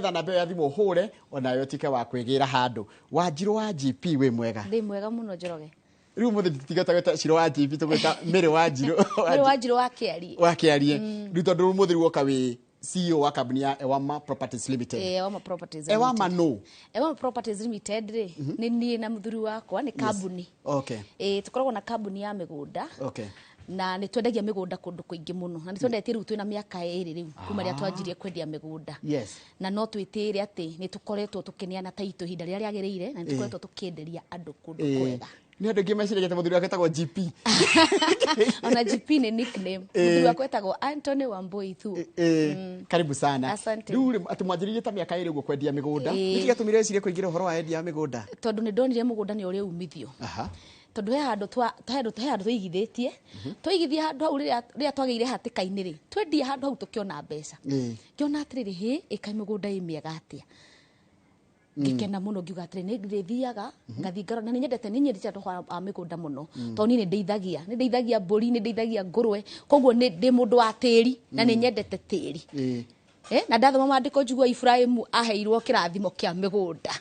Nĩgetha namba ĩyo ya thimũ ũhũre onawe ũtuĩke wa kwĩgĩra handũ. Wanjirũ wa GP, wĩ mwega? Ndĩ mwega mũno, Njoroge. Rĩu mũthĩ tũtigĩta gwĩta Ciro wa GP, tũgwĩta Mĩrĩ wa Njirũ. Mĩrĩ wa Njirũ wa Kĩarie. Wa Kĩarie. Rĩu tondũ mũthĩ rĩu woka wĩ CEO wa kambuni ya Ewama Properties Limited. Ewama Properties Ewama Limited. No. Ewama Properties Limited rĩ, nĩ niĩ na mũthuri wakwa, nĩ kambuni. Tũkoragwo na kambuni ya mĩgũnda. Na nĩ twendagia mĩgũnda kũndũ kũingĩ mũno, na nĩ twendetie rĩu twĩna mĩaka 2 rĩu kuma rĩrĩa twanjirie kwendia mĩgũnda. Na no twĩtĩĩre atĩ nĩ tũkoretwo tũkĩneana taitũ ihinda rĩrĩa rĩagĩrĩire, na nĩ tũkoretwo tũkĩenderia andũ kũndũ kwega. Nĩ andũ aingĩ meciragia atĩ mũthuri wake etagwo GP. Ona GP nĩ nickname. Mũthuri wakwa etagwo Anthony Wambui Thuo. Karibu sana. Asante. Rĩu rĩ, atĩ mwanjĩrĩirie ta mĩaka 2 ũguo kwendia mĩgũnda. Nĩkĩ gĩatũmire wĩcirie kũingĩra ũhoro wa endia mĩgũnda? Tondũ nĩ ndonire mũgũnda nĩ ũrĩ umithio. Tondũ he handũ twa, he handũ, he handũ tũigithĩtie. Twaigithia handũ hau rĩrĩa twagĩire hatĩka-inĩ rĩ, twendia handũ hau tũkĩona mbeca. Ngĩona atĩrĩrĩ, hĩ, ĩka mĩgũnda ĩ mĩega atĩa. Ngĩkena mũno ngiuga atĩrĩ, nĩ ndĩthiaga, ngathiĩ ngarora, na nĩ nyendete, nĩ nyendete ũhoro wa mĩgũnda mũno. Tondũ niĩ nĩ ndĩithagia, nĩ ndĩithagia mbũri, nĩ ndĩithagia ngũrwe, koguo nĩ ndĩ mũndũ wa tĩri, na nĩ nyendete tĩri. Na ndathoma maandĩko njigua Ibrahimu aheirwo kĩrathimo kĩa mĩgũnda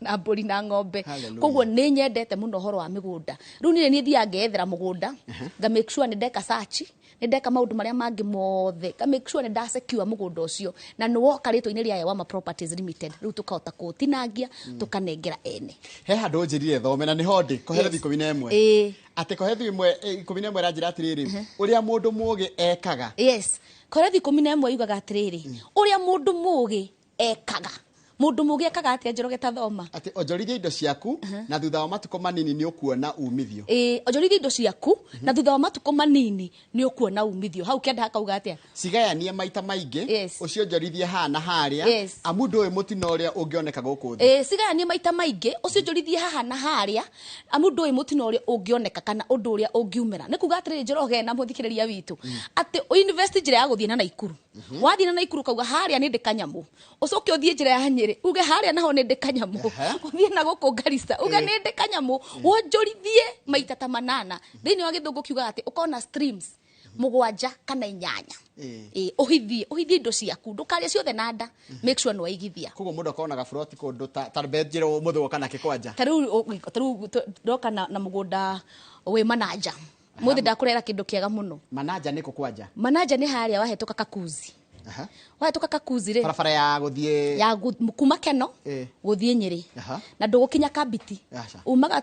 na mbũri na ng'ombe. Hallelujah. Koguo nĩ nyendete mũno ũhoro wa mĩgũnda. Rĩu niĩ nĩ thiaga ngeyethera mũgũnda, nga make sure nĩ ndeka search, nĩ ndeka maũndũ marĩa mangĩ mothe, nga make sure nĩ nda secure mũgũnda ũcio, na nĩ woka rĩtwa-inĩ rĩa Ewama Properties Limited. Rĩu tũkahota kũũtinangia, tũkanengera ene. He handũ ũnjĩrire thome na nĩho ndĩ, Koherethi 11. Atĩ Koherethi 11 ĩranjĩra atĩrĩrĩ, ũrĩa mũndũ mũũgĩ ekaga. Yes. Koherethi 11 yugaga atĩrĩrĩ, ũrĩa mũndũ mũũgĩ ekaga. Mũndũ mũũgĩ ekaga atĩa, Njoroge, ta thoma? Atĩ onjorithia indo ciaku, na thutha wa matukũ manini nĩ ũkuona umithio. Onjorithia indo ciaku, na thutha wa matukũ manini nĩ ũkuona umithio. Hau kĩanda hakauga atĩa? Cigayanie maita maingĩ, ũcionjorithie haha na harĩa, amu ndũĩ mũtino ũrĩa ũngĩoneka gũkũ thĩ. Cigayanie maita maingĩ, ũcionjorithie haha na harĩa, amu ndũĩ mũtino ũrĩa ũngĩoneka kana ũndũ ũrĩa ũngiumĩra. Nĩ kuga atĩrĩrĩ, Njoroge na mũthikĩrĩria witũ, atĩ invest njĩra ya gũthiĩ na Naikuru. Wathiĩ na Naikuru ukauga harĩa nĩ ndĩ kanyamũ, ũcoke ũthiĩ njĩra ya Nyĩrĩ uge harĩa naho nĩ ndĩ kanyamũ, ũthiĩ na gũkũ Garissa uge nĩ ndĩ kanyamũ, wonjorithie maita ta 8. Thĩinĩ wa gĩthũngũ kiugaga atĩ ũkona streams 7 kana 8. Ũhithie indo ciaku, ndũkarĩe ciothe na nda, make sure nĩ waigithia. Koguo mũndũ akorwo na gaburoti kũndũ ta mbe njĩra ũmũthĩ woka nake kwanja. Ta rĩu ndoka na mũgũnda wĩ Mananja. Mũthĩ ndakũrehera kĩndũ kĩega mũno. Mananja nĩ kũ kwanja? Mananja nĩ harĩa wahĩtũka Kakuzi. Wahĩtũka Kakuzi rĩ. Barabara ya gũthiĩ Ya kuma Keno, gũthiĩ Nyĩrĩ. Na ndũgũkinya Kambiti. Umaga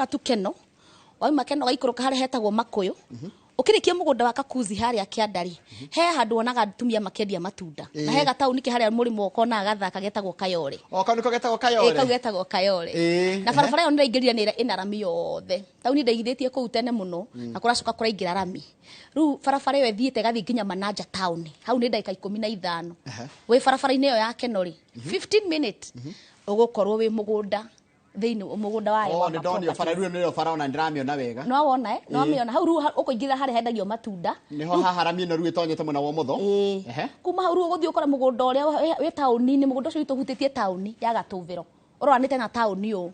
tu Keno. Wauma Keno ũgaikũrũka harĩa hetagwo Makũyũ. Ũkĩrĩkia mũgũnda wa Kakuzi harĩa kĩanda rĩ, he handũ wonaga atumia makĩendia matunda. Na he gataũni ke harĩa mũrĩmo ũkonaga gathaka getagwo Kayore. O, kau nĩko getagwo Kayore? Kau getagwo Kayore. Na barabara ĩyo nĩraingĩrire nĩ ĩna rami yothe. Taũni ndaigithĩtie kũu tene mũno, na kũracoka kũraingĩra rami. Rĩu barabara ĩyo ĩthiĩte ĩgathiĩ nginya Mananja town. Hau nĩ ndagĩka 15. Wĩ barabara-inĩ ĩyo ya Keno rĩ, 15 minutes, ũgũkorwo wĩ mũgũnda thĩinĩ mũgũnda wa Oh, Ewama nĩ ndonio bara, Properties. rĩu nĩyo bara ona ndĩramĩona wega. No wona? No wamĩona. Hau rĩu ũkũingĩra harĩa hendagio matunda. Nĩho haha rami ĩno rĩu ĩtonyete mwena wa ũmotho. Kuma hau rĩu ũgũthiĩ ũkore mũgũnda ũrĩa wĩ taũni-inĩ, mũgũnda ũcio witũ ũhutĩtie taũni ya Gatũvĩro. Ũroranĩte na taũni ũũ.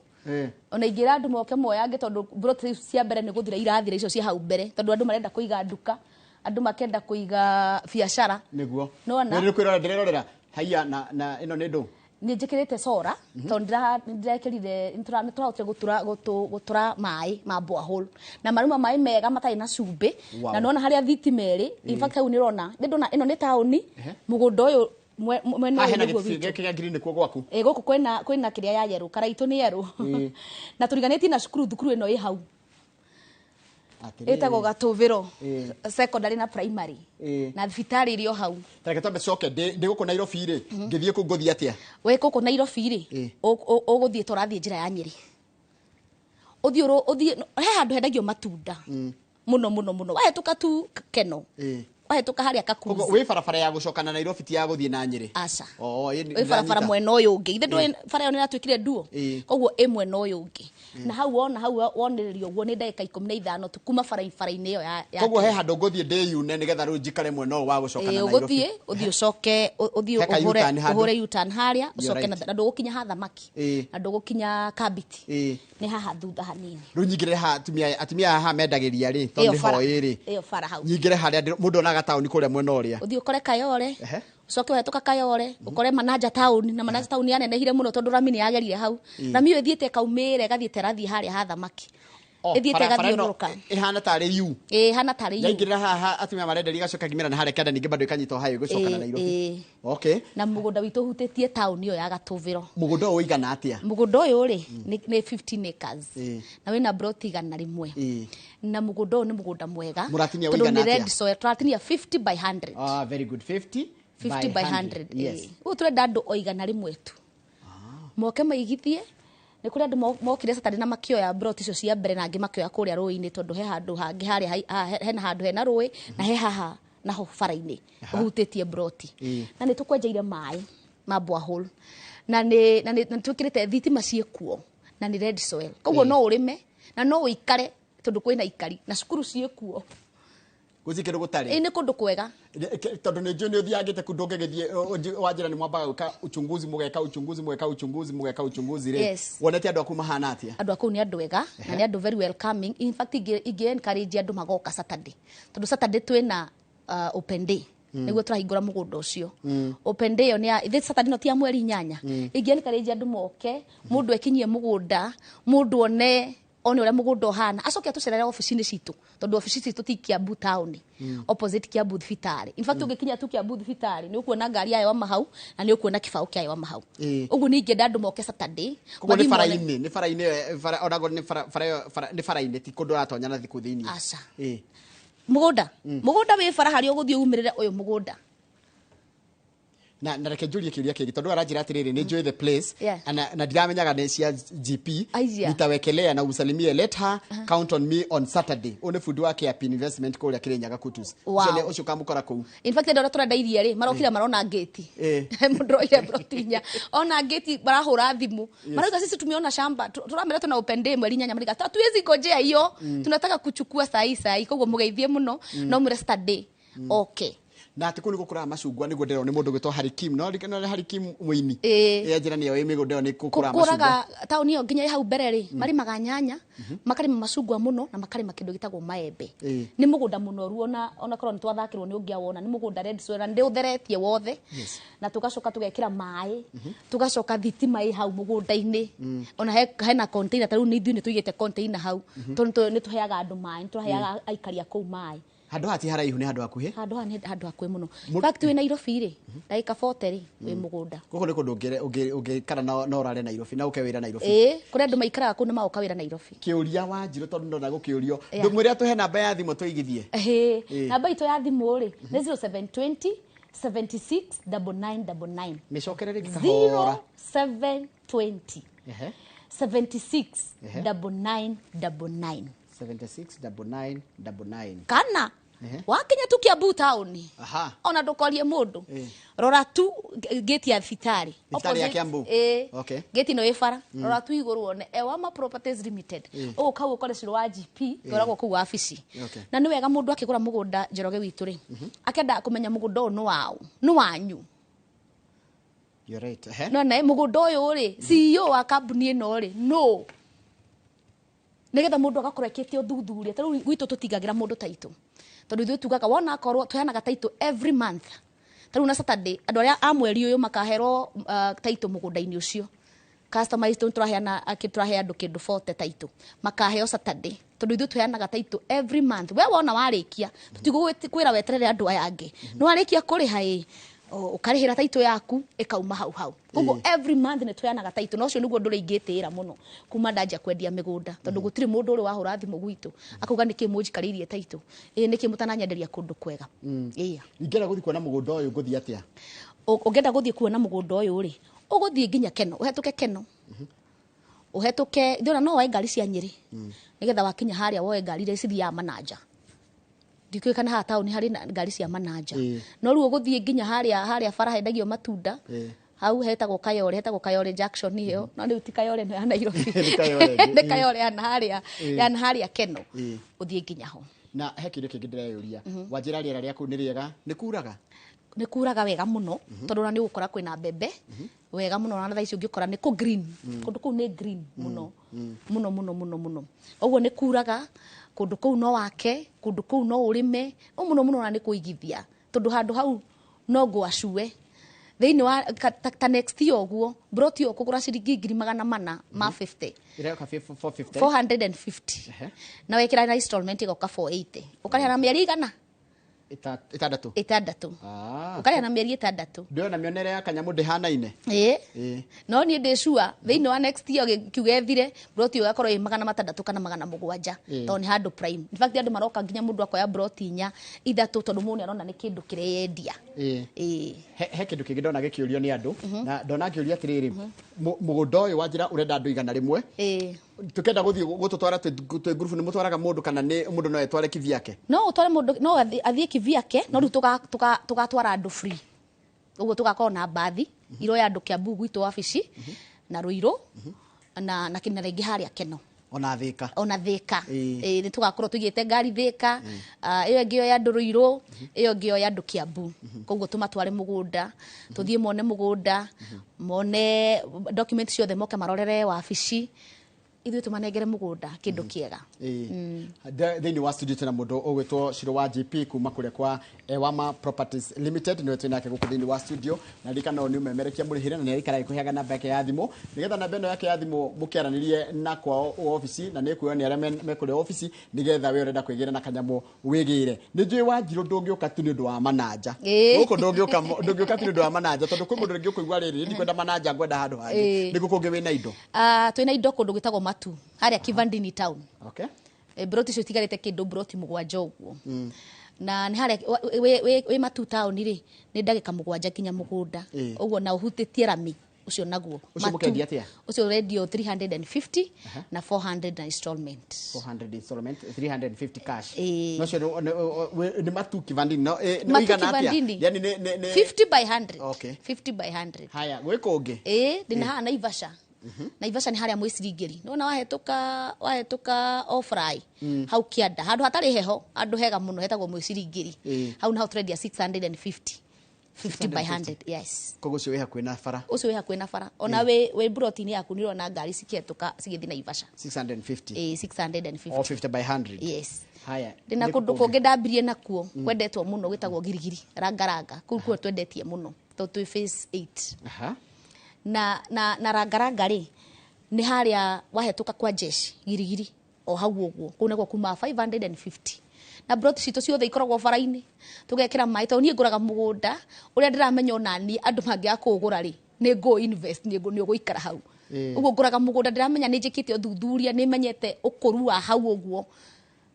Ona ingĩra andũ moke moyange tondũ plot cia mbere nĩ gũthira irathira icio cia hau mbere, tondũ andũ marenda kũiga nduka, andũ makenda kũiga biacara. Nĩguo. Nĩwona? Nĩ kwĩrora ndĩrerorera. Haiya, na ĩno nĩ ndũ? Nĩ njĩkĩrĩte sora, tondũ ndĩrekĩrire, nĩ tũrahotire gũtũra maĩ ma borehole. Na maruma maĩ mega matarĩ na cumbĩ. Na nĩwona harĩa thitima ĩrĩ, in fact hau nĩũrona, nĩ ndona ĩno nĩ taũni, mũgũnda ũyũ mwena Haha ũyũ hena nĩguo gĩtĩ witũ. gĩkĩ kĩa green nĩkuo gwaku? Gũkũ kwĩna kĩrĩa ya yerũ, karaitũ nĩ yerũ. Na tũriganĩtie na cukuru, thukuru ĩno ĩ hau. Atĩrĩrĩ. Ĩtagwo Gatũvĩro, secondary na primary. Na thibitarĩ ĩrĩ o hau. Ta reke twambe tũcoke, ndĩ gũkũ Nairobi rĩ, ngĩthiĩ kũu ngũthiĩ atĩa? Wĩ gũkũ Nairobi rĩ, ũgũthiĩ ta ũrathiĩ njĩra ya Nyĩrĩ. Ũthiĩ ũthiĩ, he handũ hendagio matunda. Mũno, mũno, mũno. Wahĩtũka tu Keno. Wahĩtũka harĩa Kakuzi. Koguo wĩ barabara ya gũcoka na Nairobi ti ya gũthiĩ na Nyĩrĩ? Aca. Oh, Wĩ barabara nĩndanyita. mwena ũyũ ũngĩ. Ithe ndũĩ bara ĩyo nĩratuĩkire nduo? Koguo ĩ mwena ũyũ ũngĩ. Na hau wona, hau wonĩrĩrio ũguo nĩ ndagĩka 15 tu kuma barabara-inĩ ĩyo ya Koguo he Kenya. handũ ngũthiĩ ndĩyune nĩgetha rĩu njikare mwena ũyũ wa gũcoka na Nairobi. Ũgũthiĩ, ũthiĩ ũcoke, ũthiĩ He ka U-turn handũ. ũhũre U-turn harĩa, You're ũcoke right. na ndũgũkinya ha thamaki. Na ndũgũkinya Kambiti. Nĩ haha thutha hanini. Rĩu nyingĩre haha atumia haha mendagĩria rĩ, tondũ Ĩyo nĩho bara. ĩrĩ. Ĩyo bara hau. Nyingĩre harĩa mũndũ onaga gataũni kũrĩa mwena ũrĩa. Ũthiĩ ũkore Kayore, ũcoke ũhetũka Kayore, ũkore Manaja town, na Manaja town yanenehire mũno tondũ rami nĩ yagerire hau. Rami ĩyo ĩthiĩte ĩkaumĩra ĩgathiĩ ĩrathiĩ harĩa ha thamaki. Ĩthiĩte ĩgathiũrũrũka. Ĩhana tarĩ U. Ĩhana tarĩ U. Yaingĩrĩra haha atumia marenderia ĩgacoka ngimĩra na harĩa kĩanda ningĩ bado ĩkanyita o hayo ĩgũcoka na Nairobi. Okay. Na mũgũnda witũ ũhutĩtie town ĩyo ya Gatũvĩro. Mũgũnda ũyũ ũigana atĩa? Mũgũnda ũyũ rĩ nĩ 15 acres. Na wĩna plot 100. Na mũgũnda ũyũ nĩ mũgũnda mwega. Mũratinia ũigana atĩa? Red soil tũratinia 50 by 100. Ah, very good. 50 by 100. Yes. Ũguo tũrenda andũ o 100 tu. Moke maigithie. Nĩ kũrĩ andũ mokire Saturday na makĩoya plot icio cia mbere na angĩ makĩoya kũrĩa rũĩ-inĩ tondũ he handũ hangĩ harĩa hena handũ hena rũĩ na he haha naho bara-inĩ ũhutĩtie plot. Na nĩ tũkwenjeire maĩ ma borehole na nĩ twĩkĩrĩte thitima ciĩkuo na nĩ red soil. Koguo no ũrĩme na no ũikare tondũ kwĩna ikari na cukuru ciĩkuo. Gũtirĩ kĩndũ gũtarĩ. Nĩ kũndũ kwega. Tondũ nĩ njũĩ nĩ ũthiangĩte kũndũ ũngĩgĩthiĩ wanjĩra nĩ mwambaga gwĩka uchunguzi mũgeka uchunguzi mũgeka uchunguzi mũgeka uchunguzi rĩ. Wonete andũ aku mahana atĩa? Andũ aku nĩ andũ ega na nĩ andũ very welcoming. In fact ingĩ encourage andũ magoka Saturday. Tondũ Saturday twĩna open day. Nĩguo tũrahingũra mũgũnda ũcio. Open day ĩyo nĩ ya Saturday no ti ya mweri 8. Ingĩ encourage andũ moke, mũndũ ekinyie mũgũnda, mũndũ one ũrĩa mũgũnda ũhana, acoke atũcerere obici-inĩ citũ tondũ obici citũ ti Kiambu town, opposite Kiambu thibitarĩ. In fact ũngĩkinya tu Kiambu thibitarĩ nĩ ũkuona ngari ya Ewama hau na nĩ ũkuona kĩbaũ kĩa Ewama hau. Ũguo nĩ ingĩenda andũ moke Saturday. Koguo nĩ bara-inĩ, nĩ bara-inĩ, onago nĩ bara, nĩ bara-inĩ, ti kũndũ ũratonya na thikũ thĩinĩ. Aca. Mũgũnda. Mũgũnda wĩ bara harĩa ũgũthiĩ umĩrĩre ũyũ mũgũnda. Na reke njũrie kĩũria kĩngĩ tondũ aranjĩra atĩrĩrĩ nĩ njũĩ the place na ndiramenyaga nĩ cia GP. Nitawekelea na usalimie, let her count on me on Saturday. Ũyũ nĩ bundi wa KAP Investment kũrĩa Kĩrĩnyaga Kutus. Ũcio ũkamũkora kũu. In fact andũ arĩa tũrenda iria rĩ marokire marona ngĩti. Mũndũ oire plot inya. Ona ngĩti marahũra thimũ. Marauga sisi tumeona shamba. Tũramera tuna open day mweri 8 marika. Hatuwezi ngojea hiyo. Tunataka kuchukua sahi sahi. Koguo mũgeithie mũno no mwĩre Saturday. Okay. Na atĩ kũu nĩ gũkũraga macungwa nĩguo ndĩrona nĩ mũndũ ũgwĩtwo Harry Kim. No nĩ Harry Kim mũini. Ĩ njĩra nĩyo ĩ mĩgũnda ĩyo nĩ gũkũraga macungwa. Gũkũraga taũni ĩyo nginya hau mbere rĩ, marĩmaga nyanya, makarĩma macungwa mũno na makarĩma kĩndũ gĩtagwo maembe. Nĩ mũgũnda mũnoru ona korwo nĩ twathakĩrwo nĩ ũngĩawona, nĩ mũgũnda red soil na nĩ ũtheretie wothe. Na tũgacoka tũgekĩra maĩ, tũgacoka thitima ĩ hau mũgũnda-inĩ. Ona hena container, ta rĩu ithuĩ nĩ tũigĩte container hau. Tondũ nĩ tũheaga andũ maĩ, nĩ tũraheaga aikari a kũu maĩ. Handũ haha ti haraihu, nĩ handũ hakuhĩ? Handũ haha nĩ handũ hakuhĩ mũno. In fact wĩ Nairobi rĩ, ndagĩka 40 rĩ, wĩ mũgũnda. Gũkũ nĩ kũndũ ũngĩikara na ũrare Nairobi, na ũke wĩra Nairobi. Ĩĩ, kũrĩ andũ maikaraga kũu na magoka wĩra Nairobi. Kĩũria Wanjirũ tondũ ndona gũkĩũrio. Ndũmwĩre atũhe namba ya thimũ tũigithie. Namba itũ ya thimũ rĩ, nĩ 0720 76 99 99. Mĩcokere rĩngĩ kahora. 0720 76 99 99. 76 99 99. Kana wakinya tu Kiambu town. Ona ndũkorie mũndũ. Rora tu gate ya thibitarĩ. Thibitarĩ ya Kiambu. Gate ĩno ĩ bara. Rora tu igũrũ wone Ewama Properties Limited. Ũgũka hau ũkore Ciro wa GP, twaragwo kũu wabici. Na nĩ wega mũndũ akĩgũra mũgũnda Njoroge witũ rĩ, akenda kũmenya mũgũnda ũyũ nĩ waũ, nĩ wanyu. You're right. No na mũgũnda ũyũ rĩ, CEO wa kambuni ĩno rĩ, no. Nĩgetha mũndũ agakorwo ekĩte ũthuthuria. Ta rĩu gwitũ tũtingagĩra mũndũ title. Tondũ ithuĩ tugaga wona akorwo tũheanaga title every month. Ta rĩu na Saturday, andũ arĩa a mweri ũyũ makaherwo title mũgũnda-inĩ ũcio. Customer itũ tũraheana, tũrahe andũ kĩndũ 40 title. Makaheo Saturday. Tondũ ithuĩ tũheanaga title every month. We wona warĩkia, tũtigũkwĩra weterere andũ aya angĩ. Nĩ warĩkia kũrĩha ĩ, ũkarĩhĩra title yaku ĩkauma hau hau. Koguo every month nĩ tũheanaga title, na ũcio nĩguo ũndũ ũrĩa ingĩtĩĩra mũno kuma ndanjia kwendia mĩgũnda, tondũ gũtirĩ mũndũ ũrĩ wahũra thimũ gwitũ akauga nĩkĩ mũnjikarĩirie title, ĩ nĩkĩ mũtananyenderia kũndũ kwega. Ingĩenda gũthiĩ kuona mũgũnda ũyũ ngũthiĩ atĩa? Ũngĩenda gũthiĩ kuona mũgũnda ũyũ rĩ, ũgũthiĩ nginya Keno, ũhetũke Keno. Ũhetũke, ndĩrona no woe ngari cia Nyĩrĩ. Nĩgetha wakinya harĩa woe ngari iria cithiaga Mananja. Ndikũĩ kana haha taũni harĩ na ngari cia Mananja. No rĩu ũgũthiĩ nginya harĩa bara hendagio matunda. Hau hetagwo Kayore, hetagwo Kayore Junction ĩyo. No rĩu ti Kayore ĩno ya Nairobi. Nĩ Kayore ĩngĩ. Nĩ Kayore ya harĩa Keno. Ũthiĩ nginya ho. Na he kĩũria kĩngĩ ndĩreyũria. Wanjĩra rĩera rĩa kũu nĩ rĩega, nĩ kuraga? Nĩ kuraga wega mũno, tondũ ona nĩ ũgũkora kwĩna mbembe. Wega mũno, ona thaa ici ũngĩkora nĩ kũ green. Kũndũ kũu nĩ green mũno. Mũno, mũno, mũno, mũno. Ũguo nĩ kuraga, Kũndũ kũu no wake, kũndũ kũu no ũrĩme, o mũno mũno ona nĩ kũigithia, tondũ handũ hau no ngwacue thĩinĩ wa ta next year ũguo broti ĩyo ũkũgũra ciringi 450,000. Ĩroka 450. 450. Na wekĩra na installment ĩgoka 480, ũkarĩha na mĩeri igana? Ĩtandatũ. 6. Ũkarĩha na mĩeri 6. Ndĩrona mĩonere ya kanyamũ ndĩhanaine. Ĩĩ. No niĩ ndĩ sure thĩinĩ wa next year kiuga ĩthire, broti ĩyo ĩgakorwo ĩ 600 kana 700, tondũ nĩ handũ prime. In fact, andũ maroka nginya mũndũ akoya broti 4, 3, tondũ mũndũ nĩarona nĩ kĩndũ kĩreyendia. Ĩĩ. He kĩndũ kĩngĩ ndona gĩkĩũrio nĩ andũ, na ndona ngĩũria atĩrĩrĩ, mũgũnda ũyũ wa njĩra ũrenda andũ 100. Tukenda gũthiĩ gũtũtwara twĩ ngurubu, nĩ mũtwaraga mũndũ kana nĩ mũndũ no etware kivyake? No ũtware mũndũ, no athiĩ kivyake, no rĩu tũgatwara andũ free. Ũguo tũgakorwo na mbathi iroya andũ Kiambu gwitũ wabici na Ruiru na rĩngĩ harĩa Keno. Ona Thika. Ona Thika. Nĩ tũgakorwo tũigĩte ngari Thika, ĩyo ĩngĩ yoya andũ Ruiru, ĩyo ĩngĩ yoya andũ Kiambu. Koguo tũmatware mũgũnda, tũthiĩ mone mũgũnda, mone document ciothe, moke marorere wabici, ithuĩ tũmanengere mũgũnda kĩndũ kĩega. Thĩinĩ wa studio twĩna mũndũ ũgwĩtwo Shiro wa GP kuma kũrĩa kwa Ewama Properties Limited, nĩwe twĩ nake gũkũ thĩinĩ wa studio, na ririkana nĩ ũmemerekia mũrĩhĩre, na nĩ araikara agĩkũheaga namba yake ya thimũ, nĩgetha namba ĩno yake ya thimũ mũkĩaranĩrie na kwao obici, na nĩ ĩkuoyo nĩ arĩa me kũrĩa obici, nĩgetha we ũrenda kwĩgĩra na kanyamũ wĩgĩre. Nĩ njũĩ Wanjirũ ndũngĩũka tu nĩ ũndũ wa mananja. Gũkũ ndũngĩũka tu nĩ ũndũ wa mananja, tondũ kwĩ mũndũ rĩngĩ ũkũigua rĩrĩ, ndikwenda mananja, ngwenda handũ hangĩ. Nĩ kũ kũngĩ wĩna indo? Twĩna indo kũndũ gwĩtagwo Matu, harĩa Kivandini town. Broti icio itigarĩte kĩndũ broti 7 ũguo. Na nĩ harĩa wĩ Matu town rĩ, nĩ ndagĩka 7 nginya mũgũnda. Ũguo na ũhutĩtie rami ũcio naguo. Ũcio mũkendia atĩa? Ũcio ũrendio 350 na 400 na installment. 400 installment, 350 cash. No ũcio nĩ Matu Kivandini, no, nĩ Matu ũigana atĩa? Kivandini. Yani nĩ 50 by 100. 50 by 100. Haya, gwĩ kũngĩ? Ndĩna haha Naivasha. Naivasha nĩ harĩa mwĩciringĩri. Nĩwona wahetũka Ofrai, hau kĩanda, handũ hatarĩ heho, handũ hega mũno hetagwo mwĩciringĩri. Hau naho tũrendia 650. 50 by 100, yes. Koguo ũcio wĩ hakuhĩ na bara. Ũcio wĩ hakuhĩ na bara. Ona wĩ broti-inĩ yaku nĩ ũrona ngari cikĩhetũka cigĩthiĩ Naivasha. 650. 650. Or 50 by 100. Yes. Haya. Ndĩna Nĩ kũndũ kũngĩ? kũngĩ ndambirie nakuo, kwendetwo mũno gwĩtagwo Girigiri, Rangaranga. Kũu kuo twendetie mũno, tondũ twĩ phase 8. Na Rangaranga rĩ, nĩ harĩa wahetũka kwa jeshi Girigiri, o hau ũguo. Kũu nĩkuo kuma 550. Na broti citũ ciothe ikoragwo bara-inĩ, tũgekĩra maĩ, tondũ niĩ ngũraga mũgũnda ũrĩa ndĩramenya ona niĩ andũ mangĩaga kũũgũra rĩ, nĩ ngũ invest, nĩ ũgũikara hau. Ũguo ngũraga mũgũnda ndĩramenya nĩ njĩkĩte ũthuthuria, nĩ menyete ũkũru wa hau ũguo,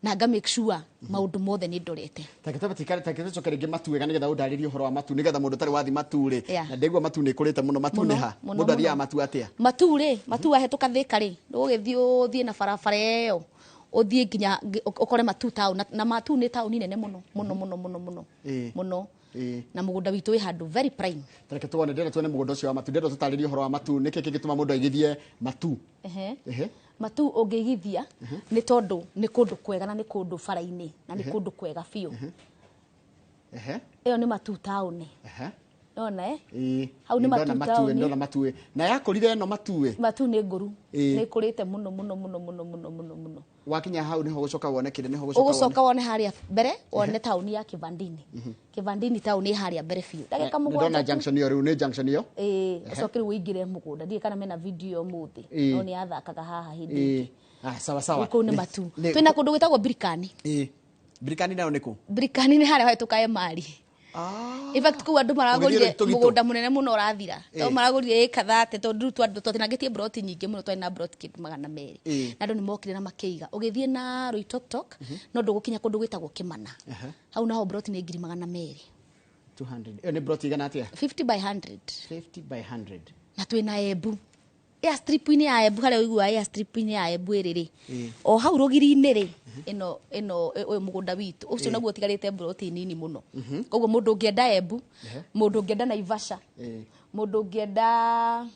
na nga make sure maũndũ mothe nĩ ndorete. Ta gĩtaba tikare, ta gĩtaba coke rĩngĩ Matu wega, nĩgetha ũndarĩrie ũhoro wa Matu, nĩgetha mũndũ ũtarĩ wathi Matu rĩ, na ndĩgua Matu nĩ ĩkũrĩte mũno. Matu nĩ Mũno, ha? mũno, Mũndũ athiaga mũno. Matu atĩa? Matu rĩ, Matu wahetũka Thika rĩ, ũgĩthiĩ ũthiĩ na barabara ĩyo, ũthiĩ nginya ũkore Matu town, na Matu nĩ taũni nene mũno, mũno, mũno, mũno, mũno. Mũno. Na mũgũnda witũ wĩ handũ very prime. Reke tuone, ndĩrenda tuone mũgũnda ũcio wa Matu, ndĩrenda tũtarĩrie ũhoro wa Matu, nĩkĩ kĩngĩtũma mũndũ aigithie Matu? Matu ũngĩigithia nĩ tondũ nĩ kũndũ kwega na nĩ kũndũ bara-inĩ na nĩ kũndũ kwega biũ. Ĩyo nĩ Matu town. Nona, eh? Hau nĩ Ndona Matu Matu, town. ndona Matu. Na yakũrire ĩno Matu ĩ? Matu nĩ ngũru. Nĩ ĩkũrĩte mũno, mũno, mũno, mũno, mũno, mũno, mũno. Wakinya hau nĩho ũgũcoka wone kĩrĩa, nĩho ũgũcoka wone. Ũgũcoka wone harĩa mbere, wone taũni ya Kivandini. Kivandini taũni ĩ harĩa mbere biũ. Ndagĩka Nĩ ndona mũgwanja tu. junction ĩyo rĩu, nĩ junction ĩyo? Ũcoke rĩu ũingĩre mũgũnda. Ndiũĩ kana mena video ũmũthĩ. No nĩ yathakaga haha hĩndĩ ĩngĩ. Sawa, sawa. Kũu nĩ Matu. Twĩna kũndũ gwĩtagwo Birikani. Birikani nayo nĩ kũ? Birikani nĩ harĩa hetũka Emali. In fact, kũu andũ maragũrire Ũgĩthiĩ Tũgitũ? mũgũnda mũnene mũno ũrathira. Tondũ maragũrire ĩka thate, tondũ rĩu twatinangĩtie broti nyingĩ mũno, twarĩ na broti kĩndũ 200. Na andũ nĩ mokire na makĩiga. Ũgĩthiĩ na Rũitoktok, no ndũgũkinya kũndũ gwĩtagwo Kĩmana. Hau naho broti nĩ ngiri magana merĩ. 200. Ĩyo nĩ broti igana atĩa? 50 by 100. 50 by 100. Na twĩna Embu. Airstrip-inĩ ya Embu, harĩa ũiguaga airstrip-inĩ ya Embu ĩrĩ rĩ. O hau rũgiri-inĩ rĩ, ĩno, ũyũ mũgũnda witũ. Ũcio naguo ũtigarĩte broti nini mũno. Koguo mũndũ ũngĩenda Embu, mũndũ ũngĩenda Naivasha, mũndũ ũngĩenda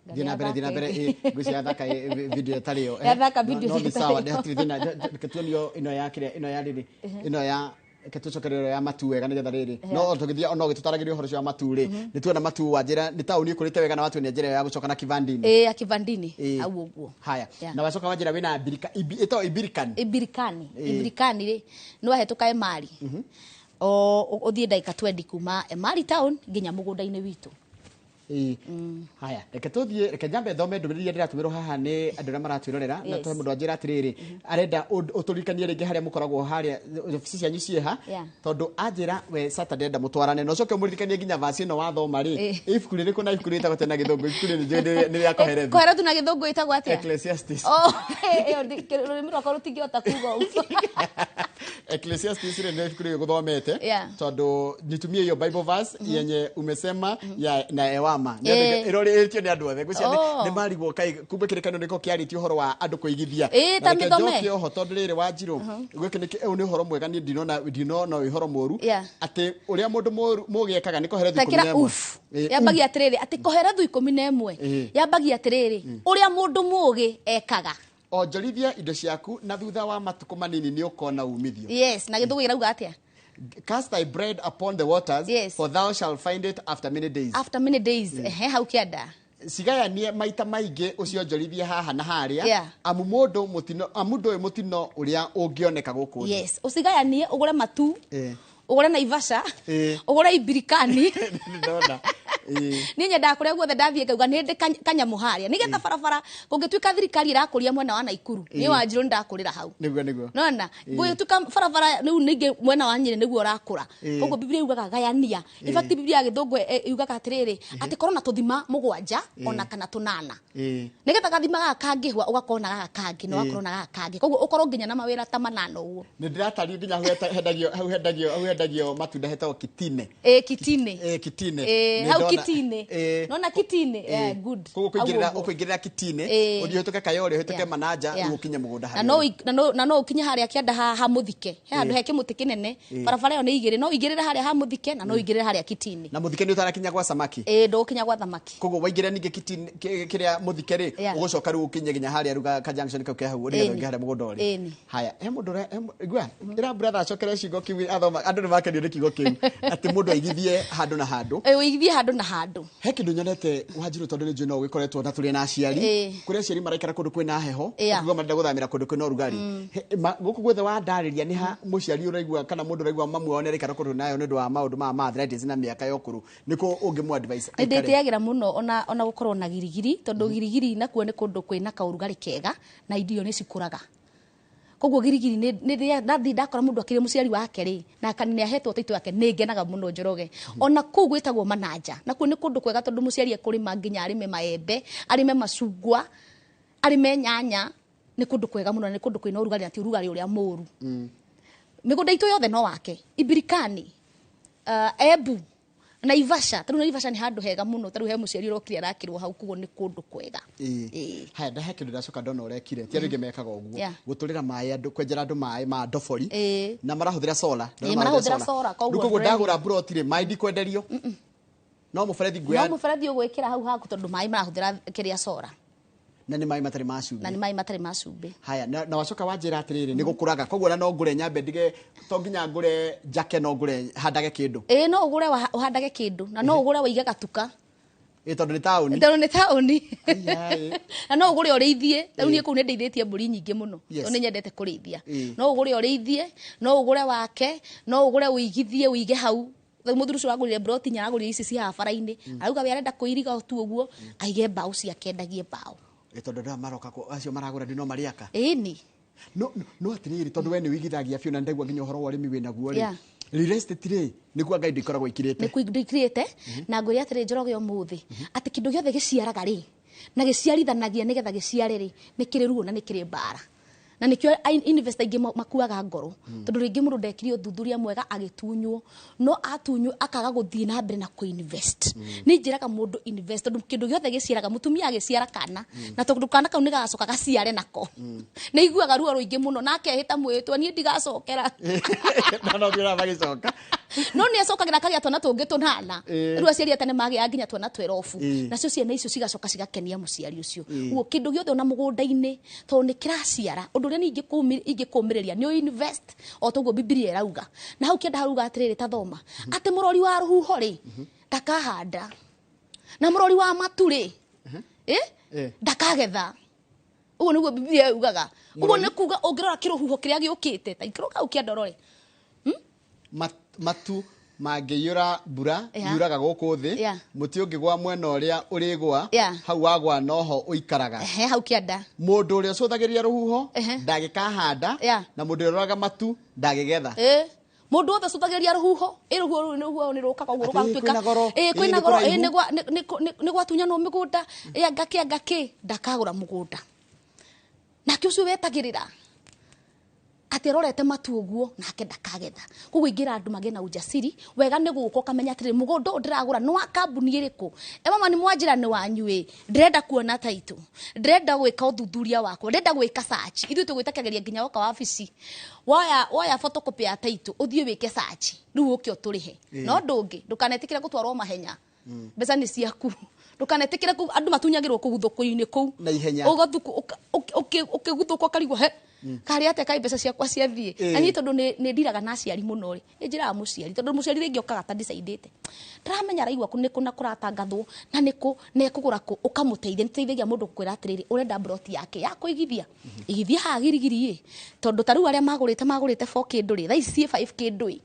Thiĩ na mbere, thiĩ na mbere, ngwĩciria yathaka, video ĩtarĩ yo. Yathaka video No, no, nĩ ĩtarĩ sawa, yo. hatirĩ thĩna. Reke tuonio ĩno ya kĩrĩa, ĩno ya rĩrĩ, ĩno ya Reke tũcokerere ya matu wega nĩgetha rĩrĩ no tũgĩthiĩ no gĩtũtaragĩria ũhoro ũcio wa matu rĩ, nĩ tuona matu wa njĩra nĩ taũni ĩkũrĩte wega na watuonia njĩra ya gũcoka na Kivandini. Ĩ ya Kivandini hau ũguo. Haya, na wacoka wanjĩra wĩna ĩtagwo Ibirikani. Ibirikani. Ibirikani rĩ nĩ wahĩtũka Emali, o ũthiĩ ndagĩka 20 kuma Emali town nginya mũgũnda-inĩ witũ. Haya, reke tũthiĩ, reke nyambe thome ndũmĩrĩri iria ndĩratũmĩrwo haha nĩ andũ arĩa maratwĩrorera, na tũhe mũndũ anjĩra atĩrĩrĩ, arenda ũtũririkanie rĩngĩ harĩa mũkoragwo harĩa obici cianyu ciĩha, tondũ anjĩra we Saturday enda mũtwarane, na ũcoke ũmũririkanie nginya verse ĩno wathoma rĩ, ibuku rĩrĩkũ na ibuku rĩtagwo atĩa na gĩthũngũ, ibuku rĩrĩ nĩ rĩa Kohelethu. Kohelethu na gĩthũngũ ĩtagwo atĩa? Ecclesiastes. Oh, ĩyo rũrĩmĩ rwakwa rũtingĩhota kuga ũguo. Ecclesiastes rĩ nĩ ibuku rĩrĩ gũthomete, tondũ nitumie hiyo Bible verse yenye umesema ya na Ewama. Ĩrorĩtio nĩ andũ othe. Ngwĩciria nĩ marigwo kaĩ kumbe kĩrĩkanĩro nĩkĩo kĩarĩtie ũhoro wa andũ kũigithia. Ta Na reke mĩthome. njoke oho tondũ rĩrĩ Wanjirũ, gĩkĩ nĩ ũyũ nĩ ũhoro mwega, niĩ ndinona ũhoro mũru, atĩ ũrĩa mũndũ mũũgĩ ekaga nĩ Kohelethu ikũmi na ĩmwe. Uff. Yambagia atĩrĩrĩ, atĩ Kohelethu 11. Yambagia atĩrĩrĩ, ũrĩa mũndũ mũũgĩ ekaga. Onjorithia indo ciaku na thutha wa matukũ manini nĩ ũkona umithio. Yes, na gĩthũngũ kĩrauga atĩa? Cast thy bread upon the waters, for thou shalt find it after many days. After many days, ehe, hau kĩanda. Cigayanie maita maingĩ ũcionjorithie haha na harĩa, amu mũndũ mũtino, amu ndũĩ mũtino ũrĩa ũngĩoneka gũkũ thĩ. Yes, ũcigayanie ũgũre matu, ũgũre Naivasha, ũgũre Ibirikani. Ndona. Niĩ nyendaga kũrĩa guothe ndathiĩ ngauga nĩ ndĩ kanyamũ harĩa, nĩgetha barabara kũngĩtuĩka thirikari ĩrakũria mwena wa Naikuru, niĩ Wanjirũ nĩndakũrĩra hau. Nĩguo, nĩguo. Nona, gũgĩtuĩka barabara rĩu ningĩ mwena wa Nyĩrĩ nĩguo ũrakũra. Koguo Biblia yugaga gayania. In fact Biblia ya gĩthũngũ yugaga atĩrĩrĩ, atĩ korwo na tũthima 7 ona kana 8. Nĩgetha gathima gaka kangĩhwa ũgakorwo na gaka kangĩ, na ũgakorwo na gaka kangĩ. Koguo ũkorwo nginya na mawĩra ta 8 ũguo. Nĩ ndĩratarire nginya hau hendagio matunda hetagwo Kitine. Kitine. Kitine. Hau Kitine. Nona Kitine. Good. Koguo ũkũingĩrĩra Kitine, ũthiĩ ũhĩtũke Kayole, ũhĩtũke Manaja, rĩu ũkinye mũgũnda harĩa. Na no ũkinye harĩa kĩanda ha Mũthike. He handũ he kĩmũtĩ kĩnene. Barabara ĩyo nĩ igĩrĩ. No ũingĩrĩre harĩa ha Mũthike na no ũingĩrĩre harĩa Kitine. Na Mũthike nĩ ũtarakinya gwa samaki? Ndũgũkinya gwa thamaki. Koguo waingĩra ningĩ Kitine, kĩrĩa Mũthike rĩ, ũgũcoka rĩu ũkinye nginya harĩa rĩu ka junction kau ke hau, nĩgetha ũingĩre harĩa mũgũnda ũrĩ. Haya, he mũndũ ũrĩa, igua, ĩra brother acokere ciugo kiu athoma, andũ nĩ makenio nĩ kiugo kĩu, atĩ mũndũ aigithie handũ na handũ. Ũigithie handũ na handũ. He kĩndũ nyonete Wanjirũ, tondũ nĩ njũĩ no ũgĩkoretwo na tũrĩ na aciari, kũrĩa aciari maraikara kũndũ kwĩna heho, ũkauga marenda gũthamĩra kũndũ kwĩna ũrugarĩ. Gũkũ guothe wandarĩria nĩ ha mũciari ũraigua kana mũndũ ũraigua mamu wao nĩ araikara kũndũ nayo nĩ ũndũ wa maũndũ ma arthritis na mĩaka ya ũkũrũ, nĩkũ ũngĩmũ advise Nĩ aikare? ndĩtĩagĩra mũno ona gũkorwo na girigiri, tondũ girigiri nakuo nĩ kũndũ kwĩna kaũrugarĩ kega na irio nĩ cikũraga. Koguo girigiri nĩ ndathiĩ ndakora mũndũ akĩrĩ mũciari wake rĩ, na kana nĩ ahetwo taitũ yake, nĩ ngenaga mũno Njoroge. Ona kũu gwĩtagwo Manaja, nakuo nĩ kũndũ kwega tondũ mũciari ekũrĩma nginya arĩme maembe, arĩme macungwa, arĩme nyanya, nĩ kũndũ kwega mũno, na nĩ kũndũ kwĩna ũrugarĩ na ti ũrugarĩ ũrĩa mũũru. Mĩgũnda itũ yothe no wake, Ibirikani, Embu, Naivasha, tarĩu Naivasha nĩ handũ hega mũno, tarĩu he mũciari ũrokire arakĩrwo hau, koguo nĩ kũndũ kwega. Haya, ndahe kĩndũ ndacoka ndona ũrekire, ti andũ aingĩ mekaga ũguo, gũtũrĩra maĩ andũ, kwenjera andũ maĩ ma ndobori, na marahũthĩra solar. Ndona Marahũthĩra solar, koguo Rĩu koguo ndũrenda. ndagũra mburoti rĩ, maĩ ndikwenderio. No mũberethi nguoya. No mũberethi ũgwĩkĩra hau haku tondũ maĩ marahũthĩra kĩrĩa solar. Na nĩ maĩ matarĩ ma cumbĩ. Na nĩ maĩ matarĩ ma cumbĩ. Haya, na wacoka wanjĩra atĩrĩrĩ, nĩ gũkũraga. Koguo ona no ngũre nyambe ndige, to nginya ngũre njake, no ngũre handage kĩndũ. No ũgũre ũhandage kĩndũ, na no ũgũre wĩige gatuka. Tondũ nĩ taũni. Tondũ nĩ taũni. Ai, ai. Na no ũgũre ũrĩithie. Rĩu niĩ kũu nĩ ndeithĩtie mbũri nyingĩ mũno. Tondũ nĩ nyendete kũrĩithia. No ũgũre ũrĩithie, no ũgũre wake, no ũgũre ũigithie, ũige hau. Rĩu mũthuri ũcio aragũrire mburoti inya, aragũrire ici cia haha bara-inĩ. Arauga we arenda kũiriga o tu ũguo, aige mbaũ ciake, endagie mbaũ. Tondũ andũ aya maroka acio maragũra ndĩ no marĩaka. Ĩni. No, no, no atĩrĩrĩ, tondũ we nĩ ũigithagia biũ na ndaigua nginya ũhoro wa ũrĩmi wĩnaguo rĩ. Real estate rĩ, nĩkuo Ngai ndĩkoragwo ĩkirĩte. Nĩkuo ndĩkirĩte, na ngwĩre atĩrĩ Njoroge ũmũthĩ, atĩ kĩndũ gĩothe gĩciaraga rĩ, na gĩciarithanagia nĩgetha gĩciare rĩ, nĩ kĩrĩ ruo na nĩ kĩrĩ mbara. Na nĩkĩo investor aingĩ makuaga ngoro. Tondũ rĩngĩ mũndũ ndekire ũthuthuria mwega agĩtunywo, no atunywo akaga gũthiĩ na mbere na kũ-invest. Nĩ njĩraga mũndũ invest, tondũ kĩndũ gĩothe gĩciaraga, mũtumia agĩciara kana, na tondũ kana kau nĩ gagacoka gaciare nako. Nĩ aiguaga ruo rũingĩ mũno, na akehĩta mwĩhĩtwa, niĩ ndigacokera. No, no, ndĩrona magĩcoka. No nĩ acokagĩra akagĩa twana tũngĩ tũnana. Rĩu aciari a tene magĩaga nginya twana twerobu. Nacio ciana icio cigacoka cigakenia mũciari ũcio. Ũguo kĩndũ gĩothe ona mũgũnda-inĩ tondũ nĩ kĩraciara, ũndũ ũrĩa niĩ ingĩkũmĩrĩria nĩ invest o toguo Bibilia ĩrauga. Na hau kĩanda harauga atĩrĩrĩ, ta thoma atĩ mũrori wa rũhuho rĩ ndakahanda, na mũrori wa matu rĩ ndakagetha. Ũguo nĩguo Bibilia yugaga. Ũguo nĩ kuga ũngĩrora kĩrũhuho kĩrĩa gĩũkĩte ta ikĩrũka hau kĩanda ũrore. Matu mangĩiyũra mbura yuraga gũkũ thĩ, mũtĩ ũngĩgwa mwena ũrĩa ũrĩgwa, hau wagwa noho ũikaraga. Hau kĩanda. Mũndũ ũrĩa ũcũthagĩrĩria rũhuho ndagĩkahanda, na mũndũ ũrĩa ũroraga matu ndagĩgetha. Mũndũ wothe ũcũthagĩrĩria rũhuho, rũhuho rũu nĩ rũhuho nĩ rũkaga ũguo rũgatuĩka. Kwĩna goro, nĩ gwatunyanwo mĩgũnda, anga kĩ anga kĩ, ndakagũra mũgũnda. Nake ũcio wetagĩrĩra atĩ arorete matu ũguo, nake ndakagetha. Koguo ingĩra andũ magĩe na ujasiri, wega nĩ gũka ũkamenya atĩrĩrĩ, mũgũnda ũyũ ndĩragũra nĩ wa kambuni ĩrĩkũ? Mama nĩ mwanjĩra nĩ wanyu ĩ, ndĩrenda kuona title, ndĩrenda gwĩka ũthuthuria wakwa, ndĩrenda gwĩka search. Ithuĩ tũgwĩtakagĩria nginya woka wabici, woya photocopy ya title, ũthiĩ wĩke search, rĩu ũke ũtũrĩhe. No ndũngĩ, ndũkanetĩkĩre gũtwarwo mahenya. Mbeca nĩ ciaku. Ndũkanetĩkĩre andũ matunyagĩrwo kũguthũkũ-inĩ kũu. Na ihenya. Ũkĩguthũka ũkarigwo, he, karĩ atĩa kaĩ mbeca ciakwa ciathiĩ. Na niĩ tondũ nĩ ndiraga na aciari mũno rĩ, nĩ njĩraga mũciari, tondũ mũciari rĩngĩ okaga ta ndicaidĩte. Ndaramenya araigua nĩ kũ na kũratangathwo, na nĩ kũ, na ekũgũra kũ, ũkamũteithia. Nĩ tũteithagia mũndũ gũkwĩra atĩrĩrĩ, ũrenda mburoti yake ya kũigithia. Igithia haha girigiri ĩ. Tondũ ta rĩu arĩa magũrĩte 4 kĩndũ rĩ, thaa ici ciĩ 5 kĩndũ ĩ.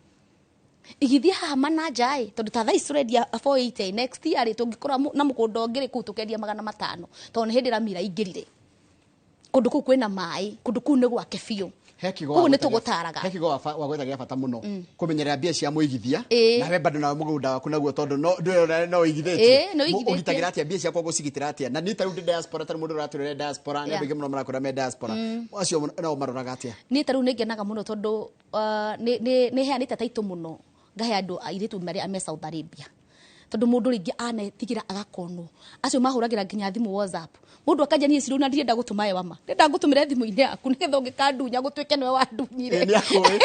Igithia haha mananja ĩ, tondũ ta thaa ici tũrendia 480, next year rĩ, tũngĩkora na mũgũnda ũngĩ rĩ, kũu tũkendia 500, tondũ nĩ hĩndĩ ramira ingĩrire. Kũndũ kũu kwĩna maĩ, kũndũ kũu nĩ gwake biũ. Koguo nĩ tũgũtaraga. He kiugo wa gwetha gĩa bata mũno. Kũmenyerera mbia cia mũigithia, nawe bado nawe mũgũnda waku naguo tondũ no ndũrona no ũigithĩtie. Ũgitagĩra atĩa mbia ciakwa gũcigitĩra atĩa? Na niĩ ta rĩu ndĩ diaspora, ta rĩu mũndũ ũratũrĩra diaspora, nĩ andũ aingĩ mũno marakũra me diaspora. Acio nao maroraga atĩa? Niĩ ta rĩu nĩ ngenaga mũno tondũ nĩ heanĩte title mũno, ngahe andũ airĩtu marĩa me Saudi Arabia. Tondũ mũndũ rĩngĩ anetigĩra agakonwo. Acio mahũragĩra nginya thimũ WhatsApp. Mũndũ akanja niĩ cirũ na ndirenda gũtũma ewa ma. Ndĩrenda ngũtũmĩre thimũ-inĩ yaku nĩgetha ũngĩkandunya gũtuĩke nĩwe wandunyire. Nĩ akũĩ.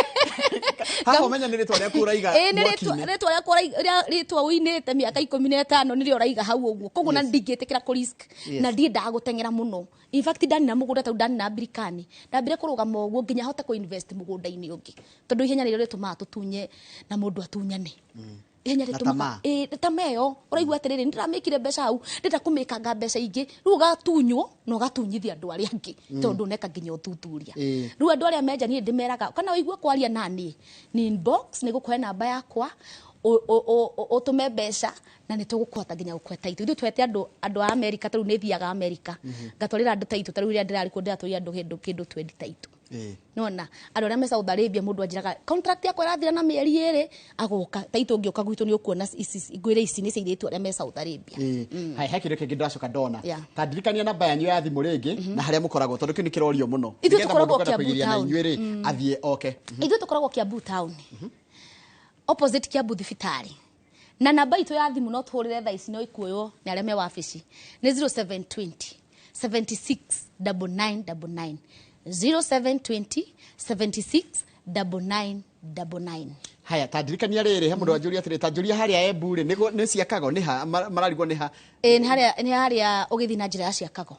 Haha ũmenya nĩ rĩtwa rĩaku ũraiga Nĩ rĩtwa rĩakwa rĩtwa ũinĩte mĩaka 15 nĩrĩo ũraiga hau ũguo. Koguo na ndingĩtĩkĩra kũ risk. Na ndiendaga gũteng'era mũno. In fact ndanina mũgũnda tondũ ndanina Mbirikani. Ndambire kũrũgama ũguo nginya hote kũ invest mũgũnda-inĩ ũngĩ. Tondũ ihenya nĩrĩo rĩtũmaga tũtunye na mũndũ atunyane. Ihenya rĩtũmaga tamaa ĩyo ũraigua atĩrĩrĩ, nĩndĩramĩkire mbeca hau, ndĩrenda kũmĩkanga mbeca ingĩ, rĩu ũgatunywo na ũgatunyithia andũ arĩa angĩ tondũ ndũneka nginya ũthuthuria. Rĩu andũ arĩa menja niĩ ndĩmeraga, kana ũigue kwaria na niĩ, ni inbox, nĩngũkũhe namba yakwa, ũtũme mbeca na nĩ tũgũkũhota nginya gũkũhe title. Ithuĩ twete andũ a America, ta rĩu nĩ thiaga America, ngatwarĩra andũ title, ta rĩu rĩrĩa ndĩrarĩ kuo ndĩratwarĩra andũ kĩndũ 20 title. Nona andũ arĩa me Saudi Arabia mũndũ anjĩraga contract yakwa ĩrathira na mĩeri 2, agoka title ũngĩũka gwitũ nĩ ũkuona ici ngwĩre ici nĩ cia airĩtu arĩa me Saudi Arabia. Hai, he kĩndũ kĩngĩ ndĩracoka ndona. Ta ndirikania namba yanyu ya thimũ rĩngĩ na harĩa mũkoragwo tondũ kĩu nĩ kĩrorio mũno. Ithuĩ Nĩgetha tũkoragwo mũndũ ũkwenda Kiambu kũigiria na town. inyuĩ rĩ, athiĩ oke. Ithuĩ tũkoragwo Kiambu town. Opposite Kiambu thibitarĩ. Na namba itũ ya thimũ no tũhũrĩre thaa ici no ikuoywo nĩ arĩa me wabici. Nĩ 0720 76 99 99. 0720 76 99 99. Haya, ta ndirikania rĩrĩ, he mũndũ wanjũria atĩrĩ, ta njũria harĩa Embu rĩ, nĩ ciakagwo, nĩ ha, mararigwo nĩ ha? Nĩ harĩa ũgĩthiĩ na njĩra ya ciakagwo.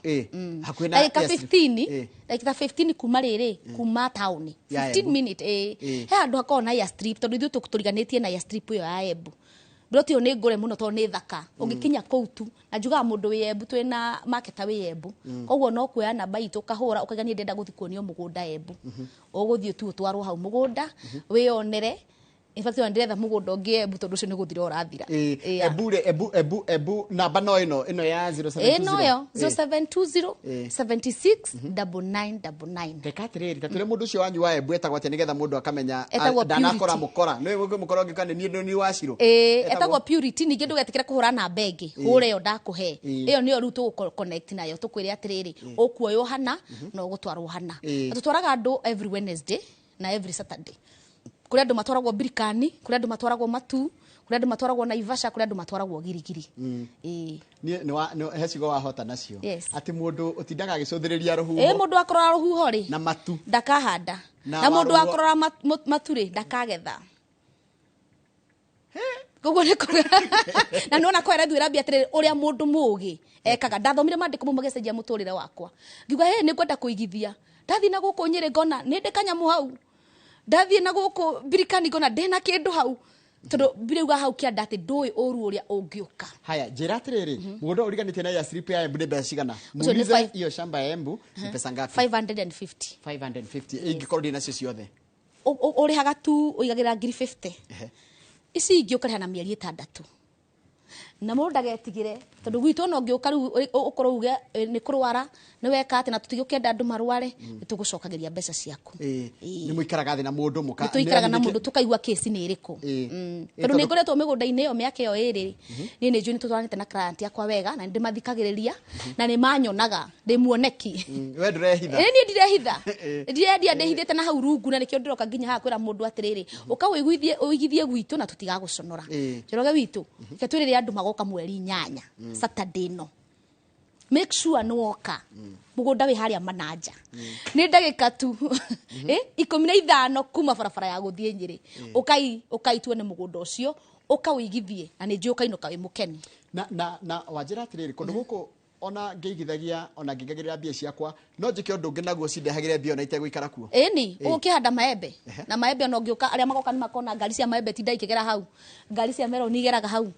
Hakuhĩ na Ndagĩka Yes. 15, ndagĩka 15 kuma rĩrĩ, kuma taũni. Ya 15 Embu. minute, He handũ hakoragwo na airstrip, tondũ ithuĩ tũriganĩtie na airstrip ĩyo ya Embu. Mburoti ĩyo nĩ ngũre mũno tondũ nĩ thaka. Ũngĩkinya kũu tu, na njugaga mũndũ wĩ Embu, twĩna marketer wĩ Embu. Koguo no kuoya namba itũ ũkahũra, ũkauga niĩ ndĩrenda gũthiĩ kuonio mũgũnda Embu. Ũgũthiĩ tu ũtwarwo hau mũgũnda, wĩyonere. In fact, ona ndĩretha mũgũnda ũngĩ Embu tondũ ũcio nĩ gũthira ũrathira. Embu rĩ, Embu, Embu, Embu, namba no ĩno, ĩno ya zero seven two No zero. yo, zero seven two zero, 76, double nine, double nine. Reka atĩrĩrĩ, ta twĩre mũndũ ũcio wanyu wa Embu etagwo atĩa nĩgetha mũndũ akamenya, Etagwo ndanakora Purity. mũkora. Nĩ ũĩ mũkora ũngĩũka nĩ niĩ nĩ wa Shiro. Etagwo Purity, ningĩ ndũgetĩkĩre kũhũra namba ĩngĩ. Hũra ĩyo ndakũhe. Ĩyo nĩyo rĩu tũgũ connect nayo, tũkwĩre atĩrĩrĩ, ũkuoywo hana na ũgũtwarwo hana. Na tũtwaraga andũ every Wednesday na every Saturday. Kũrĩ andũ matwaragwo Mbirikani, kũrĩ andũ matwaragwo Matu, kũrĩ andũ matwaragwo Naivasha, kũrĩ andũ matwaragwo Girigiri. Niĩ nĩ wa, nĩ, he ciugo wahota nacio. Yes. Atĩ mũndũ ũtindaga agĩcũthĩrĩria rũhuho. Mũndũ akũrora rũhuho rĩ, Na matu. Ndakahanda. Na Na mũndũ wa rũhuho. akũrora matu rĩ, ndakagetha. Koguo nĩ kuga na nĩwona Kohelethu ĩrambia atĩrĩrĩ, ũrĩa mũndũ mũũgĩ ekaga. Ndathomire maandĩko mau magĩcenjia mũtũrĩre wakwa. Ngiuga hĩ, nĩ ngwenda kũigithia. Ndathiĩ na gũkũ Nyĩrĩ ngona nĩ ndĩ kanyamũ hau. Ndathiĩ na gũkũ Mbirikani ngona ndĩna kĩndũ hau. Tondũ mbirauga hau kĩanda atĩ ndũĩ ũru ũrĩa ũngĩũka. Haya, njĩra atĩrĩrĩ, mũgũnda ũriganĩtie na airstrip ya Embu nĩ mbeca cigana? Ũcio nĩ Muulize hiyo shamba ya Embu ni pesa ngapi? 550. 550. Ingĩkorwo ndĩ nacio ciothe. Ũrĩhaga tu ũigagĩra ngiri 50. Ici ingĩ ũkarĩha na mĩeri 6. Na mũndũ ndagetigĩre tondũ gwitũ ona ũngĩũka rĩu ũkorwo uge nĩ kũrwara nĩ weka atĩ na tũtigũkĩenda andũ marware, nĩ tũgũcokagĩria mbeca ciaku. Nĩ mũikaraga thĩ na mũndũ mũka. Nĩ tũikaraga na mũndũ tũkaigua kesi nĩ ĩrĩkũ. Tondũ nĩ ngoretwo mĩgũnda-inĩ ĩyo mĩaka ĩyo ĩrĩ, niĩ nĩ njũĩ nĩ tũtwaranĩte na client yakwa wega na nĩ ndĩmathikagĩrĩria na nĩ manyonaga ndĩ muoneki. We ndũrehitha. Niĩ ndirehitha. Ndirendia ndĩhithĩte na hau rungu na nĩkĩo ndĩroka nginya haha kwĩra mũndũ atĩrĩrĩ, ũka ũigithie gwitũ na tũtigagũconora. Njoroge witũ, reke twĩrĩre andũ magoka mweri 8 Saturday no. Make sure nĩ woka. Mũgũnda wĩ harĩa Mananja. Nĩ ndagĩka tu. 15 kuma barabara ya gũthiĩ Nyĩrĩ. Ũkai tuone mũgũnda ũcio, ũkawĩigithie na nĩ njũĩ ũkainũka wĩ mũkenu. Na wanjĩra atĩrĩrĩ, kũndũ gũkũ ona ngĩigithagia, ona ngĩigagĩrĩra mbia ciakwa, no njĩke ũndũ ũngĩ naguo cindehagĩre mbia ona itegũikara kuo. Ĩni, ũgũkĩhanda maembe. Na maembe ona ũngĩũka, arĩa magoka nĩ makona ngari cia maembe tinda ikĩgera hau. Ngari cia meroni igeraga hau.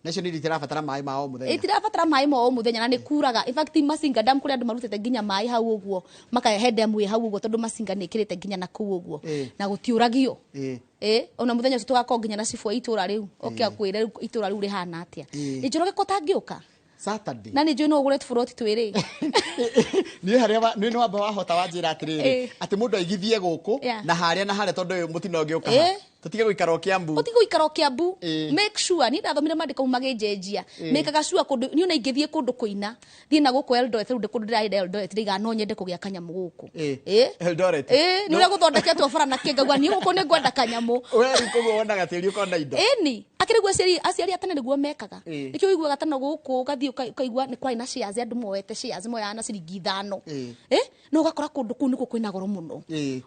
Nacio nĩ itirabatara maĩ ma o mũthenya. Itirabatara maĩ ma o mũthenya na nĩ kuraga. In fact, Masinga Dam kũrĩa andũ marutĩte nginya maĩ hau ũguo, makahe dam ĩ hau ũguo tondũ Masinga nĩ ĩkĩrĩte nginya na kũu ũguo. Na gũtiũragio. Ona mũthenya ũcio tũgakorwo nginya na cibũ wa itũra rĩu, oke akwĩre rĩu itũra rĩu rĩhana atĩa. Nĩ Njoroge ko ũtangĩũka? Saturday. Na nĩ njũĩ no ũgũre tũburoti twĩrĩ. Niĩ harĩa niĩ nĩ wamba wahota wanjĩra atĩrĩrĩ, atĩ mũndũ aigithie gũkũ na harĩa na harĩa tondũ ũyũ mũtino ũngĩũka haha. Tũtige gũikara o Kiambu. Tũtige gũikara o Kiambu. Make sure, niĩ ndathomire maandĩko mau magĩnjenjia. Mekaga sure kũndũ, niĩ ona ingĩthiĩ kũndũ kũina, thiĩ na gũkũ Eldoret, rĩu ndĩ kũndũ ndĩraenda Eldoret, ndĩigaga no nyende kũgĩa kanyamũ gũkũ. Eldoret. Nĩ ũrĩa gũthondeketwo bara na kĩ, ngauga niĩ gũkũ nĩ ngwenda kanyamũ. We rĩu koguo wonaga tĩri ũkona indo. Ĩni, akĩrĩ guo aciari a tene nĩguo mekaga. Nĩkĩo ũiguaga tene gũkũ ũgathiĩ ũkaigua nĩ kwarĩ na shares, andũ moete shares, moyaga na ciringi 5. No ũgakora kũndũ kũu nĩkuo kwĩna goro mũno.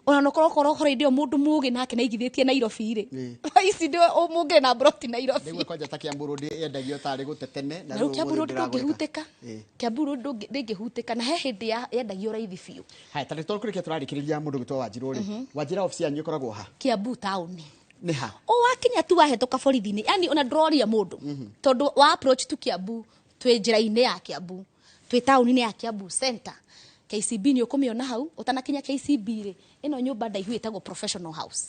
Ona no korwo korwo hĩndĩ ĩyo mũndũ mũũgĩ nake nĩaigithĩtie Nairobi rĩ. Ici nĩ mũngĩrĩ na broti Nairobi. Nĩguo kwanja ta Kiambu Road yendagio tarĩ gũte tene, na Na rĩu rĩu Kiambu Road ũmũthĩ ndĩragwĩka. ndũngĩhutĩka. Kiambu Road ndĩngĩhutĩka, na he hĩndĩ yendagio raithi biũ. Haya, ta rĩu tũkũrĩkia tũrarĩkĩrĩria mũndũ gwĩtwo Wanjirũ rĩ. Wanjĩra obici yanyu ĩkoragwo ha? Kiambu town. Nĩ ha? O wakinya tu wahĩtũka borithi-inĩ, yani ona ndũroria mũndũ. Tondũ wa approach tu Kiambu, twĩ njĩra-inĩ ya Kiambu, twĩ taũni-inĩ ya Kiambu center. KCB nĩ ũkũmĩona hau, ũtanakinya KCB rĩ, ĩno nyũmba ndaihu ĩtagwo Professional House.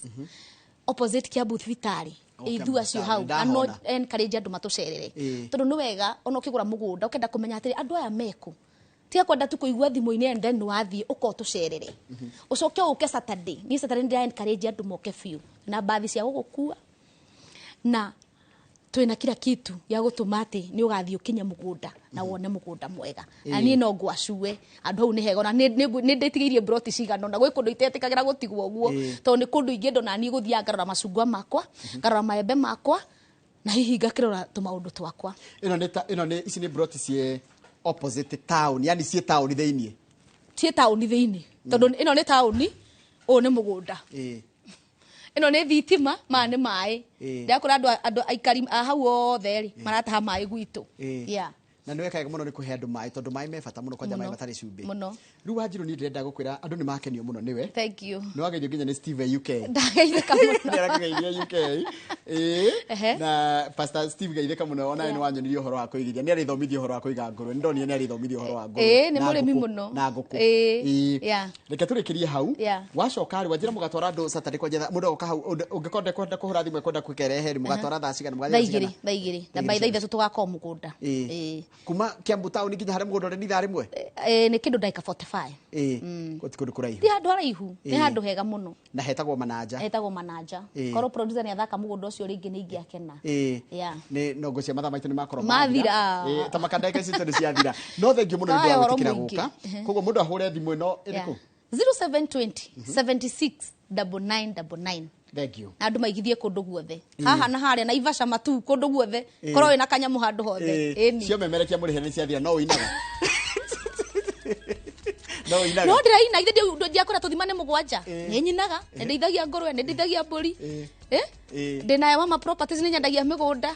Opposite Kiambu thibitarĩ. Kiambu Ithuĩ acio hau, thibitarĩ, na no ndahona. encourage andũ matũcerere. Tondũ nĩ wega ona ũkĩgũra mũgũnda ũkenda kũmenya atĩrĩ andũ aya mekũ. Tiga kwenda tu kũigua thimũ-inĩ and then wathiĩ ũka ũtũcerere. Ũcoke ũke Saturday. Niĩ Saturday ndĩra encourage andũ moke biũ. Na mbathi cia gũgũkua. Na twĩna kila kitu ya gũtũma atĩ nĩ ũgathiĩ ũkinye mũgũnda na wone mũgũnda mwega. Na niĩ no ngwacue andũ hau nĩ hega, ona nĩ ndĩtigĩirie broti cigana ũna, gwĩ kũndũ itetĩkagĩra gũtigwo ũguo, tondũ nĩ kũndũ ingĩenda ona niĩ gũthiaga ngarora macungwa makwa, ngarora maembe makwa, na hihi ngakĩrora tũmaũndũ twakwa. Ĩno nĩ ta, ĩno nĩ, ici nĩ broti ciĩ opposite town, yani ciĩ taũni thĩiniĩ. Ciĩ taũni thĩiniĩ, tondũ ĩno nĩ taũni, ũyũ nĩ mũgũnda. Ĩno nĩ thitima, maya nĩ maĩ. Ndĩrakora andũ aikari a hau othe rĩ, marataha maĩ gwitũ. Na nĩ wekaga mũno nĩ kũhe andũ maĩ, tondũ maĩ me bata mũno, kwanja maĩ Mũno. matarĩ cumbĩ. Mũno. Rĩu Wanjirũ, niĩ ndĩrenda gũkwĩra andũ nĩ makenio mũno nĩwe. Thank you. Nĩ wageithio nginya nĩ Steve UK. Ndageithĩka mũno. Nĩ arakũgeithia UK. Na Pastor Steve geithĩka mũno, ona nĩ wanyonirie ũhoro wa kũigithia. Nĩ arĩthomithia ũhoro wa kũiga ngũrwe. Nĩ ndonire nĩ arĩthomithia ũhoro wa ngũrwe. Nĩ Na mũrĩmi ngũkũ. mũno. Na ngũkũ. Reke tũrĩkĩrie hau. Wacoka rĩ, wanjĩra mũgatwara andũ Saturday kwanja thaa, mũndũ agoka hau, ũngĩkorwo ndekwenda kũhũra thimũ, ekwenda kwĩka ĩrehe rĩ, mũgatwara thaa cigana, mũgathiĩ Thaa thaa cigana? igĩrĩ, thaa igĩrĩ. Na Thaa by igĩrĩ thaa ithatũ tũgakorwo mũgũnda. Kuma Kiambu town nginya harĩa mũgũnda ũrĩ nĩ ithaa rĩmwe? Nĩ kĩndũ ndagĩka 45. Gũtirĩ kũndũ kũraihu. Ti handũ haraihu, nĩ handũ hega mũno. Na hetagwo Mananja. Hetagwo Mananja. Korwo producer nĩ athaka mũgũnda ũcio rĩngĩ nĩ ingĩakena. Nĩ no ngũcia mathaa maitũ nĩ makorwo Mathira. mathira. Ta makandagĩka citũ nĩ ciathira. No thengiũ mũno nĩ ũndũ wa Kaya ũhoro gwĩtĩkĩra mũingĩ. gũka. Koguo mũndũ ahũre thimũ ĩno ĩrĩkũ? Zero seven twenty, 76, double nine, double nine. Thank you. Na andũ maigithie kũndũ guothe. Haha na harĩa, na Naivasha matu kũndũ guothe. Korwo wĩna kanyamũ handũ hothe. Ĩni. Cio memerekia mũrĩhe nĩ ciathira, no ũinaga. No ũinaga. No ndĩraina, ithe ndiakũra tũthima nĩ mũgwanja. Nĩ nyinaga, nĩ ndeithagia ngũrwe, nĩ ndeithagia mbũri. Ndĩna Ewama Properties nĩ nyendagia mĩgũnda.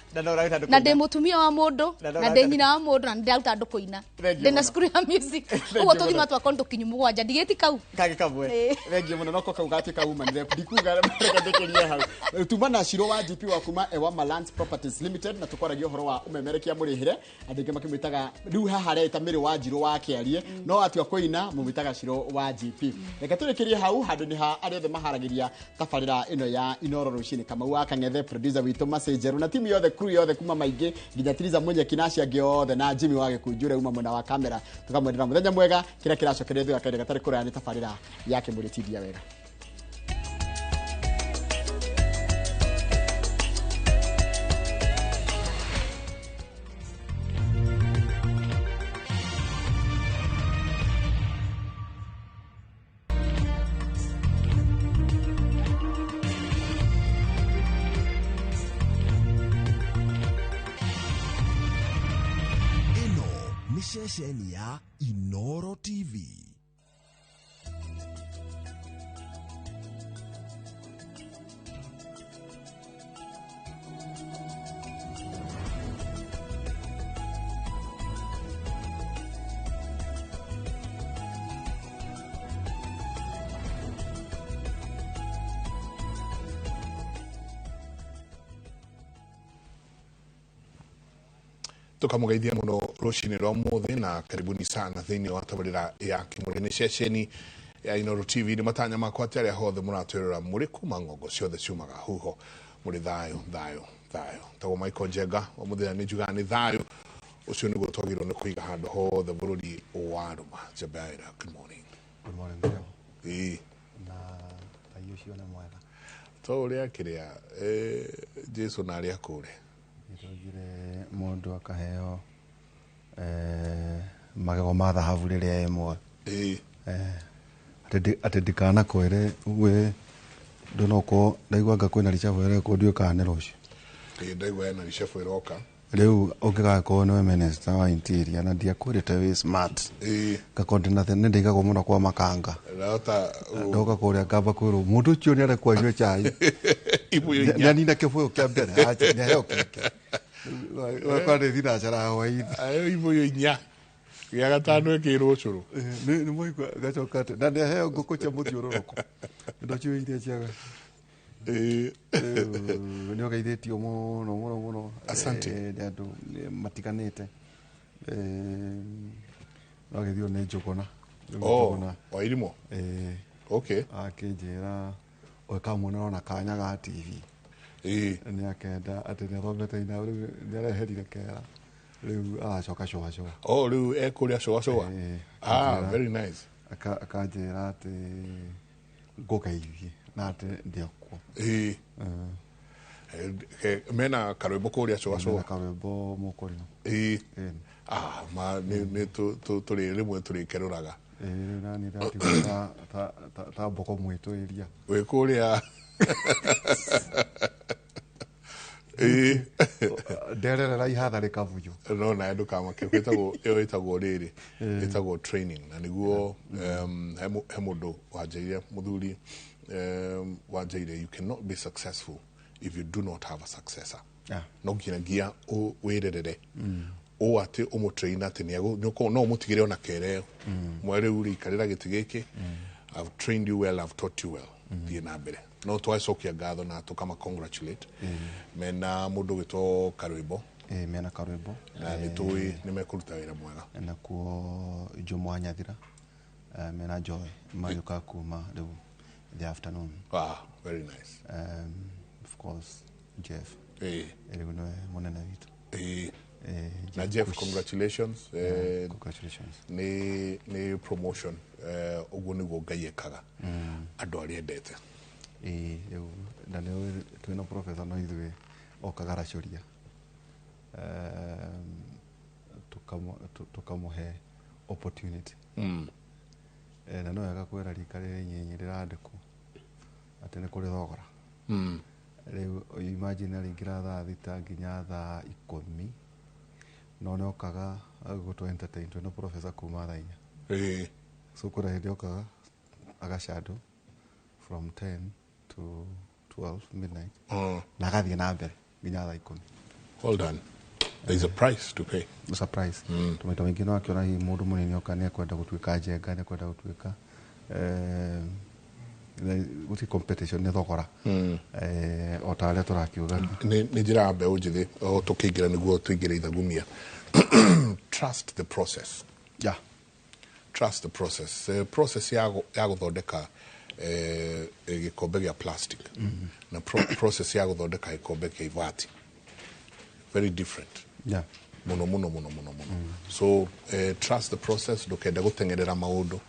Na ndĩ mũtumia wa mũndũ, na ndĩ nyina wa mũndũ, na ndĩraruta andũ kũina. Ndĩna cukuru ya music. Ũguo tũthima twakwa nĩ tũkinyu mũgwanja, ndigĩti kau. Kangĩ kamwe. Thengiũ mũno noko kau gatuĩka woman rep. Ndikuga reke ndĩkĩrie hau. Tuma na Shiro wa GP wa kuma Ewama Lands Properties Limited, na tũkwaragia ũhoro wa ũmemerekia mũrĩhĩre. Andũ aingĩ makĩmwĩtaga rĩu haha areta Mĩrĩ wa Njirũ wa Kĩarie, no atua kũina mũmwĩtaga Shiro wa GP. Reke tũrĩkĩrie hau handũ nĩ ha arĩa othe maharagĩria tabarĩra ĩno ya Inoro rũcinĩ. Kamau wa Kang'ethe, producer witũ Masĩ Njerũ, na timu yothe, crew yothe kuma maingĩ nginya Tiriza Munyeki na acio angĩ othe, na Jimmy wa Gĩkunju ũrĩa uma mwena wa kamera. Tũkamwendera mũthenya mwega, kĩrĩa kĩracokeria thutha kahinda gatarĩ kũraya nĩ tabarĩra ya Kĩmũrĩ Tindia Wega. Ceceni ya Inoro TV. Tukamugeithia muno rucini rwa muthi na karibuni sana thiini wa tabarira ya Kimuri. Ni ceceni ya Inoro TV. Ni matanya makwa ati aria hothe muratwirora muri kuma ng'ongo ciothe ciumaga huho muri thayo thayo thayo. Tagwo Michael Njenga wa muthenya ni njugaga ni thayo ucio niguo twagirwo ni kuiga handu hothe bururi wa ruma. Jabaira, good morning. Good morning. Ii na thayo ucio ni mwega to uria kiria Jesu na aria kure Nĩtwaugire mũndũ akaheo magego ma thahabu rĩrĩa ĩ muoyo. Atĩ ndikanakwĩre we ndũnokorwo ndaigua anga kwĩna reshuffle ĩrekwo ndiũĩ kana nĩ rũciũ. Ndaigua hena reshuffle ĩroka. Rĩu ũngĩgakorwo nĩwe minister wa interior na ndiakwĩrĩte wĩ smart. Ngakorwo ndĩna thĩna nĩndaigagwo mũno kwa makanga. Ndoka kũrĩa ngamba kwĩrwo mũndũ ũcio nĩarekwo anyue chai. Nĩanina kĩbũyũ kĩa mbere acha nĩaheo kĩngĩ. Wakwa nĩ thinacara hwaĩ-inĩ. Ayo ibũyũ inya. Gĩa gatano ĩkĩrwo ũcũrũ. Nĩ mũigua gacoka atĩ na nĩaheo ngũkũ cia mũthiũrũrũko. Ndocio iria ciaga. Nĩ ũgeithĩtio mũno mũno mũno. Asante. Nĩ andũ matiganĩte. No agĩthio nĩ Njũgũna. Oh, wa Irimũ? Okay. Akĩnjĩra ũkamuona ona kanya ga TV. Nĩ akenda atĩ nĩ athomete ina rĩu nĩ areherire kera. Rĩu aracoka coa coa. Oh, rĩu ekũrĩa coa coa. Ah, very nice. Akanjĩra atĩ ngũgeithie na atĩ ndĩokuo. Mena karwĩmbo kũrĩa coa coa. Mena karwĩmbo mũkũrino. Ah, ma nĩ tũrĩ rĩmwe tũrĩkerũraga. Rĩu nani ndatigwo ta mboko mwĩtũĩria. Wĩ kũrĩa. Ndererera ihatha rĩkabuyũ. No nawe ndũkamake ĩtagwo ĩyo ĩtagwo rĩrĩ ĩtagwo training na nĩguo he mũndũ wanjĩrire mũthuri wanjĩrire you cannot be successful if you do not have a successor. No nginyagia wĩrerere ũũ atĩ ũmũtrain atĩ no ũmũtigĩre ona kereo mwe rĩu rĩ ikarĩra gĩtĩ gĩkĩ. I've trained you well, I've taught you well. Thiĩ na mbere. No twacokia ngatho na tũkama congratulate mena mũndũ ũgĩtwo Karwĩmbo. Mena Karwĩmbo na nĩ tũĩ nĩ mekũruta wĩra mwega. Nakuo Jomo wa Nyathira mena Joy magĩũka kuma rĩu the afternoon. Ah, very nice. Of course Jeff. Rĩu nĩwe mũnene witũ. Na Jeff, congratulations. Congratulations. Nĩ promotion ũguo nĩguo Ngai ekaga andũ arĩa endete. Rĩu na nĩ twĩna professor no ithuĩ okaga aracũria tũkamũhe opportunity. Na no wega kwĩra rika rĩrĩ inyinyi rĩrandĩkwo atĩ nĩ kũrĩ thogora. Rĩu imagine arĩingĩra thaa 6 nginya thaa 10 no nĩ okaga gũtũ entertain twĩna professor kuma thaa 4. So kũrĩ hĩndĩ okaga agachandũ from 10 to 2 12 midnight na agathiĩ na mbere nginya thaa 10. Well done. There is a price to pay. It's a price. Tũmaita maingĩ no akĩona hihi mũndũ mũnini oka nĩ ekwenda gũtuĩka njenga, nĩ ekwenda gũtuĩka gũtirĩ competition, nĩ thogora o ta arĩa tũrakiuga. Nĩ njĩra ya mbeũ njĩthĩ o tũkĩingĩra nĩguo tũingĩre ithagumia. Trust the process. Yeah. Trust the process. Process ya gũthondeka gĩkombe gĩa plastic na process ya gũthondeka gĩkombe kĩa ibati, very different. Yeah. Mũno mũno mũno mũno mũno. So trust the process, ndũkende gũteng'erera maũndũ.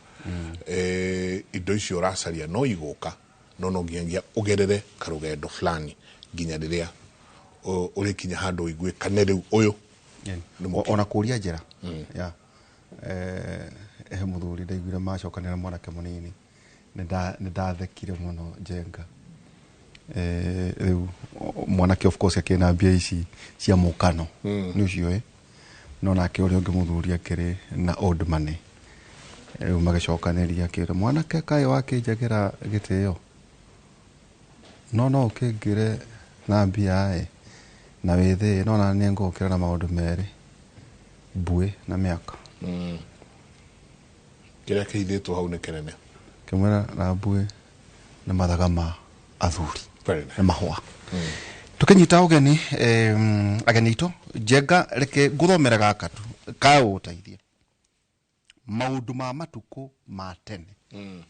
Indo icio ũracaria no igũka, no no nginyagia ũgerere karũgendo fulani nginya rĩrĩa ũrĩkinya handũ ũigue kane rĩu ũyũ. Ona kũria njĩra. Yeah. He mũthuri ndaiguire macokanĩra mwanake mũnini, nĩ ndathekire mũno njenga. Rĩu mwanake of course akĩna mbia ici cia mũkano nĩ ũcio no nake ũrĩa ũngĩ mũthuri akĩrĩ na old money. Rĩu magĩcokanĩria akĩra mwanake kaĩ wakĩnjagĩra gĩtĩo, no no ũkĩngĩre na mbia na wĩthĩ, no na nĩ ngũkĩra na maũndũ merĩ, mbuĩ na mĩaka. Kĩrĩa kĩhithĩtwo hau nĩ kĩnene. Kĩmwĩra na mbuĩ na mathaga ma athuri na mahũa. Tũkĩnyita ũgeni ageni aitũ njenga, reke ngũthomere gaka tu kaũteithie maũndũ ma matukũ ma tene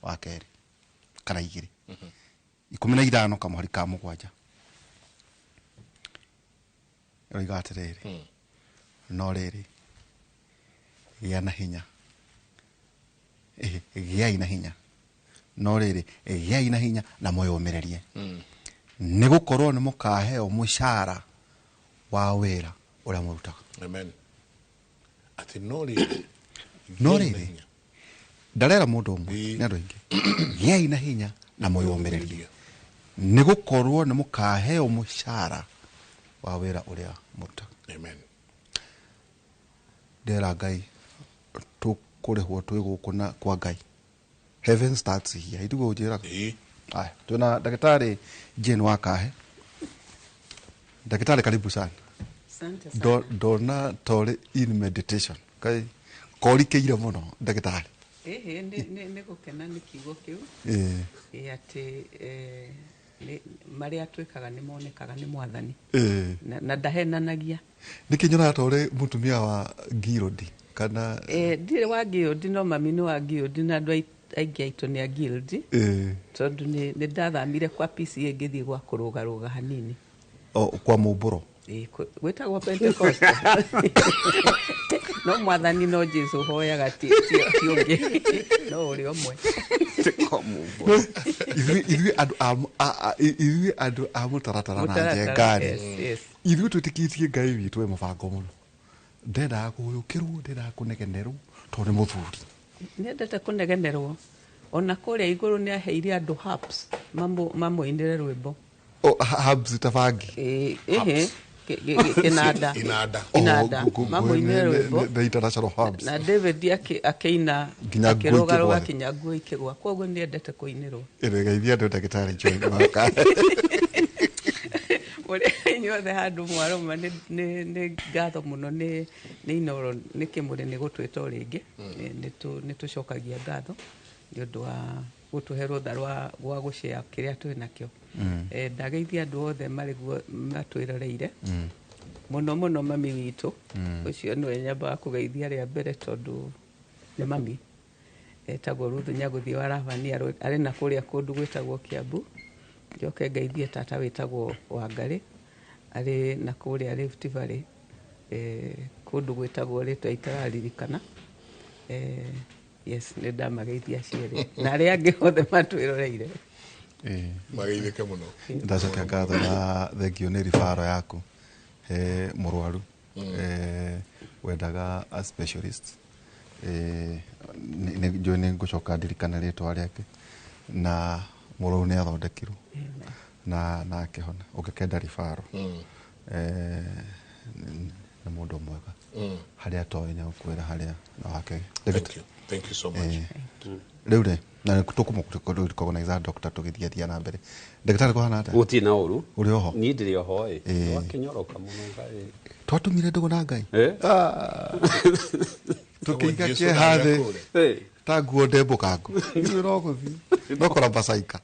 wa kerĩ kana 2 15 kamũhari ka 7 ĩroiga atĩrĩrĩ, no rĩrĩ gĩa na hinya, gĩai na hinya, no rĩrĩ gĩai na hinya na mwĩyũmĩrĩrie, nĩ gũkorwo nĩ mũkaheo mũcara wa wĩra ũrĩa mũrutaga. Amen. Atĩ no rĩrĩ, no rĩrĩ ndarera mũndũ ũmwe nĩ andũ aingĩ, gĩai na hinya na mwĩyũmĩrĩrie, nĩ gũkorwo nĩ mũkaheo mũcara wa wĩra ũrĩa mũrutaga. Amen. Ndera Ngai tũkũrĩhwo twĩ gũkũ na kwa Ngai. Heaven starts here. Itugo njĩraga. Aya, twĩna ndagĩtarĩ Jane Wakahe. Ndagĩtarĩ, karibu sana. Asante sana. Ndona torĩ in meditation. Kai korikeire mũno ndagĩtarĩ. Ĩhĩ, nĩ gũkena nĩ kiugo kĩu. Atĩ marĩa twĩkaga nĩ monekaga nĩ mwathani. Na ndahenanagia. Nĩkĩ nyonaga torĩ mũtumia wa Ngirodi kana ndirĩ wa Ngirodi, no mami nĩ wa Ngirodi na andũ aingĩ aitũ nĩ a Ngirodi. Tondũ nĩ ndathamire kwa PCA ngĩthiĩ gwa kũrũgarũga hanini. Kwa mũmbũro. Gwĩtagwo Pentecost. No mwathani no Jesu hoyaga ti ũngĩ, no ũrĩa ũmwe. Ithuĩ andũ a mũtaratara na njengari, ithuĩ twĩtĩkĩtie Ngai witũ e mũbango mũno. Ndendaga kũhũyũkĩrwo, ndendaga kũnegenerwo tondũ nĩ mũthuri. Nĩendete kũnegenerwo. Ona kũrĩa igũrũ nĩ aheire andũ harps mamũinĩre rwĩmbo. Harps ta bangi? Ĩhĩ, kĩnanda. Inanda. Mamũinĩre rwĩmbo. The international harps. Na David akĩina akĩrũgarũga kinya nguo ikĩgwa. Koguo nĩendete kũinĩrwo. Ĩrĩgeithia andũ ndagĩtarĩ Jane Wakahe. Mũrĩ inyuothe handũ mwarũma, nĩ ngatho mũno nĩ Inooro nĩ kĩmũrĩ nĩ gũtwĩta o rĩngĩ. Nĩ tũcokagia ngatho nĩ ũndũ wa gũtũhe rũtha rwa gũshare kĩrĩa twĩ nakĩo. Ndageithia andũ othe marĩ guo matwĩroreire, mũno mũno mami witũ ũcio nĩwe nyambaga kũgeithia rĩa mbere tondũ nĩ mami. Etagwo Ruth Nyagũthiĩ wa Rabani, arĩ na kũrĩa kũndũ gwĩtagwo Kiambu. Njoke ngeithie tata wĩtagwo Wangarĩ, arĩ na kũrĩa Rift Valley, kũndũ gwĩtagwo rĩtwa itararirikana. Yes, nĩ ndamageithia cierĩ na arĩa angĩ othe matwĩroreire. Mageithĩke mũno. Ndacokia ngatho na thengio nĩ ribaro yaku he mũrwaru wendaga a specialist. Njũĩ nĩ ngũcoka ndirikane rĩtwa rĩake, na mũrwaru nĩ athondekirwo na akĩhona. Ũngĩkenda ribaro Nĩ mũndũ mwega. Harĩa atoĩ nĩ agũkwĩra harĩa na wake. Thank you. Thank you so much. Rĩu rĩ, na tũkũmũ recognize doctor tũgĩthiĩ na mbere. Ndagĩtarĩ, kũhana atĩa? Gũtirĩ na ũru. Ũrĩ oho? Niĩ ndĩrĩ oho ĩ. Wakĩnyoroka mũno Ngai. Twatumire ndũgũ na Ngai. Tũkĩiga Jesu kĩeha thĩ ndarĩ Eh. ta nguo ndembũkangu. Ithuĩ no gũthiĩ no kũrambacaika.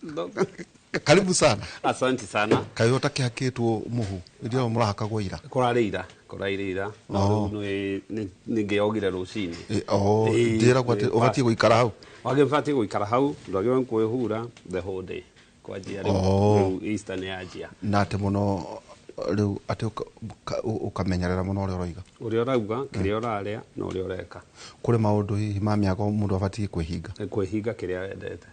Karibu sana. Asante sana. Kaĩ ũtakĩhakĩtwo mũhu irio mũrahakagwo ira? Kũrarĩ ira, kũrarĩ ira. No rĩu nĩ ngĩogire rũcinĩ. Oh, njĩragwo atĩ ũbatiĩ gũikara hau. Wagĩbatiĩ gũikara hau, ndwagĩrĩirwo nĩ kwĩhura the whole day. Kwanjia rĩu, rĩu Easter nĩ yanjia. Na atĩ mũno rĩu atĩ ũkamenyerera mũno ũrĩa ũroiga. Ũrĩa ũrauga, kĩrĩa ũrarĩa na ũrĩa ũreka. Kũrĩ maũndũ hihi ma mĩago mũndũ abatiĩ kwĩhinga? Nĩ kwĩhinga kĩrĩa wendete.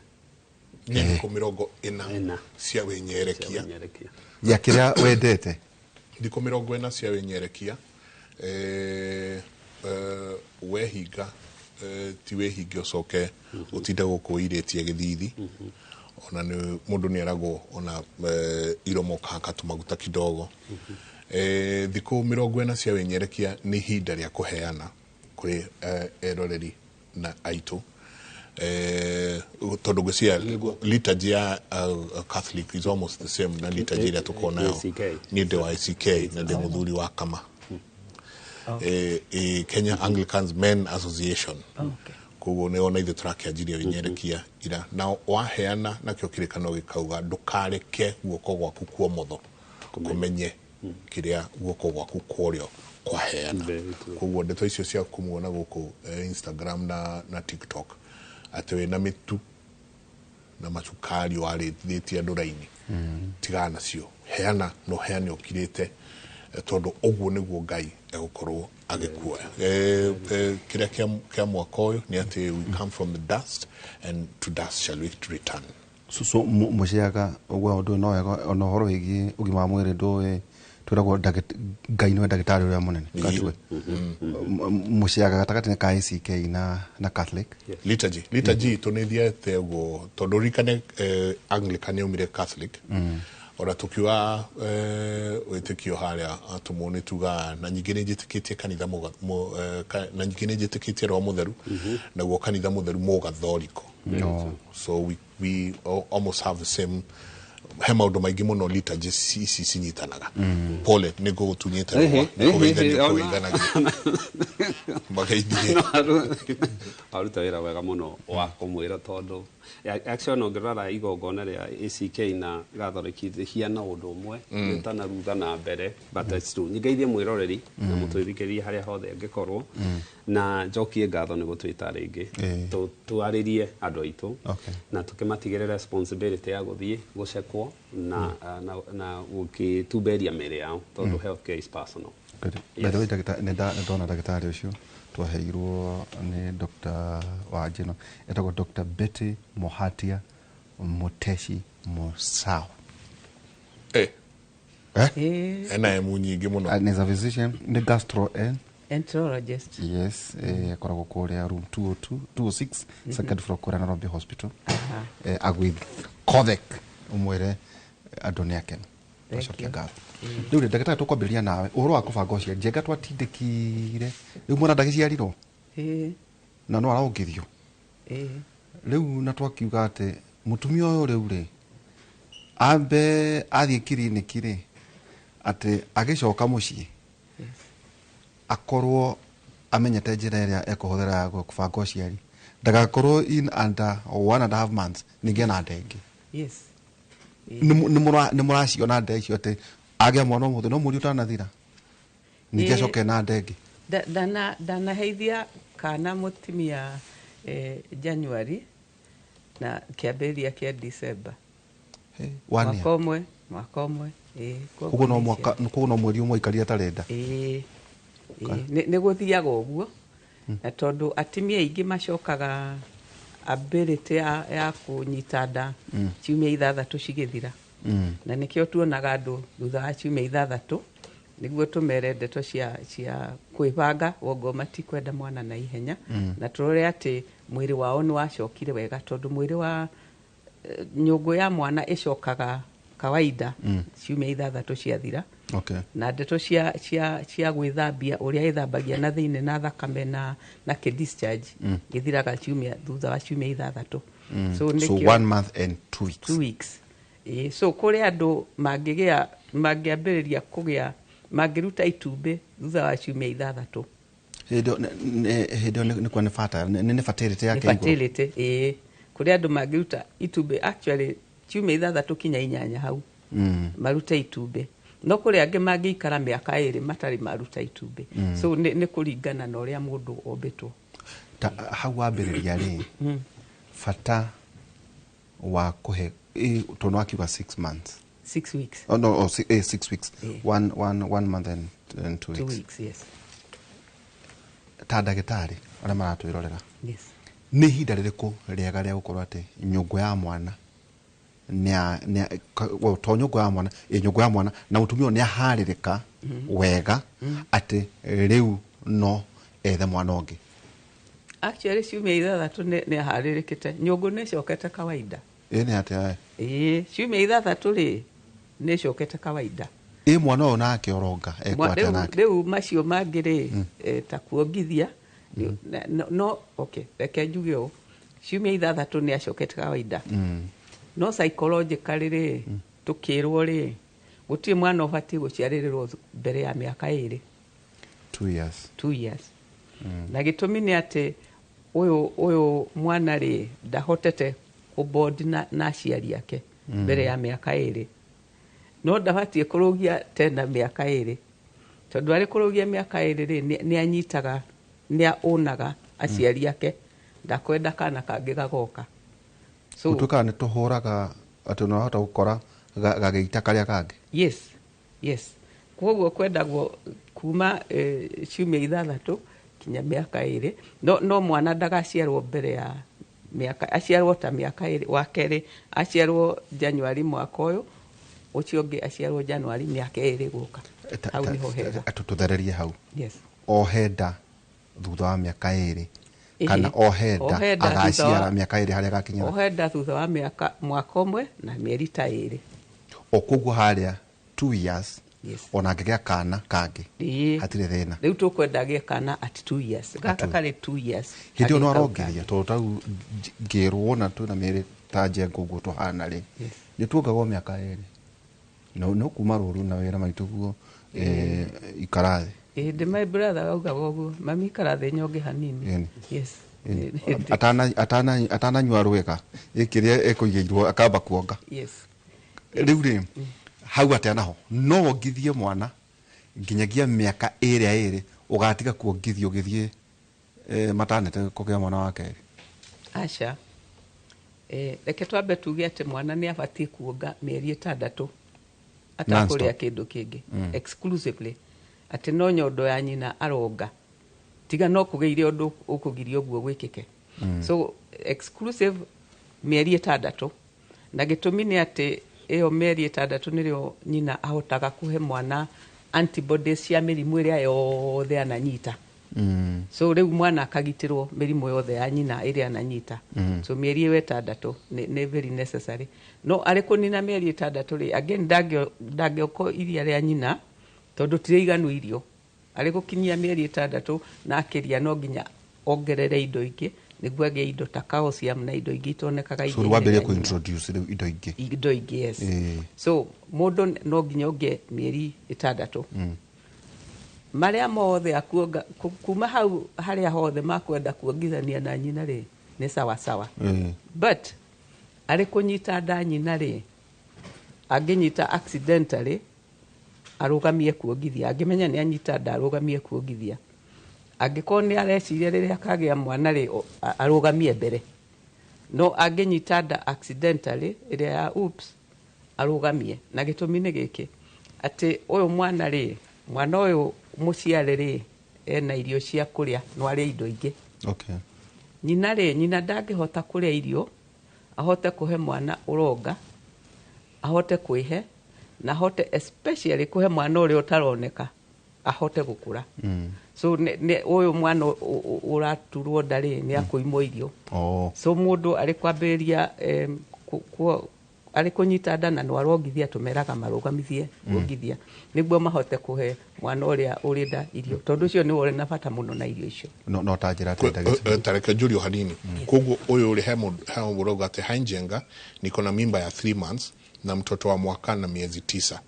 Nĩ thikũ 40 Ĩna. cia wĩnyerekia. Cia wĩnyerekia. Ya kĩrĩa wendete. Thikũ 40 cia wĩnyerekia. Wehinga, ti wĩhinge ũcoke ũtinde gũkũ ũirĩtie gĩthithi. Ona nĩ mũndũ nĩ eragwo ona iromo ũkahaka tũmaguta kidogo. Thikũ 40 cia wĩnyerekia nĩ ihinda rĩa kũheana kũrĩ eroreri na aitũ. Tondũ ngwĩciria liturgy ya Catholic is almost the same na liturgy ĩrĩa tũkoragwo nayo. ACK. Niĩ ndĩ wa ACK na ndĩ mũthuri wa Kama. Kenya Anglicans Men Association. Koguo nĩ ona ithuĩ tũrakĩanjirie wĩnyerekia ira na waheana nakĩo kĩrĩkanĩro gĩkauga ndũkareke guoko gwaku kuomotho kũmenye kĩrĩa guoko gwaku kworĩo kwaheana. Very true. Koguo ndeto icio cia kũmuona gũkũ Instagram na TikTok atĩ wĩna mĩtu na macukari warĩithĩtie andũ raini, tigana nacio, heana na ũheane ũkirĩte, tondũ ũguo nĩguo Ngai egũkorwo agĩkuoya. Kĩrĩa kĩa mwaka ũyũ nĩ atĩ we come from the dust and to dust shall we return. So mũciaga ũguo ũndũ no wega ona ũhoro wĩgiĩ ũgima wa mwĩrĩ ndũĩ twĩragwo Ngai nĩwe ndagĩtarĩ ũrĩa mũnene. Gatue mũciaga gatagatĩ-inĩ ka ACK na Catholic. Liturgy itũ nĩ ĩthiĩte ũguo tondũ ririkane, Anglican yaumire Catholic. Ona tũkiuga wĩtĩkio harĩa atũmwo nĩ tugaga na nyingĩ nĩ njĩtĩkĩtie kanitha na nyingĩ nĩ njĩtĩkĩtie roho mũtheru, naguo kanitha mũtheru mũgathoriko. So we almost have the same. He maũndũ maingĩ mũno liturgy ici cinyitanaga. Pole nĩ ngũgũtunyĩte rũa, nĩ kũgeithania kũgeithanagia mageithie. No, aruta wĩra wega mũno wa kũmwĩra tondũ actually ona ũngĩrora igongona rĩa ACK na Gathoriki rĩhiana ũndũ ũmwe rĩtanarutha na mbere, but it's true. Nyingeithie mwĩroreri na mũtũthikĩrĩria harĩa hothe angĩkorwo na njokie ngatho nĩ gũtwĩta rĩngĩ twarĩrie andũ aitũ na tũkĩmatigĩre responsibility ya gũthiĩ gũcekwo na gũkĩtumberia mĩĩrĩ yao tondũ healthcare is personal. Good. By the way, nĩ ndona ndagĩtarĩ ũcio twaheirwo nĩ Dr. Wanjino, etagwo Dr. Betty Mohatia Muteshi Musau. Eh? Ena emu nyingĩ mũno. And is a physician, nĩ gastro Enterologist. Yes, akoragwo kũrĩa room 202 206, second floor, kũrĩa Nairobi Hospital. Agwith Kothek ũmwĩre andũ nĩ akenu. Thank Acokia you. ngatho. Rĩu rĩ, ndagĩtarĩ, tũkwambĩrĩria nawe ũhoro wa kũbanga ũciari. Njenga twatindĩkire rĩu mwana ndagĩciarirwo na no arongithio rĩu, na twakiuga atĩ mũtumia ũyũ rĩu rĩ ambe athiĩ kiriniki rĩ, atĩ agĩcoka mũciĩ akorwo amenyete njĩra ĩrĩa ekũhũthĩra ya kũbanga ũciari, ndagakorwo in under 1.5 months ningĩ ena nda ĩngĩ. Nĩ mũraciona nda icio atĩ agĩa mwana ũmũthĩ no mweri ũtanathira ningĩ acoke na nda ĩngĩ? Ndanaheithia kana mũtumia January na kĩambĩrĩria kĩa December. One Mwaka year. ũmwe, mwaka ũmwe, ĩĩ, koguo Koguo no nĩ mwaka, koguo no mweri ũmwe aikarire atarĩ nda. Ĩĩ, nĩ gũthiaga ũguo na tondũ atumia aingĩ macokaga ability ya kũnyita nda ciumia 6 cigĩthira, na nĩkĩo tuonaga andũ thutha wa ciumia 6 nĩguo tũmere ndeto cia kwĩbanga wongo matikwenda mwana na ihenya, na tũrore atĩ mwĩrĩ wao nĩ wacokire wega, tondũ mwĩrĩ wa nyũngũ ya mwana ĩcokaga kawaida ciumia 6 ciathira. Okay. Na ndeto cia gwĩthambia ũrĩa ĩthambagia na thĩinĩ na thakame na kĩ discharge gĩthiraga ciumia thutha wa ciumia 6. So 1 month and 2 weeks. 2 weeks. So kũrĩ andũ mangĩambĩrĩria kũgĩa mangĩruta itumbĩ thutha wa ciumia 6. Hĩndĩ ĩyo nĩ nĩ bata nĩ fertility yake igũrũ. Fertility ĩĩ. Kũrĩ andũ mangĩruta itumbĩ actually ciumia 6 kinya 8 hau. Marute itumbĩ. No kũrĩ angĩ mangĩikara mĩaka 2 matarĩ maruta itumbĩ. So nĩ kũringana na ũrĩa mũndũ ombĩtwo. Ta hau wambĩrĩria rĩ, bata wa kũhe tondũ wakiuga 6 months. 6 weeks. Oh, no, 6 weeks. Yeah. One month and 2 weeks. 2 weeks, yes. Ta ndagĩtarĩ arĩa maratwĩrorera. Yes. Nĩ ihinda rĩrĩkũ rĩega rĩa gũkorwo atĩ nyũngũ ya mwana to nyũngũ ya mwana, nyũngũ ya mwana na mũtumia nĩ aharĩrĩka wega atĩ rĩu no ethe mwana ũngĩ? Actually ciumia 6 nĩ aharĩrĩkĩte. Nyũngũ nĩ ĩcokete kawaida. Ĩ nĩ atĩa? Ĩ ciumia 6 rĩ nĩ ĩcokete kawaida. Ĩ mwana ũyũ nake ũronga ekwatĩa nake? Rĩu macio mangĩ rĩ ta kuongithia no okay, reke njuge ũũ, ciumia 6 nĩ acokete kawaida. No psychologically rĩ tũkĩrwo rĩ gũtirĩ mwana ũbatiĩ gũciarĩrĩrwo mbere ya mĩaka 2. 2 years. 2 years. Na gĩtũmi nĩ atĩ ũyũ mwana rĩ ndahotete kũbond na aciari ake mbere ya mĩaka 2. No ndabatiĩ kũrũgia tena mĩaka 2. Tondũ arĩ kũrũgia mĩaka 2 rĩ nĩ anyitaga nĩ onaga aciari ake ndakwenda kana kangĩ gagoka. So gũtuĩkaga nĩ tũhũraga atĩ no wahota gũkora gagĩita karĩa kangĩ. Yes. Yes. Koguo kwendagwo kuma ciumia 6 kinya mĩaka 2. No mwana ndagaciarwo mbere ya mĩaka, aciarwo ta mĩaka 2 wa kerĩ aciarwo January mwaka ũyũ, ũcio ũngĩ aciarwo January mĩaka 2 gũka. Hau nĩho hega. Tũthererie hau. Yes. Ohe nda thutha wa mĩaka 2 kana ohe nda agaciara mĩaka 2 harĩa gakinyĩra. Ohe nda thutha wa mĩaka mwaka ũmwe na mĩeri ta 2. O koguo harĩa 2 years. Yes. Ona angĩgĩa kana kangĩ hatirĩ thĩna. Rĩu tũkwenda agĩe kana at 2 years. Gaka karĩ 2 years. Hĩndĩ ĩyo no arongithia tondũ tau ngĩrwo na twĩna mĩĩrĩ ta njengo ũguo tũhana rĩ nĩ tuongagwo mĩaka 2. No kuma rũru na wĩra maitũ guo ikara thĩ. Ĩndĩ my brother augaga ũguo, mami ikara thĩ nyonge hanini. Yes. Atananyua rwĩga ĩkĩrĩa ĩkũigĩirwo akamba kuonga. Yes. Rĩu rĩ hau atĩa naho no wongithie mwana nginyagia mĩaka 2 ũgatiga kuongithio ũgĩthiĩ matanete kũgĩa mwana wa kerĩ? Aca. Reke twambe tuge atĩ mwana nĩ abatiĩ kuonga mĩeri 6 atakũrĩa kĩndũ kĩngĩ exclusively, atĩ no nyondo ya nyina aronga tiga no kũgĩire ũndũ ũkũgiria ũguo gwĩkĩke. So exclusive mĩeri 6, na gĩtũmi nĩ atĩ ĩyo mĩeri 6 nĩrĩo nyina ahotaga kũhe mwana antibodies cia mĩrimũ ĩrĩa yothe ananyita. So rĩu mwana akagitĩrwo mĩrimũ yothe ya nyina ĩrĩa ananyita. So mĩeri ĩyo 6 nĩ very necessary. No arĩ kũnina mĩeri 6 rĩ again ndangĩoko iria rĩa nyina tondũ ti rĩiganu irio. Arĩ gũkinyia mĩeri 6 na akĩria no nginya ongerere indo ingĩ nĩguo agĩe indo ta calcium na indo ingĩ itonekaga irio. So wambĩrĩrie kũ introduce rĩu indo ingĩ. Indo ingĩ, yes. So mũndũ no nginya onge mĩeri 6. Marĩa mothe akuonga kuma hau harĩa hothe makwenda kuongithania na nyina rĩ nĩ sawa sawa. But arĩ kũnyita nda nyina rĩ angĩnyita accidentally arũgamie kuongithia, angĩmenya nĩ anyita nda arũgamie kuongithia, angĩkorwo nĩ areciria rĩrĩa akagĩa mwana rĩ arũgamie mbere, no angĩnyita nda accidentally ĩrĩa ya oops arũgamie. Na gĩtũmi nĩ gĩkĩ atĩ ũyũ mwana rĩ, mwana ũyũ mũciare rĩ ena irio cia kũrĩa no arĩe indo ingĩ. Okay. Nyina rĩ, nyina ndangĩhota kũrĩa irio ahote kũhe mwana ũronga, ahote kwĩhe na ahote especially kũhe mwana ũrĩa ũtaroneka ahote gũkũra. So ũyũ mwana ũraturwo nda rĩ nĩ akũimwo irio. So mũndũ arĩ kwambĩrĩria Arĩ kũnyita nda na nĩ arongithia, tũmeraga marũgamithie kuongithia nĩguo mahote kũhe mwana ũrĩa ũrĩ nda irio, tondũ ũcio nĩwe ũrĩ na bata mũno na irio icio. No ta njĩra atĩa, ndagĩtarĩ? Tareke njurio hanini. Koguo ũyũ rĩ, he mũndũ ũrauga atĩ, "Hi Njenga, niko na mimba ya 3 months na mtoto wa mwaka na miezi 9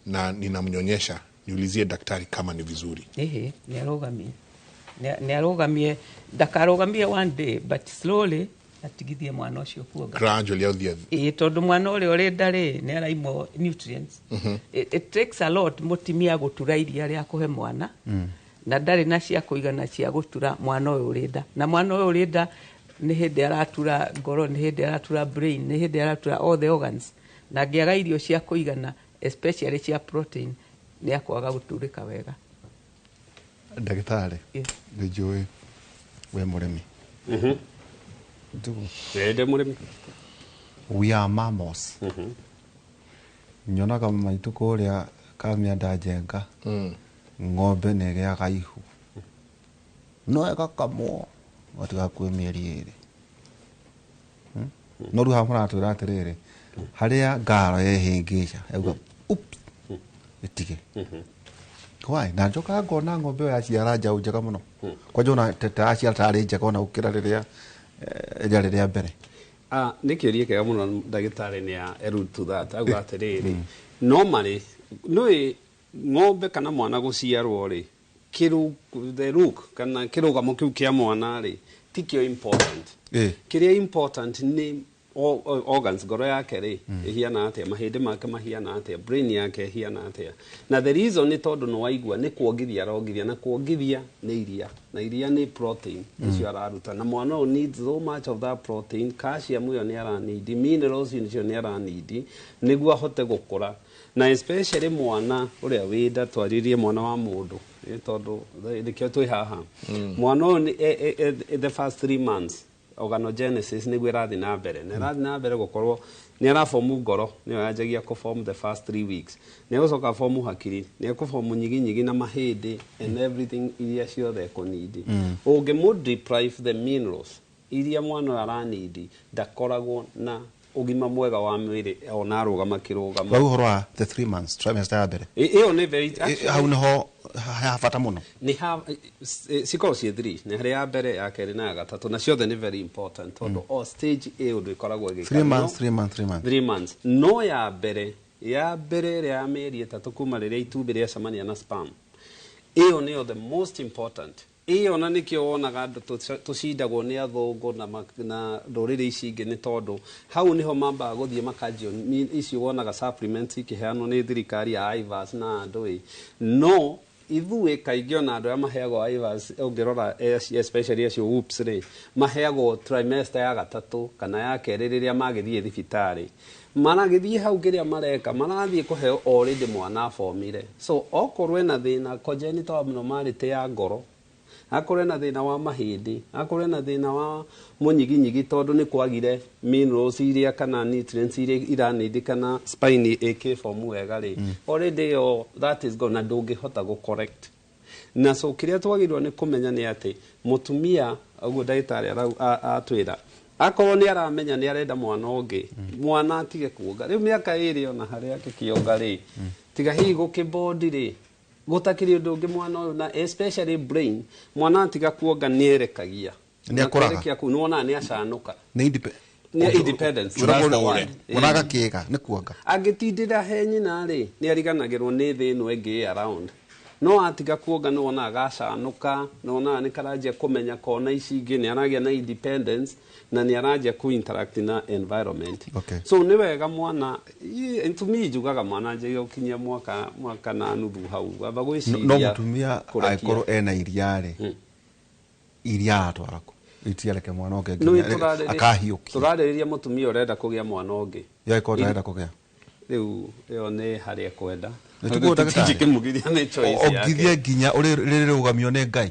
na ninamnyonyesha. Niulizie daktari kama ni vizuri." Ĩhĩ, nĩ arũgamie. Nĩ arũgamie, ndakarũgamie one day, but slowly atigithie mwana ũcio kuonga. Gradually athiĩ. Ĩĩ, tondũ mwana ũrĩa ũrĩ nda rĩ, nĩ araimwo nutrients. It takes a lot mũtumia gũtura iria rĩa kũhe mwana, na ndarĩ na cia kũigana cia gũtura mwana ũyũ ũrĩ nda. Na mwana ũyũ ũrĩ nda nĩ hĩndĩ aratura ngoro, nĩ hĩndĩ aratura brain, nĩ hĩndĩ aratura all the organs, na angĩaga irio cia kũigana, especially cia protein, nĩ akwaga gũturĩka wega. Ndagĩtarĩ, nĩ njũĩ we mũrĩmi. Ndugu. Ĩĩ, ndĩ mũrĩmi. We are mammals. Nyonaga maitũ kũrĩa Kamianda Njenga, ng'ombe nĩ ĩgĩaga ihu, no ĩgakamwo gatigakuĩ mĩeri 2. No rĩu haha mũratwĩra atĩrĩrĩ, harĩa ngaro yehĩngĩca yauga ups, ĩtige. Why? Na njokaga ngona ng'ombe ĩyo yaciara njaũ njega mũno, kwanja ona ta yaciara tarĩ njega ona gũkĩra rĩrĩa rĩarĩ rĩa mbere. Ah, nĩ kĩũria kĩega mũno. Ndagĩtarĩ nĩ allude to that, auga atĩrĩrĩ, normally nĩũĩ ng'ombe kana mwana gũciarwo rĩ, kĩru the look kana kĩrũgamo kĩu kĩa mwana rĩ, tikĩo important. Kĩrĩa important nĩ organs, ngoro yake rĩ ĩhiana atĩa, mahĩndĩ make mahiana atĩa, brain yake ĩhiana atĩa. Na the reason nĩ tondũ nĩ waigua nĩ kuongithia arongithia, na kuongithia nĩ iria, na iria nĩ protein icio araruta, na mwana ũyũ needs so much of that protein. Calcium ĩyo nĩ aranidi, minerals icio nĩ aranidi nĩguo ahote gũkũra, na especially mwana ũrĩa wĩ nda. Twarĩrie mwana wa mũndũ, tondũ nĩkĩo twĩ haha. Mwana ũyũ nĩ the first 3 months organogenesis nĩguo ĩrathiĩ na mbere, na ĩrathiĩ na mbere gũkorwo nĩ arabomu ngoro, nĩyo yanjagia kũform the first 3 weeks, nĩ egũcoka bomu hakiri, nĩ ekũbomu nyiginyigi na mahĩndĩ and everything iria ciothe ekũnidi. Ũngĩmũ deprive the minerals iria mwana ũyũ aranidi, ndakoragwo na ũgima mwega wa mwĩrĩ ona arũgama kĩrũgamo. Rau ũhoro wa the 3 months trimester ya mbere. Ĩyo nĩ very Hau nĩho ha bata mũno. Nĩ ha cikorwo ciĩ three, nĩ harĩ ya mbere, ya kerĩ na ya gatatũ, na ciothe nĩ very important, tondũ o stage ĩ ũndũ ĩkoragwo ĩgĩka. 3 months, 3 months, 3 months. 3 months, no ya mbere ĩrĩa ya mĩeri 3 kuma rĩrĩa itumbĩ rĩacemania na sperm, ĩyo nĩyo the most important. Ĩyo na nĩkĩo wonaga andũ tũcindagwo nĩ athũngũ na ndũrĩrĩ ici ingĩ, nĩ tondũ hau nĩho mambaga gũthiĩ makanjio icio wonaga supplements ikĩheanwo nĩ thirikari ya IVAS na andũ ĩ. No ithuĩ kaingĩ ona andũ arĩa maheagwo IVAS, ũngĩrora especially acio whoops rĩ, maheagwo trimester ya gatatũ kana ya kerĩ rĩrĩa magĩthiĩ thibitarĩ. Maragĩthiĩ hau, kĩrĩa mareka, marathiĩ kũheo already mwana abomire. So okorwo ena thĩna congenital abnormality ya ngoro, akorwo ena thĩna wa mahĩndĩ, akorwo ena thĩna wa mũnyiginyigi, tondũ nĩ kwagire minerals iria kana nutrients iria iranindi kana spine ĩkĩbomu wega rĩ, already ĩyo that is gone na ndũngĩhota gũ correct. Na so kĩrĩa twagĩrĩirwo nĩ kũmenya nĩ atĩ mũtumia, ũguo ndagĩtarĩ atwĩra, akorwo nĩ aramenya nĩ arenda mwana ũngĩ, mwana atige kuonga rĩu mĩaka 2, ona harĩa akĩkĩonga rĩ, tiga hihi gũkĩbondi rĩ, gũtakĩrĩ ũndũ ũngĩ mwana ũyũ, na especially brain, mwana atiga kuonga nĩ erekagia. Nĩ akũraga. Na kwerekia kũu nĩ wonaga nĩ acanũka. Nĩ Nĩ independence, that's the word. Wonaga kĩga nĩ kuonga. Angĩtindĩra he nyina rĩ, nĩ ariganagĩrwo nĩ thĩ ĩno ĩngĩ ĩ around. No atiga kuonga nĩ wonaga gacanũka, nĩ wonaga nĩ karanjia kũmenya kona ici ingĩ, nĩ aragĩa na independence na nĩ aranjia ku interact na environment. So nĩ wega mwana, to me njugaga mwana anjagia gũkinyia mwaka, mwaka na nuthu hau amba gwĩciria No mũtumia kũrekia. angĩkorwo ena iria rĩ, iria aratwara kũ? Itiareke mwana ũngĩ Nĩ nginya akahiũkia. Tũrarĩrĩria mũtumia ũrenda kũgĩa mwana ũngĩ. Yo ĩkorwo ndarenda kũgĩa. Rĩu ĩyo nĩ harĩa ekwenda. Nĩ tiguo, ndagĩtarĩ? Tũtingĩkĩmũgiria, nĩ choice yake. Ongithie nginya rĩrũgamio nĩ Ngai.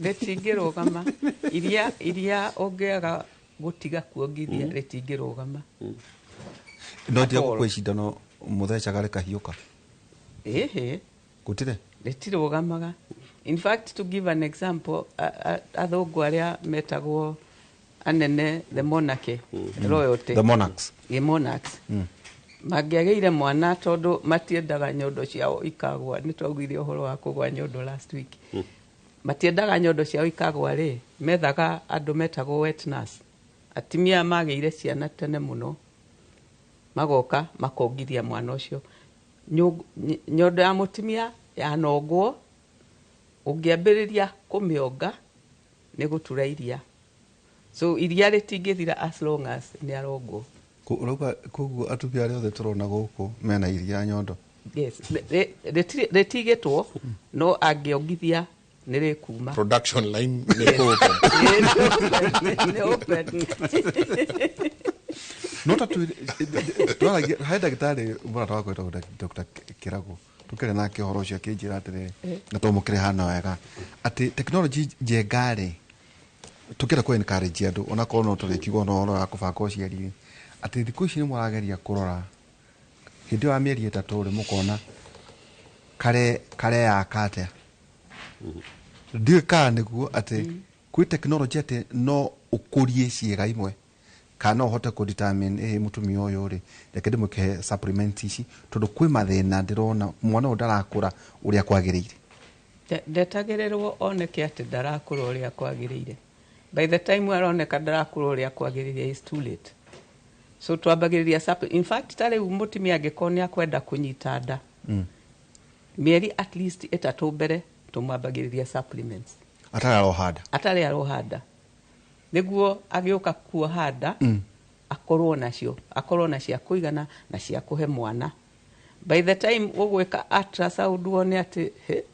Rĩtingĩrũgama. Iria ũngĩaga gũtiga kuongithia, rĩtingĩrũgama. No tiga At all. kwĩ cindano mũthecaga rĩkahiũka. Ĩhĩ. Gũtirĩ. Rĩtirũgamaga. In fact, to give an example, athũngũ arĩa metagwo Anene, the monarchy, royalty. The monarchs. The monarchs mangĩagĩire mwana, tondũ matiendaga nyondo ciao ikagwa. Nĩ twaugire ũhoro wa kũgwa nyondo last week. Matiendaga nyondo ciao ikagwa rĩ, methaga andũ metagwo wet nurse, atimia magĩire ciana tene mũno, magoka makongithia mwana ũcio. Nyondo ya mũtumia yanongwo, ũngĩambĩrĩria kũmĩonga nĩ gũtura iria, so iria rĩtingĩthira as long as nĩ arongwo. Ũrauga koguo atumia arĩa othe tũrona gũkũ mena iria nyondo? Yes, rĩtigĩtwo, no angĩongithia nĩ rĩkuma. Production line nĩ open. Nĩ open. No ta twaragia he ndagĩtarĩ mũrata wakwa wĩtagwo Dr. Kĩrago, tũkĩaria nake ũhoro ũcio, akĩnjĩra atĩrĩrĩ, na to mũkĩrĩ hana wega atĩ technology njega rĩ, tũkĩenda kũ encourage andũ, onakorwo no tũrĩkiuga ona ũhoro wa kũbanga ũciari, atĩ thikũ ici nĩ mũrageria kũrora hĩndĩ ĩyo ya mĩeri 3 rĩ, mũkona kare kareyaka atĩa. Ndiũĩ kana nĩguo atĩ kwĩ technology atĩ no ũkũrie ciĩga imwe, kana no ũhote kũ determine ĩ mũtumia ũyũ rĩ, reke ndĩmwĩke supplement ici, tondũ kwĩ mathĩna ndĩrona mwana ũyũ ndarakũra ũrĩa kwagĩrĩire. Ndetagĩrĩrwo oneke atĩ ndarakũra ũrĩa kwagĩrĩire. By the time aroneka ndarakũra ũrĩa kwagĩrĩire, is too late. So twambagĩrĩria in fact, ta rĩu mũtumia angĩkorwo nĩ akwenda kũnyita nda, mĩeri at least 3 mbere tũmwambagĩrĩria supplements. Atarĩ aroha nda. Atarĩ aroha nda, nĩguo agĩũka kuoha nda akorwo nacio, akorwo na cia kũigana na cia kũhe mwana. By the time ũgwĩka ultrasound wone atĩ he,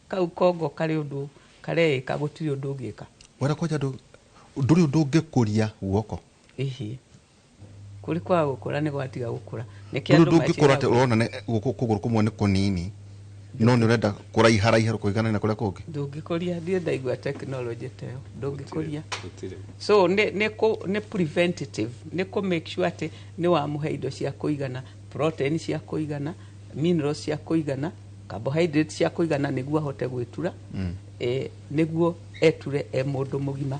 kau kongo karĩ ũndũ kareĩka, gũtirĩ ũndũ ũngĩka. Wenda kwanja ndũrĩ ũndũ ũngĩkũria guoko? Ĩhĩ, kũrĩ kwaga gũkũra nĩ gwatiga gũkũra. Nĩkĩo Ndũrĩ andũ ũndũ ũngĩkũra atĩ manjĩraga. Ũrona nĩ guoko kũgũrũ kũmwe nĩ kũnini, no nĩ ũrenda kũraiharaiha kũigana na kũrĩa kũngĩ? Ndũngĩkũria, ndirĩ ndaigua technology ta ĩyo, ndũngĩkũria. Gũtirĩ. So nĩ preventative, nĩ kũ make sure atĩ nĩ wamũhe indo cia kũigana, protein cia kũigana, minerals cia kũigana, carbohydrates cia kũigana, nĩguo ahote gwĩtura, nĩguo eture e mũndũ mũgima.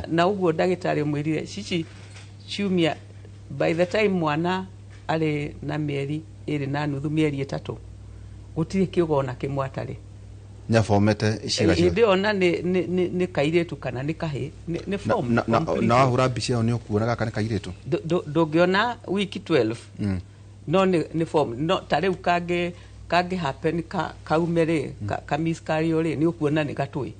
Na ũguo ndagĩtarĩ ũmwĩrire cici ciumia, by the time mwana arĩ na mĩeri 2.5, mĩeri 3, gũtirĩ kĩũga ona kĩmwe atarĩ. Nyabomete ciĩga ciothe. Hĩndĩ ĩyo ona nĩ kairĩtu kana nĩ kahĩ, nĩ form completely. Na wahũra mbica ĩyo nĩ ũkuona gaka nĩ kairĩtu? Ndũngĩona wiki 12, no nĩ form. No ta rĩu kangĩ happen kaume rĩ, ka miscarriage rĩ, nĩ ũkuona nĩ gatũĩ,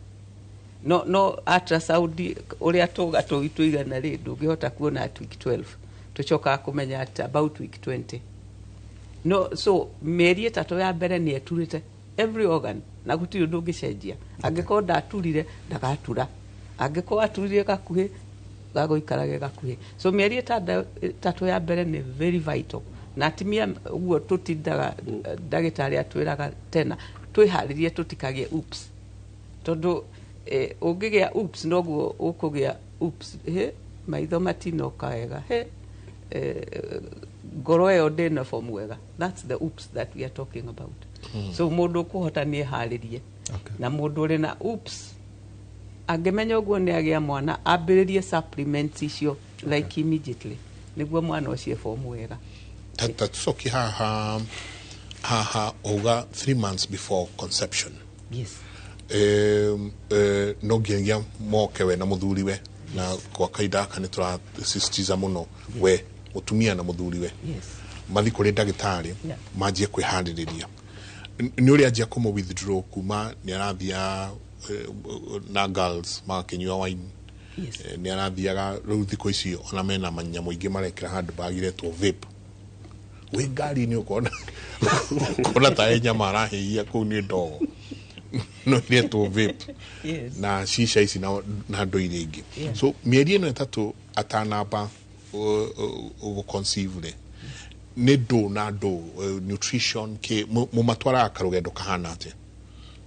no ultrasound ũrĩa tũgatũi tũigana rĩ, ndũngĩhota kuona at week 12. Tũcokaga kũmenya at about week 20. No so mĩeri 3 ya mbere nĩ eturĩte every organ, na gũtirĩ ũndũ ũngĩcenjia. Angĩkorwo ndaturire, ndagatura. Angĩkorwo aturire gakuhĩ, gagũikarage gakuhĩ. So mĩeri 3 ya mbere nĩ very vital, na atimia ũguo tũtindaga ndagĩtarĩ atwĩraga tena twĩharĩrie tũtikagĩe oops, tondũ ũngĩgĩa oops noguo ũkũgĩa oops, he maitho matinoka wega, he ngoro ĩyo ndĩna form wega. That's the oops that we are talking about. So mũndũ ũkũhota nĩ eharĩrie. Na mũndũ ũrĩ na oops angĩmenya ũguo nĩ agĩa mwana, ambĩrĩrie supplements icio like immediately, nĩguo mwana ũcio eform wega. Ta tucokie haha auga 3 months before conception. Yes. No nginyagia moke we na mũthuriwe, na kwa kahinda gaka nĩ tũrasisitiza mũno we mũtumia na mũthuriwe mathi kũrĩ ndagĩtarĩ, manjie kwĩharĩrĩria nĩ ũrĩa anjia kũmũ withdraw kuma nĩ arathia na girls magakĩnyua wine. Nĩ arathiaga rĩu thikũ ici ona mena manyamũ ingĩ marekĩra handũ bagiretwo vape, wĩ ngari-inĩ ũkona ta he nyama arahĩhia kũu nĩ ndogo, no iretwo vape. Na shisha ici na ndũ iria ingĩ. So mĩeri ĩno 3 atanamba gũ conceive rĩ, nĩ ndũ na ndũ, nutrition kĩ mũmatwaraga karũgendo kahana atĩa?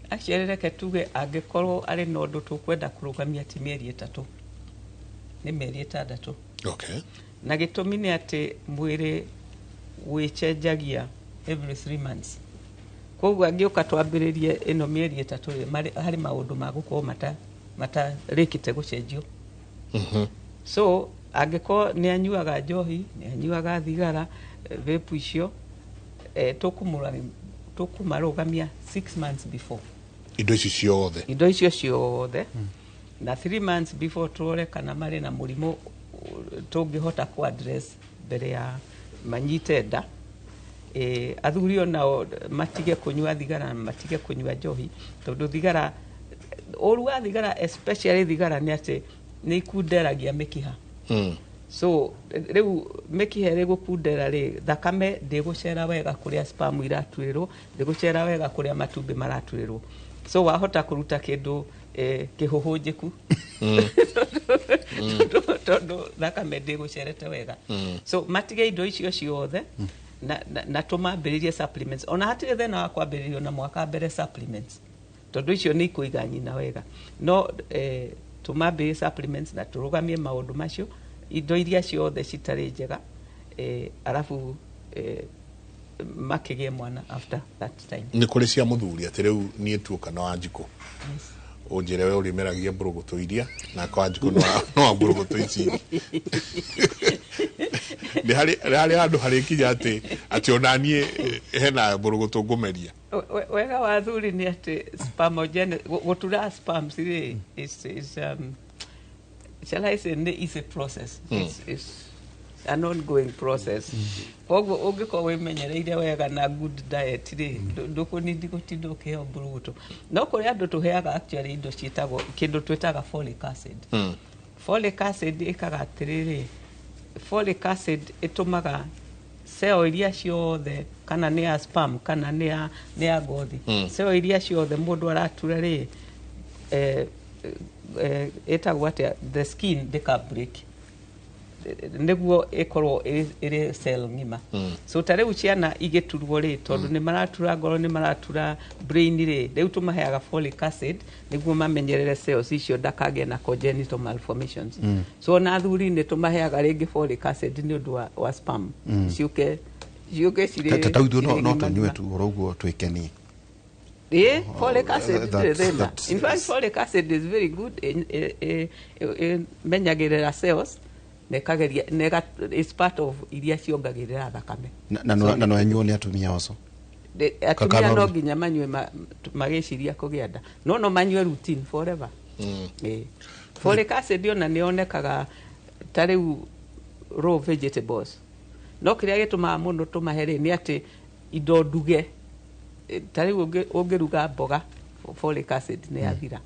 Actually, reke tuge angĩkorwo arĩ na ũndũ tũkwenda kũrũgamia ti mĩeri 3, nĩ mĩeri 6. Na gĩtũmi nĩ atĩ mwĩrĩ wĩcenjagia every 3 months, koguo angĩũka twambĩrĩrie ĩno mĩeri 3 rĩ, harĩ maũndũ ma gũkorwo matarĩkĩte gũcenjio. So angĩkorwo nĩ anyuaga njohi, nĩ anyuaga thigara, vape icio, tũkũmarũgamia 6 months before. Indo ici ciothe. Indo icio ciothe. Na 3 months before tũrore kana marĩ na mũrimũ tũngĩhota ku address mbere ya manyite nda. Athuri onao matige kũnyua thigara na matige kũnyua njohi, tondũ thigara, ũru wa thigara especially thigara nĩ atĩ nĩ ikunderagia mĩkiha. So rĩu mĩkiha ĩrĩ gũkundera rĩ, thakame ndĩgũcera wega kũrĩa sperm iraturĩrwo, ndĩgũcera wega kũrĩa matumbĩ maraturĩrwo. So wahota kũruta kĩndũ kĩhũhũnjĩku tondũ thakame ndĩgũcerete wega. So matige indo icio ciothe na tũmambĩrĩrie supplements. Ona hatirĩ thĩna wa kwambĩrĩrio na mwaka mbere supplements, tondũ icio nĩ ikũiga nyina wega. No tũmambĩrĩrie supplements na tũrũgamie maũndũ macio, indo iria ciothe citarĩ njega, arabu makĩgĩe mwana after that time. Nĩ kũrĩ cia mũthuri atĩ rĩu niĩ tuoka na Wanjikũ. Ũnjĩre we ũrĩmeragia mbũrũgũtũ iria nake Wanjikũ no wa mbũrũgũtũ ici. Nĩ harĩ handũ harĩkinya atĩ ona niĩ hena mbũrũgũtũ ngũmeria. Wega wa athuri nĩ atĩ spermogenesis, gũtura sperms rĩ, is shall I say, is a process. It's an ongoing process. Koguo ũngĩkorwo wĩmenyereire wega na good diet rĩ, ndũkũnindi gũtinda ũkĩheo mbũrũgũtũ. No kũrĩ andũ tũheaga actually indo ciĩtagwo kĩndũ twĩtaga folic acid. Folic acid ĩkaga atĩrĩrĩ, folic acid ĩtũmaga cell iria ciothe, kana nĩ ya sperm kana nĩ ya ngothi, cell iria ciothe mũndũ aratura rĩ, ĩtagwo atĩa, the skin ndĩka break nĩguo ĩkorwo ĩrĩ cell ng'ima. So ta rĩu ciana igĩturwo rĩ, tondũ nĩ maratura ngoro, nĩ maratura brain rĩ, rĩu tũmaheaga folic acid nĩguo mamenyerere cells icio ndakagĩe na congenital malformations. So ona athuri nĩ tũmaheaga rĩngĩ folic acid nĩ ũndũ wa sperm ciũke cirĩ ta ithuĩ no tũnyue tu oro ũguo twĩkenie. Folic acid ndĩrĩ thĩna. In fact, folic acid is very good, menyagĩrĩra cells nekageria, it's part of iria ciongagĩrĩra thakame. Na no anyuo nĩ atumia oco. Atumia no nginya manyue magĩciria kũgĩa nda, no manyue routine forever. Folic acid ona nĩ yonekaga ta rĩu raw vegetables. No kĩrĩa gĩtũmaga mũno tũmahe rĩ nĩ atĩ indo nduge, ta rĩu ũngĩruga mboga, folic acid nĩ yathira.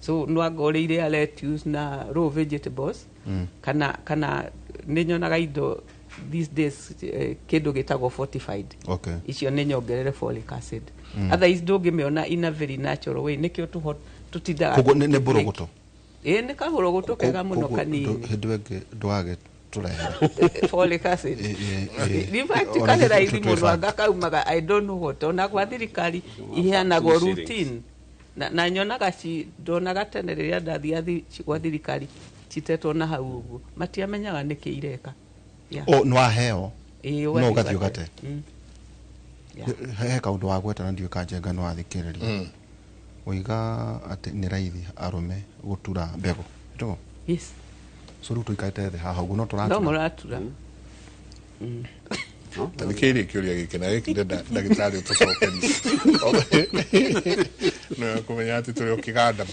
So no anga ũrĩire lettuce na raw vegetables, kana nĩ nyonaga indo these days kĩndũ gĩtagwo fortified. Icio nĩ nyongerere folic acid. Otherwise ndũngĩmĩona in a very natural way, nĩkĩo tũtindaga. Koguo nĩ mbũrũgũtũ. Nĩ kabũrũgũtũ kega mũno kanini. Hĩndĩ ĩngĩ ndwage tũrehere folic acid. In fact, karĩ raithi mũno anga kaumaga, I don't know what, ona gwa thirikari iheanagwo routine. Na nyonaga ndonaga tene rĩrĩa ndathiaga gwa thirikari citetwo na hau ũguo, matiamenyaga nĩkĩ ireka. O nĩ waheo no ũgathiĩ ũgate. He kaũndũ wa gweta na ndiũĩ ka Njenga no athikĩrĩria. Oiga atĩ nĩ raithi arũme gũtura mbegũ. Yes. So rĩu tũikarĩte thĩ haha ũguo no tũratura. No mũratura. Tathikĩrĩria kĩũria gĩkĩ na gĩkĩ ndĩrenda ndagĩtarĩ ũtũcokerie. No kũmenya atĩ tũrĩ o kĩganda.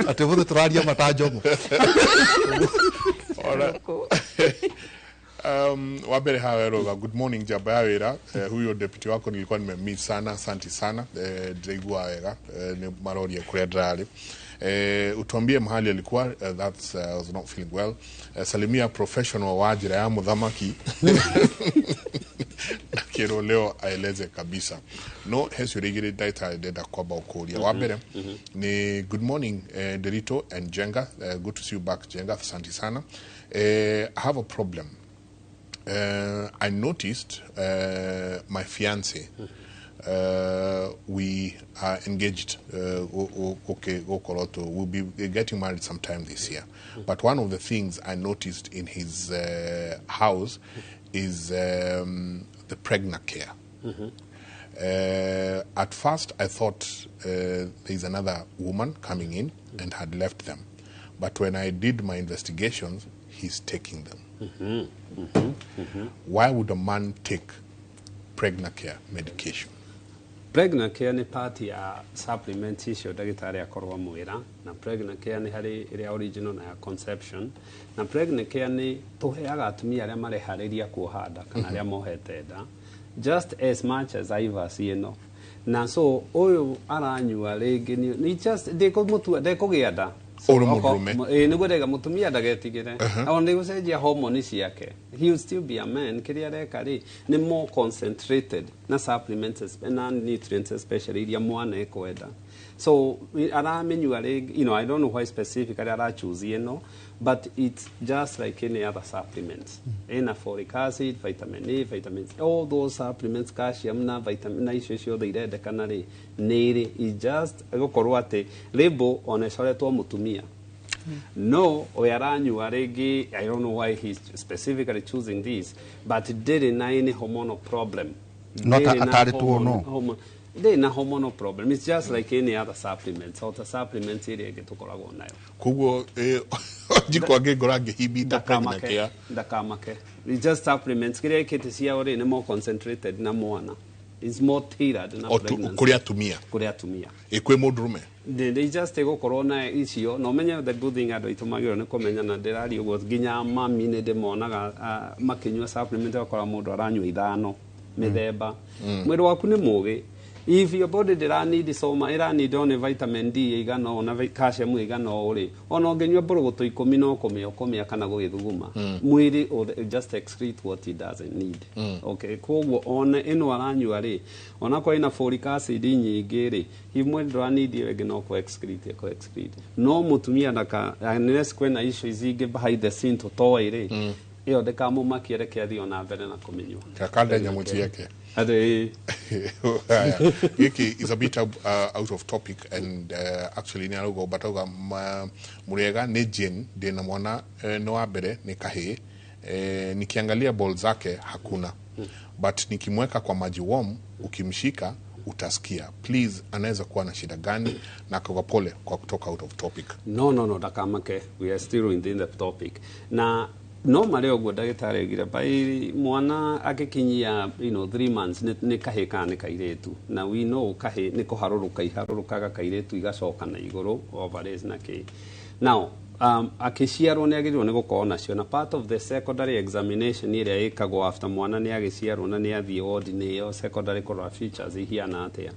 Atĩ ũmũthĩ tũraria matanjomo. Wa mbere hawa weroga, good morning njamba ya wĩra. Huyo deputy wako nilikuwa nimemiss sana, asante sana. Ndiraigua wega, nĩ maroria kũrĩa ndĩrarĩ. Utuambie mahali alikuwa, that's I was not feeling well. Salimia professional wa njĩra ya mũthamaki. Kero leo aeleze kabisa. No he ciũria igĩrĩ ndagĩtarĩ ndĩrenda kwamba gũkũria. Wa mbere ni good morning Derito and Jenga. Good to see you back Jenga, asante sana. I have a problem. I noticed my fiance, we are engaged, okay, we'll be getting married sometime this year. But one of the things I noticed in his house is the pregnant care. At first I thought there is another woman coming in and had left them, but when I did my investigations, he's taking them. Why would a man take Pregnacare medication? Pregnacare nĩ part ya supplement icio ndagĩtarĩ akorwo amwĩra, na Pregnacare nĩ harĩ ĩrĩa original na ya conception, na Pregnacare nĩ tũheaga atumia arĩa mareharĩria kuoha nda kana arĩa mohete nda, just as much as IVAS ĩno. Na so ũyũ aranyua rĩngĩ nĩ just ndekũgĩa nda. Ũrĩ mũndũrũme. Nĩguo ndaiga mũtumia ndagetigĩre. Ona nĩ gũcenjia hormone ciake. He will still be a man. Kĩrĩa areka rĩ nĩ more concentrated na supplements na nutrients especially iria mwana ekwenda. So aramĩnyua rĩngĩ, I don't know why specifically arachoose ĩno, but it's just like any other supplements. Ina folic acid, vitamin A, vitamin C, all those supplements, calcium na vitamin na icio ciothe irendekana rĩ nĩ ĩrĩ. It's just gũkorwo atĩ label ona ĩcoretwo mũtumia. No, we aranyua rĩngĩ, I don't know why he's specifically choosing this, but ndĩrĩ na any hormonal problem. No atarĩtwo no. Ndĩrĩ na hormonal problem. It's just like any other supplement. So the supplement ĩrĩa ĩngĩ tũkoragwo nayo. Koguo njikwa ngĩngora ngĩhibita Pregnacare. Ndakamake. It's just supplements. Kĩrĩa ĩkĩte ciao rĩ nĩ more concentrated na mwana. It's more tailored na pregnancy. Kũrĩ atumia. Kũrĩ atumia. Kwĩ mũndũrũme. They just gũkorwo na icio na ũmenye the good thing andũ aitũ magĩrĩirwo nĩ kũmenya, na ndĩraria ũguo nginya mami nĩ ndĩmonaga makĩnyua supplement, ũgakora mũndũ aranyua 5 mĩthemba. Mwĩrĩ waku nĩ mũgĩ. If your body ndĩra need soma, ĩra need only vitamin D ĩigana ũũ na calcium ĩigana ũũ rĩ, ona ũngĩnyua mbũrũgũtũ 10 no kũmĩa ũkũmĩa kana gũgĩthuguma. Mwĩrĩ just excrete what it doesn't need. Okay, koguo ona ĩno aranyua rĩ, onakorwo ĩna folic acid nyingĩ rĩ, imwe ndũra need ĩyo ĩngĩ no kũ excrete kũ excrete. No mũtumia ndaka unless kwĩna issues ingĩ behind the scene tũtoĩ rĩ, ĩyo ndĩkamũmakie, reke athiĩ ona mbere na kũmĩnyua. Kakanda nyamũ ciake. Giki is a bit out of topic and actually ni arugo batauga muriega ni Jane ndina mwana no wa mbere ni kahii, nikiangalia ball zake hakuna, but nikimweka kwa maji warm ukimshika utasikia. Please, anaweza kuwa na shida gani? Na kwa pole kwa kutoka out of topic. No, ndakamake, we are still within the topic. Na no marĩ ũguo ndagĩtarĩ augire by mwana agĩkinyia 3 months nĩ kahĩ kana nĩ kairĩtu, na we know kahĩ nĩ kũharũrũka iharũrũkaga kairĩtu igacoka na igũrũ ovaries na kĩ. Now akĩciarwo nĩ agĩrĩirwo nĩ gũkorwo nacio, na part of the secondary examination ĩrĩa ĩkagwo after mwana nĩ agĩciarwo na nĩ athiĩ ward nĩ ĩyo secondary kũrora features ihiana atĩa.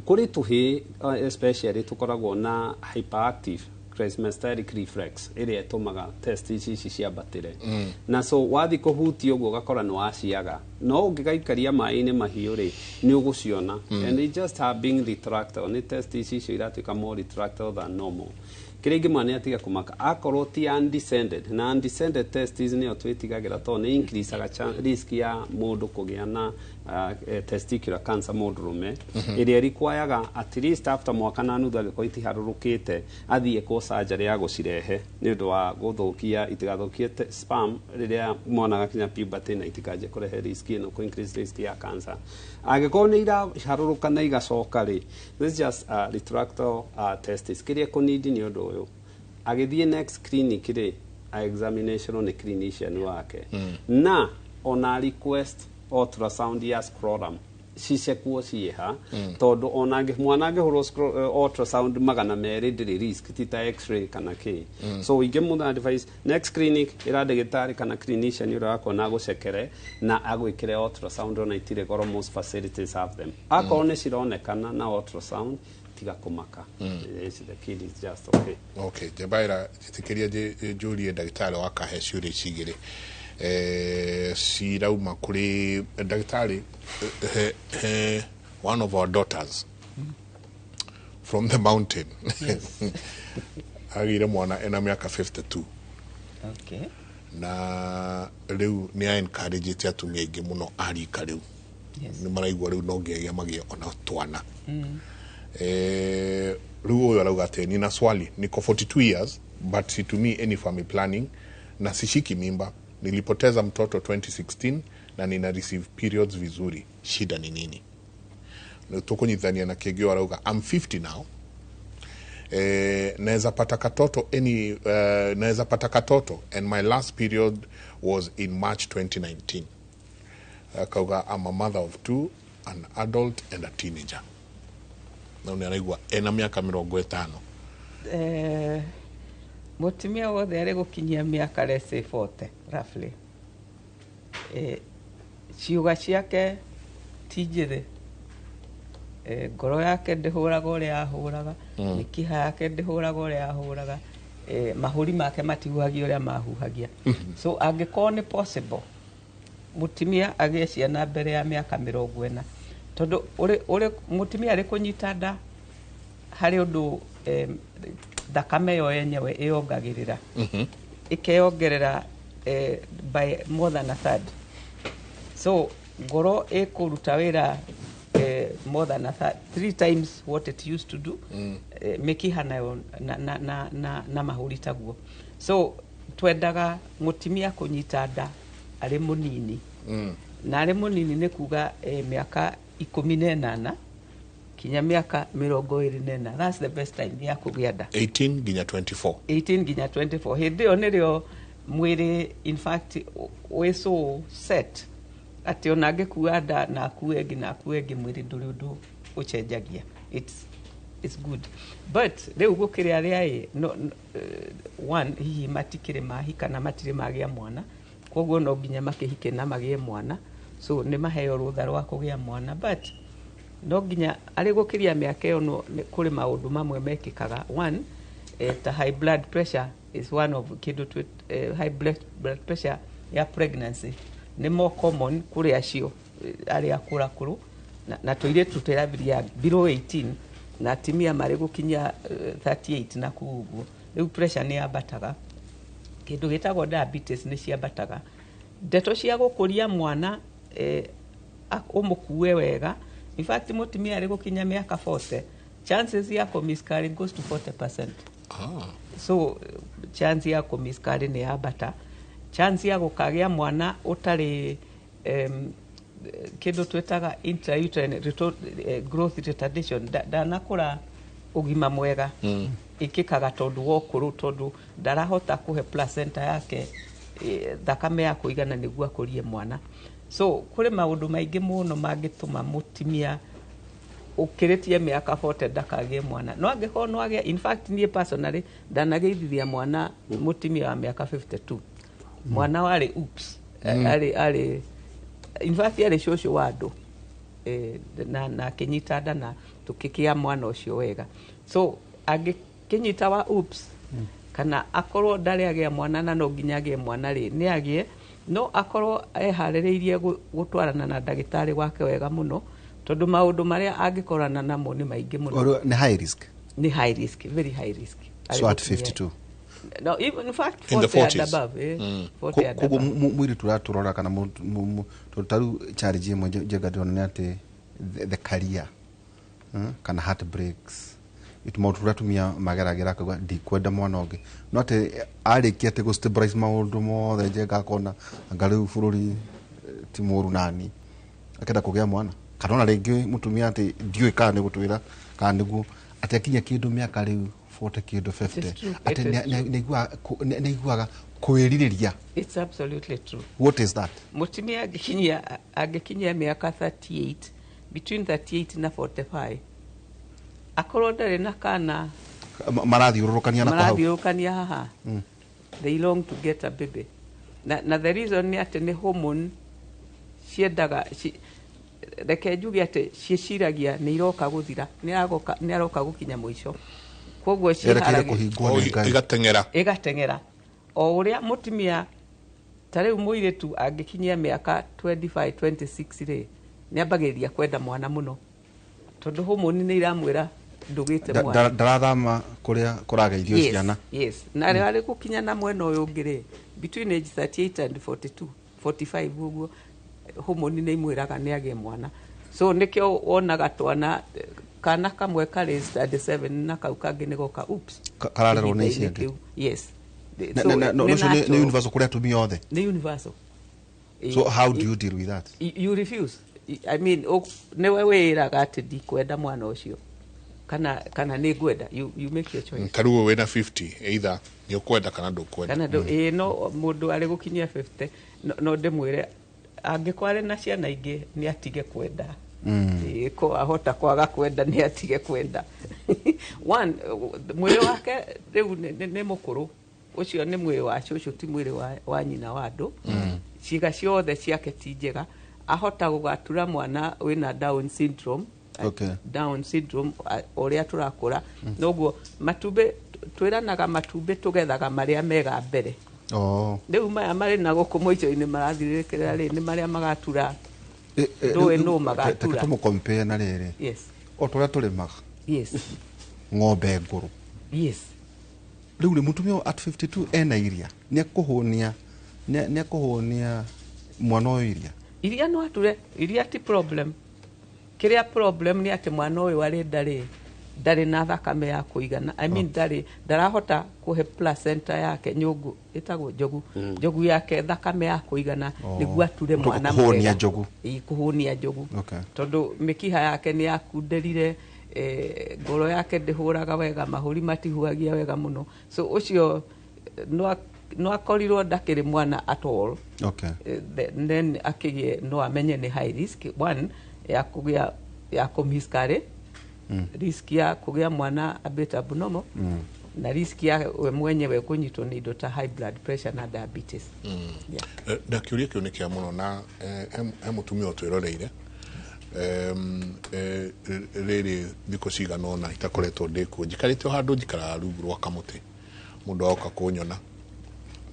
Kũrĩ tũhĩ especially tũkoragwo na hyperactive cremasteric reflex ĩrĩa ĩtũmaga test ici ciambatĩre. Na so wathi kũhutia ũguo ũgakora nĩ waciaga, no ũngĩgaikaria maĩ-inĩ mahiũ rĩ nĩ ũgũciona. And it just have being retractile, nĩ test ici icio iratuĩka more retractile than normal. Kĩrĩa ingĩmwa nĩ atiga kũmaka akorwo ti undescended, na undescended testes nĩyo twĩtigagĩra tondũ nĩ increaseaga risk ya mũndũ kũgĩa na testicular cancer mũndũrũme, ĩrĩa requireaga at least after mwaka na nuthu angĩkorwo itiharũrũkĩte athiĩ kwo surgery ya gũcirehe nĩ ũndũ wa gũthũkia itigathũkie sperm rĩrĩa mwana agakinya puberty na itikanjie kũrehe risk ĩno, kũ increase risk ya cancer. Angĩkorwo nĩ iraharũrũka na igacoka rĩ, this is just retractile testes. Kĩrĩa kũnidi nĩ ũndũ ũyũ, agĩthiĩ next clinic rĩ, examination nĩ clinician wake, na ona request ultrasound ya scrotum cicekwo ciĩha, tondũ ona mwana angĩhũrwo ultrasound 200 ndĩrĩ risk, ti ta x-ray kana kĩ. So ingĩmũ advice next clinic ĩra ndagĩtarĩ kana clinician ũrĩa wakona agũcekere na agwĩkĩre ultrasound, ona itirĩ goro, most facilities have them. Akorwo nĩ cironekana na ultrasound, tiga kũmaka. The kid is just okay. Okay, Njebaira njĩtĩkĩria njũrie ndagĩtarĩ wa kahe ciũria ici igĩrĩ. Cirauma kũrĩ ndagĩtarĩ one of our daughters from the mountain. Yes. Agĩire mwana ena mĩaka 52. Okay. Na rĩu nĩ a encourage atumia aingĩ mũno a rika rĩu. Yes. Nĩ maraigua rĩu no nginyagia magĩe ona twana. Rĩu ũyũ arauga atĩ nina swali, niko 42 years but situmii any family planning na sishiki mimba. Nilipoteza mtoto 2016 na nina receive periods vizuri. Shida ni nini? Tũkũnyitithania na kĩngĩ arauga, I'm 50 now, naweza pata katoto any naweza pata katoto and my last period was in March 2019. Akauga, I'm a mother of two, an adult and a teenager. Na nĩ araigua ena mĩaka 50. Mũtumia wothe arĩ gũkinyia mĩaka, let's say 40 roughly, ciũga ciake ti njĩthĩ, ngoro yake ndĩhũraga ũrĩa yahũraga, mĩkiha yake ndĩhũraga ũrĩa yahũraga, mahũri make matihuhagia ũrĩa mahuhagia. So angĩkorwo nĩ possible mũtumia agĩe ciana mbere ya mĩaka 40, tondũ ũrĩ mũtumia arĩ kũnyita nda harĩ ũndũ thakame yo yenyewe ĩyongagĩrĩra, ĩkeyongerera by more than a third. So ngoro ĩkũruta wĩra more than a third, three times what it used to do. Mĩkiha nayo na mahũri taguo. So twendaga mũtumia kũnyita nda arĩ mũnini, na arĩ mũnini nĩ kuga mĩaka 18 kinya mĩaka 24. That's the best time ya kũgĩa nda. 18 nginya 24. 18 nginya 24. Hĩndĩ ĩyo nĩrĩo mwĩrĩ in fact wĩ so set atĩ ona angĩkua nda na akue ĩngĩ na akue ĩngĩ, mwĩrĩ ndũrĩ ũndũ ũcenjagia. It's good. But rĩu gũkĩrĩ arĩa ĩ no, one, hihi matikĩrĩ mahika na matirĩ magĩa mwana, koguo no nginya makĩhike na magĩe mwana, so nĩ maheo rũtha rwa kũgĩa mwana. But no nginya arĩ gũkĩria mĩaka ĩyo, no kũrĩ maũndũ mamwe mekĩkaga. One, ta high blood pressure is one of kĩndũ high blood pressure ya pregnancy nĩ more common kũrĩ acio arĩa akũrakũrũ na tũirĩtu tũrambiria below 18 na atumia marĩ gũkinya 38 na kũu ũguo. Rĩu pressure nĩ yambataga, kĩndũ gĩtagwo diabetes nĩ ciambataga. Ndeto cia gũkũria mwana, ũmũkue wega. In fact, mũtumia arĩ gũkinya mĩaka 40, chances ya kũ miscarry goes to 40%. So chance ya kũ miscarry nĩ yambata, chance ya gũkagĩa mwana ũtarĩ kĩndũ twĩtaga intrauterine growth retardation, ndanakũra ũgima mwega, ĩkĩkaga tondũ wa ũkũrũ, tondũ ndarahota kũhe placenta yake thakame ya kũigana nĩguo akũrie mwana. So kũrĩ maũndũ maingĩ mũno mangĩtũma mũtumia ũkĩrĩtie mĩaka 40 ndakagĩe mwana. No angĩkorwo no agĩe, in fact niĩ personally ndanagĩithithia mwana mũtumia wa mĩaka 52, mwana warĩ oops, arĩ in fact arĩ cũcũ wa andũ, na akĩnyita nda na tũkĩkĩa mwana ũcio wega. So angĩkĩnyita wa oops, kana akorwo ndarĩ agĩa mwana na no nginya agĩe mwana rĩ, nĩ agĩe, no akorwo eharĩrĩirie gũtwarana na ndagĩtarĩ wake wega mũno, tondũ maũndũ marĩa angĩkorana namo nĩ maingĩ mũno. Nĩ high risk. Nĩ high risk, very high risk. So at 52? No, even in fact In the 40 and 40s. above, 40 and Koguo above. Mũirĩtu ũratũrora kana tondũ ta rĩu challenge ĩmwe njega ndĩrona nĩ atĩ the career, kana heartbreaks, maũndũ tũrĩa atumia mageragĩra, akauga ndikwenda mwana ũngĩ, no atĩ arĩkia atĩ gũ stabilize maũndũ mothe, Njenga akona anga rĩu bũrũri ti mũru nani akenda kũgĩa mwana. Kana ona rĩngĩ mũtumia atĩ ndiũĩ kana nĩ gũtwĩra kana nĩguo atĩ akinya kĩndũ mĩaka rĩu 40 kĩndũ 50, True. atĩ It is nĩ aiguaga kwĩrirĩria. It's absolutely true. What is that? Mũtumia angĩkinyia mĩaka 38, between 38 na 45, akorwo ndarĩ na kana, Marathiũrũrũkania na kwa hau. Marathiũrũrũkania haha, they long to get a baby. Na the reason nĩ atĩ nĩ hormone ciendaga reke njuge atĩ ciĩciragia nĩ iroka gũthira, nĩ aroka gũkinya mũico, koguo Erekeire kũhingwo Oh, nĩ Ngai. Igateng'era. Ĩgateng'era o ũrĩa mũtumia ta rĩu mũirĩtu angĩkinyia mĩaka 25 26 rĩ, nĩ ambagĩrĩria kwenda mwana mũno, tondũ hormone nĩ iramwĩra ndũgĩte mwana. Ndarathama kũrĩa kũrageithio ciana. Yes, na rĩo arĩ gũkinya na mwena ũyũ ũngĩ rĩ, between age 38 and 42 45 ũguo, hormone nĩ imwĩraga nĩ agĩe mwana. So nĩkĩo wonaga twana kana kamwe karĩ standard 7 na kau kangĩ nĩ goka oops. Kararerwo nĩ Ihinda-inĩ icio ingĩ. kĩu. Yes. Na So, no nĩ ũcio nĩ natural. universal kũrĩ atumia othe? Nĩ universal. So how do you deal with that? You refuse. I mean, nĩwe wĩraga atĩ ndikwenda mwana ũcio kana nĩ ngwenda. You make your choice. Ta rĩu wĩna 50, either nĩ ũkwenda kana ndũkwenda. Kana ĩĩ, no mũndũ arĩ gũkinyia 50, no ndĩmwĩre angĩkorwo arĩ na ciana ingĩ nĩ atige kwenda. Ĩĩ, ko ahota kwaga kwenda nĩ atige kwenda. One, mwĩrĩ wake rĩu nĩ mũkũrũ, ũcio nĩ mwĩrĩ wa cũcũ, ti mwĩrĩ wa nyina wa andũ. Ciĩga ciothe ciake ti njega, ahota gũgatura mwana wĩna Down syndrome. Down syndrome, ũrĩa tũrakũra noguo matumbĩ twĩranaga, matumbĩ tũgethaga marĩa mega mbere. Rĩu maya marĩ na gũkũ mũico-inĩ marathirĩrĩkĩra rĩ, nĩ marĩa magatura. Ndũĩ nũ magatura. Tũmũ compare na rĩrĩ, o tũrĩa tũrĩmaga ng'ombe ngũrũ. Rĩu rĩ, mũtumia at 52 ena iria, nĩ ekũhũnia mwana ũyũ iria? Iria no ature, iria ti problem. Kĩrĩa problem nĩ atĩ mwana ũyũ arĩ ndarĩ na thakame ya kũigana. I mean, ndarĩ ndarahota kũhe placenta yake, nyũngũ ĩtagwo njogu, njogu yake thakame ya kũigana nĩguo ature mwana Kũhũnia mwega. njogu. Ĩĩ, kũhũnia njogu. Tondũ mĩkiha yake nĩ yakunderire, ngoro yake ndĩhũraga wega, mahũri matihuhagia wega mũno, so ũcio no akorirwo ndakĩrĩ mwana at all. Then akĩgĩe no amenye nĩ high risk, one ya kũgĩa ya kũmiscarry, risk ya kũgĩa mwana a bit abnormal, na risk ya we mwenyewe kũnyitwo nĩ indo ta high blood pressure na diabetes, yeah. Na kĩũria kĩu nĩ kĩa mũno na he mũtumia ũtwĩroreire. Rĩrĩ thikũ cigana ũna itakoretwo ndĩ kuo, njikarĩte o handũ njikaraga rungu rwa kamũtĩ, mũndũ agoka kũnyona,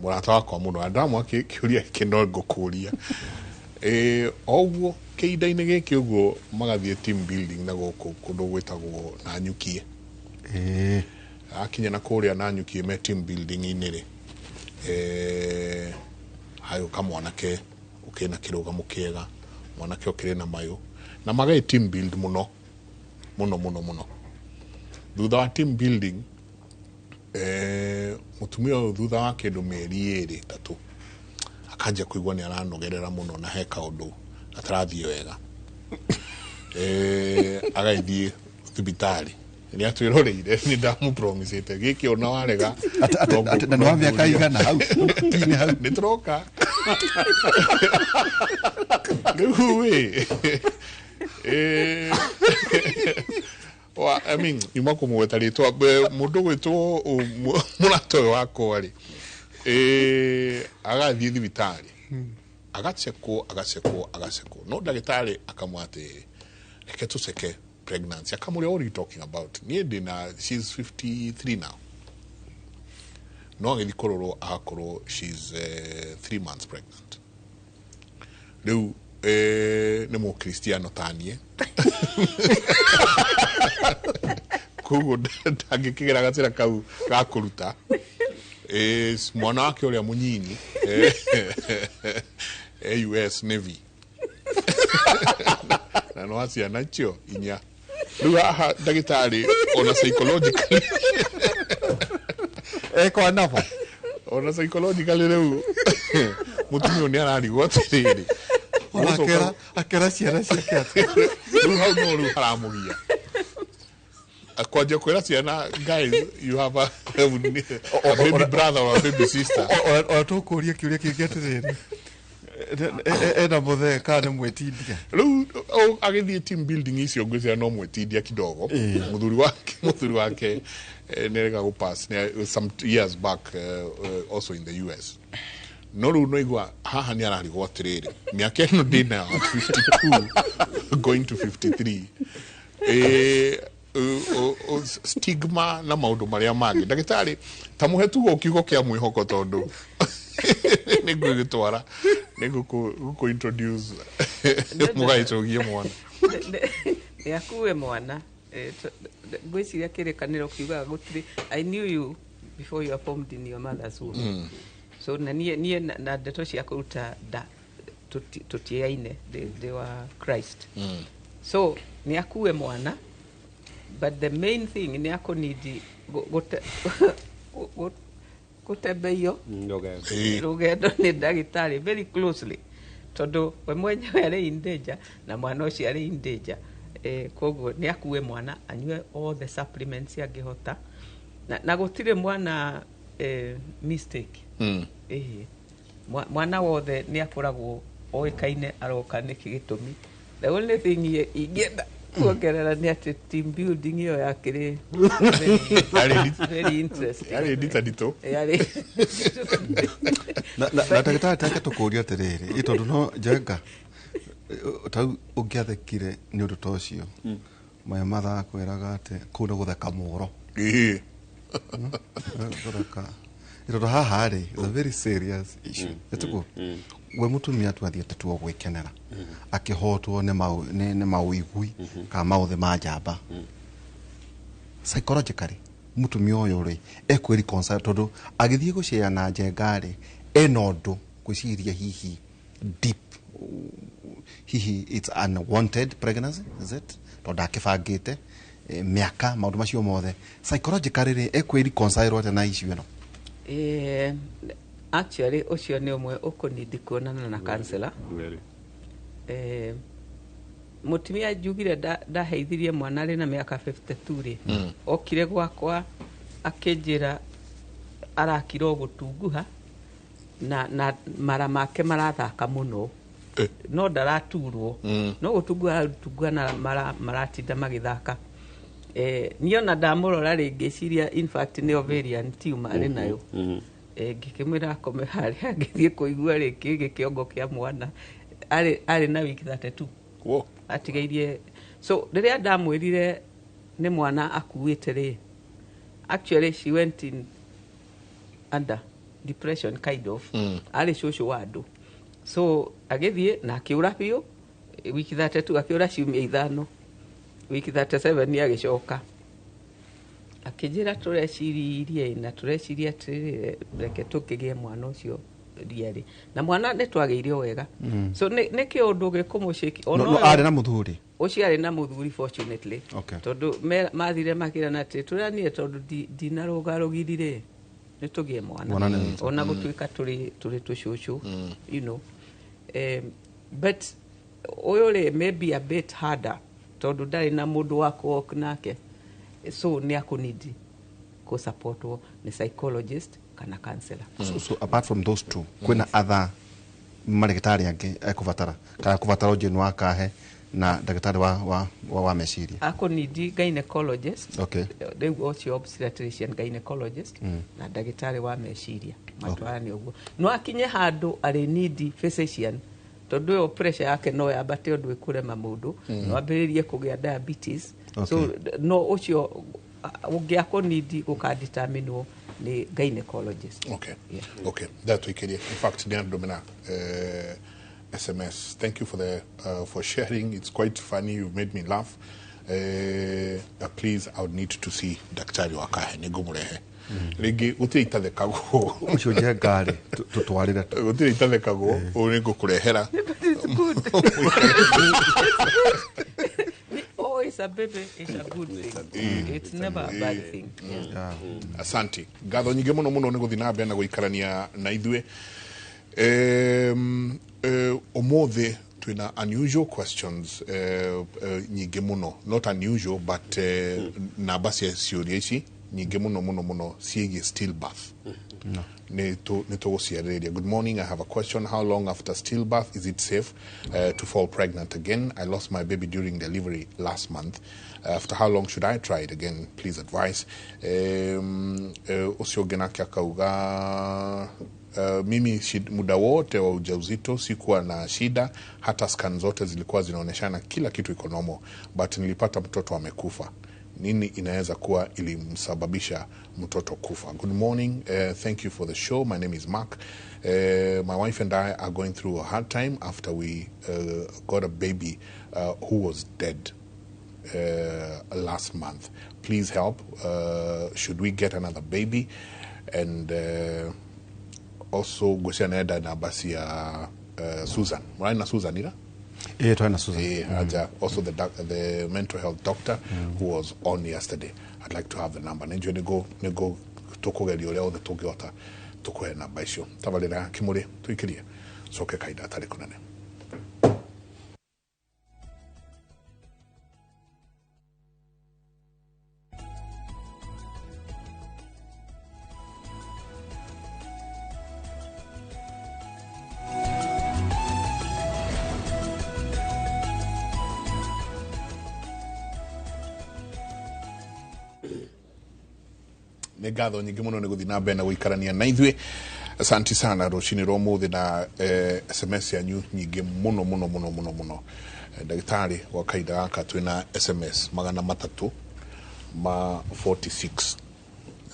mũrata wakwa mũno, na ndamwa kĩũria gĩkĩ no ngũkũria. O ũguo kĩhinda-inĩ gĩkĩ ũguo magathiĩ team building na gũkũ kũndũ gwĩtagwo Nanyukie. Akinya na kũrĩa Nanyukie me team building-inĩ rĩ, hagĩũka mwanake ũkĩrĩ na kĩrũgamo kĩega, mwanake ũkĩrĩ na mayũ, na magagĩ team build mũno mũno mũno mũno. Thutha wa team building, mũtumia ũyũ thutha wa kĩndũ mĩeri 2 3 akanjia kũigua nĩ aranogerera mũno na he kaũndũ gatarathiĩ wega. Agagĩthiĩ thibitarĩ. Nĩ atwĩroreire, nĩ ndamũpromisĩte gĩkĩ ona warega. Na nĩ wa mĩaka igana hau tinĩ hau? Nĩ tũroka rĩu ĩ. I mean, nyuma kũmũgweta rĩtwa, mũndũ gwĩtwo mũrata ũyũ wakwa rĩ, agathiĩ thibitarĩ, agacekwo, agacekwo, agacekwo, no ndagĩtarĩ akamwĩra atĩ reke tũceke pregnancy. Akamũria, "What are you talking about? Niĩ ndĩna," she's 53 now, no agĩthiĩ kũrorwo agakorwo she's 3 months pregnant. Rĩu nĩ mũkristiano taniĩ, koguo ndangĩkĩgera gacĩra kau ga kũruta. Mwana wake ũrĩa mũnyinyi US Navy, na no ciana icio inya. Rĩu haha ndagĩtarĩ ona psychologically Ekwanaba. Ona psychologically rĩu mũtumia ũyũ nĩ ararigwo atĩrĩrĩ, Ona akera ciana ciake atĩ rĩu hau no rĩu haramũgia kwanjia kwĩra ciana, "Guys, you have a baby brother or a baby sister." Ona tũkũria kĩũria kĩngĩ atĩrĩrĩ, ena mũthee kana nĩ mwĩtindia? Rĩu agĩthiĩ team building icio ngwĩciria no mwĩtindia kidogo. Mũthuri wake nĩarega gũpass some years back, also in the US. No rĩu no igua haha nĩ ararigwo atĩrĩrĩ, mĩaka ĩno ndĩnayo at 52 going to 53, stigma na maũndũ marĩa mangĩ. Ndagĩtarĩ, ta mũhe tugo kiugo kĩa mwĩhoko, tondũ nĩ ngũgĩtwara, nĩ ngũkũ introduce mũgagĩcũgie mwana. Nĩ akue mwana. Ngwĩciria kĩrĩkanĩro kiugaga gũtirĩ, "I knew you before you were formed in your mother's womb." So na niĩ na ndeto cia kũruta nda tũtiaine, ndĩ wa Christ. So nĩ akue mwana, but the main thing nĩ akũnidi gũtembeio Rũgendo. Rũgendo nĩ ndagĩtarĩ very closely. Tondũ we mwenyewe arĩ in danger na mwana ũcio arĩ in danger. Koguo nĩ akue mwana, anyue all the supplements angĩhota, na gũtirĩ mwana mistake. Mwana wothe nĩ akoragwo oĩkaine aroka nĩkĩ gĩtũmi. The only thing ingĩenda kuongerera nĩ atĩ team building ĩyo yakĩrĩ very interesting. Yarĩ nditanditũ. Yarĩ. Na ndagĩtarĩ, take tũkũria atĩrĩrĩ, ĩ tondũ no Njenga tau ũngĩathekire nĩ ũndũ ta ũcio, maya mathakwĩraga atĩ kũu nĩ gũtheka mũro. Gũtheka. Ĩ tondũ haha rĩ, it's a very serious issue, ĩtiguo? We mũtumia tu athiĩte tu o gwĩkenera, akĩhotwo nĩ maũigui kana maũthĩ ma njamba. Psychologically, mũtumia ũyũ rĩ, ekwĩ tondũ agĩthiĩ gũcea na Njenga rĩ, ena ũndũ gwĩciria hihi deep, hihi it's unwanted pregnancy, is it? Tondũ akĩbangĩte mĩaka maũndũ macio mothe. Psychologically rĩ, ekwĩ reconcile atĩa na issue ĩno? Actually ũcio nĩ ũmwe ũkũnindi kuonana na counselor. Very. Mũtumia njugire ndaheithirie mwana arĩ na mĩaka 52 rĩ, okire gwakwa akĩnjĩra arakira o gũtunguha na mara make marathaka mũno, no ndaraturwo, no gũtunguha aratunguha na mara maratinda magĩthaka. Niĩ ona ndamũrora rĩ, ngĩciria in fact nĩ ovarian tumor arĩ nayo. Ngĩkĩmwĩra akome harĩa, ngĩthiĩ kũigua rĩ, kĩgĩ kĩongo kĩa mwana arĩ na wiki 32. Wo. Atigairie. So rĩrĩa ndamwĩrire nĩ mwana akuĩte rĩ, actually she went in under depression kind of. Arĩ cũcũ wa andũ, so agĩthiĩ na akĩũra biũ. Wiki 32 akĩũra ciumia 5. Wiki 37 agĩcoka akĩnjĩra, tũreciririe na tũreciria atĩrĩrĩ, reke tũkĩgĩe mwana ũcio rĩarĩ na mwana nĩ twagĩire o wega. So nĩ kĩũndũ gĩkũmũcĩki. No arĩ na mũthuri? Ũcio arĩ na mũthuri, fortunately. Tondũ mathire makĩrana atĩ tũranire, tondũ ndinarũga rũgiri rĩ, nĩ tũgĩe mwana. Mwana nĩ witũ. Ona gũtuĩka tũrĩ tũcũcũ, but ũyũ rĩ, maybe a bit harder tondũ ndarĩ na mũndũ wa kũwalk nake, so nĩ akũnidi kũsupportwo nĩ psychologist kana counselor. So apart from those two, kwĩna other marĩgĩtarĩ angĩ ekũbatara kana kũbatara ũnjĩni wa kahe na ndagĩtarĩ wa meciria? Akũnidi gynecologist. Rĩu ũcio obstetrician gynecologist na ndagĩtarĩ wa meciria matwarane ũguo. No akinye handũ arĩ nidi physician, tondũ ĩyo pressure yake no yambate ũndũ ĩkũrema mũndũ, no ambĩrĩrie kũgĩa diabetes. So no ũcio ũngĩ akũnidi gũkadeterminwo nĩ gynecologist. Okay. Yeah. Okay. That we can. In fact, Domina SMS. Thank you for sharing. It's quite funny. You've made me laugh. Please, I would need to see Daktari Wakahe. Nĩngũmũrehe. Rĩngĩ gũtirĩ itathekagwo. Ũcio Njenga rĩ, tũtwarĩre tu. Gũtirĩ itathekagwo. Ũyũ nĩngũkũrehera. But it's good. Oh, it's a baby. It's a good thing. It's never a bad thing. Yeah. Asante, ngatho nyingĩ mũno mũno nĩ gũthiĩ na mbere na gũikarania na ithuĩ. Ũmũthĩ twĩna unusual questions nyingĩ mũno, not unusual but namba cia ciũria ici nyingĩ mũno mũno mũno ciĩgiĩ stillbirth nĩ tũgũciarĩrĩria. Good morning, I have a question. How long after stillbirth is it safe to fall pregnant again? I lost my baby during delivery last month. After how long should I try it again? Please advise. Ũcio ũngĩ nake akauga, mimi muda wote wa ujauzito sikuwa na shida, hata scan zote zilikuwa zinaonyeshana kila kitu iko normal, but nilipata mtoto amekufa. Nini inaweza kuwa ilimsababisha mtoto kufa? Good morning, thank you for the show. My name is Mark. My wife and I are going through a hard time after we got a baby who was dead last month. Please help. Should we get another baby? And also ngwĩciria nenda namba cia Susan. Mũrarĩ na Susan ira? Ĩĩ, twarĩ na Susan. Aja, also the mental health doctor who was on yesterday. I'd like to have the number. Nĩnjũĩ nĩngũ tũkũgeria ũrĩa othe tũngĩhota tũkũhe namba icio. Tabarĩra ya Kĩmũrĩ tũikĩrie coke kahinda gatarĩ kũnene. Nĩ ngatho nyingĩ mũno nĩ gũthiĩ na mbere na gũikarania na ithuĩ. Asanti sana rũcinĩ rwa ũmũthĩ na SMS yanyu nyingĩ mũno mũno mũno mũno mũno. Ndagĩtarĩ, gwa kahinda gaka twĩna SMS 346.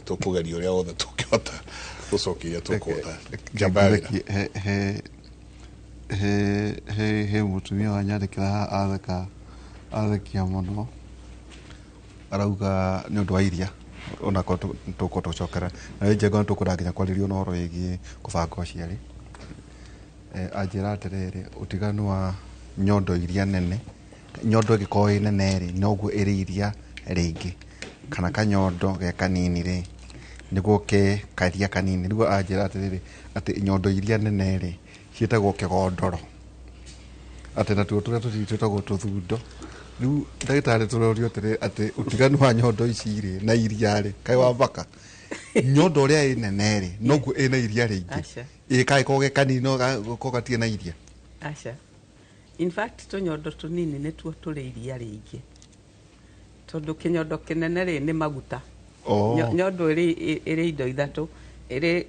Tũkũgeria ũrĩa wothe tũngĩhota gũcokia iria tũkũhota. Njamba ya wĩra. He he he he he mũtumia wanyandĩkĩra haha, atheka athekia mũno, arauga nĩ ũndũ wa iria onakorwo tũkorwo tũcokera na njengo nĩ tũkwenda nginya kwarĩrio na ũhoro wĩgiĩ kũbanga ũciari. Anjĩra atĩrĩrĩ, ũtiganu wa nyondo iria nene, nyondo ĩngĩkorwo ĩ nene rĩ, noguo ĩrĩ iria rĩingĩ, kana kanyondo ge kanini rĩ, nĩguo ke karia kanini. Nĩguo anjĩra atĩrĩrĩ, atĩ nyondo iria nene rĩ ciĩtagwo kĩgondoro, atĩ natuo tũrĩa tũnini twĩtagwo tũthundo. Rĩu ndagĩtarĩ, tũrorio atĩrĩ, atĩ ũtiganu wa nyondo ici rĩ na iria rĩ, kaĩ wa baka nyondo ũrĩa ĩ nene rĩ, noguo ĩna iria rĩingĩ? Aca. Ĩ kaĩ ko ge kanini no ko gatirĩ na iria? Aca, in fact tũnyondo tũnini nĩtuo tũrĩ iria rĩingĩ, tondũ kĩnyondo kĩnene rĩ nĩ maguta. Oh. Nyondo ĩrĩ indo ithatũ, ĩrĩ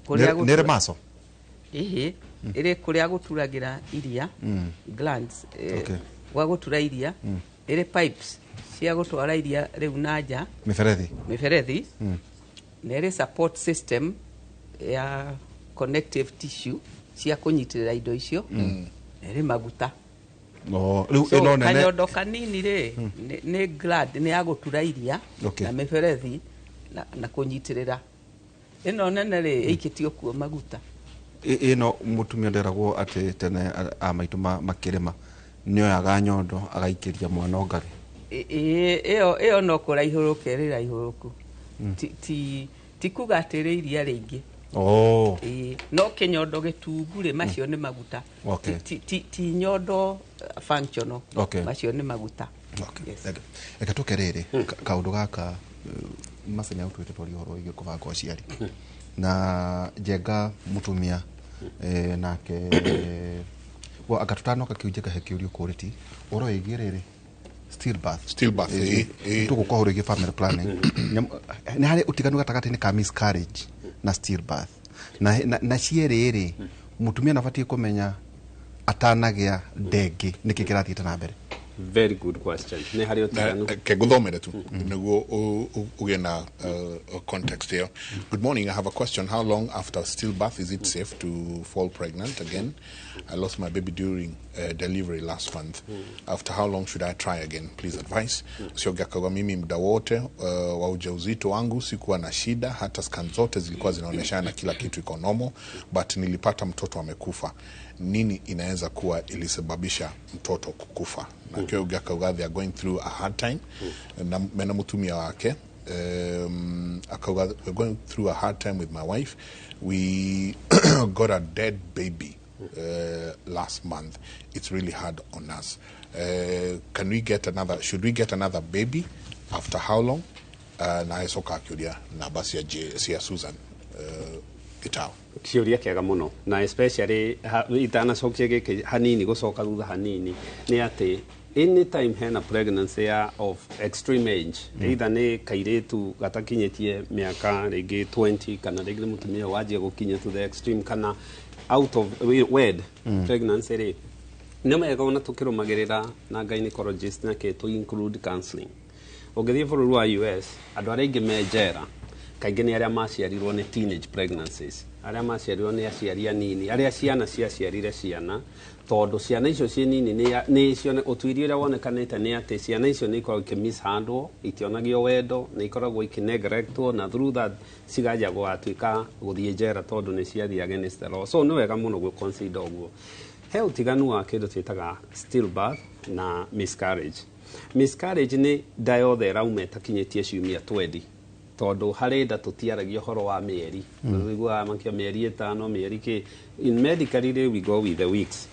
kũrĩa Nĩ ĩrĩ maco. Ĩhĩ, ĩrĩ kũrĩa gũturagĩra iria, glands, gwa gũtura iria, ĩrĩ pipes cia gũtwara iria rĩu na nja. Mĩberethi. Mĩberethi. Na ĩrĩ support system ya connective tissue cia kũnyitĩrĩra indo icio, na ĩrĩ maguta. Oh, rĩu So ĩno nene kanyondo kanini rĩ nĩ gland, nĩ ya gũtura iria na mĩberethi na kũnyitĩrĩra. Ĩno nene rĩ ĩikĩtio kuo maguta. Ĩno mũtumia nderagwo atĩ tene a maitũ makĩrĩma nĩoyaga nyondo agaikĩria mwana ongage. Ĩyo no kũraihũrũka, ĩrĩ raihũrũku, ti kuga atĩ ĩrĩ iria rĩingĩ. Oh. Ĩĩ, no kĩnyondo gĩtungu rĩ, macio nĩ maguta. Ti nyondo functional. Macio nĩ maguta. Okay. Yes. Thank you. Reke tũke rĩrĩ kaũndũ gaka, Maca nĩ agũtwĩte twarie ũhoro wĩgiĩ kũbanga ũciari na Njenga mũtumia, nake wa anga tũtanoka kĩu, Njenga, he kĩũrio kũrĩti ũhoro wĩgiĩ rĩrĩ, stillbirth. Stillbirth, ĩ, ĩ. Tũgũka ũhoro wĩgiĩ family planning. Nĩ harĩ ũtiganu gatagatĩ-inĩ ka miscarriage na stillbirth, na cierĩ rĩ, mũtumia nabatiĩ kũmenya atanagĩa ndengĩ nĩkĩ kĩrathiĩte na mbere? Very good question. Nĩ harĩ ũtiganu. Ke nguthomere tu niguo ũgĩe na context ĩyo. Good morning, I have a question. How long after stillbirth is it safe to fall pregnant again? I lost my baby during delivery last month. After how long should I try again? Please advise. Ũcio ũngĩ akauga, mimi muda wote wa ujauzito wangu sikuwa na shida, hata scan zote zilikuwa zinaonyeshana kila kitu iko normal, but nilipata mtoto amekufa. Nini inaweza kuwa ilisababisha mtoto kukufa? Na kĩo ũngĩ akauga they are going through a hard time na mena mutumia wake. Akauga, we're going through a hard time with my wife. We got a dead baby last month. It's really hard on us. Can we get another, should we get another baby? After how long? Na acoka akĩũria namba cia cia Susan Gitau. Kĩũria kĩega mũno, na especially itanacokia gĩkĩ hanini, gũcoka thutha hanini, nĩ atĩ anytime hena pregnancy ya of extreme age, either nĩ kairĩtu gatakinyĩtie mĩaka rĩngĩ 20, kana rĩngĩ nĩ mũtumia wanjia gũkinya to the extreme, kana out of wed pregnancy rĩ, nĩ wega ona tũkĩrũmagĩrĩra na gynecologist na kĩ to include counseling. Ũngĩthiĩ bũrũri wa US, andũ arĩa aingĩ me njera kaingĩ nĩ arĩa maciarirwo nĩ teenage pregnancies, arĩa maciarirwo nĩ aciari anini, arĩa ciana ciaciarire ciana, tondũ ciana icio ciĩ nini nĩ ũtuĩria ũrĩa wonekanĩte nĩ atĩ ciana icio nĩ ikoragwo ikĩmishandwo, itionagio wendo, nĩ ikoragwo ikĩneglectwo, na through that ciganjia gũgatuĩka gũthiĩ njera tondũ nĩ ciathiĩ against the law. So nĩ wega mũno gũ-consider ũguo. He ũtiganu wa kĩndũ twĩtaga stillbirth na miscarriage. Miscarriage nĩ nda yothe ĩrauma ĩtakinyĩtie ciumia 20, tondũ harĩ nda tũtiaragia ũhoro wa mĩeri, ũiguaga makio mĩeri 5, mĩeri kĩ. In medically rĩ, we go with the weeks,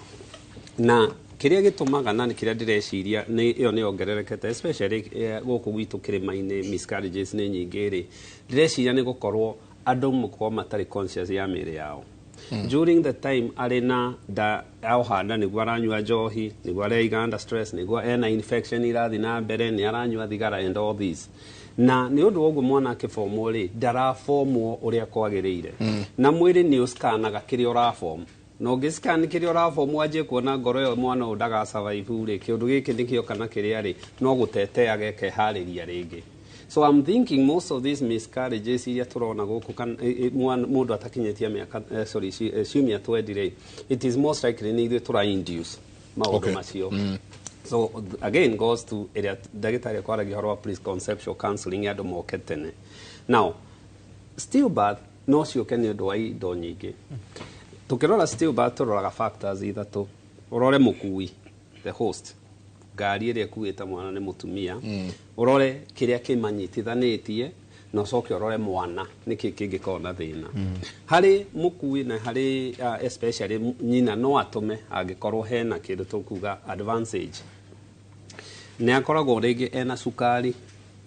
na kĩrĩa gĩtũmaga na nĩ kĩrĩa ndĩreciria nĩ ĩyo nĩ yongererekete, especially gũkũ gwitũ kĩrĩma-inĩ, miscarriages nĩ nyingĩ rĩ, ndĩreciria nĩ gũkorwo andũ mũkorwo matarĩ conscious ya mĩĩrĩ yao during the time arĩ na nda. Oha nda nĩguo aranyua njohi, nĩguo areiga under stress, nĩguo ena infection irathiĩ na mbere, nĩ aranyua thigara and all this. Na nĩ ũndũ wa ũguo mwana akĩbomwo rĩ, ndarabomwo ũrĩa kwagĩrĩire. Na mwĩrĩ nĩ ũskanaga kĩrĩa ũrabom. Na ũngĩscan kĩrĩa ũrabomwo wanjie kuona ngoro ĩyo mwana ũyũ ndagasurvive rĩ, kĩũndũ gĩkĩ nĩkĩo kana kĩrĩa rĩ, no gũtetea gekeharĩria rĩngĩ. So I'm thinking most of these miscarriages iria tũrona gũkũ kana mũndũ atakinyĩtie mĩaka sorry ciumia 20 rĩ, it is most likely nĩ ithuĩ tũra induce maũndũ macio. So again goes to ĩrĩa ndagĩtarĩ akwaragia ũhoro wa preconceptual counseling andũ moke tene. Now stillbirth no ciũke nĩ ũndũ wa indo nyingĩ. Tukĩrora stillbirth tũroraga factors ithatũ. Ũrore mũkui, the host, ngari ĩrĩa ĩkuĩte mwana nĩ mũtumia, ũrore kĩrĩa kĩmanyitithanĩtie, na ũcoke ũrore mwana nĩkĩ kĩngĩkorwo na thĩna. Harĩ mũkui na harĩ especially nyina no atũme angĩkorwo hena kĩndũ tũkuga advantage. Nĩ akoragwo rĩngĩ ena cukari,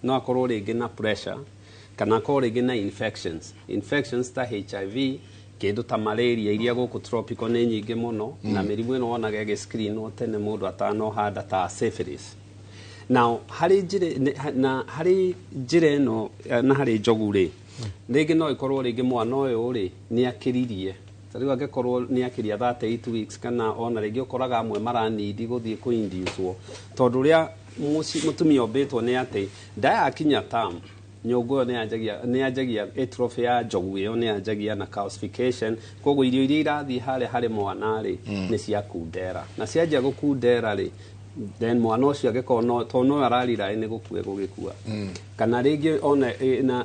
no akorwo rĩngĩ na pressure, kana akorwo rĩngĩ na infections. Infections ta HIV, kĩndũ ta malaria iria gũkũ tropical nĩ nyingĩ mũno, na mĩrimũ ĩno wonaga ĩgĩ-screenwo tene mũndũ atanohanda ta syphilis. Now harĩ njĩra na harĩ njĩra ĩno na harĩ njogu rĩ, rĩngĩ no ĩkorwo rĩngĩ mwana ũyũ rĩ nĩ akĩririe. Ta rĩu angĩkorwo nĩ akĩria 38 weeks kana ona rĩngĩ ũkoraga amwe maranidi gũthiĩ kũ-induce-wo, tondũ ũrĩa mũtumia ombĩtwo nĩ atĩ ndayakinya term nyũngũ ĩyo nĩ yanjagia atrophy ya njogu ĩyo nĩ yanjagia na calcification, koguo irio iria irathiĩ harĩa harĩ mwana rĩ nĩ ciakundera, na cianjia gũkundera rĩ, then mwana ũcio angĩkorwo no tondũ no ararira nĩ gũkua gũgĩkua. Kana rĩngĩ ona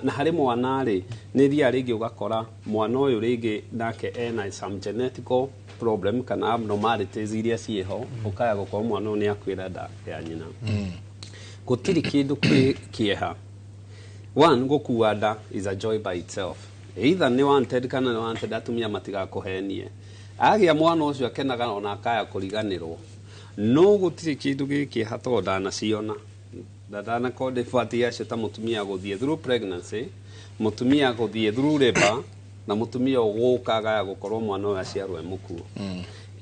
na harĩ mwana rĩ nĩ thiaga rĩngĩ ũgakora mwana ũyũ rĩngĩ nake ena some genetical problem kana abnormalities iria ciĩho, ũkaya gũkorwo mwana ũyũ nĩ akuĩra nda ya nyina. Gũtirĩ kĩndũ kĩeha. One, gũkua nda is a joy by itself. Either nĩ wanted kana nĩ wanted, atumia matigakũhenie. Agĩa mwana ũcio akenaga ona akaya kũriganĩrwo. No gũtirĩ kĩndũ gĩkĩeha tondũ ndanaciona. Ndanakorwo ndĩbatiĩ acio ta mũtumia gũthiĩ through pregnancy, mũtumia gũthiĩ through labor, na mũtumia ũgũka agaya gũkorwo mwana ũyũ aciarwo e mũkuũ.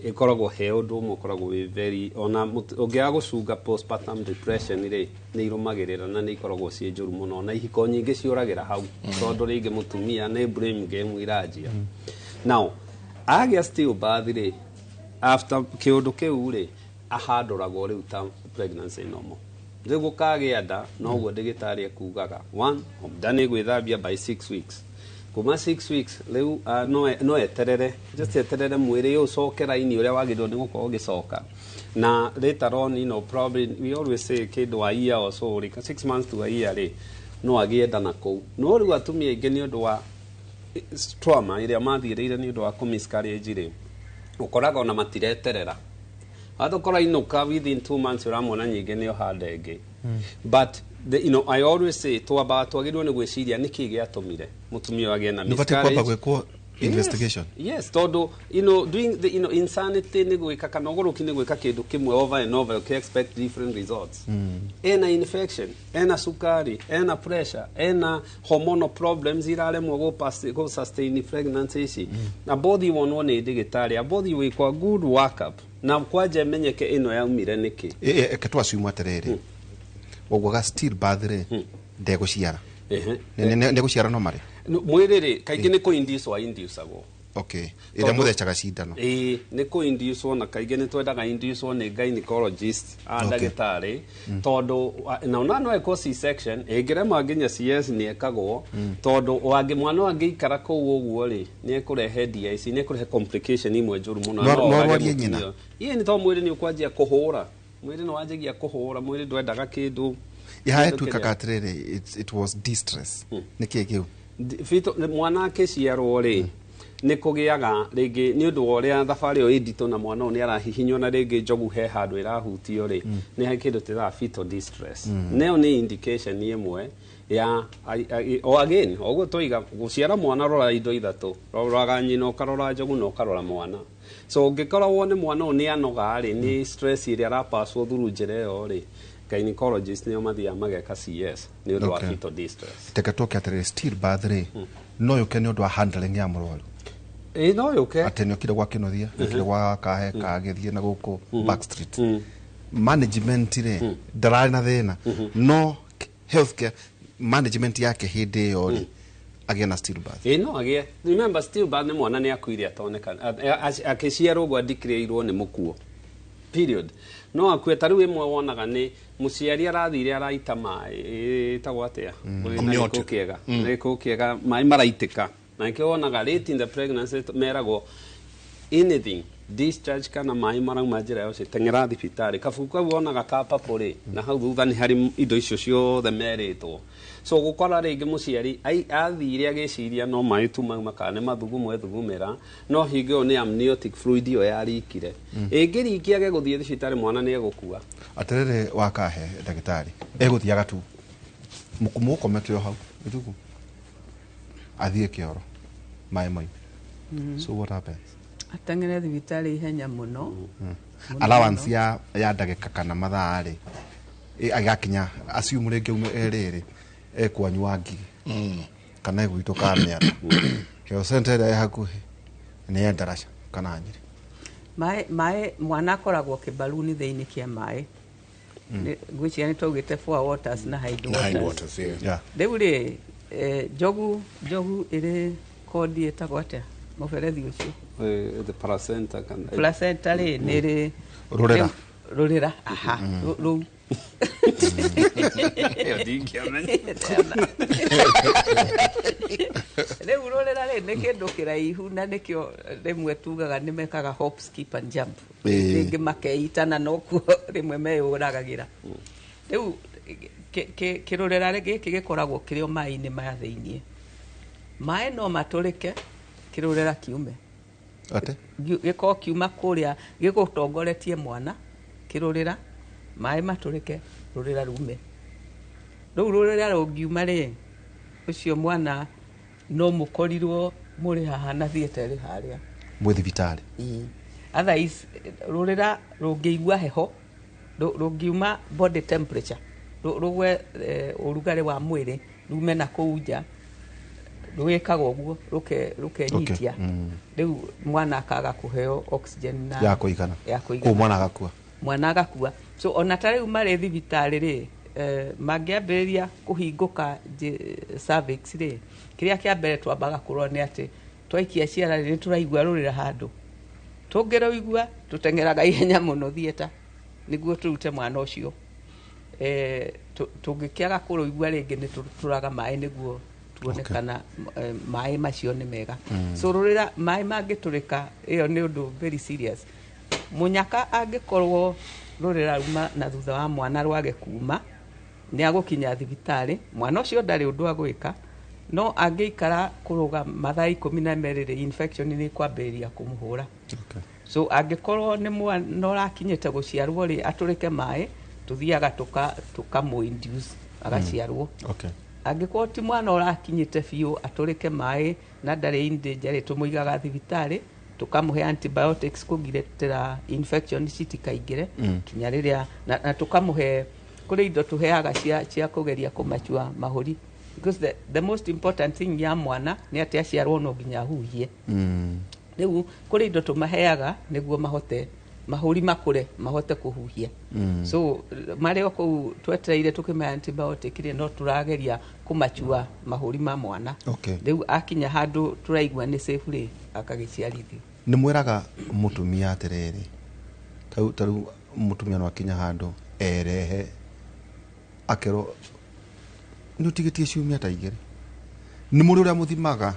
Ĩkoragwo he ũndũ ũmwe ũkoragwo wĩ very ona ũngĩaga gũcunga postpartum depression rĩ, nĩ irũmagĩrĩra na nĩ ikoragwo ciĩ njũru mũno, na ihiko nyingĩ ciũragĩra hau tondũ rĩngĩ mũtumia nĩ blame game iranjia. Now agĩa stillbirth rĩ, after kĩũndũ kĩu rĩ, ahandũragwo rĩu ta pregnancy normal. Rĩu gũkagĩa nda noguo ndagĩtarĩ ekugaga, one, nda nĩ ĩgwĩthambia by 6 weeks. Kuma 6 weeks rĩu no eterere, just eterere mwĩrĩ ũcoke raini ũrĩa wagĩrĩirwo nĩ gũkorwo ũgĩcoka. Na later on, you know, probably we always say kĩndũ a year or so, like 6 months to a year rĩ, no agĩe nda na kũu. No rĩu atumia aingĩ nĩ ũndũ wa trauma ĩrĩa mathiĩrĩire nĩ ũndũ wa kũ-miscarriage rĩ, ũkoraga ona matireterera. Watũkora inũka within 2 months ũramwona nyingĩ nĩ oha nda ĩngĩ. But the, you know, I always say twambaga twagĩrĩirwo nĩ gwĩciria nĩkĩ gĩatũmire mũtumia ũyũ agĩe na Nĩ ũbatiĩ kwamba miscarriage. gwĩkwo investigation. Yes, tondũ you know, doing the, you know, insanity nĩ gwĩka kana ũgũrũki nĩ gwĩka kĩndũ kĩmwe over and over ũkĩ expect different results. Ena infection, ena sukari, ena pressure, ena hormonal problems iraremwo gũ sustain pregnancy ici. Na bothi wonwo nĩ ndagĩtarĩ, abothi wĩkwa good workup na kwanja ĩmenyeke ĩno yaumire nĩkĩ. Eke twasiuma atĩrĩrĩ, ũguaga stillbirth rĩ, ndegũciara. Ndegũciara no marĩ. Mwĩrĩ rĩ, kaingĩ nĩ kũ-induce wa induce-agwo. Okay. Ĩrĩa mũthecaga cindano. Ĩĩ, nĩ kũ-induce na kaingĩ nĩ twendaga induce nĩ gynecologist a ndagĩtarĩ, tondũ na ona no ĩkwo C-section, ĩngĩrema nginya CS nĩ ĩkagwo, tondũ mwana angĩikara kũu ũguo rĩ, nĩ ekũrehe DIC, nĩ ekũrehe complication imwe njũru mũno. No No orage arwarie mũtumia nyina. ũyũ. Ĩĩ, nĩ tondũ mwĩrĩ nĩ ũkwanjia kũhũra. Mwĩrĩ nĩ wanjagia kũhũra, mwĩrĩ ndwendaga kĩndũ. Yaha Kĩndũ ĩtuĩkaga kĩrĩa. atĩrĩrĩ, it was distress. Nĩ kĩĩ kĩu? Mwana akĩciarwo rĩ, nĩ kũgĩaga rĩngĩ nĩ ũndũ wa ũrĩa thabarĩ ĩyo ĩ nditũ na mwana ũyũ nĩ arahihinywo na rĩngĩ njogu he handũ ĩrahutio rĩ, nĩ harĩ kĩndũ twĩtaga fetal distress. Nayo nĩ indication ĩmwe ya o again, o ũguo twoiga gũciara mwana rora indo ithatũ, roraga nyina, ũkarora njogu na ũkarora mwana. So ũngĩkora wone mwana ũyũ nĩ anoga rĩ, nĩ stress ĩrĩa arapaswo through njĩra ĩyo rĩ, gynecologist nĩo mathiaga mageka CS nĩ ũndũ wa fetal distress. Teke tũke atĩrĩrĩ, stillbirth rĩ, no yũke nĩ ũndũ wa handling ya mũrwaru. Ĩĩ, no yũke. Atĩ nĩ okire gwa Kĩnuthia, nĩ okire gwa Kahe, kagĩthiĩ na gũkũ Back Street. Management rĩ, ndararĩ na thĩna. No healthcare Management yake hĩndĩ ĩyo rĩ, agĩe na stillbirth? Ĩ, no agĩe. Remember, stillbirth nĩ mwana nĩ akuire atonekana, akĩciarwo ũguo adeclareirwo nĩ mũkuo, period. No akue. Ta rĩu ĩmwe wonaga nĩ mũciari arathire araita maĩ, ĩtagwo atĩa? Wĩna gĩkũ Amniotic. kĩega, gĩkũ kĩega, maĩ maraitĩka, na nĩkĩo wonaga late in the pregnancy meragwo anything discharge kana maĩ marauma njĩra yothe, teng'era thibitarĩ. Kabuku kau wonaga ka purple rĩ, na hau thutha nĩ harĩ indo icio ciothe merĩtwo. So gũkora rĩngĩ mũciari athire agĩciria no maĩ tu mauma kana nĩ mathugumo ethugumĩra, no hingo ĩyo nĩ amniotic fluid ĩyo yarikire. Ĩngĩrikia age gũthiĩ thibitarĩ, mwana nĩ egũkua. Atĩrĩrĩ, wakahe ndagĩtarĩ egũthiaga tu mũkomete o hau ĩtuku athiĩ kĩoro maĩ moime, so what happens? Ateng'ere thibitarĩ ihenya mũno mũno. Allowance Mũno. ya ndagĩka kana mathaa rĩ, agakinya assume rĩngĩ ume rĩrĩ ekwanyu wa Ngigĩ kana egwitũ Kamiara, health center ĩrĩa ĩ hakuhĩ nĩ ya Ndaraca kana Nyĩrĩ? Maĩ mwana akoragwo kĩbaruni thĩinĩ kĩa maĩ. Ngwĩciria nĩ twaugĩte fore waters na hind Na hind waters. waters, yeah. Rĩu rĩ, njogu ĩrĩ kondi ĩtagwo atĩa mũberethi ũcio? The placenta kana Placenta rĩ, nĩ rĩ Rũrĩra. Rũrĩra, aha, rũu. Ĩyo ndingĩamenya. Rĩu rũrĩra rĩ, nĩ kĩndũ kĩraihu, na nĩkĩo rĩmwe tugaga nĩ mekaga hop, skip and jump. Rĩngĩ makeitana, nokuo rĩmwe meyũragagĩra. Rĩu kĩrũrĩra gĩkĩ gĩkoragwo kĩrĩ o maĩ-inĩ maya thĩiniĩ. Maĩ no matũrĩke, kĩrũrĩra kiume. Ate? Gĩkorwo kiuma kũrĩa gĩgũtongoretie mwana kĩrũrĩra, maĩ matũrĩke, rũrĩra rume. Rĩu rũrĩra rũngiuma rĩ, ũcio mwana no mũkorirwo mũrĩ haha na theatre ĩrĩ harĩa. Mwĩ thibitarĩ. Otherwise rũrĩra rũngĩigua heho, rũngiuma body temperature, rũgwe ũrugarĩ wa mwĩrĩ rume na kũu nja, rwĩkaga ũguo rũkenyitia. Rĩu mwana akaga kũheo oxygen na Ya kũigana. Ya kũu kũigana. Mwana agakua. Mwana agakua. So ona ta rĩu marĩ thibitarĩ rĩ, mangĩambĩrĩria kũhingũka cervix rĩ, kĩrĩa kĩa mbere twambaga kũrora nĩ atĩ twaikia ciara rĩ, nĩ tũraigua rũrĩra handũ. Tũngĩrũigua, tũteng'eraga ihenya mũno theatre nĩguo tũrute mwana ũcio. Tũngĩkĩaga kũrũigua rĩngĩ, nĩ tũraga maĩ nĩguo tuone kana maĩ macio nĩ mega. So rũrĩra, maĩ mangĩtũrĩka, ĩyo nĩ ũndũ very serious. Mũnyaka angĩkorwo rũrĩra ruma na thutha wa mwana rwage kuma, nĩ agũkinya thibitarĩ, mwana ũcio ndarĩ ũndũ agwĩka. No angĩikara kũrũga mathaa 12 rĩ, infection nĩ ĩkwambĩrĩria kũmũhũra. So angĩkorwo nĩ mwana ũrakinyĩte gũciarwo rĩ, atũrĩke maĩ, tũthiaga tũkamũ induce agaciarwo. Angĩkorwo ti mwana ũrakinyĩte biũ atũrĩke maĩ na ndarĩ in danger rĩ, tũmũigaga thibitarĩ, tũkamũhe antibiotics kũgitĩra infection citikaingĩre kinya rĩrĩa na tũkamũhe, kũrĩ indo tũheaga cia kũgeria kũmachua mahũri, because the most important thing ya mwana nĩ atĩ aciarwo no nginya ahuhie. Rĩu kũrĩ indo tũmaheaga nĩguo mahote mahũri makũre, mahote kũhuhia. So marĩ o kũu twetereire tũkĩmahe antibiotic rĩ, no tũrageria kũmachua mahũri ma mwana. Rĩu akinya handũ tũraigua nĩ safe rĩ, akagĩciarithio. Nĩ mwĩraga mũtumia atĩrĩrĩ, tarĩu mũtumia no akinya handũ erehe akerwo nĩ ũtigĩtie ciumia ta 2, nĩ mũrĩ ũrĩa mũthimaga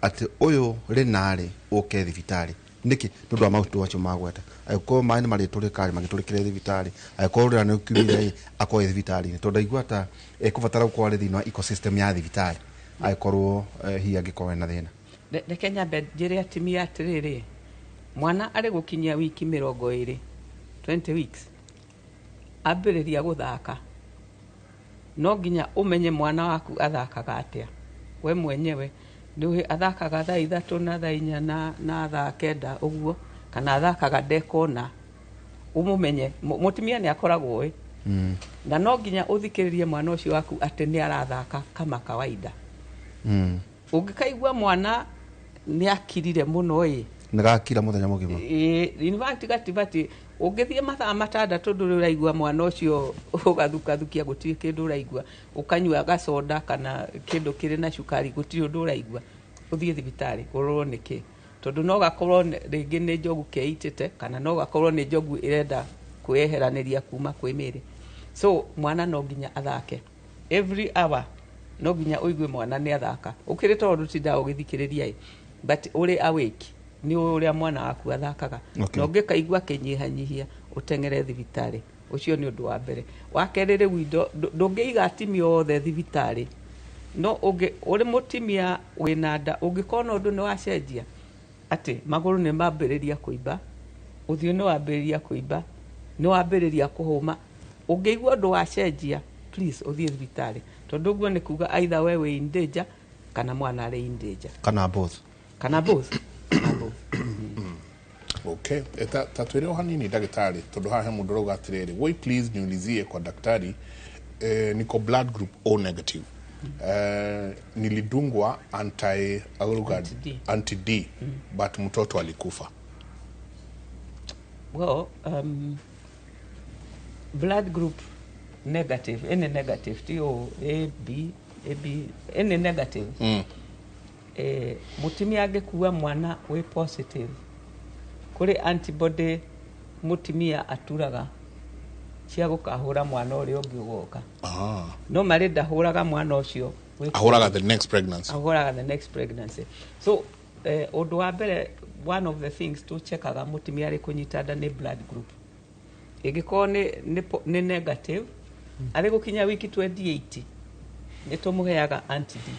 atĩ ũyũ rĩnarĩ ũke thibitarĩ nĩkĩ, nĩ ũndũ wa maũndũ macio magweta, angĩkorwo maĩ nĩ marĩtũrĩka rĩ, magĩtũrĩkĩre thibitarĩ, angĩkorwo rĩra nĩ ũkiumire rĩ, akorwo ĩ thibitarĩ-inĩ, tondũ ndaigua ta ekũbatara gũkorwo arĩ thĩinĩ wa ecosystem ya thibitarĩ angĩkorwo hihi angĩkorwo ena thĩna. Reke nyambe njĩre atumia atĩrĩrĩ, mwana arĩ gũkinyia wiki 20, 20 weeks, ambĩrĩria gũthaka, no nginya ũmenye mwana waku athakaga atĩa we mwenyewe. Nĩ athakaga thaa 3 na thaa 4 na thaa 9 ũguo, kana athakaga ndekona? Ũmũmenye. Mũtumia nĩ akoragwo ĩ na no nginya ũthikĩrĩrie mwana ũcio waku atĩ nĩ arathaka kama kawaida. Ũngĩkaigua mwana nĩ akirire mũno ĩ, Nĩ gakira mũthenya mũgima. Ĩ, in fact gatibati. Ũngĩthiĩ mathaa 6 ndũrĩ ũraigua mwana ũcio ũgathukathukia, gũtirĩ kĩndũ ũraigua, ũkanyua gacoda kana kĩndũ kĩrĩ na cukari, gũtirĩ ũndũ ũraigua, ũthiĩ thibitarĩ ũrorwo nĩkĩ, tondũ no gakorwo rĩngĩ nĩ njogu keitĩte, kana no gakorwo nĩ njogu ĩrenda kwĩyeheranĩria kuma kwĩ mĩĩrĩ. So mwana no nginya athake every hour, no nginya ũigue mwana nĩ athaka, ũkĩrĩ tondũ ndũtindaga ũgĩthikĩrĩria ĩ, but ũrĩ awake nĩ ũrĩa mwana waku athakaga. Na ũngĩkaigua akĩnyihanyihia, ũteng'ere thibitarĩ. Ũcio nĩ ũndũ wa mbere. Wa kerĩ, rĩu indo ndũngĩiga atimia othe thibitarĩ, no ũngĩ ũrĩ mũtimia wĩna nda, ũngĩkorwo na ũndũ nĩ wacenjia, atĩ magũrũ nĩ mambĩrĩria kũimba, ũthiũ nĩ wambĩrĩria kũimba, nĩ wambĩrĩria kũhũma, ũngĩigua ũndũ wacenjia, please ũthiĩ thibitarĩ, tondũ ũguo nĩ kuga either we wĩ in danger kana mwana arĩ in danger. Kana both. Kana both, kana both. Okay. Ta twĩre o hanini, ndagĩtarĩ, tondũ haha he mũndũ ũrauga atĩrĩrĩ, "Woi, please niulizie kwa daktari, niko blood group O negative, nilidungwa anti auruga Anti-D. Anti D, but mtoto alikufa." Well, blood group negative, any negative, T O A B A B, any negative. Mutumia angĩkua mwana wĩ positive, kũrĩ antibody mũtumia aturaga cia gũkahũra mwana ũrĩa ũngĩ ũgoka. No marĩ ndahũraga mwana ũcio Ahũraga the next pregnancy. Ahũraga the next pregnancy. So ũndũ wa mbere, one of the things tũchekaga mũtumia arĩ kũnyita nda nĩ blood group. Ĩngĩkorwo nĩ negative, arĩ gũkinya wiki 28 nĩ tũmũheaga anti-D.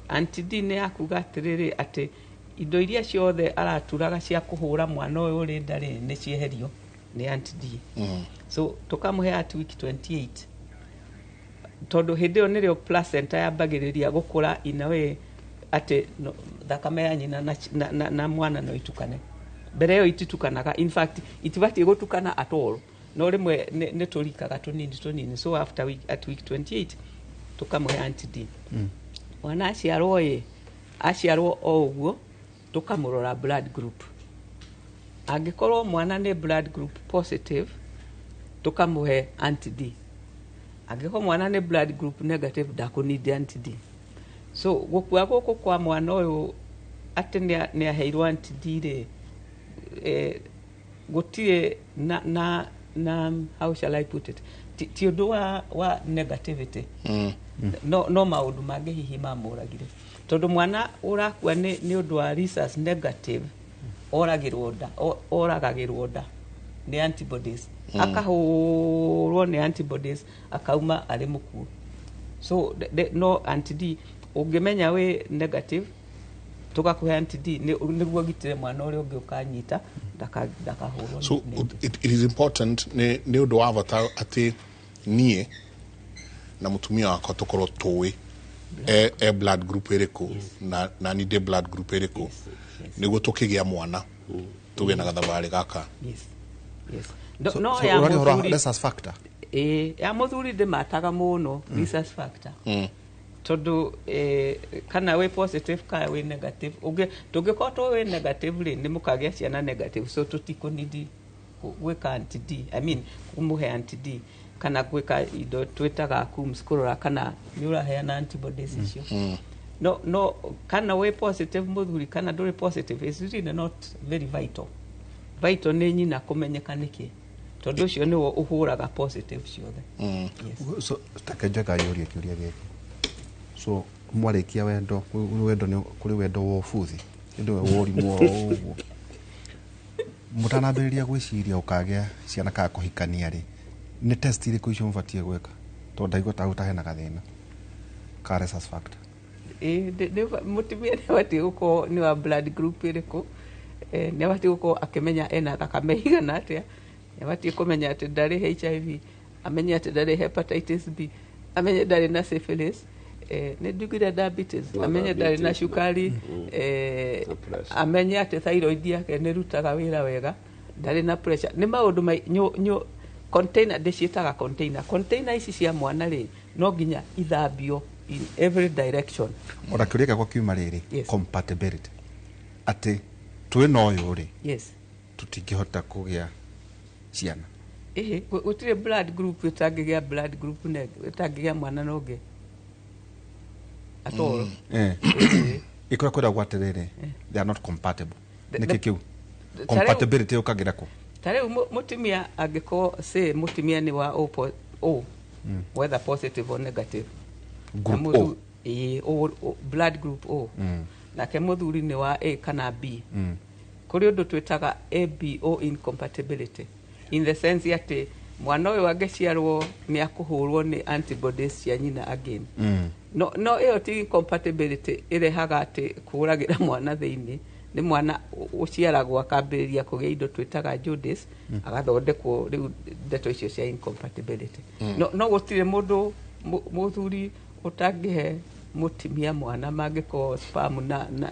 Anti-D nĩ ya kuga atĩrĩrĩ, atĩ indo iria ciothe araturaga cia kũhũra mwana ũyũ ũrĩ nda rĩ, nĩ cieherio nĩ anti-D. So tũkamũhe at week 28, tondũ hĩndĩ ĩyo nĩrĩo placenta yambagĩrĩria gũkũra in a way atĩ no, thakame ya nyina na mwana no itukane. Mbere ĩyo ititukanaga, in fact itibatiĩ gũtukana at all, no rĩmwe nĩ tũrikaga tũnini tũnini. So after week, at week 28 tũkamũhe anti-D. Mwana aciarwo ĩ, aciarwo o ũguo tũkamũrora blood group. Angĩkorwo mwana nĩ blood group positive, tũkamũhe anti-D. Angĩkorwo mwana nĩ blood group negative, ndakũnindi anti-D. So gũkua gũkũ kwa mwana ũyũ atĩ nĩ aheirwo anti-D rĩ, gũtirĩ na how shall I put it, ti ũndũ wa negativity. No maũndũ mangĩ hihi mamũragire, tondũ mwana ũrakua nĩ ũndũ wa rhesus negative oragĩrwo nda, oragagĩrwo nda nĩ antibodies, akahũrwo nĩ antibodies akauma arĩ mũkuũ. So no anti-D, ũngĩmenya wĩ negative, tũgakũhe anti-D nĩguo gitĩre mwana ũrĩa ũngĩ ũkanyita ndakahũrwo. So it is important, nĩ ũndũ wa bata atĩ niĩ na mũtumia wakwa tũkorwo tũĩ e blood group ĩrĩkũ na ni ndĩ blood group ĩrĩkũ, nĩguo tũkĩgĩa mwana tũgĩe na gathabarĩ gaka. Yes. No, So, no so ya ũraria ũhoro wa mũthuri rhesus factor. Ĩĩ, ya mũthuri ndĩmataga mũno rhesus factor, tondũ kana wĩ positive kana wĩ negative, tũngĩkorwo tũ wĩ negative rĩ, nĩ mũkagĩa ciana negative, so tũtikũnidi gwĩka anti D, I mean kũmũhe anti D kana gwĩka indo twĩtaga COMS, kũrora kana nĩ ũraheana antibodies icio. No kana wĩ positive mũthuri kana ndũrĩ positive is really not very vital. Vital nĩ nyina kũmenyeka nĩkĩ, tondũ ũcio nĩwo ũhũraga positive ciothe. Yes. So take njega yũrie kĩũria gĩkĩ. So mwarĩkia wendo, wendo nĩ kũrĩ wendo wa ũbuthi, ĩndĩ we worimũ oro ũguo, mũtanambĩrĩria gwĩciria ũkagĩa ciana kana kũhikania rĩ, nĩ test irĩkũ icio mũbatiĩ gwĩka? Tondũ ndaigua ta ũtahe na gathĩna ka rhesus factor. Ĩĩ, mũtumia nĩ abatiĩ gũkorwo nĩ wa blood group ĩrĩkũ, nĩ abatiĩ gũkorwo akĩmenya ena thakame igana atĩa, nĩ abatiĩ kũmenya atĩ ndarĩ HIV, amenye atĩ ndarĩ hepatitis B, amenye ndarĩ na syphilis, nĩ ndugire diabetes, Na amenye ndarĩ na diabetes, cukari, na pressure. Amenye atĩ thyroid yake nĩ ĩrutaga wĩra wega, ndarĩ na pressure. Nĩ maũndũ container, ndĩciĩtaga container. Container ici cia mwana rĩ, no nginya ithambio in every direction. Ona kĩũria gĩakwa kiuma rĩrĩ, Yes. compatibility, atĩ twĩ na ũyũ rĩ, Tũtingĩhota kũgĩa ciana. Ĩhĩ, gũtirĩ blood group ĩtangĩgĩa blood group ĩtangĩgĩa mwana na ũngĩ at all. Ĩkũrĩa kwĩragwo atĩrĩrĩ, they are not compatible. Nĩkĩ kĩu? Compatibility ũkagĩra kũ? Ta rĩu mũtumia angĩkorwo, say mũtumia nĩ wa O, whether positive or negative. Group O. Ĩĩ, O, blood group O. Nake mũthuri nĩ wa A kana B. Kũrĩ ũndũ twĩtaga ABO incompatibility, in the sense atĩ mwana ũyũ angĩciarwo nĩ akũhũrwo nĩ antibodies cia nyina again. No ĩyo ti incompatibility ĩrehaga atĩ kũũragĩra mwana thĩinĩ. Nĩ mwana ũciaragwo akambĩrĩria kũgĩa indo twĩtaga jaundice, agathondekwo rĩu ndeto icio cia incompatibility. No gũtirĩ mũndũ mũthuri ũtangĩhe mũtumia mwana mangĩkorwo sperm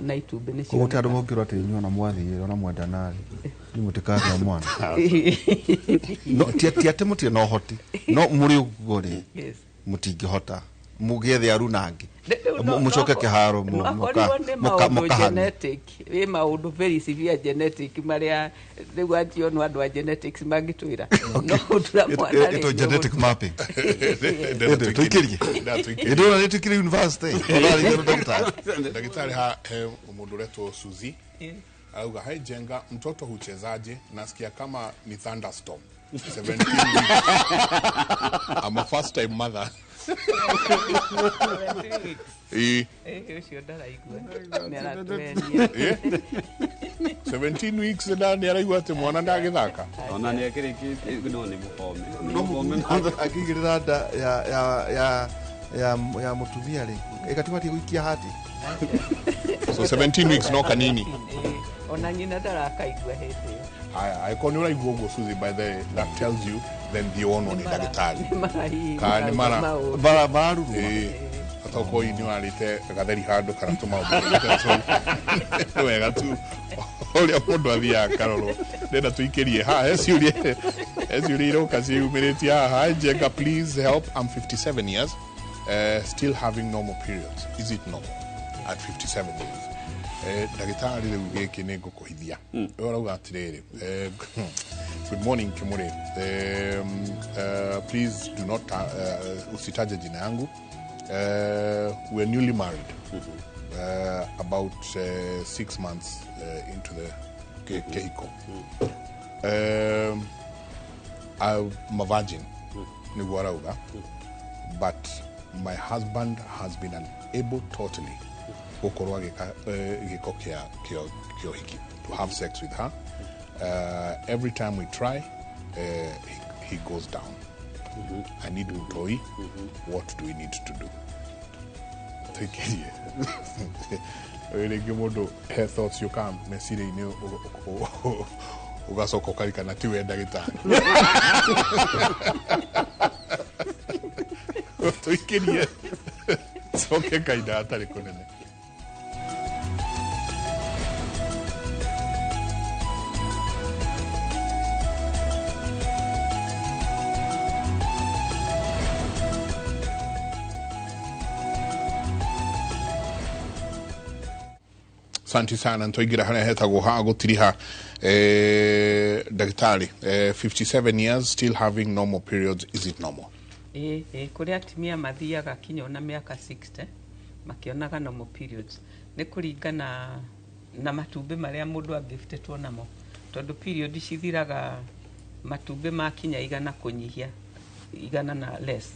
na itumbĩ nĩ cioneka. Koguo andũ mũngĩrwo atĩ inyuĩ ona mwathiĩ ona mwendana rĩ, inyuĩ mũtikagĩa mwana. No ti atĩ mũtirĩ na ũhoti, no mũrĩ ũguo rĩ, mũtingĩhota. Mũgĩethe aruna angĩ. Mũcoke kĩharo mũkahane. Ĩ maũndũ very severe genetic marĩa rĩu anjio no andũ a genetics mangĩtwĩra. No ũtura mwana rĩ. Ĩtwo genetic mapping. Tũikĩrie. Ĩndũra nĩ tũikĩrie university. Ũrarĩria ndagĩtarĩ. Ndagĩtarĩ he mũndũ ũretwo Suzy. Arauga, hi Jenga, mtoto huchezaje? Nasikia kama ni thunderstorm. 17 weeks. I'm a first time mother. Ũcio ndaraigua. Nĩ aratũhenia. 17 weeks na nĩ araigua atĩ mwana ndagĩthaka. Ona nĩ akĩrĩkĩtie no nĩ mũkome. No mũkome akĩigĩrĩra nda ya mũtumia rĩ, ĩgatiga gũikia hati. So 17 weeks no kanini. Ona nyina ndarakaigua hĩndĩ ĩyo. Haya, angĩkorwo nĩ ũraigua ũguo Suzy, by the way, that tells you then thiĩ wonwo nĩ ndagĩtarĩ. Kana nĩ mararuruma. Atokorwo hihi nĩ warĩte gatheri handũ kana tũmaũndũ tũu. Wega tu ũrĩa mũndũ athiaga akarorwo. Ndĩrenda tũikĩrie haha, he ciũria iroka ciĩyumĩrĩtie haha. Hi Jenga, please help. I'm 57 years, still having normal periods. Is it normal at 57 years? Ndagĩtarĩ rĩu gĩkĩ nĩ ngũkũhithia. Ũrauga atĩrĩrĩ, good morning Kimuri. Please do not usitaje jina yangu. We're newly married. About 6 months into the kehiko. I'm a virgin, nĩguo arauga, but my husband has been unable totally gũkorwo agĩka gĩko kĩa ũhiki, to have sex with her. Every time we try, he goes down. I need mutoi. What do we need to do? Tuikirie. Rĩngĩ mũndũ he thoughts yũkaga meciria-inĩ ũgacoka ũkarikana ti we ndagĩtarĩ. Tuikirie. Coke kahinda hatarĩ kũnene. Asante sana ntoigira haria hetagwo ha gutiriha ndagĩtarĩ 57 years still having normal periods, is it normal? Kũrĩ atumia mathiaga kinya ona mĩaka 60 makĩonaga normal periods. Nĩ kũringana na matumbĩ marĩa mũndũ angĩbutĩtwo namo, tondũ period cithiraga matumbĩ makinya igana kũnyihia igana na less.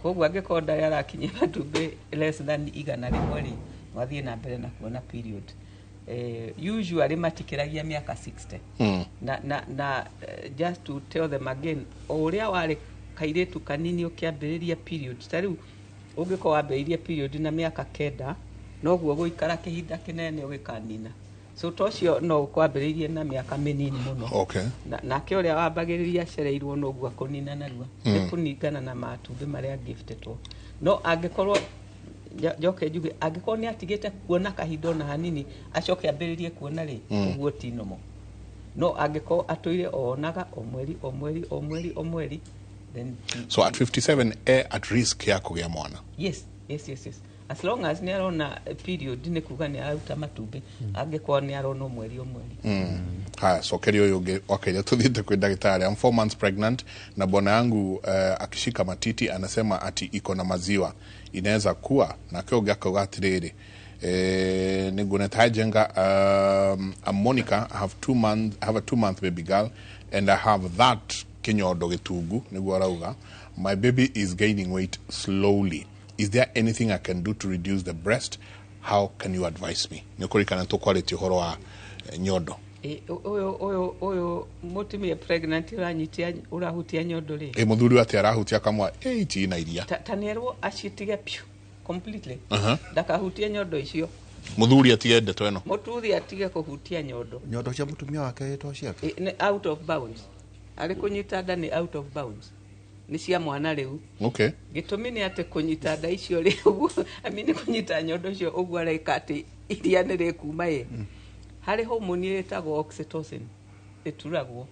Koguo angĩkorwo ndarĩ arakinyia matumbĩ less than 100 rĩ, wathiĩ na mbere na kuona period. Usually matikĩragia mĩaka 60. Na just to tell them again, o ũrĩa warĩ kairĩtu kanini ũkĩambĩrĩria period, ta rĩu ũngĩkorwo wambĩrĩirie period na mĩaka 9, noguo gũikara kĩhinda kĩnene ũgĩkanina. So to ũcio no ũkwambĩrĩirie na mĩaka mĩnini mũno. Okay. Nake ũrĩa wambagĩrĩria acereirwo noguo akũnina narua. Nĩ kũringana na matumbĩ marĩa giftedwo. No angĩkorwo njoke njuge angĩkorwo nĩ atigĩte kuona kahinda ona hanini acoke ambĩrĩrie kuona rĩ, ũguo ti normal. No angĩkorwo atũire onaga o mweri o mweri o mweri o mweri, then so at 57 at risk ya kũgĩa mwana. Yes, yes, yes, yes. As long as nĩ arona period nĩ kuga nĩ araruta matumbĩ, angĩkorwo nĩ arona o mweri o mweri. Haya, cokeria ũyũ ũngĩ wakaire tuthiĩte kwĩ ndagĩtarĩ. I'm 4 months pregnant na bwana yangu akishika matiti anasema ati iko na maziwa, inaweza kuwa nakĩo ũngĩ akauga atĩrĩrĩ, nĩnguonete. Hi Jenga, I'm Monica. I have a 2 month baby girl and I have that kinyondo gĩtungu nĩguo arauga. My baby is gaining weight slowly. Is there anything I can do to reduce the breast? How can you advise me? Nĩ ũkũririkana tũkwarĩtie ũhoro wa nyondo. Ũyũ mũtumia pregnant ũranyitia ũrahutia nyondo rĩ, Ĩ mũthuri atĩ arahutia kamwa ĩ itina iria. Ta nĩerwo acitige piũ completely, ndakahutie nyondo icio. Mũthuri atige ndeto ĩno. Mũthuri atige kũhutia nyondo. Nyondo cia mũtumia wake to ciake. Nĩ out of bounds, arĩ kũnyita nda nĩ out of bounds, nĩ cia mwana rĩu. Gĩtũmi nĩ atĩ kũnyita nda icio rĩ, ũguo, I mean, kũnyita nyondo icio ũguo areka atĩ iria nĩ rĩkuma ĩ harĩ homoni ĩtagwo oxytocin ĩturagwo.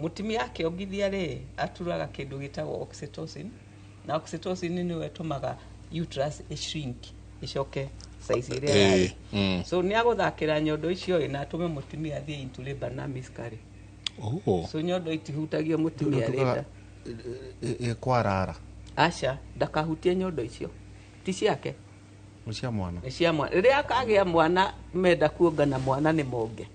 Mũtumia akĩongithia rĩ, aturaga kĩndũ gĩtagwo oxytocin, na oxytocin nĩyo ĩtũmaga uterus ĩshrink ĩcoke size ĩrĩa yarĩ. So nĩ agũthakĩra nyondo icio ĩ na atũme mũtumia athiĩ into labor na miscarry. So nyondo itihutagio mũtumia arĩ nda. Kwarara. Aca, ndakahutie nyondo icio, ti ciake. Nĩ cia mwana. Nĩ cia mwana. Rĩrĩa akagĩa mwana, menda kuonga na mwana nĩ monge,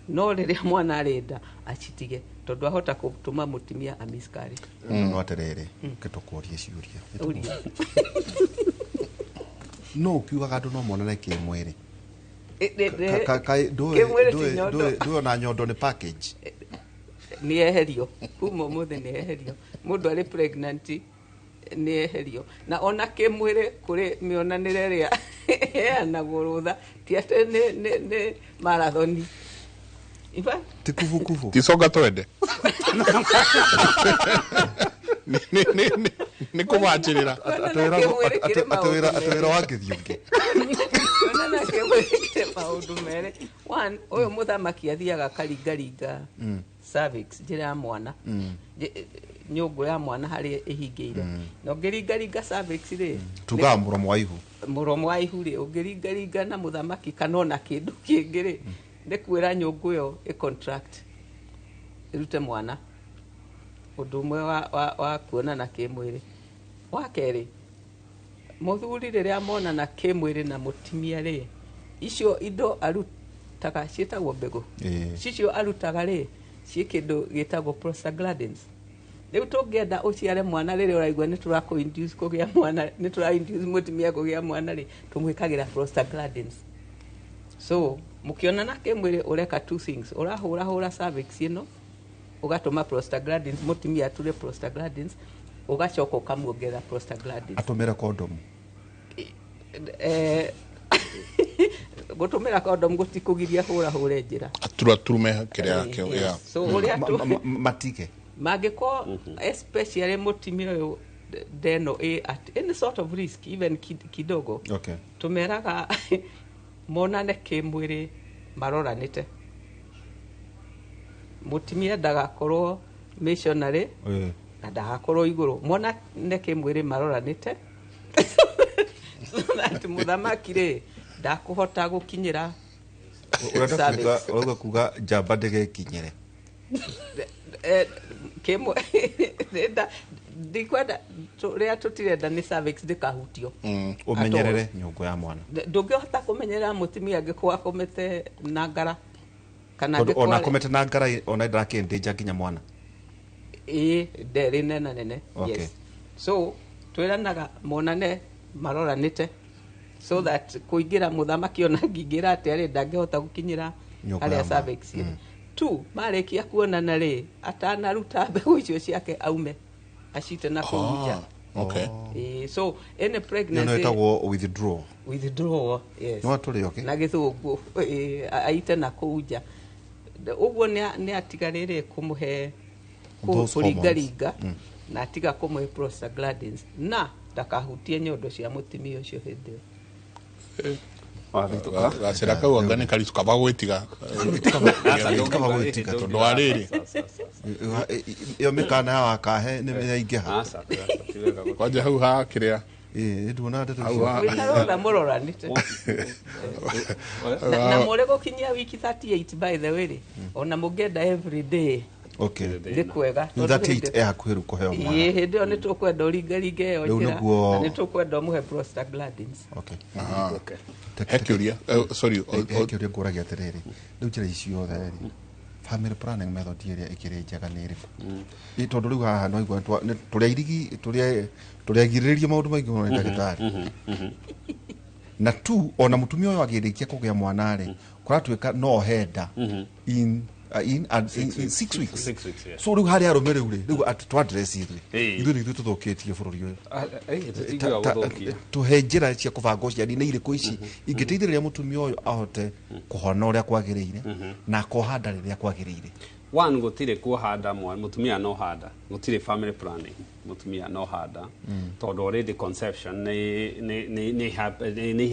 no rĩrĩa mwana arĩ nda acitige, tondũ ahota gũtũma mũtumia a miscarry. No atĩrĩrĩ, kĩtũkũrie ciũria. Ũria. No ũkiugaga andũ no monane kĩmwĩrĩ. Kĩmwĩrĩ ti nyondo. Ndũĩ ona nyondo nĩ package. Nĩ eherio kuma ũmũthĩ, nĩ eherio. Mũndũ arĩ pregnant nĩ eherio, na ona kĩmwĩrĩ kũrĩ mĩonanĩre ĩrĩa ĩheanagwo rũtha, ti atĩ nĩ marathoni. In fact, Ti kubukubu. Ti songa twende. Nĩ kũbacĩrĩra. Kuonana kĩmwĩrĩ kĩrĩ maũndũ Atĩ wĩra merĩ. wa ngĩthiĩ ũngĩ. Kuonana kĩmwĩrĩ kĩrĩ maũndũ merĩ. One, ũyũ mũthamaki athiaga akaringaringa cervix, njĩra ya mwana, nyũngũ ya mwana harĩa ĩhingĩire, na ũngĩringaringa cervix rĩ, Tugaga mũromo wa ihu. Mũromo wa ihu rĩ, ũngĩringaringa na mũthamaki kana ona kĩndũ kĩngĩ rĩ, nĩ kwĩra nyũngũ ĩyo ĩ contract ĩrute mwana. Ũndũ ũmwe wa kuonana kĩmwĩrĩ. Wa kerĩ, mũthuri rĩrĩa monana kĩmwĩrĩ na mũtumia rĩ, icio indo arutaga ciĩtagwo mbegũ. Cicio arutaga rĩ, ciĩ kĩndũ gĩtagwo prostaglandins. Rĩu tũngĩenda ũciare mwana rĩrĩa ũraigua nĩ tũrakũ induce kũgĩa mwana, nĩ tũra induce mũtumia kũgĩa mwana rĩ, tũmwĩkagĩra prostaglandins. So mũkĩonana kĩmwĩrĩ ũreka two things: ũrahũrahũra cervix ĩno, ũgatũma prostaglandins, mũtumia ature prostaglandins, ũgacoka ũkamuongerera prostaglandins. Atũmĩre kondomu. Gũtũmĩra condom gũtikũgiria hũrahũre njĩra. Atura turume kĩrĩa kĩo. Yes. So ũrĩa Matige. Mangĩkorwo especially mũtumia ũyũ ndeno ĩ at any sort of risk, even kidogo, tũmeraga monane kĩmwĩrĩ maroranĩte. Mũtumia ndagakorwo missionary na ndagakorwo igũrũ, monane kĩmwĩrĩ maroranĩte, so that mũthamaki rĩ ndakũhota gũkinyĩra Ũrenda cervix. kuga, ũrauga kuga njamba ndĩgekinyĩre. Kĩmwe ndikwenda rĩrĩa tũtirenda nĩ cervix ndĩkahutio. Ũmenyerere nyũngũ ya mwana. Ndũngĩhota kũmenyerera mũtumia angĩkorwo akomete na ngara kana Tondũ ona angĩkorwo akomete na ngara ona ndarakĩndĩnja nginya mwana. Ĩĩ, nderĩ nena nene. Yes, so twĩranaga monane maroranĩte so that kũingĩra mũthamaki ona angĩingĩra atĩa rĩ, ndangĩhota gũkinyĩra Nyũngũ harĩa ya mwana. cervix ĩrĩ. Two, marĩkia kuonana rĩ, atanaruta mbegũ icio ciake aume acite na kũu nja. Ĩĩ, so any Ĩyo pregnancy ĩtagwo withdraw. Withdraw, yes. No atũrĩ okay. Na gĩthũngũ ĩĩ, aite na kũu nja ũguo nĩ atiga rĩrĩ kũmũhe Those hormones. kũringaringa na atiga kũmũhe prostaglandins na ndakahutie nyondo cia mũtumia ũcio hĩndĩ ĩyo. Wathitũka. Gacĩra kau anga nĩ karitũ kaba gwĩtiga. Kaba gwĩtiga. Tondũ wa rĩrĩ Ĩyo mĩkana ya wakahe nĩ yaingĩha. Aca, ti wega kwanja hau ha kĩrĩa Nduona ndeto icio. Wĩna rũtha mũroranĩte na mũrĩ gũkinyia wiki 38, by the way rĩ, ona mũngĩenda every day. Nĩ kwega. Rĩu 38 e hakuhĩ rĩu kũheo mwana. Ĩĩ, hĩndĩ ĩyo nĩ tũkwenda ũringaringe ĩyo Rĩu njĩra na nĩ tũkwenda ũmũhe prostaglandins. He kĩũria, sorry. He kĩũria ngũragia atĩrĩrĩ, rĩu njĩra ici ciothe rĩ, family planning method ĩrĩa ĩkĩrĩ njega nĩ ĩrĩkũ? Ĩ tondũ rĩu haha no igua tũrĩa irigi tũrĩa tũrĩagirĩrĩria maũndũ maingĩ mũno nĩ ndagĩtarĩ na tu ona mũtumia ũyũ agĩrĩkia kũgĩa mwana rĩ, kũratuĩka no ohe nda in 6 weeks. 6 weeks, yeah. So rĩu harĩ arũme rĩu rĩ, rĩu atĩ tũ address ithuĩ ithuĩ nĩ ithuĩ tũthũkĩtie bũrũri ũyũ. Tũtingiuga gũthũkia. Tũhe njĩra cia kũbanga ũciari nĩ irĩkũ ici ingĩteithĩrĩria mũtumia ũyũ ahote kũhona ũrĩa kwagĩrĩire na akoha nda rĩrĩa kwagĩrĩire? One, gũtirĩ kuoha nda mũtumia no handa, gũtirĩ family planning mũtumia no handa, tondũ already conception nĩ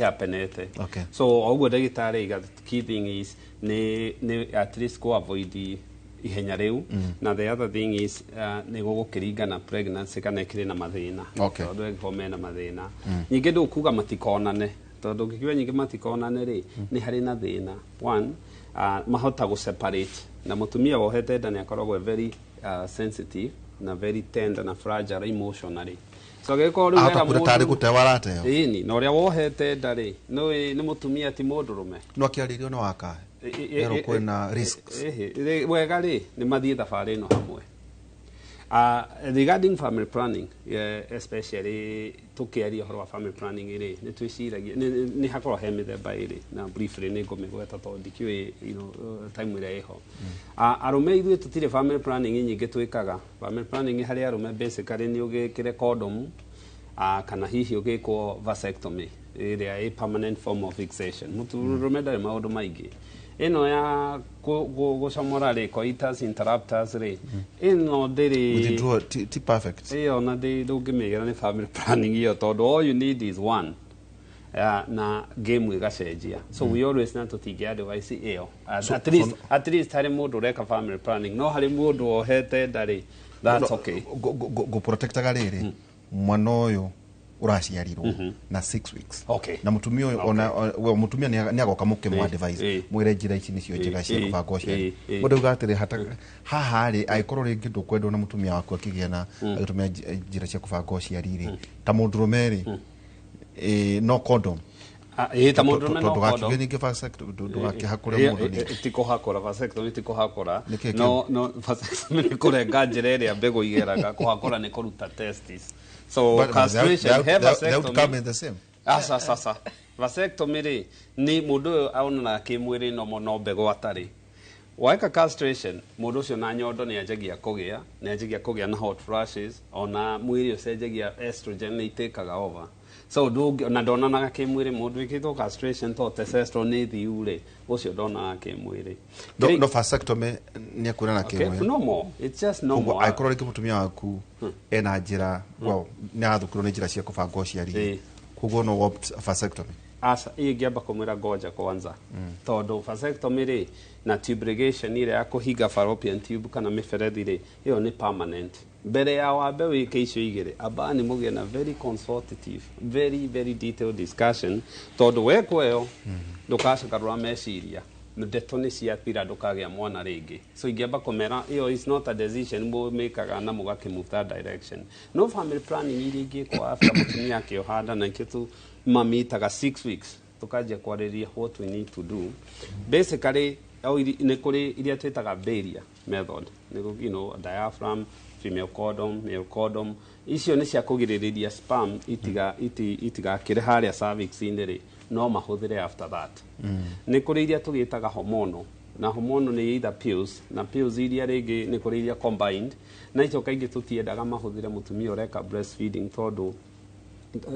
happenete. So o ũguo ndagĩtarĩ aiga, key thing is nĩ at least ku avoid ihenya rĩu, na the other thing is nĩ gũgũkĩringana pregnancy kana ĩkĩrĩ na mathĩna, tondũ ĩngĩkorwo mena mathĩna nyingĩ, ndũkuga matikonane, tondũ ũngĩkiuga nyingĩ matikonane rĩ, nĩ harĩ na thĩna. One, mahota gũ separate, na mũtumia wohete nda nĩ akoragwo very sensitive na very tender na fragile emotionally, so angĩkorwo rĩu Ahota hena kuona tarĩ mũndũ gũteo arateo. Ĩni, na ũrĩa wohete nda rĩ, nĩ mũtumia ti mũndũrũme. No akĩarĩrio no wakahe Erwo kwĩna risks. Wega rĩ, nĩ mathiĩ thabarĩ ĩno hamwe. Regarding family planning, yeah, especially tukiaria ũhoro wa family planning rĩ, nĩ twĩciragia nĩ hakorwo he mĩthemba ĩrĩ, na briefly nĩ ngũmĩgweta tondũ ndikĩũĩ time ĩrĩa ĩho. Arũme ithuĩ tũtirĩ family planning nyingĩ twĩkaga. Family planning harĩ arũme basically nĩ ũgĩkĩre condom, kana hihi ũgĩkwo vasectomy ĩrĩa ĩ permanent form of fixation. Mũndũrũme ndarĩ maũndũ maingĩ. Ĩno ya gũcomora rĩ, coitus interruptus rĩ, ĩno ndĩrĩ Withdraw ti perfect. Ĩyo na ndũngĩmĩĩra nĩ family planning ĩyo, tondũ all you need is one, na game ĩgacenjia. So we always na tũtingĩ advice ĩyo at least harĩ mũndũ ũreka family planning, no harĩ mũndũ wohete nda rĩ, that's okay. Ngũprotectaga rĩrĩ mwana ũyũ ũraciarirwo na 6 weeks na mũtumia ũyũ ona we mũtumia nĩ agoka mũkĩmũ advise mwĩre njĩra ici nĩcio njega cia kũbanga ũciari. Mũndũ auga atĩrĩ, haha rĩ, angĩkorwo rĩngĩ ndũkwendwo na mũtumia waku akĩgĩa na agĩtũmĩra njĩra cia kũbanga ũciari rĩ, ta mũndũrũme rĩ, no condom? Ah, ĩ, ta mũndũrũme no Tondũ condom. ndũgakiuge ningĩ vasectomy, ndũgakĩhakũre mũndũ ningĩ. Ti kũhakũra, vasectomy ti kũhakũra. Nĩ kĩĩ? No vasectomy nĩ kũrenga njĩra ĩrĩa mbegũ igeraga, kũhakũra nĩ kũruta testis. So But castration he the vasectomy outcome is the same. Aca, aca, aca, vasectomy rĩ, nĩ mũndũ ũyũ onanaga kĩmwĩrĩ no no mbegũ atarĩ. Waeka castration, mũndũ ũcio na nyondo nĩ anjagia kũgĩa na hot flashes, ona mwĩrĩ ũcenjagia, estrogen nĩ itĩkaga over, so ndũngĩ na ndonanaga kĩmwĩrĩ. Mũndũ wĩkĩtwo castration to testosterone nĩ thiu rĩ, ũcio ndonaga kĩmwĩrĩ. No vasectomy nĩ akuonana kĩmwĩrĩ. Normal, it's just normal. Koguo angĩkorwo rĩngĩ mũtumia waku ena njĩra, well, nĩ arathũkĩrwo nĩ njĩra cia kũbanga ũciari, koguo no opt vasectomy? Aca, ingĩamba kũmwĩra ngoja kwanza, tondũ vasectomy rĩ na tube ligation ĩrĩa ya kũhinga fallopian tube kana mĩberethi rĩ, ĩyo nĩ permanent. Mbere ya wambe wĩke icio igĩrĩ, amba nĩ mũgĩe na very consultative, very very detailed discussion, tondũ wekwo ĩyo ndũgacokarũra meciria, ndeto nĩ ciathira, ndũkagĩa mwana rĩngĩ. So ingĩamba kũmera ĩyo is not a decision mũmĩkaga na mũgakĩ move that direction. No family planning iria ingĩkwo after mũtumia akĩoha nda, na ikĩ tu mamitaga 6 weeks tukanjia kwarĩrĩria what we need to do basically. Nĩ kũrĩ iria twĩtaga barrier method, nĩ diaphragm, female condom, male condom. Icio nĩ cia kũgirĩrĩria sperm itigakĩre harĩa cervix-inĩ rĩ, no mahũthĩre. After that nĩ kũrĩ iria tũgĩtaga hormonal, na hormonal nĩ either pills, na pills iria rĩngĩ nĩ kũrĩ iria combined, na icio kaingĩ tũtiendaga mahũthĩre mũtumia ũreka breastfeeding, tondũ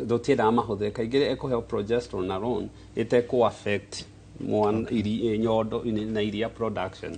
tũtiendaga mahũthĩre kaingĩ ĩkũheo progesterone alone ĩtekũ affect mwana nyondo na iria production.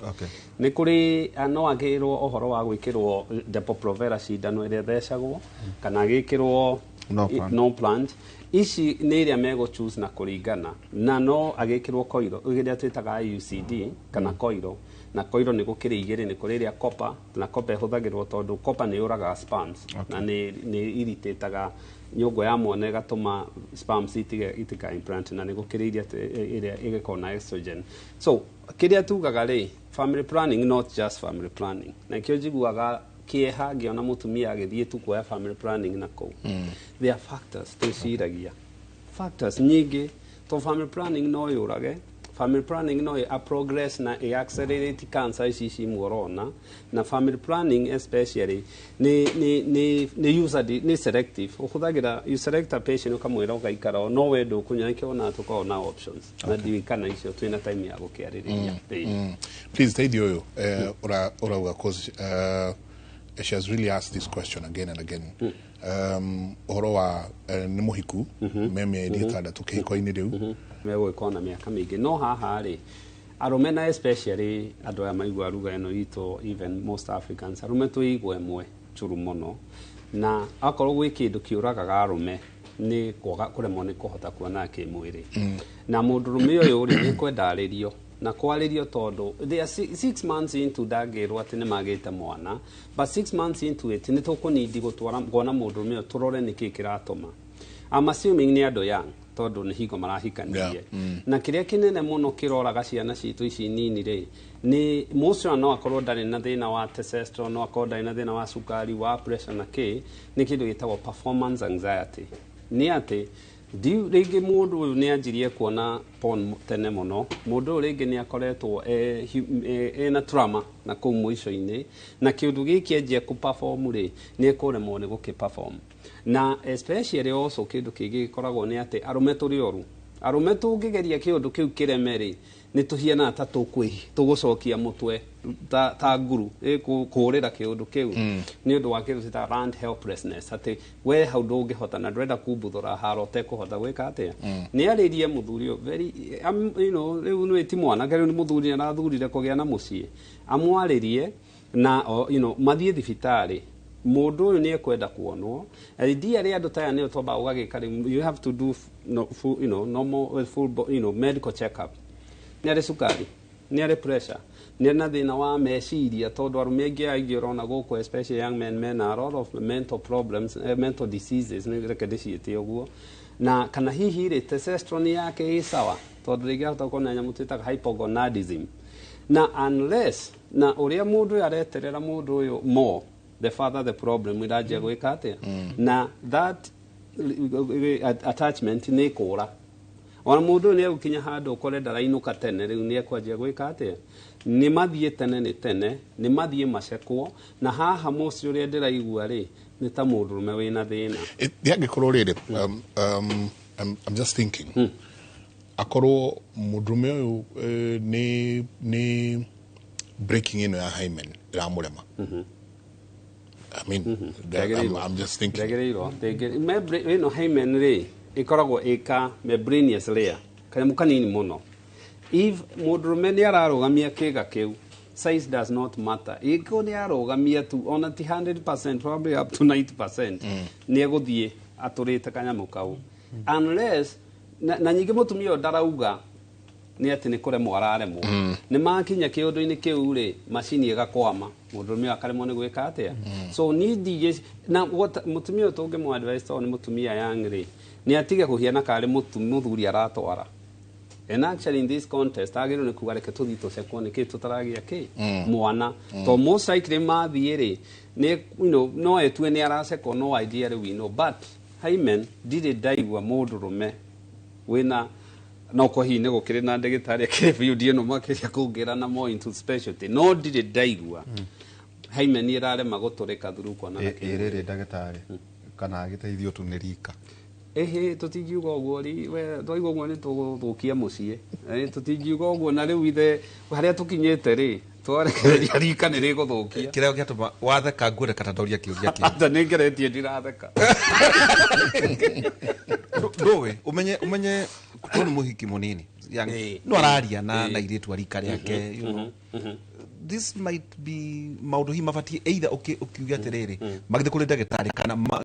Nĩ kũrĩ no agĩrwo ũhoro wa gwĩkĩrwo Depo-Provera cindano ĩrĩa ĩthecagwo, kana agĩkĩrwo No plant. No plant. Ici nĩ iria megũ choose na kũringana na no agĩkĩrwo coil ĩrĩa twĩtaga IUCD kana coil. Na koiro nĩ gũkĩrĩ igĩrĩ, nĩ kũrĩ ĩrĩa copper, na copper ĩhũthagĩrwo tondũ copper nĩ yũragaga sperms. Na nĩ irritataga nyũngũ ya mwana ĩgatũma sperms itika implant, na nĩ gũkĩrĩ iria ĩrĩa ĩgĩkorwo na estrogen. So kĩrĩa tugaga rĩ, family planning, not just family planning, na kĩo njiguaga kĩeha ngĩona mũtumia agĩthiĩ tu kuoya family planning na kũu. There are factors twĩciragia, factors nyingĩ, to family planning no yũrage, family planning no a progress na ĩ accelerate cancer ici imwe ũrona. Na family planning especially nĩ user nĩ selective, ũhũthagĩra, you select a patient, ũkamwĩra ũgaikara o no we ndũkũnyua, nĩkĩo ona tũkoragwo na options, na ndiũĩ kana icio twĩna time ya gũkĩarĩrĩria. Please teithio ũyũ ũrauga, cause she has really asked this question again and again, ũhoro wa nĩ mũhiku me mĩeri 6 kĩhiko-inĩ rĩu. Megũgĩkorwo na mĩaka mĩingĩ, no haha rĩ, arũme na especially andũ aya maigua ruga ĩno itũ, even most Africans, arũme twĩ ĩmwe njũru mũno, na akorwo gwĩ kĩndũ kĩũragaga arũme nĩ kwaga kũremwo nĩ kũhota kuona kĩmwĩrĩ. Na mũndũrũme ũyũ rĩ, nĩ kwenda arĩrio na kwarĩrio, tondũ they are 6 months into, ndangĩrwo atĩ nĩ magĩte mwana, but 6 months into it nĩ tũkũnindi gũtwara kuona mũndũrũme ũyũ, tũrore nĩkĩ kĩratũma. I'm assuming nĩ andũ young, tondũ nĩ hingo marahikanirie. Na kĩrĩa kĩnene mũno kĩroraga ciana citũ ici nini rĩ, nĩ mũcio no akorwo ndarĩ na thĩna wa testosterone, no akorwo ndarĩ na thĩna wa cukari, wa pressure na kĩ, nĩ kĩndũ gĩtagwo performance anxiety. Nĩ atĩ rĩngĩ mũndũ ũyũ nĩ anjirie kuona porn tene mũno, mũndũ ũyũ rĩngĩ nĩ akoretwo ena trauma na kũu mũico-inĩ, na kĩũndũ gĩkĩ anjia kũ-perform rĩ, nĩ ekũremwo nĩ gũkĩ-perform. Na especially also kĩndũ kĩngĩ gĩkoragwo nĩ atĩ arũme tũrĩ oru, arũme tũngĩgeria kĩũndũ kĩu kĩreme rĩ, nĩ tũhianaga ta tũgũcokia mũtwe ta nguru kũũrĩra kĩũndũ kĩu, nĩ ũndũ wa kĩndũ twĩtaga learned helplessness, atĩ we hau ndũngĩhota na ndũrenda kumbuthũra haro ũtekũhota gwĩka atĩa. Nĩ arĩrie mũthuri ũyũ very rĩu nĩ ti mwanake, rĩu nĩ mũthuri, nĩ arathurire kũgĩa na mũciĩ, amwarĩrie na mathiĩ thibitarĩ. Mũndũ ũyũ nĩ ekwenda kuonwo. Ideally andũ ta aya nĩo twambaga ũgagĩka rĩu, you have to do no, full, normal full medical check up. Nĩ arĩ cukari, nĩ arĩ pressure, nĩ arĩ na thĩna wa meciria, tondũ arũme aingĩ ũrona gũkũ, especially young men, mena a lot of mental problems, mental diseases, nĩ reke ndĩciĩte ũguo. Na kana hihi rĩ, testosterone yake ĩ sawa, tondũ rĩngĩ ahota gũkorwo na nyamũ twĩtaga hypogonadism. Na unless na ũrĩa mũndũ ũyũ areterera mũndũ ũyũ more, the further the problem ĩranjia gwĩka atĩa, na that attachment nĩ kũra. Ona mũndũ ũyũ nĩ egũkinya handũ ũkore ndarainũka tene, rĩu nĩ ekwanjia gwĩka atĩa, nĩ mathiĩ tene, nĩ tene nĩ mathiĩ macekwo. Na haha mũciĩ ũrĩa ndĩraigua rĩ, nĩ ta mũndũrũme wĩna thĩna. Yangĩkorwo rĩrĩ, I'm just thinking, akorwo mũndũrũme ũyũ nĩ breaking ĩno ya hymen ĩramũrema, I mean, I'm just thinking. Ndagĩrĩirwo ĩno hymen rĩ, ĩkoragwo ĩka membranous layer, kanyamũ kanini mũno. If mũndũrũme nĩ ararũgamia kĩga kĩu, size does not matter, ĩko nĩ arũgamia tu, ona ti 100%, probably up to 90%, nĩ egũthiĩ atũrĩte kanyamũ kau, unless na nyingĩ mũtumia ũyũ ndarauga nĩ atĩ nĩ kũremwo araremwo, nĩ makinya kĩũndũ-inĩ kĩu rĩ, macini ĩgakwama, mũndũrũme ũyũ akaremwo nĩ gwĩka atĩa. So niĩ ndigĩ na mũtumia ũyũ tũngĩmũ advise, tondũ nĩ mũtumia young rĩ, nĩ atige kũhiana karĩ mũthuri aratwara. And actually in this contest agĩrĩirwo nĩ kuga, reke tũthiĩ tũcekwo nĩkĩ tũtaragia kĩ mwana, to most likely mathiĩ rĩ, nĩ no etue nĩ aracekwo, no ideally we know. But hymen, ndirĩ ndaigua mũndũrũme wĩna no ko hihi nĩ gũkĩrĩ na ndagĩtarĩ akĩrĩ biũ ĩno makĩria kũngĩra na more into specialty, no ndirĩ ndaigua hymen ĩrarema gũtũrĩka through kuonana kĩmwĩrĩ. Ĩrĩrĩ ndagĩtarĩ, kana agĩteithio tu nĩ rika? Ĩhĩ, tũtingiuga ũguo ri we, twaigua ũguo nĩ tũgũthũkia mũciĩ. Tũtingiuga ũguo, na rĩu ithe harĩa tũkinyĩte rĩ, twarekereria rika nĩ rĩgũthũkia. Kĩrĩa gĩatũma watheka, nguoneka ta ndoria kĩũria kĩu. Ata nĩ ngeretie, ndiratheka. Ndũĩ ũmenye tondũ nĩ mũhiki mũnini no araria na airĩtu a rika rĩake, this might be maũndũ hihi mabatiĩ either ũkiuga atĩrĩrĩ magĩthiĩ kũrĩ ndagĩtarĩ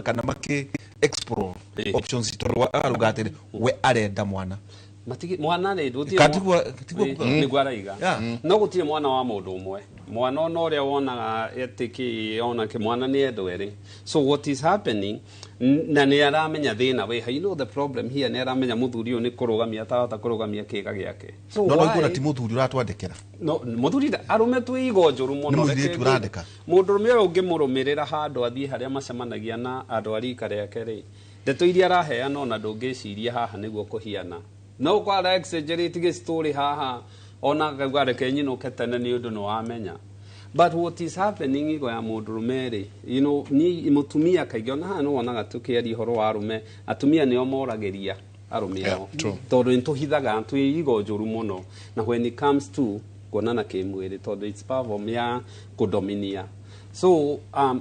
kana makĩ explore options, tondũ arauga atĩrĩ we arenda mwana. Matigi mwana rĩ gũtirĩ Tiguo nĩguo araiga. No gũtirĩ mwana wa mũndũ ũmwe. Mwana ona ũrĩa wonaga atĩ kĩ ona kĩ mwana nĩ endwo erĩ. So what is happening na nĩ aramenya thĩna wĩ ha. You know the problem here, nĩ aramenya mũthuri ũyũ nĩ kũrũgamia atarahota kũrũgamia kĩga gĩake. So no no ti mũthuri ũratwandĩkĩra. No mũthuri arũme twĩ igo njũru mũno. Nĩ mũirĩtu ũrandĩka. Mũndũrũme ũyũ ũngĩmũrũmĩrĩra handũ athiĩ harĩa macemanagia na andũ a rika rĩake rĩ, ndeto iria araheana ona ndũngĩciria haha nĩguo kũhiana. No kwara exaggerate gĩ story haha ona ngauga reke nyinũke tene nĩ ũndũ nĩ wamenya. But what is happening igo ya mũndũrũme rĩ, you know, ni mũtumia kaingĩ ona haha nĩ wonaga tũkĩaria ũhoro wa arũme, atumia nĩo moragĩria arũme ao. Tondũ nĩ tũhithaga twĩ igo njũru mũno. Na when it comes to kuonana kĩmwĩrĩ tondũ it's platform ya kũdominia. So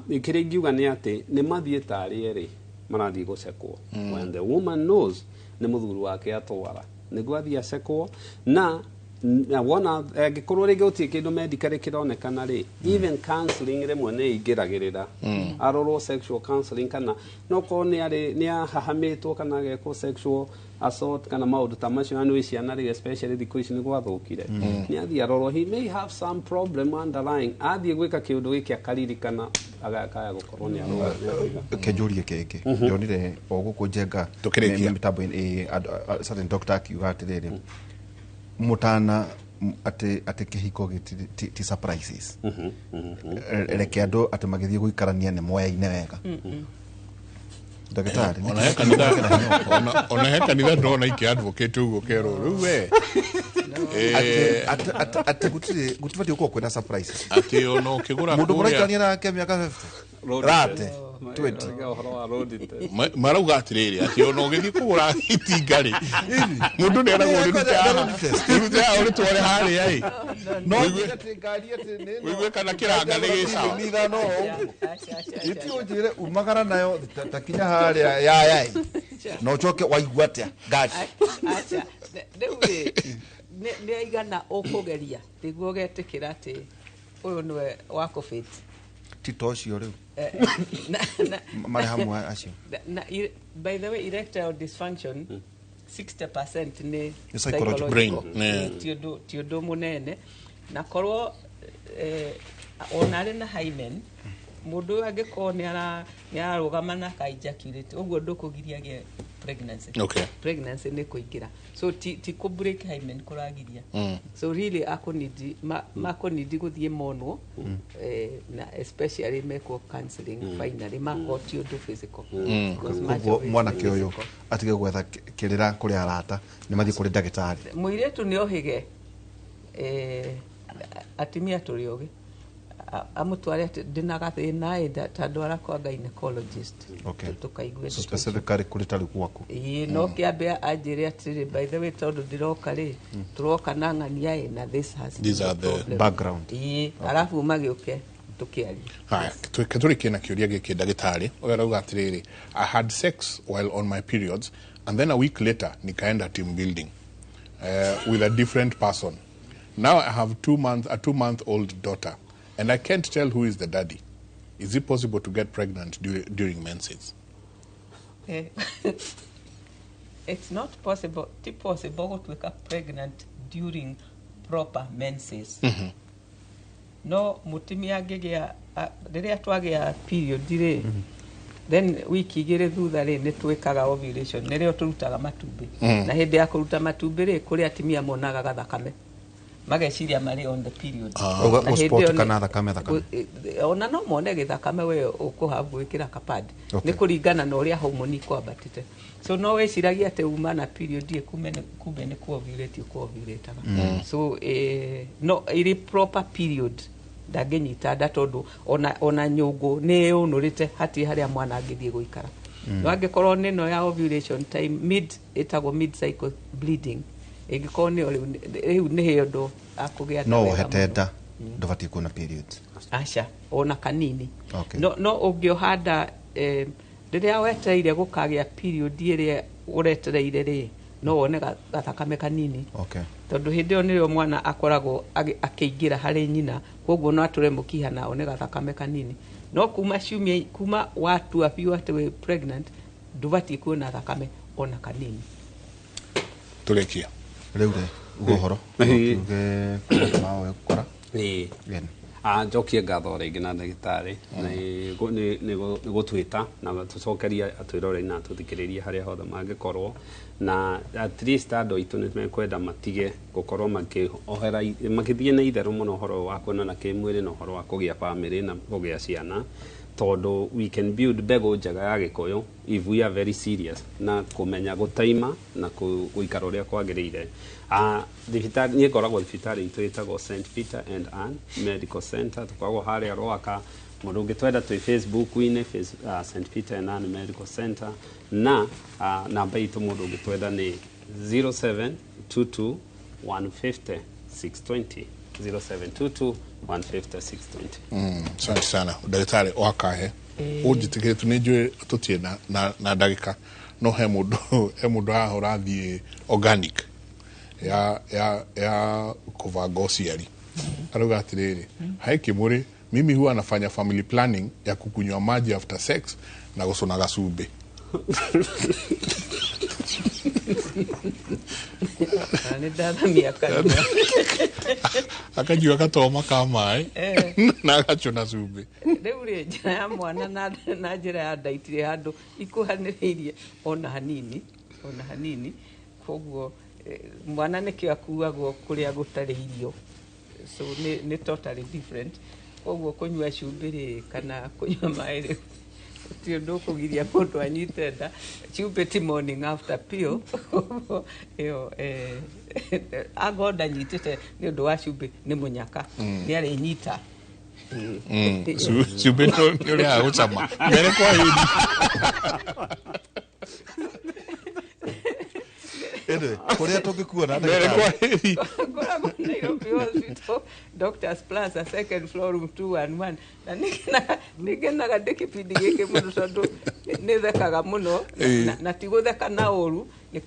kĩrĩa ingiuga nĩ atĩ nĩ mathiĩ tarĩ erĩ marathiĩ gũcekwo. When the woman knows nĩ mũthuri wake atwara nĩguo athiĩ acekwo na wona angĩkorwo rĩngĩ gũtirĩ kĩndũ medically kĩronekana rĩ, even counseling rĩmwe nĩ ingĩragĩrĩra arorwo sexual counseling kana no korwo nĩ ahahamĩtwo kana agekwo sexual assault kana maũndũ ta macio na nĩ ciana rĩ, especially thikũ ici nĩ gwathũkire, nĩ athiĩ arorwo, he may have some problem underlying, athiĩ gwĩka kĩũndũ gĩkĩ akaririkana agakaya gũkorwo nĩ arorwo. Kĩnjũrie kĩngĩ ndonire o gũkũ Njenga mĩtambo-inĩ certain doctor akiuga atĩrĩrĩ mutana ati kĩhiko ti surprises. Reke andũ atĩ magĩthiĩ gũikarania nĩ moyaine wega. Ndagĩtarĩ ona he kanitha ndona ikĩ advocate ũguo kerwo rĩu we atĩ gũtibatiĩ gũkorwo kwĩna surprises. Atĩ ona ũkĩgũra mũndũ mũraikarania nake mĩaka 50 rate 20 marauga atĩrĩrĩ atĩ ona ũgĩthiĩ kũgũra itinga rĩ mũndũ nĩ eragwo rĩrute haha ũrĩtware harĩa ĩ no ngari atĩ nĩ ũigue kana kĩranga nĩ gĩcawa iti ũnjĩre umagara nayo ta kinya harĩa yaya ĩ na ũcoke waigua atĩa ngari. Aca rĩu rĩ nĩ aigana ũkũgeria nĩguo ũgetĩkĩra atĩ ũyũ nĩwe wakũbĩti ti ta ũcio rĩu marĩ hamwe acio. By the way, erectile dysfunction 60% nĩ psychological. Ti ũndũ mũnene na korwo ona arĩ na hymen mũndũ ũyũ angĩkorwo nĩ ararũgama na aka ejaculate ũguo ndũkũgiria agĩe pregnancy. Okay. Pregnancy nĩ kũingĩra so ti kũ break hymen kũragiria. So really akũnidi makũnidi gũthiĩ monwo na especially mekwo counseling finally makorwo ti ũndũ physical. Koguo mwanake ũyũ atige gwetha kĩrĩra kũrĩ arata nĩ mathiĩ kũrĩ ndagĩtarĩ. Mũirĩtu nĩ ohĩge atumia tũrĩ ogĩ amũtware atĩ ndĩna gathĩna ĩ ta ndwara kwa gynecologist tũkaigue. So specifically kũrĩ tarĩ gwaku. Ĩĩ no kĩambe anjĩre atĩrĩrĩ by the way tondũ ndĩroka rĩ tũroka na ng'ania ĩ na this has these are the background. Ĩĩ arabu magĩũke tũkĩaria. Haya tũrĩkie na kĩũria gĩkĩ ndagĩtarĩ ũyũ arauga atĩrĩrĩ I had sex while on my periods and then a week later nikaenda team building with a different person. Now I have a 2-month old daughter and I can't tell who is the daddy. Is it possible to get pregnant during menses? It's not possible. It's possible to get pregnant during proper menses. No, mutumia angĩgĩa rĩrĩa twagĩa period rĩ, then wiki igĩrĩ thutha rĩ nĩ twĩkaga ovulation nĩrĩo tũrutaga matumbĩ. Na hĩndĩ ya kũruta matumbĩ rĩ kũrĩ atumia monaga gathakame mageciria marĩ on the period. Kana thakame ona no mone gĩthakame we ũkũhabu gwĩkĩra kapad nĩ kũringana na ũrĩa hormone ikwambatĩte. So no wĩciragia atĩ uma na period ĩ kumbe nĩ kuovulate ũkuovulataga. So no ĩrĩ proper period ndangĩnyita nda tondũ ona nyũngũ nĩ ĩũnũrĩte hatirĩ harĩa mwana angĩthiĩ gũikara. No angĩkorwo nĩ ĩno ya ovulation time mid ĩtagwo mid cycle bleeding ĩngĩkorwo nĩyo rĩu nĩ hĩo ũndũ akũgĩa no ũhete nda ndũbatiĩ kuona periods. Aca ona kanini. No ũngĩoha nda rĩrĩa wetereire gũkagĩa period ĩrĩa ũretereire rĩ no wone gathakame kanini. Tondũ hĩndĩ ĩyo nĩrĩo mwana akoragwo akĩingĩra harĩ nyina koguo no atũre mũkiha na one gathakame kanini. No kuma ciumia kuma watua biũ atĩ wĩ pregnant ndũbatiĩ kuona thakame ona kanini. Tũrĩkie. Rĩu rĩ uga ũhoro uge kũrĩa gũkora. Njokie ngatho rĩngĩ na ndagĩtarĩ nĩ gũtwĩta na tũcokeria atwĩrorei na tũthikĩrĩrie harĩa hothe mangĩkorwo na at least andũ aitũ nĩ mekwenda matige gũkorwo makĩohera magĩthiĩ na itherũ mũno ũhoro wa kuonana kĩmwĩrĩ na ũhoro wa kũgĩa bamĩrĩ na kũgĩa ciana tondũ we can build mbegũ njega ya Gĩkũyũ if we are very serious na kũmenya gũtaima na gũikara ũrĩa kwagĩrĩire. Thibitarĩ niĩ ngoragwo thibitarĩ itũ ĩtagwo St Peter and Ann Medical Center, tũkoragwo harĩa Rwaka. Mũndũ ũngĩtwenda twĩ Facebook-inĩ, St Peter and Ann Medical Center, na namba itũ mũndũ ũngĩtwenda nĩ 0722 150 620, 0722 150 620. Asante sana ndagĩtarĩ wa Kahe. Ũnjĩtĩkĩre tu nĩ njũĩ tũtirĩ na ndagĩka, no he mũndũ haha ũrathiĩ organic ya kũbanga ũciari. Arauga atĩrĩrĩ, hai Kimuri, mimi huwa nafanya family planning ya kukunywa maji after sex na gũcũnaga cumbĩ. Nĩ ndathamia kanua. Akanyua gatoma ka maĩ na agacũna cumbĩ. Rĩu rĩ njĩra ya mwana na njĩra ya nda itirĩ handũ ikuhanĩrĩirie ona hanini, ona hanini. Koguo mwana nĩkĩo akuagwo kũrĩa gũtarĩ irio, so nĩ totally different. Koguo kũnyua cumbĩ rĩ kana kũnyua maĩ rĩ gũtirĩ ũndũ ũkũgiria mũndũ anyite nda. Cumbĩ ti morning after pill. Ĩyo angorwo ndanyitĩte nĩ ũndũ wa cumbĩ nĩ mũnyaka, nĩ arĩnyita. Cumbĩ nĩ ũrĩaga gũcama mbere kwa hĩndĩ. Anyway, kũrĩa tũngĩkuona ndagĩtarĩ. Ngoragwo Nairobi Hospital, Doctors Plaza, second floor, room 211. Na nĩngenaga ndĩ kĩbindi gĩkĩ mũno tondũ nĩ thekaga mũno na ti gũtheka na ũru, nĩ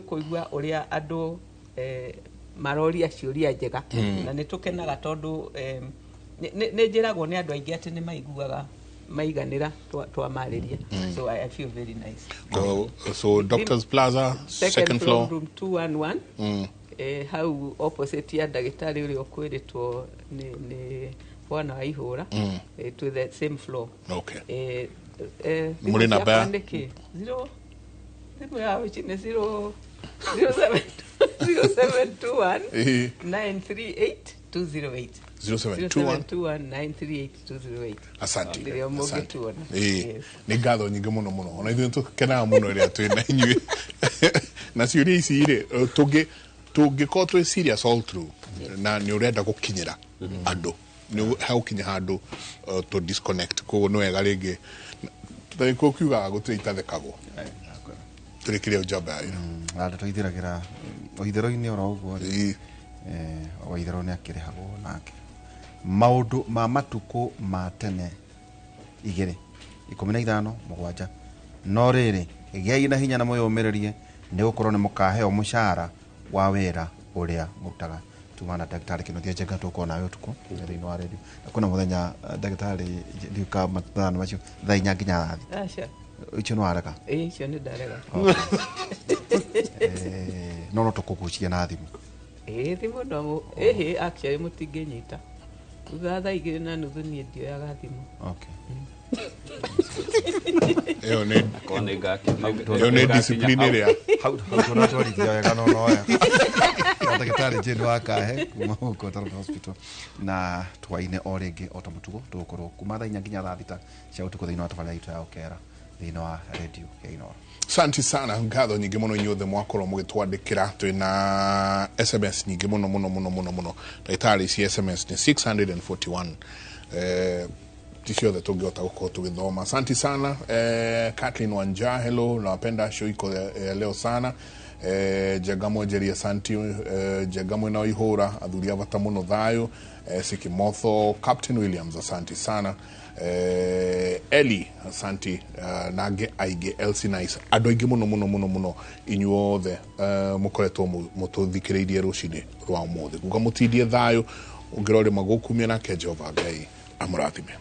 kũigua ũrĩa andũ maroria ciũria njega. Na nĩ tũkenaga tondũ nĩ njĩragwo nĩ andũ aingĩ atĩ nĩ maiguaga maiganĩra twamarĩria. So I feel very nice. So Doctors Plaza, second floor, room 211. Hau opposite ya ndagĩtarĩ ũrĩa ũkwĩrĩtwo nĩ bwana wa ihũra, to the same floor. Okay. Mũrĩ namba ya thimũ ya ici nĩ 0721 938 208. 0721 938 208. Asante. Nĩ ngatho nyingĩ mũno mũno. Ona ithuĩ tũkenaga mũno rĩrĩa twĩ na inyuĩ. Na ciũria ici rĩ tũngĩkorwo twĩ serious all through na nĩ ũrenda gũkinyĩra andũ, nĩ hegũkinya handũ tũ disconnect. Koguo nĩ wega rĩngĩ tũtarĩ kiugaga gũtirĩ itathekagwo. Tũrĩkĩrie njamba ya wĩra. Na tũithiragĩra ũithĩro-inĩ oro ũguo rĩ, waitherũ nĩ akĩrĩhagwo nake. Maũndũ ma matukũ ma tene 2 15 7. No rĩrĩ, gĩai na hinya na mwĩyũmĩrĩrie, nĩ gũkorwo nĩ mũkaheo mũcara wa wĩra ũrĩa mũrutaga. Tuma na ndagĩtarĩ Kĩnuthia Njenga tũkorwo nawe ũtukũ thĩinĩ wa redio. Na kwĩna mũthenya ndagĩtarĩ ndiũka mathaa macio thaa 4 nginya thaa 6. Aca. Icio nĩ warega? Ĩĩ, icio nĩ ndarega. No tũkũgucia na thimũ. Ĩĩ, thimũ no ĩhĩ actually mũtingĩnyita. Thutha wa thaa 2:30 niĩ ndioyaga thimũ. Okay. Ĩyo nĩ discipline ĩrĩa hau tũratwarithia wega no noya. Ndagĩtarĩ Jane wa Kahe kuma gũkũ Taraka Hospital na twaine o rĩngĩ o ta mũtugo tũgũkorwo kuma thaa 4 nginya thaa 6 cia ũtukũ thĩinĩ wa tabarĩra itũ ya Ũkera thĩinĩ wa redio ya Inooro. Asante sana, ngatho nyingĩ mũno inyuothe mwakorwo mũgĩtwandĩkĩra. Twĩna SMS nyingĩ mũno mũno mũno mũno mũno. Ndagĩtarĩ ici SMS nĩ 641. Ti ciothe tũngĩhota gũkorwo tũgĩthoma. Asante sana. Kathleen Wanja, hello, nawapenda show iko ya leo sana. Njenga Mwenjeri, asante. Njenga mwena wa ihũra, athuri a bata mũno thayũ. Sikimotho, Captain Williams, asante sana. Eli, asante. Nage aingĩ, Elsie Nice, andũ aingĩ mũno mũno mũno mũno inyuothe mũkoretwo mũtũthikĩrĩirie rũcinĩ rwa ũmũthĩ. Nguga mũtindie thayũ, ũngĩrorĩma magũkumia nake Jehova Ngai amũrathime.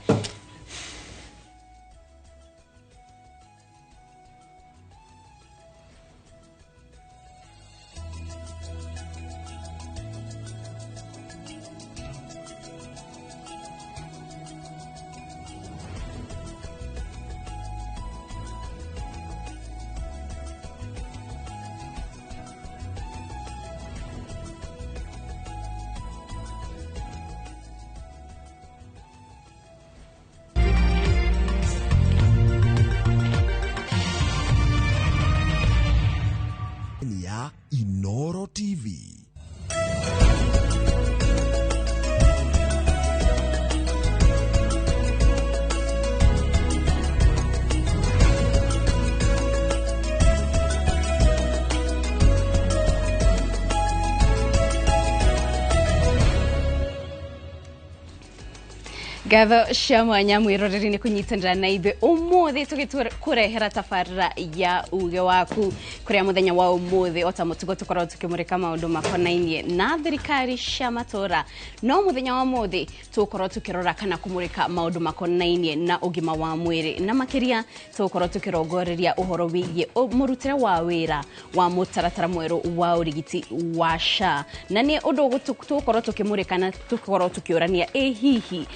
Ngatho cia mwanya mwiroreri ni kunyitanira na ithuĩ ũmũthĩ tũgĩkũrehera tabarĩra ya uge waku kũrĩa mũthenya wa ũmũthĩ ota mũtugo tũkorwo tũkĩmũrĩka maũndũ makonainie na thirikari cia matũra. No mũthenya wa ũmũthĩ tũgũkorwo tũkĩrora kana kũmũrĩka maũndũ makonainie na ũgima wa mwĩrĩ, na makĩria tũgũkorwo tũkĩrongoreria ũhoro wĩgiĩ mũrutĩre wa wĩra wa mũtaratara mwerũ wa ũrigiti wa SHA, na nĩ ũndũ tũgũkorwo tũkĩmũrĩka na tũkorwo tũkĩũrania ĩ hihi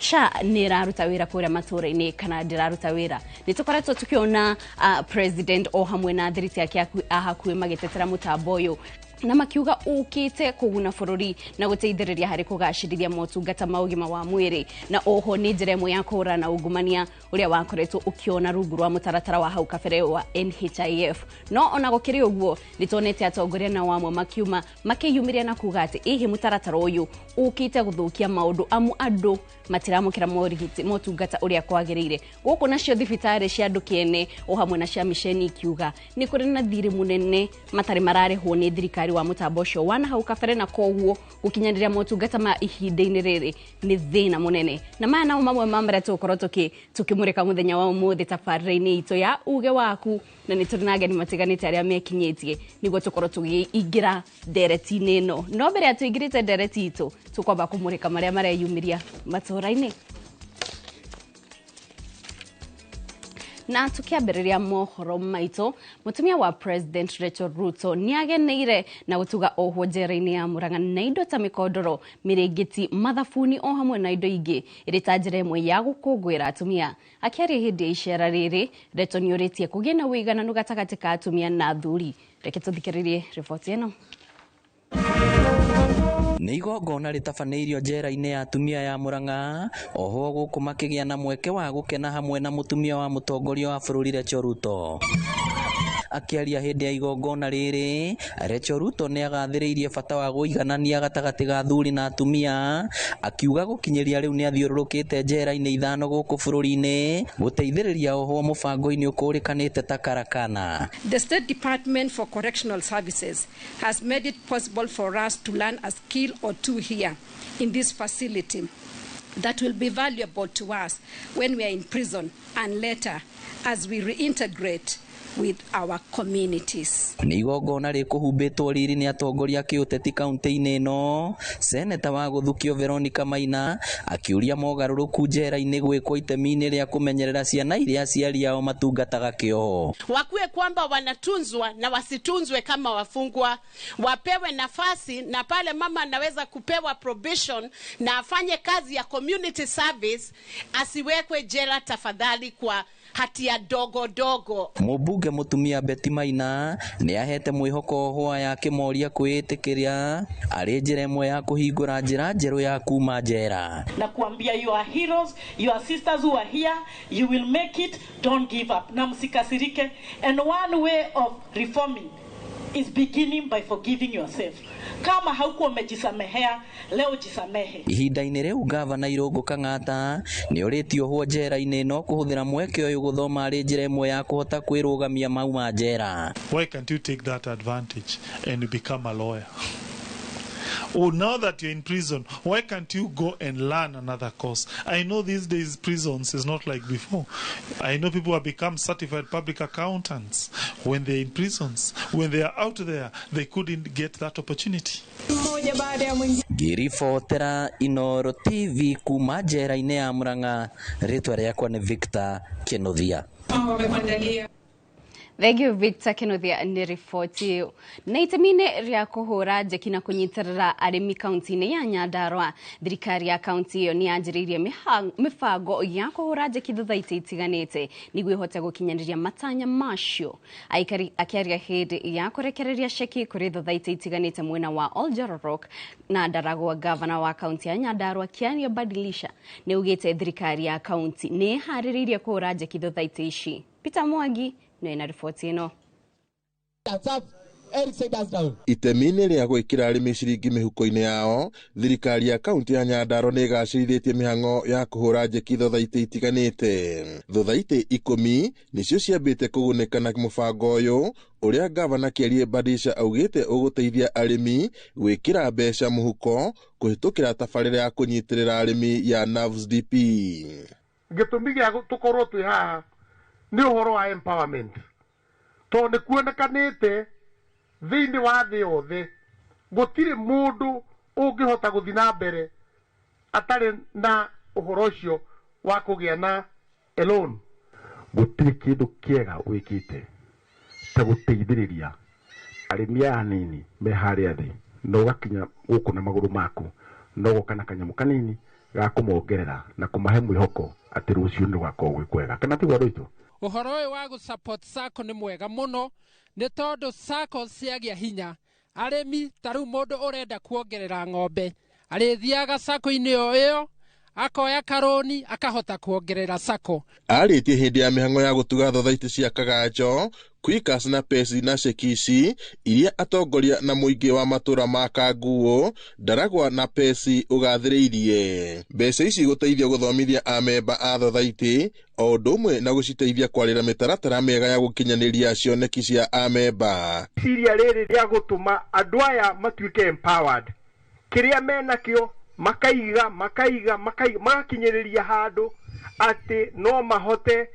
SHA nĩ ĩraruta wĩra kũrĩa matũra-inĩ kana ndĩraruta wĩra. Nĩ tũkoretwo tũkĩona president o hamwe na thiriti yake a hakuhĩ magĩtetera mũtambo ũyũ na makiuga ũkĩte kũguna bũrũri na gũteithĩrĩria harĩ kũgacĩrithia motungata ma ũgima wa mwĩrĩ, na oho nĩ njĩra ĩmwe ya kũhũrana na ungumania ũrĩa wakoretwo ũkĩona rungu rwa mũtaratara wa hau kabere wa NHIF. No ona gũkĩrĩ ũguo nĩ tuonete atongoria nao amwe makiuma makĩyumĩria na kuga atĩ ĩhĩ mũtaratara ũyũ ũkĩte gũthũkia maũndũ amu andũ matiramũkĩra morigiti motungata ũrĩa kwagĩrĩire. Gũkũ nacio thibitarĩ cia andũ kĩene o hamwe na cia miceni ikiuga nĩ kũrĩ na thirĩ mũnene matarĩ mararĩhwo nĩ thirikari wa mũtambo ũcio wa na hau kabere, na koguo gũkinyanĩria motungata ma ihinda-inĩ rĩrĩ nĩ thĩna mũnene. Na maya namo mamwe ma marĩa tũgũkorwo tũkĩmũrĩka mũthenya wa ũmũthĩ tabarĩra-inĩ itũ ya uge waku, na nĩ tũrĩ na ageni matiganĩte arĩa mekinyĩtie nĩguo tũkorwo tũgĩingĩra ndereti-inĩ ĩno. No mbere ya tũingĩrĩte ndereti itũ tũkwamba kũmũrĩka marĩa mareyumĩria matũra-inĩ. Na tukiambĩrĩria mohoro maitũ, mũtumia wa President Rachel Ruto nĩageneire na gũtuga ohwo njera-inĩ ya Murang'a na indo ta mĩkondoro, mĩrĩngĩti, mathabuni o hamwe na indo ingĩ ĩrĩ ta njĩra ĩmwe ya gũkũngũĩra atumia. Akĩaria hĩndĩ ya icera rĩrĩ, Rachel nĩorĩtie kũgĩe na ũigananu gatagatĩ ka atumia na athuri. Reke tũthikĩrĩrie riboti ĩno. Nĩ igongona rĩtabanĩirio njera-inĩ ya atumia ya Murang'a oho gũkũ makĩgĩa na mweke wa gũkena hamwe na mũtumia wa mũtongoria wa bũrũri Rachel Ruto. Akĩaria hĩndĩ ya igongona rĩrĩ, Rachel Ruto nĩ agathĩrĩirie bata wa gũiganania gatagatĩ ga athuri na atumia, akiuga gũkinyĩria rĩu nĩ athiũrũrũkĩte njera-inĩ 5 gũkũ bũrũri-inĩ gũteithĩrĩria ohwo mũbango-inĩ ũkũrĩkanĩte ta karakana. The State Department for Correctional Services has made it possible for us to learn a skill or two here in this facility that will be valuable to us when we are in prison and later as we reintegrate with our communities. Nĩ igongona rĩkũhumbĩtwo riri nĩ atongoria kĩũteti kaunti-inĩ ĩno. Seneta wa gũthukio Veronica Maina akiũria mogarũrũku njera-inĩ gwĩkwo itemi-inĩ rĩa kũmenyerera ciana iria aciari ao matungataga kĩoho. Wakuwe kwamba wanatunzwa na wasitunzwe kama wafungwa, wapewe nafasi na pale mama anaweza kupewa probation na afanye kazi ya community service, asiwekwe jela tafadhali kwa hatia dogo dogo. Mũmbunge mũtumia Betty Maina nĩ ahete mwĩhoko ohwo ya kĩmoria kwĩĩtĩkĩria arĩ njĩra ĩmwe ya kũhingũra njĩra njerũ ya kuma njera. Na kuambia you are heroes, your sisters who are here, you will make it, don't give up. Na msikasirike. And one way of reforming is beginning by forgiving yourself. Kama haukuwa umejisamehea, leo jisamehe. Ihinda-inĩ rĩu gavana Irũngũ Kang'ata nĩ orĩtie ohwo njera-inĩ no kũhũthĩra mweke ũyũ gũthoma arĩ njĩra ĩmwe ya kũhota kwĩrũgamia mauma njera. Why can't you take that advantage and become a lawyer? Oh, now that you're in prison, why can't you go and learn another course? I know these days prisons is not like before. I know people have become certified public accountants when they're in prisons. When they are out there, they couldn't get that opportunity. Ngĩribotera Inooro TV kuma njera-inĩ ya Murang'a, rĩtwa rĩakwa nĩ Victor Kĩnuthia. Thank you Victor Kĩnuthia nĩ riboti ĩyo. Na itemi-inĩ rĩa kũhũra njeki na kũnyitĩrĩra arĩmi kaunti-inĩ ya Nyandarua, thirikari ya kaunti ĩyo nĩ yanjĩrĩirie mĩbango ya kũhũra njeki thutha-inĩ itiganĩte nĩguo ĩhote gũkinyanĩria matanya macio. Aikari akĩaria hĩndĩ ya kũrekereria ceki kũrĩ thutha-inĩ itiganĩte mwena wa Oljororok na Ndaragwa, gavana wa kaunti ya Nyandarua Kiaria Badilisha nĩ augĩte thirikari ya kaunti nĩ ĩharĩrĩirie kũhũra njeki thutha-inĩ ici. Peter Mwangi nĩ na riboti ĩno. Eric, say dance down. Itemi-inĩ rĩa gwĩkĩra arĩmi ciringi mĩhuko-inĩ yao, thirikari ya kaunti ya Nyandarua nĩ ĩgacĩrithĩtie mĩhang'o ya kũhũra njeki thothaitĩ itiganĩte. Thothaitĩ 10 nĩcio ciambĩte kũgunĩka na mũbango ũyũ ũrĩa gavana Kĩarie Badisha augĩte ũgũteithia arĩmi gwĩkĩra mbeca mũhuko kũhĩtũkĩra tabarĩra ya kũnyitĩrĩra arĩmi ya NAVS DP. Gĩtũmi gĩa tũkorwo twĩ haha nĩ ũhoro wa empowerment, tondũ nĩ kuonekanĩte thĩinĩ wa thĩ yothe gũtirĩ mũndũ ũngĩhota gũthiĩ na mbere atarĩ na ũhoro ũcio wa kũgĩa na a loan. Gũtirĩ kĩndũ kĩega wĩkĩte ta gũteithĩrĩria arĩmi aya anini me harĩa thĩ, na ũgakinya gũkũ na magũrũ maku, na ũgoka na kanyamũ kanini ga kũmongerera na kũmahe mwĩhoko atĩ rũciũ nĩ rũgakorwo gwĩ kwega. Kana tiguo andũ aitũ? Ũhoro ũyũ wa gũ support SACCO nĩ mwega mũno, nĩ tondũ SACCO ciagĩa hinya arĩmi ta rĩu mũndũ ũrenda kuongerera ng'ombe arĩthiaga SACCO-inĩ o ĩyo akoya karoni akahota kuongerera SACCO. Arĩtie hĩndĩ ya mĩhang'o ya gũtuga thothaitĩ cia Kaganjo, Quickers na Pesi na Cekici iria atongoria na mũingĩ wa matũra ma Kanguo, Ndaragwa na Pesi ũgathĩrĩirie. Mbeca ici gũteithia gũthomithia amemba a thothaitĩ o ũndũ ũmwe na gũciteithia kwarĩra mĩtaratara mĩega ya gũkinyanĩria cioneki cia amemba. Ciria rĩrĩ rĩa gũtũma andũ aya matuĩke empowered, kĩrĩa menakĩo makaiga makaiga makaiga magakinyĩrĩria handũ atĩ no mahote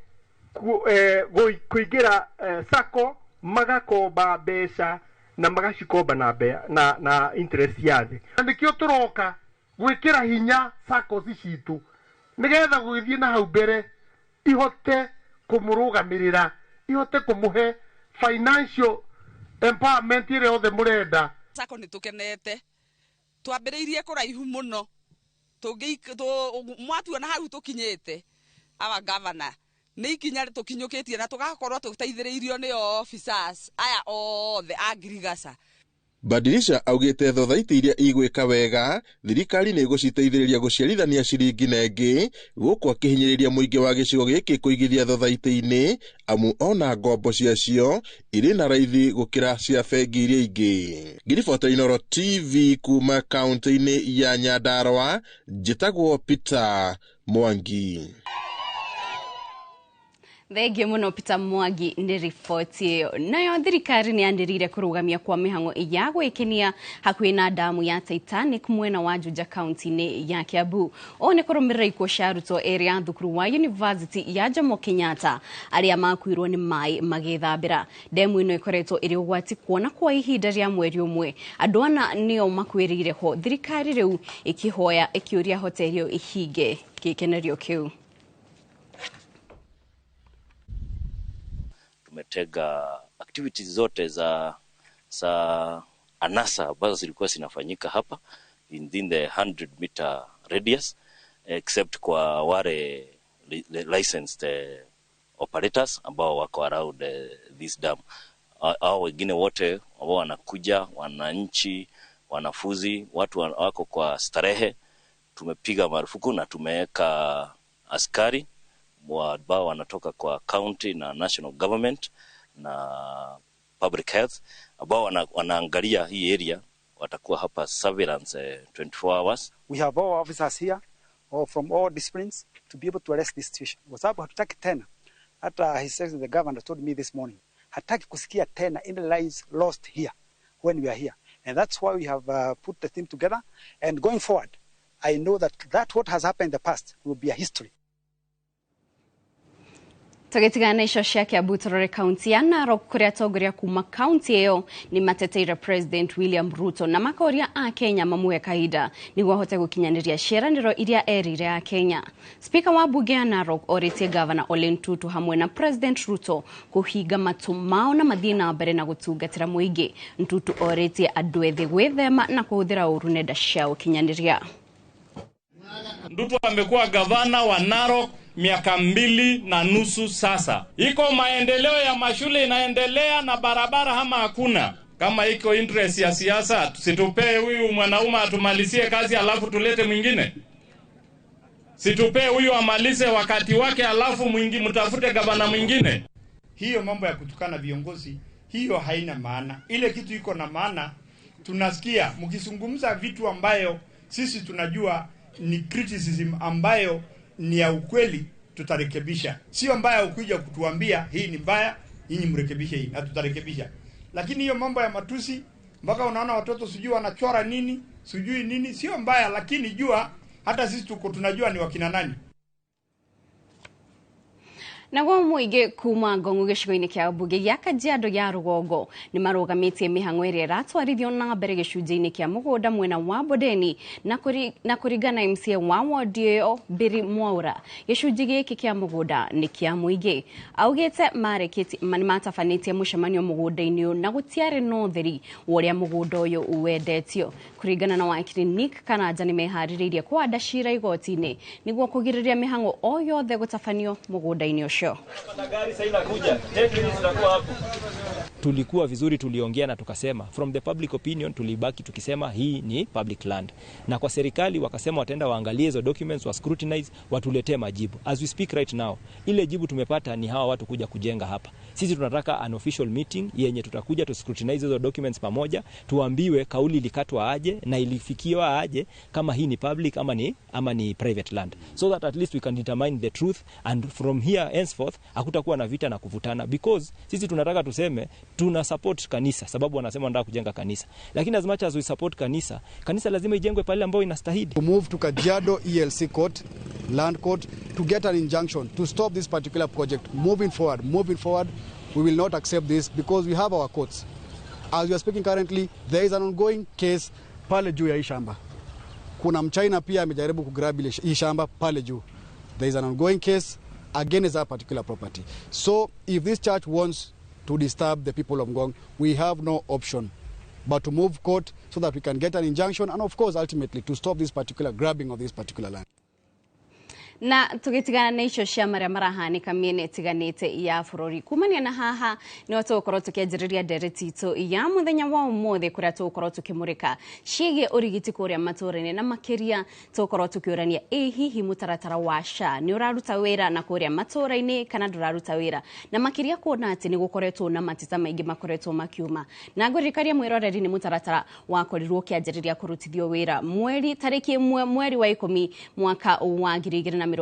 kũingĩra SACCO, magakomba mbeca na magacikomba na interest ya thĩ. Na nĩkĩo tũroka gwĩkĩra hinya SACCOs citũ nĩgetha gũgĩthiĩ na hau mbere ihote kũmũrũgamĩrĩra, ihote kũmũhe financial empowerment ĩrĩa yothe mũrenda. SACCO nĩ tũkenete, twambĩrĩirie kũraihu mũno, mwatuona hau tũkinyĩte our governor nĩ ikinya tũkinyũkĩtie na tũgakorwo tũteithĩrĩirio nĩ officers aya othe a ngirigaca. Badilisha augĩte thothaitĩ iria igwĩka wega thirikari nĩ ĩgũciteithĩrĩria gũciarithania ciringi na ĩngĩ, gũkũ akĩhinyĩrĩria mũingĩ wa gĩcigo gĩkĩ kũigithia thothaitĩ-inĩ amu ona ngombo ciacio irĩ na raithi gũkĩra cia bengi iria ingĩ. Ngiribota Inooro TV kuma kaunti-inĩ ya Nyandarua, njĩtagwo Peter Mwangi. Thengiũ mũno Peter Mwangi nĩ riboti ĩyo. Nayo thirikari nĩ yanĩrĩire kũrũgamia kwa mĩhang'o ya gwĩkenia hakuhĩ na damu ya Titanic mwena wa Juja kaunti-inĩ ya Kiambu. Ũũ nĩ kũrũmĩrĩra ikuũ cia arutwo erĩ a thukuru wa University ya Jomo Kenyatta arĩa makuirwo nĩ maĩ magĩthambĩra. Demu ĩno ĩkoretwo ĩrĩ ũgwati kuona kwa ihinda rĩa mweri ũmwe andũ ana nĩo makuĩrĩire ho. Thirikari rĩu ĩkĩhoya ĩkĩũria hoteli ĩyo ĩhinge gĩkenerio kĩu. Tumetega activities zote za anasa ambazo zilikuwa zinafanyika hapa within the 100 meter radius, except kwa wale licensed operators ambao wako around this dam. Hao wengine wote ambao wanakuja, wananchi, wanafunzi, watu wako kwa starehe, tumepiga marufuku na tumeweka askari ambao wanatoka kwa county na national government na public health ambao wanaangalia hii area, watakuwa hapa surveillance 24 hours. We have all officers here or from all disciplines to be able to arrest this situation. Kwa sababu hatutaki tena. Hata His Excellency the governor told me this morning, hataki kusikia tena any lives lost here when we are here. And that's why we have put the team together, and going forward I know that what has happened in the past will be a history. Tũgĩtigana icio cia Kiambu tũrore kaunti ya Narok kũrĩa atongoria kuma kaunti ĩyo nĩ mateteire President William Ruto na makoria a Kenya mamũhe kahinda nĩguo ahote gũkinyanĩria ciĩranĩro iria erĩire a Kenya. Speaker wa bunge ya Narok orĩtie Governor Ole Ntutu hamwe na President Ruto kũhinga matũ mao na mathiĩ na mbere na gũtungatĩra mũingĩ. Ntutu orĩtie andũ ethĩ gwĩthema na kũhũthĩra ũru nenda cia ũkinyanĩria. Ndutu amekuwa gavana wa Narok miaka 2.5 sasa. Iko maendeleo ya mashule inaendelea na barabara ama hakuna? Kama iko interest ya siasa, situpee huyu mwanaume atumalizie kazi alafu tulete mwingine. Situpee huyu amalize wakati wake alafu mwingine mtafute gavana mwingine. Hiyo mambo ya kutukana viongozi, Hiyo haina maana. Ile kitu iko na maana, tunasikia mkizungumza vitu ambayo sisi tunajua ni criticism ambayo ni ya ukweli, tutarekebisha. Sio mbaya ukija kutuambia hii ni mbaya, nyinyi mrekebishe hii na tutarekebisha. Lakini hiyo mambo ya matusi mpaka unaona watoto sijui wanachora nini, sijui nini, sio mbaya, lakini jua hata sisi tuko tunajua ni wakina nani. Naguo mũingĩ kuma Ngong'u gĩcigo-inĩ kĩa mbunge gĩa Kajiado ya rũgongo nĩ marũgamĩtie mĩhang'o ĩrĩa ĩratwarithio na mbere gĩcunjĩ-inĩ kĩa mũgũnda mwena wa Bondeni na kũringana MCA wa wodi ĩyo Biri Mwaura, gĩcunjĩ gĩkĩ kĩa mũgũnda nĩ kĩa mũingĩ. Augĩte nĩ matabanĩtie mũcemanio mũgũnda-inĩ ũyũ na gũtiarĩ na ũtheri wa ũrĩa mũgũnda ũyũ wendetio. Kũringana na wakiri Nick Karanja nĩ meharĩrĩirie kũhanda cira igoti-inĩ nĩguo kũgirĩrĩria mĩhang'o o yothe gũtabanio mũgũnda-inĩ ũcio. Tulikuwa vizuri, tuliongea na tukasema from the public opinion, tulibaki tukisema hii ni public land, na kwa serikali wakasema wataenda waangalie hizo documents, wa scrutinize, watuletee majibu. As we speak right now, ile jibu tumepata ni hawa watu kuja kujenga hapa. Sisi tunataka an official meeting yenye tutakuja tu scrutinize hizo documents pamoja, tuambiwe kauli ilikatwa aje na ilifikiwa aje, kama hii ni public ama ni private land, so that at least we can determine the truth, and from here henceforth hakutakuwa na vita na kuvutana, because sisi tunataka tuseme tuna support kanisa, sababu wanasema wanataka kujenga kanisa, lakini as much as we support kanisa, kanisa lazima ijengwe pale ambapo inastahili. To move to Kajiado ELC court, land court, to get an injunction to stop this particular project moving forward. We will not accept this because we have our courts. As we are speaking currently, there is an ongoing case pale juu ya hii shamba. Kuna mchina pia amejaribu kugrab hii shamba pale juu. There is an ongoing case against that particular property. So if this church wants to disturb the people of Ngong, we have no option but to move court so that we can get an injunction and of course ultimately to stop this particular grabbing of this particular land. Na tugitigana na icio cia maria marahanika miena itiganite ya bururi kumania na haha ni tugukorwo tukianjiriria ndereti itu ya muthenya wa umuthi kuria tugukorwo tukimurika ciĩgiĩ ũrigiti kuria matũra-inĩ na makiria tugukorwo tukiurania ĩ hihi mũtaratara wa SHA nĩ ũraruta wĩra na kuria matũra-inĩ kana ndũraruta wĩra, na makiria kuona atĩ nĩ gũkoretwo na mateta maingĩ makoretwo makiuma. Na ngũririkania mwĩroreri nĩ mũtaratara wakorirwo ũkĩanjĩrĩria kũrutithio wĩra mweri tarĩki 1 mweri wa 10 mwaka wa 2024,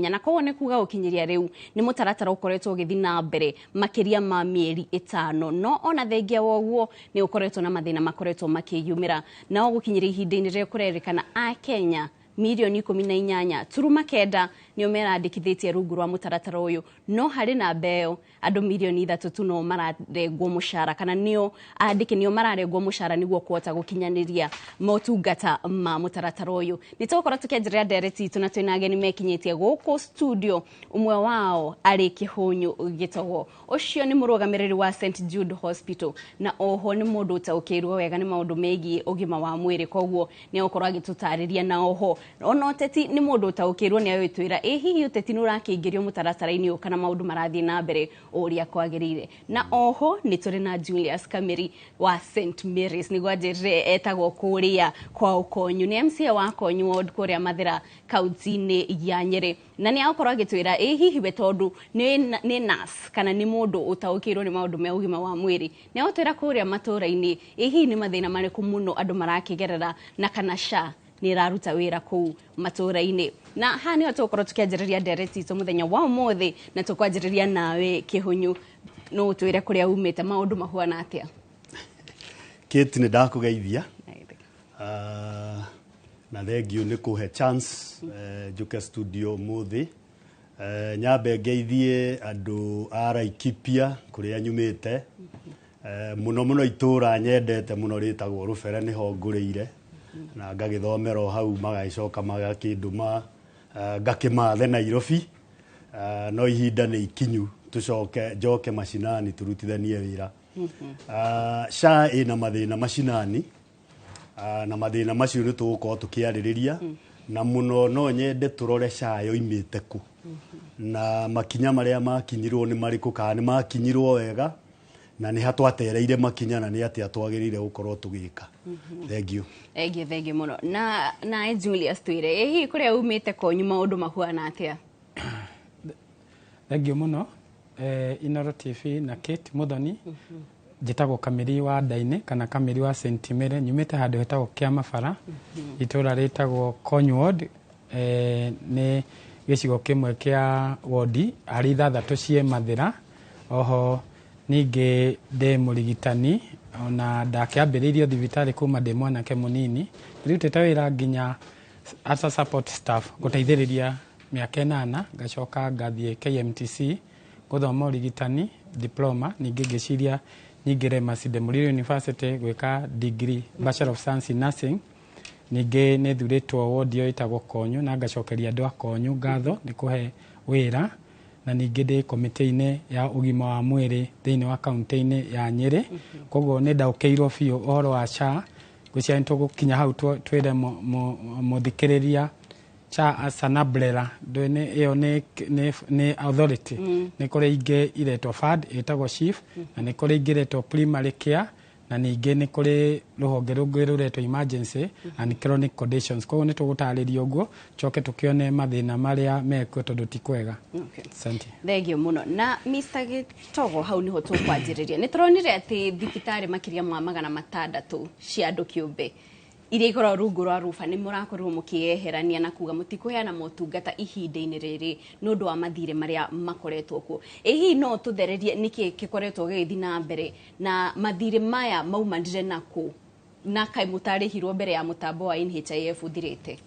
na koguo nĩ kuga gũkinyĩria rĩu nĩ mũtaratara ũkoretwo ũgĩthiĩ na mbere makĩria ma mĩeri 5, no ona thengia wa ũguo nĩ ũkoretwo na mathĩna makoretwo makĩyumĩra. Nao gũkinyĩria ihinda-inĩ rĩrĩa kũrerĩkana a Kenya milioni 18.9 nĩo merandĩkithĩtie rungu rwa mũtaratara ũyũ, no harĩ na mbeo andũ milioni 3 tu no mararengwo mũcara kana nĩo andĩki nĩo mararengwo mũcara nĩguo kũhota gũkinyanĩria motungata ma mũtaratara ũyũ. Nĩ tũgũkorwo tũkĩanjĩrĩria ndereti itũ na twĩna ageni mekinyĩtie gũkũ studio, ũmwe wao arĩ Kĩhũnyũ Gĩtogo, ũcio nĩ mũrũgamĩrĩri wa St Jude Hospital na oho nĩ mũndũ ũtaũkĩirwo wega nĩ maũndũ megiĩ ũgima wa mwĩrĩ, koguo nĩ egũkorwo agĩtũtarĩria. Na oho ona ũteti nĩ mũndũ ũtaũkĩirwo nĩ agĩtwĩra ĩ hihi ũteti nĩ ũrakĩingĩrio mũtaratara-inĩ ũyũ kana maũndũ marathiĩ na mbere ũrĩa kwagĩrĩire. Na oho nĩ tũrĩ na Julius Kameri wa St Mary's, nĩguo anjĩrire etagwo kũrĩa kwa Ũkonyu, nĩ MCA wa Konyu ward kũrĩa Mathĩra kaunti-inĩ ya Nyĩrĩ, na nĩ agũkorwo agĩtwĩra ĩ hihi we tondũ nĩ nurse kana nĩ mũndũ ũtaũkĩirwo nĩ maũndũ me ũgima wa mwĩrĩ, nĩ agũtwĩra kũrĩa matũra-inĩ ĩ hihi nĩ mathĩna marĩkũ mũno andũ marakĩgerera na kana SHA nĩ ĩraruta wĩra kũu matũra-inĩ. Na haha nĩho tũgũkorwo tũkĩanjĩrĩria ndereti itũ mũthenya wa ũmũthĩ, na tũkwanjĩrĩria nawe Kĩhũnyũ, no ũtwĩre kũrĩa umĩte maũndũ mahuana atĩa? Kate, nĩ ndakũgeithia na thengiũ nĩ kũhe chance njũke studio ũmũthĩ. Nyambe ngeithie andũ a Laikipia kũrĩa nyumĩte, mũno mũno itũra nyendete mũno rĩtagwo Rũbere nĩho ngũrĩire na ngagĩthomera o hau, magagĩcoka magakĩndũma ngakĩmathe Nairobi, no ihinda nĩ ikinyu tũcoke njoke macinani tũrutithanie wĩra. SHA ĩna mathĩna macinani, na mathĩna macio nĩ tũgũkorwo tũkĩarĩrĩria, na mũno no nyende tũrore SHA yoimĩte kũ na makinya marĩa makinyirwo nĩ marĩkũ, kana nĩ makinyirwo wega na nĩ ha twatereire makinya na nĩ atĩa twagĩrĩire gũkorwo tũgĩka. Thank you. Thengiũ mũno. Na Julius twĩre ĩ hihi kũrĩa umĩte Konyu maũndũ mahuana atĩa? Thengiũ mũno Inoro TV na Kate Muthoni. Njĩtagwo Kamĩri wa Ndainĩ kana Kamĩri wa St Mary, nyumĩte handũ hetagwo Kĩamabara, itũra rĩtagwo Kony Ward, nĩ gĩcigo kĩmwe kĩa wondi harĩ 6 ciĩ Mathĩra. Oho ningĩ ndĩ mũrigitani, ona ndakĩambĩrĩirio thibitarĩ kuma ndĩ mwanake mũnini. Ndĩrutĩte wĩra nginya as a support staff gũteithĩrĩria mĩaka 8, ngacoka ngathiĩ KMTC gũthoma ũrigitani diploma, ningĩ ngĩciria nyingĩre Masinde Muliro University gwĩka degree Bachelor of Science in Nursing. Ningĩ nĩ thurĩtwo wodi ĩyo ĩtagwo Konyo na ngacokeria andũ a Konyo ngatho nĩ kũhe wĩra, na ningĩ ndĩ komĩtĩ-inĩ ya ũgima wa mwĩrĩ thĩinĩ wa kaunti-inĩ ya Nyĩrĩ. Koguo nĩ ndaũkĩirwo biũ ũhoro wa SHA. Ngwĩciria nĩ tũgũkinya hau twĩre mũthikĩrĩria SHA as an umbrella, ĩyo nĩ authority. Nĩ kũrĩ ingĩ iretwo fund ĩtagwo SHIF, na nĩ kũrĩ ingĩ iretwo primary care, na ningĩ nĩ kũrĩ rũhonge rũngĩ rũretwo emergency and chronic conditions. Koguo nĩ tũgũtarĩria ũguo coke tũkĩone mathĩna marĩa mekuo tondũ ti kwega. Asante. Thengio mũno. Na Mr. Gĩtogo, hau nĩho tũkwanjĩrĩria. Nĩ tũronire atĩ thibitarĩ makĩria ma 600 cia andũ kĩũmbe iria ikoragwo rungu rwa ruba nĩ mũrakorirwo mũkĩyeherania na kuga mũtikũheana motungata ihinda-inĩ rĩrĩ nĩ ũndũ wa mathirĩ marĩa makoretwo kuo. Ĩ hihi no tũthererie nĩkĩ gĩkoretwo gĩgĩthiĩ na mbere na mathirĩ maya maumanire nakũ, na kaĩ mũtarĩhirwo mbere ya mũtambo wa NHIF ũthirĩte?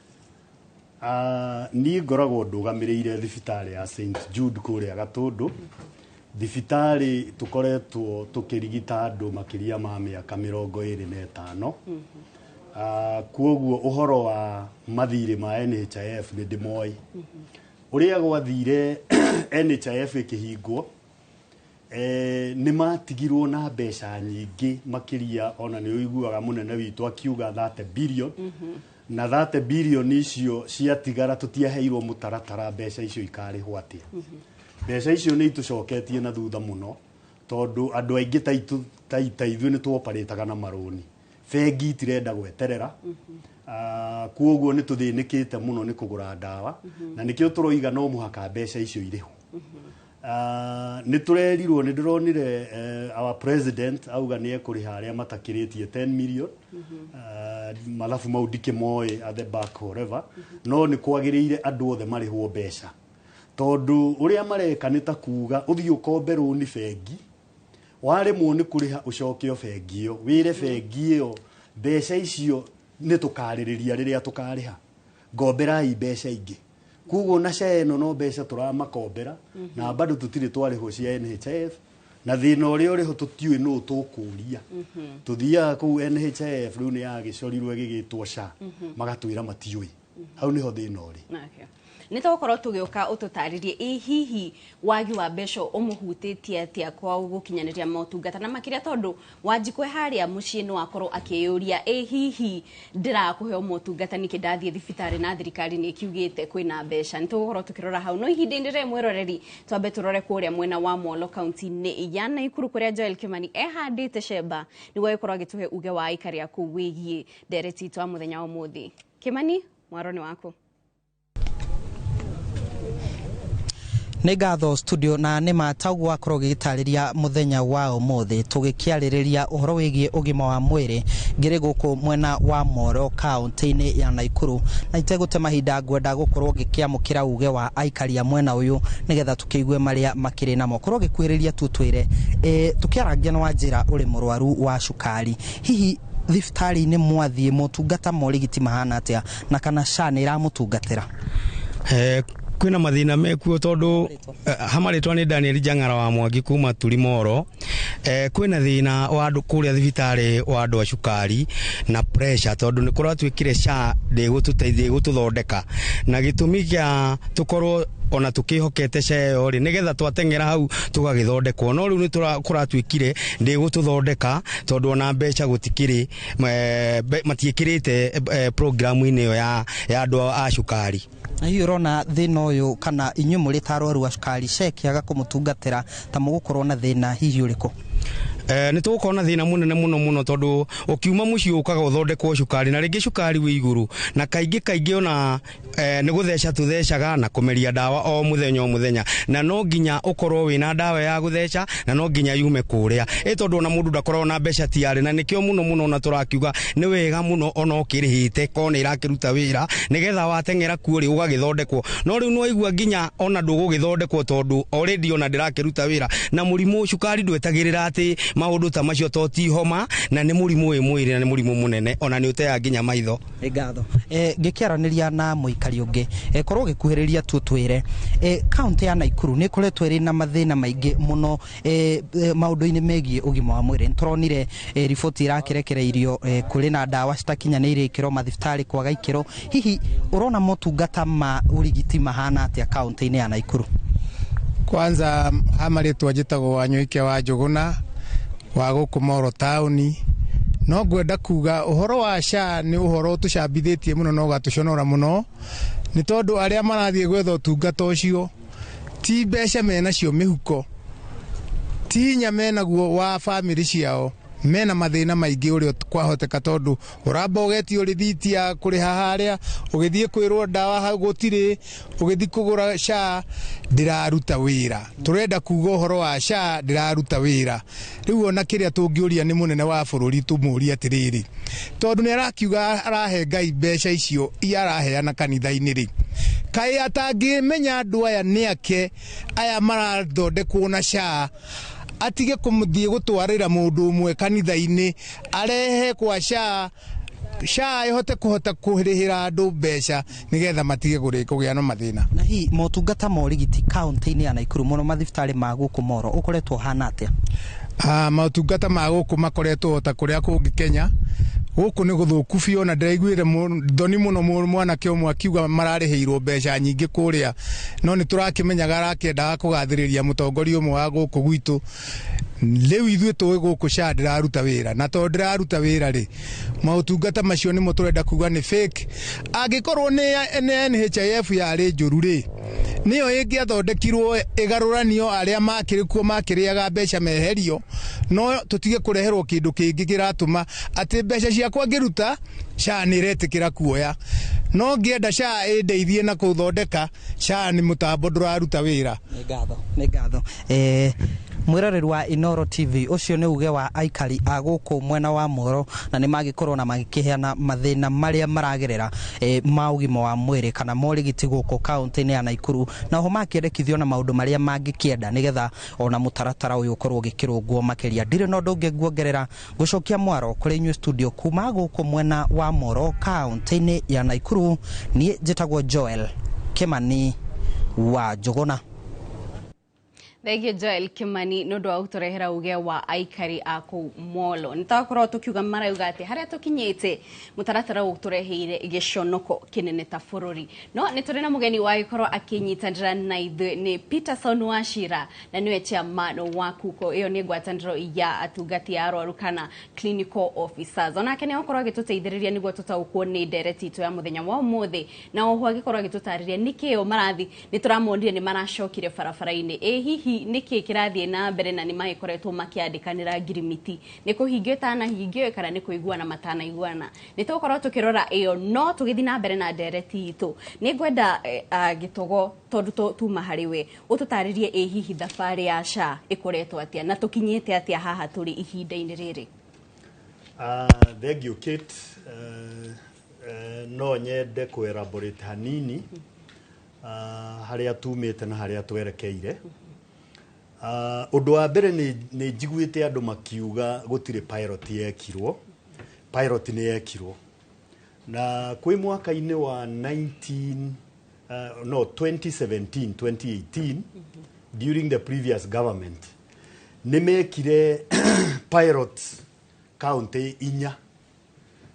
Niĩ ngoragwo ndũgamĩrĩire thibitarĩ ya St Jude kũrĩa Gatũndũ. Thibitarĩ tũkoretwo tũkĩrigita andũ makĩria ma mĩaka 25. Kuoguo ũhoro wa mathirĩ ma NHIF nĩ ndĩmoĩ. Ũrĩa gwathire NHIF ĩkĩhingwo, nĩ matigirwo na mbeca nyingĩ makĩria, ona nĩ ũiguaga mũnene witũ akiuga 30 billion. Na 30 billion icio ciatigara tũtiaheirwo mũtaratara mbeca icio ikarĩhwo atĩa. Mbeca icio nĩ itũcoketie na thutha mũno, tondũ andũ aingĩ ta ithuĩ nĩ tũoparĩtaga na marũni. Bengi itirenda gweterera. Kuoguo nĩ tũthĩnĩkĩte mũno nĩ kũgũra ndawa, na nĩkĩo tũroiga no mũhaka mbeca icio irĩhwo. Nĩ tũrerirwo, nĩ ndĩronire our president auga nĩ ekũrĩha arĩa matakĩrĩtie 10 million. Mathabu mau ndikĩmoĩ at the back whatever, no nĩ kwagĩrĩire andũ othe marĩhwo mbeca, tondũ ũrĩa mareka nĩ ta kuga ũthiĩ ũkombe rũni bengi, waremwo nĩ kũrĩha ũcoke o bengi ĩyo, wĩre bengi ĩyo mbeca icio nĩ tũkarĩrĩria rĩrĩa tũkarĩha, ngomberai mbeca ingĩ. Koguo na SHA ĩno no mbeca tũramakombera, na bado tũtirĩ twarĩhwo cia NHIF, na thĩna ũrĩa ũrĩho tũtiũĩ nũ tũkũria. Tũthiaga kũu NHIF rĩu nĩ yagĩcorirwo ĩgĩgĩtwo SHA, magatwĩra matiũĩ. Hau nĩho thĩna ũrĩ. Nĩ tũgũkorwo tũgĩũka ũtũtarĩrie ĩ hihi wagi wa mbeca ũmũhutĩtie atĩa kwa gũkinyanĩria motungata, na makĩria tondũ Wanjikũ harĩa mũciĩ no akorwo akĩyũria ĩ hihi ndĩrakũheo motungata nĩkĩ ndathiĩ thibitarĩ na thirikari nĩ ĩkiugĩte kwĩna mbeca. Nĩ tũgũkorwo tũkĩrora hau, no ihinda-inĩ rĩrĩ mwĩroreri twambe tũrore kũrĩa mwena wa Molo kaunti-inĩ ya Naikuru kũrĩa Joel Kimani ehandĩte cemba nĩguo agĩkorwo agĩtũhe uge wa aikari a kũu wĩgiĩ ndereti itũ ya mũthenya wa ũmũthĩ. Kimani, mwaro nĩ waku. Nĩ ngatho studio, na nĩ mataguo akorwo gĩgĩtarĩria mũthenya wa ũmũthĩ tũgĩkĩarĩrĩria ũhoro wĩgiĩ ũgima wa mwĩrĩ ngĩrĩ gũkũ mwena wa Moro kaunti-inĩ ya Naikuru, na itegũte mahinda ngwenda gũkorwo ngĩkĩamũkĩra uge wa aikari a mwena ũyũ nĩgetha tũkĩigue marĩa makĩrĩ namo. Korwo gĩkuhĩrĩria tu twĩre, tũkĩarangia na Wanjĩra ũrĩ mũrwaru wa cukari, hihi thibitarĩ-inĩ mwathiĩ motungata ma ũrigiti mahana atĩa, na kana SHA nĩ ĩramũtungatĩra? Kwĩna mathĩna mekuo tondũ hamarĩtwa nĩ Daniel Jang'ara wa Mwangi kuma Turimoro. Kwĩna thĩna wa andũ kũrĩa thibitarĩ wa andũ a cukari na pressure, tondũ nĩ kũratuĩkire SHA ndĩgũtũteithia gũtũthondeka, na gĩtũmi kĩa tũkorwo ona tukihokete SHA ĩyo rĩ, nĩgetha twateng'era hau tũgagĩthondekwo, no rĩu nĩ kũratuĩkire ndĩgũtũthondeka tondũ ona mbeca gũtikĩrĩ, matiĩkĩrĩte programu-inĩ ĩyo ya andũ a cukari. Na hihi ũrona thĩna ũyũ kana inyuĩ mũrĩ ta arwaru a cukari SHA ĩkĩaga kũmũtungatĩra ta mũgũkorwo na thĩna hihi ũrĩkũ? Nĩ tũgũkorwo na thĩna mũnene mũno mũno, tondũ ũkiuma mũciĩ ũkaga ũthondekwo cukari, na rĩngĩ cukari wĩ igũrũ, na kaingĩ kaingĩ ona nĩ gũtheca tũthecaga na kũmeria ndawa o mũthenya o mũthenya, na no nginya ũkorwo wĩna ndawa ya gũtheca, na no nginya yume kũrĩa ĩ, tondũ ona mũndũ ndakoragwo na mbeca tiarĩ. Na nĩkĩo mũno mũno ona tũrakiuga nĩ wega mũno ona ũkĩrĩhĩte korwo nĩ ĩrakĩruta wĩra, nĩgetha wateng'era kuo rĩ, ũgagĩthondekwo. No rĩu nĩwaigua nginya ona ndũgũgĩthondekwo, tondũ already ona ndĩrakĩruta wĩra, na mũrimũ cukari ndwetagĩrĩra atĩ maũndũ ta macio, to ti homa, na nĩ mũrimũ wĩ mwĩrĩ, na nĩ mũrimũ mũnene, ona nĩ ũteaga nginya maitho. Nĩ ngatho. Ngĩkĩaranĩria na mũikari ũngĩ, korwo ũgĩkuhĩrĩria tu twĩre, kaũntĩ ya Naikuru nĩ ĩkoretwo ĩrĩ na mathĩna maingĩ mũno maũndũ-inĩ megiĩ ũgima wa mwĩrĩ. Nĩ tũronire riboti ĩrakĩrekereirio, kũrĩ na ndawa citakinyanĩire ikĩro, mathibitarĩ kwaga ikĩro. Hihi ũrona motungata ma ũrigiti mahana atĩa kaũntĩ-inĩ ya Naikuru? Kwanza ha marĩtwa njĩtagwo Wanyoike wa Njũgũna wa gũkũ Moro taũni. No ngwenda kuga ũhoro wa SHA nĩ ũhoro ũtũcambithĩtie mũno na ũgatũconora mũno, nĩ tondũ arĩa marathiĩ gwetha ũtungata ũcio ti mbeca menacio mĩhuko, ti hinya menaguo wa bamĩrĩ ciao, mena mathĩna maingĩ ũrĩa kwahoteka, tondũ ũramba ũgetio rĩthiti ya kũrĩha harĩa, ũgĩthiĩ kwĩrwo ndawa hau gũtirĩ, ũgĩthiĩ kũgũra SHA ndĩraruta wĩra. Tũrenda kuga ũhoro wa SHA ndĩraruta wĩra. Rĩu ona kĩrĩa tũngĩũria nĩ mũnene wa bũrũri, tũmũrie atĩrĩrĩ, tondũ nĩ arakiuga arahe Ngai mbeca icio araheana kanitha-inĩ rĩ, kaĩ atangĩmenya andũ aya nĩ ake aya marathondekwo na SHA, atige kũmũthiĩ gũtwarĩra mũndũ ũmwe kanitha-inĩ, arehe kwa SHA, SHA ĩhote kũhota kũrĩhĩra andũ mbeca nĩgetha matige kũgĩa na mathĩna. Na hihi motungata ma ũrigiti kaũntĩ-inĩ ya Naikuru, mũno mathibitarĩ ma gũkũ Moro, ũkoretwo ũhana atĩa? Motungata ma gũkũ makoretwo ta kũrĩa kũngĩ Kenya. Gũkũ nĩ gũthũku biũ, na ndĩraiguire thoni mũno mwanake ũmwe akiuga mararĩhĩirwo mbeca nyingĩ kũrĩa, no nĩ tũrakĩmenyaga arakĩendaga kũgathĩrĩria mũtongoria ũmwe wa gũkũ gwitũ. Rĩu ithuĩ tũĩ gũkũ SHA ndĩraruta wĩra, na tondũ ndĩraruta wĩra rĩ, maũtungata macio nĩmo tũrenda kuga nĩ fake. Angĩkorwo nĩ NHIF yarĩ njũru rĩ, nĩyo ĩngĩathondekirwo ĩgarũranio, arĩa makĩrĩ kuo makĩrĩaga mbeca meherio, no tũtige kũreherwo kĩndũ kĩngĩ kĩratũma atĩ mbeca ciakwa ngĩruta SHA nĩ ĩretĩkĩra kuoya. No ngĩenda SHA ĩndeithie na kũthondeka SHA nĩ mũtambo ndũraruta wĩra. Nĩ ngatho, nĩ ngatho. Mwĩroreri wa Inoro TV, ũcio nĩ uge wa aikari a gũkũ mwena wa Moro, na nĩ magĩkorwo na magĩkĩheana mathĩna marĩa maragerera ma ũgima wa mwĩrĩ kana morigiti gũkũ kaũntĩ-inĩ ya Naikuru, na oho makĩendekithio na maũndũ marĩa mangĩkĩenda nĩgetha ona mũtaratara ũyũ ũkorwo ũgĩkĩrũngwo makĩria. Ndirĩ na ũndũ ũngĩ nguongerera, gũcokia mwaro kũrĩ inyuĩ studio kuma gũkũ mwena wa Moro kaũntĩ-inĩ ya Naikuru. Niĩ njĩtagwo Joel Kimani wa Njũgũna. Thengiũ Joel Kimani nĩ ũndũ wa gũtũrehera uge wa aikari a kũu Molo. Nĩ twakorwo tũkiuga, marauga atĩ harĩa tũkinyĩte mũtaratara ũyũ ũtũreheire gĩconoko kĩnene ta bũrũri. No nĩ tũrĩ na mũgeni wagĩkorwo akĩnyitanĩra na ithuĩ, nĩ Peterson Wachira, na nĩwe chairman wa KUKO. Ĩyo nĩ ngwatanĩro ya atungati a arwaru kana clinical officers. Onake nĩ agũkorwo agĩtũteithĩrĩria nĩguo tũtaũkwo nĩ ndereti itũ ya mũthenya wa ũmũthĩ, na oho agĩkorwo agĩtũtarĩria nĩkĩo marathi nĩ tũramonire nĩ maracokire barabara-inĩ. Ĩ hihi nĩkĩ kĩrathiĩ na mbere, na nĩ magĩkoretwo makĩandĩkanĩra ngirimiti, nĩ kũhingio ĩtanahingio kana nĩ kũiguana matanaiguana? Nĩ tũgũkorwo tũkĩrora ĩyo, no tũgĩthiĩ na mbere na ndereti itũ, nĩ ngwenda Gĩtogo, tondũ tuma harĩ we, ũtũtarĩrie ĩ hihi thabarĩ ya SHA ĩkoretwo atĩa na tũkinyĩte atĩa haha tũrĩ ihinda-inĩ rĩrĩ? Thank you, Kate. No nyende kũ elaborate hanini harĩa tumĩte na harĩa twerekeire. Ũndũ wa mbere, nĩ njiguĩte andũ makiuga gũtirĩ pilot yekirwo. Pilot nĩ yekirwo na kwĩ mwaka-inĩ wa 19 no 2017 2018, during the previous government, nĩ mekire pilot county inya.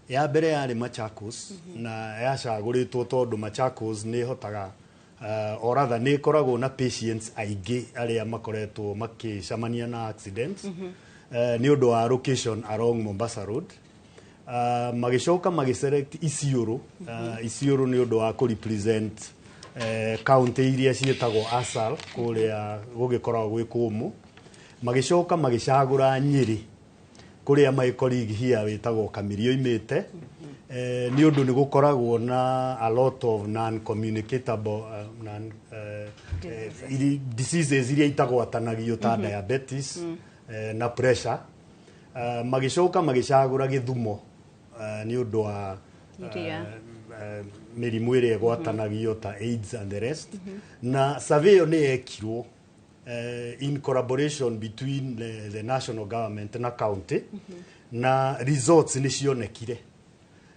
Ya mbere yarĩ Machakos, na yacagũrĩtwo tondũ Machakos nĩ ĩhotaga or rather nĩ ĩkoragwo na patients aingĩ arĩa makoretwo makĩcemania na accidents nĩ ũndũ wa location along Mombasa Road. Magĩcoka magĩselect Isiolo, Isiolo nĩ ũndũ wa kũ-represent county iria ciĩtagwo ASAL, kũrĩa gũgĩkoragwo gwĩ kũmũ. Magĩcoka magĩcagũra Nyĩrĩ kũrĩa my colleague here wĩtagwo Kamiri oimĩte, nĩ ũndũ nĩ gũkoragwo na a lot of non communicatable non diseases iria itagwatanagio ta diabetes na pressure. Magĩcoka magĩcagũra Gĩthumo nĩ ũndũ wa Iria. Mĩrimũ ĩrĩa ĩgwatanagio ta AIDS and the rest. Na survey ĩyo nĩ yekirwo in collaboration between the national government na county, na results nĩ cionekire,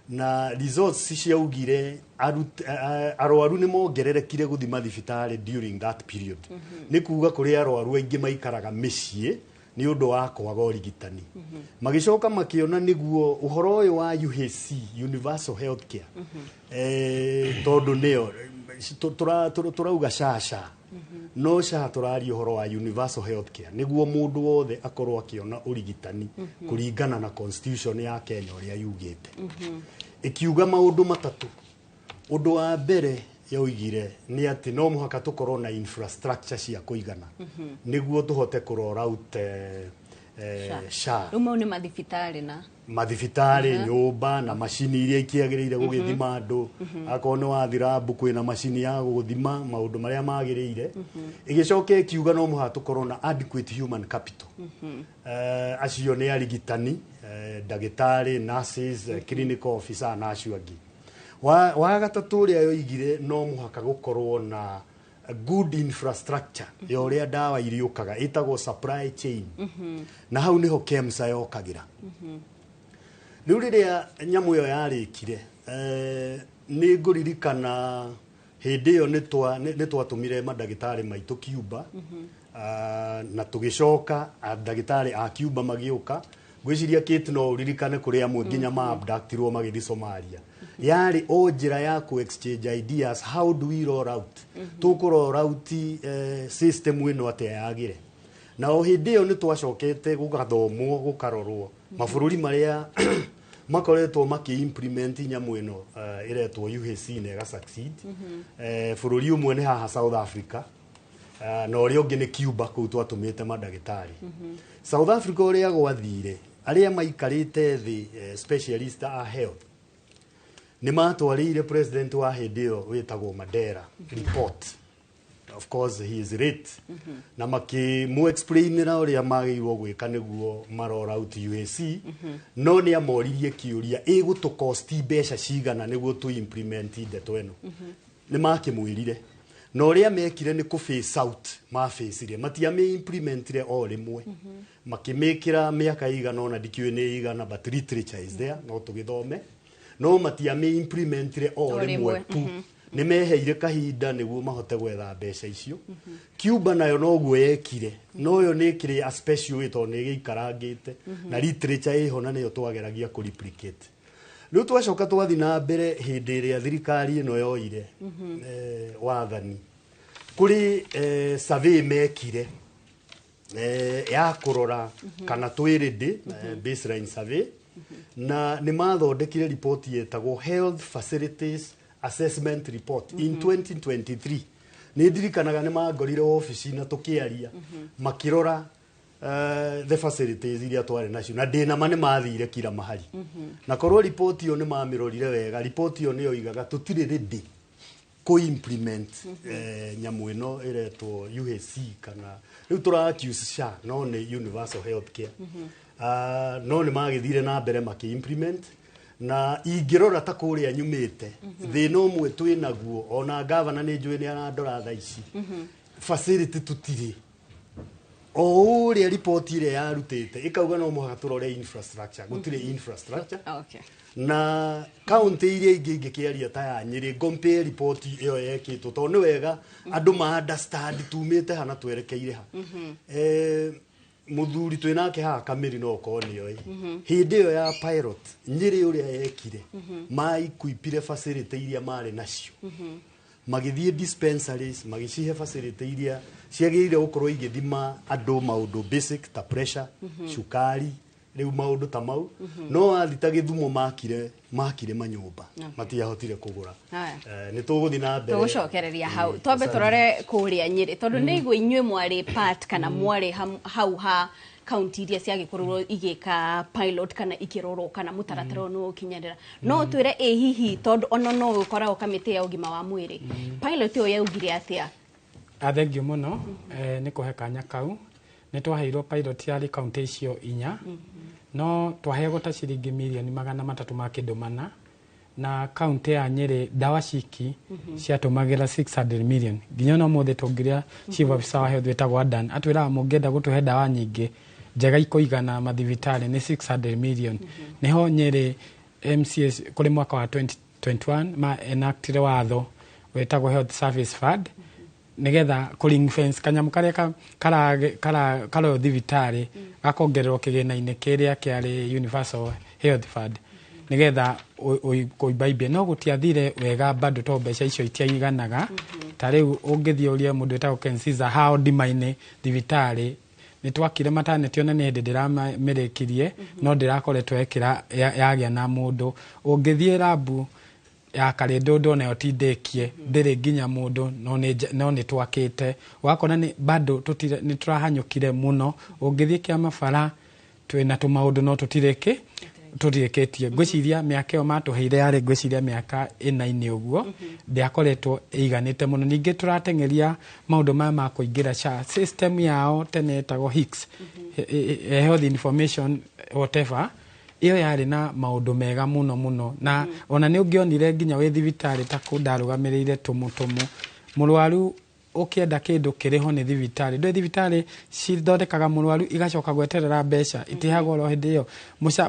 na results ciaugire arwaru nĩ mongererekire gũthiĩ mathibitarĩ during that period. Nĩ kuga kũrĩ arwaru aingĩ maikaraga mĩciĩ nĩ ũndũ wa kwaga ũrigitani. Magĩcoka makĩona nĩguo ũhoro ũyũ wa UHC, universal health care, tondũ nĩyo tũrauga SHA, SHA no SHA, tũraria ũhoro wa universal health care nĩguo mũndũ wothe akorwo akĩona ũrigitani kũringana na constitution ya Kenya ũrĩa yugĩte. Ĩkiuga maũndũ matatũ. Ũndũ wa mbere yoigire nĩ atĩ no mũhaka tũkorwo na infrastructure cia kũigana nĩguo tũhote kũ roll out SHA. Rĩu mau nĩ mathibitarĩ na Mathibitarĩ, nyũmba na macini iria ikĩagĩrĩire gũgĩthima andũ. Akorwo nĩ wathi lab, kwĩna macini ya gũgũthima maũndũ marĩa magĩrĩire. Ĩgĩcoka ĩkiuga no mũhaka tũkorwo na adequate human capital. Acio nĩ arigitani, ndagĩtarĩ, nurses, clinical officer na acio angĩ. Wa gatatũ ũrĩa yoigire, no mũhaka gũkorwo na a good infrastructure ya ũrĩa ndawa iriũkaga, ĩtagwo supply chain, na hau nĩho KEMSA yokagĩra. Rĩu rĩrĩa nyamũ ĩyo yarĩkire, nĩ ngũririkana hĩndĩ ĩyo nĩ twatũmire mandagĩtarĩ maitũ Cuba. Na tũgĩcoka ndagĩtarĩ a Cuba magĩũka. Ngwĩciria Kate no ũririkane kũrĩ amwe nginya ma abductirwo magĩthiĩ Somalia. Yarĩ o njĩra ya ku exchange ideas, how do we roll out, tũkũ roll out system ĩno atĩa yagĩre. Na o hĩndĩ ĩyo nĩ twacokete gũgathomwo, gũkarorwo mabũrũri marĩa makoretwo makĩ implement nyamũ ĩno ĩretwo UHC na ĩga succeed. Bũrũri ũmwe nĩ haha South Africa, na ũrĩa ũngĩ nĩ Cuba, kũu twatũmĩte mandagĩtarĩ. South Africa ũrĩa gwathire, arĩa maikarĩte thĩ, specialist a health, nĩ matwarĩire president wa hĩndĩ ĩyo wĩtagwo Mandela report. Of course he is late. Na makĩmũ explainĩra ũrĩa magĩrĩirwo gwĩka nĩguo ma roll out UHC. No nĩ amoririe kĩũria, ĩgũtũ cost mbeca cigana nĩguo tũ implement ndeto ĩno? Nĩ makĩmwĩrire, na ũrĩa mekire nĩ kũ phase out. Mabĩcire, matiamĩ implementire o rĩmwe, makĩmĩkĩra mĩaka igana ona ndikĩũĩ nĩ igana, but literature is there, no tũgĩthome. No matiamĩ implementire o O rĩmwe rĩmwe, pu. Nĩ meheire kahinda nĩguo mahote gwetha mbeca icio. Cuba nayo noguo yekire, no yo nĩ ĩkĩrĩ a special way tondũ nĩ ĩgĩikarangĩte na literature ĩho, na nĩyo twageragia kũ replicate. Rĩu twacoka twathi na mbere, hĩndĩ ĩrĩa thirikari ĩno yoire wathani, kũrĩ survey mekire ya kũrora kana twĩ ready, baseline survey, na nĩ mathondekire riboti yetagwo Health Facilities Assessment Report in 2023. Nĩ ndirikanaga nĩ mangorire obici na tũkĩaria, makĩrora the facilities iria twarĩ nacio, na ndĩna ma nĩ mathire kila mahali. Na korwo riboti ĩyo nĩ mamĩrorire wega, riboti ĩyo nĩyo igaga tũtirĩ ready kũ implement nyamũ ĩno ĩretwo UHC, kana rĩu tũra accuse SHA, no nĩ universal health care. No nĩ magĩthire na mbere makĩ implement. Na ingĩrora ta kũrĩa nyumĩte, thĩna ũmwe twĩ naguo, ona gavana nĩ njũĩ nĩ arandora thaa ici, facility tũtirĩ. O ũrĩa riboti ĩrĩa yarutĩte ĩkauga no mũhaka tũrore infrastructure, gũtirĩ infrastructure. Na kaunti iria ingĩ ingĩkĩaria ta ya Nyĩrĩ, compare riboti ĩyo yekĩtwo, tondũ nĩ wega andũ ma understand tumĩte ha na twerekeire ha. Mũthuri twĩ nake haha Kamĩri no ũkorwo nĩoĩ hĩndĩ ĩyo ya pilot Nyĩrĩ ũrĩa yekire, maikuipire facility iria marĩ nacio, magĩthiĩ dispensaries, magĩcihe facility iria ciagĩrĩire gũkorwo igĩthima andũ maũndũ basic ta pressure, cukari. Rĩu maũndũ ta mau no wathi ta Gĩthumo makire manyũmba matiahotire kũgũra. Nĩ tũgũthiĩ na mbere tũgũcokereria hau twambe tũrore kũrĩa Nyĩrĩ tondũ nĩ igua inyuĩ mwarĩ part kana mwarĩ hau ha kaunti iria ciagĩkorirwo igĩka pilot kana ikĩrorwo kana mũtaratara ũyũ nĩ ũkinyanĩra. No twĩre ĩ hihi tondũ ona no ũkoragwo kamĩtĩ ya ũgima wa mwĩrĩ, pilot ĩyo yaugire atĩa? Thengio mũno nĩ kũhe kanya kau. Nĩ twaheirwo pilot yarĩ kaunti icio 4, no twaheagwo ta ciringi mirioni 300 ma kĩndũ mana, na kaunti ya Nyĩrĩ ndawa ciki ciatũmagĩra 600 million. Nginya ona ũmũthĩ tũngĩrĩa chief officer wa health wĩtagwo Adan atwĩraga mũngĩenda gũtũhe ndawa nyingĩ njega ikũigana mathibitarĩ nĩ 600 million. Nĩho Nyĩrĩ MCS kũrĩ mwaka wa 2021 ma enactire watho wĩtagwo Health Service Fund nigetha kũ ring fence kanyamũ karĩa karoyo thibitarĩ gakongererwo kĩgĩna-inĩ kĩrĩa kĩarĩ Universal Health Fund nigetha kũimbaimbia, no gũtiathire wega bado tondũ mbeca icio itiaiganaga. Ta rĩu ũngĩthiĩ ũrie mũndũ wĩtagwo Ken Caesar hao ndima-inĩ thibitarĩ nĩ twakire maternity, ona nĩ hĩndĩ ndĩramĩrĩkirie no ndĩrakoretwo ĩkĩra yagĩa na mũndũ. Ũngĩthiĩ rabu ya Karĩndũndũ onayo ti ndĩkie, ndĩrĩ nginya mũndũ, no nĩ twakĩte. Ũgakora nĩ bado nĩ tũrahanyũkire mũno. Ũngĩthiĩ Kĩamabara twĩna tũmaũndũ no tũtirĩkĩ tũtirĩkĩtie. Ngwĩciria mĩaka ĩyo matũheire yarĩ ngwĩciria mĩaka ĩna-inĩ ũguo ndĩakoretwo ĩiganĩte mũno. Ningĩ tũrateng'eria maũndũ maya ma kũingĩra SHA system yao tene ĩtagwo HICS, health information whatever, ĩyo yarĩ na maũndũ mega mũno mũno, na ona nĩ ũngĩonire nginya wĩ thibitarĩ ta kũ ndarũgamĩrĩire tũmũ mũrwaru ũkĩenda kĩndũ kĩrĩho nĩ thibitarĩ. Ndũĩ thibitarĩ cithondekaga mũrwaru igacoka gweterera mbeca itihagwo oro hĩndĩ ĩyo.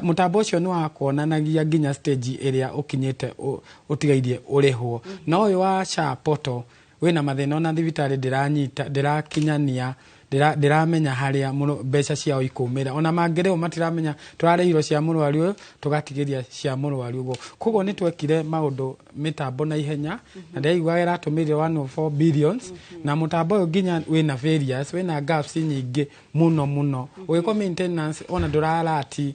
Mũtambo ũcio nĩ wa kuonanagia nginya stage ĩrĩa ũkinyĩte ũtigairie ũrĩhwo. No ũyũ wa SHA portal wĩna mathĩna, ona thibitarĩ ndĩranyita ndĩrakinyania ndĩramenya harĩa mbeca ciao ikumĩra, ona mangĩrĩhwo matiramenya tũrarĩhirwo cia mũrwaru ũyũ tũgatigĩria cia mũrwaru ũguo. Koguo nĩ twekire maũndũ mĩtambo na ihenya na ndĩraigua ĩratũmĩrire 104 billions, na mũtambo ũyũ nginya wĩna failures, wĩna gaps nyingĩ mũno mũno. Ũgĩkwo maintenance ona ndũrarati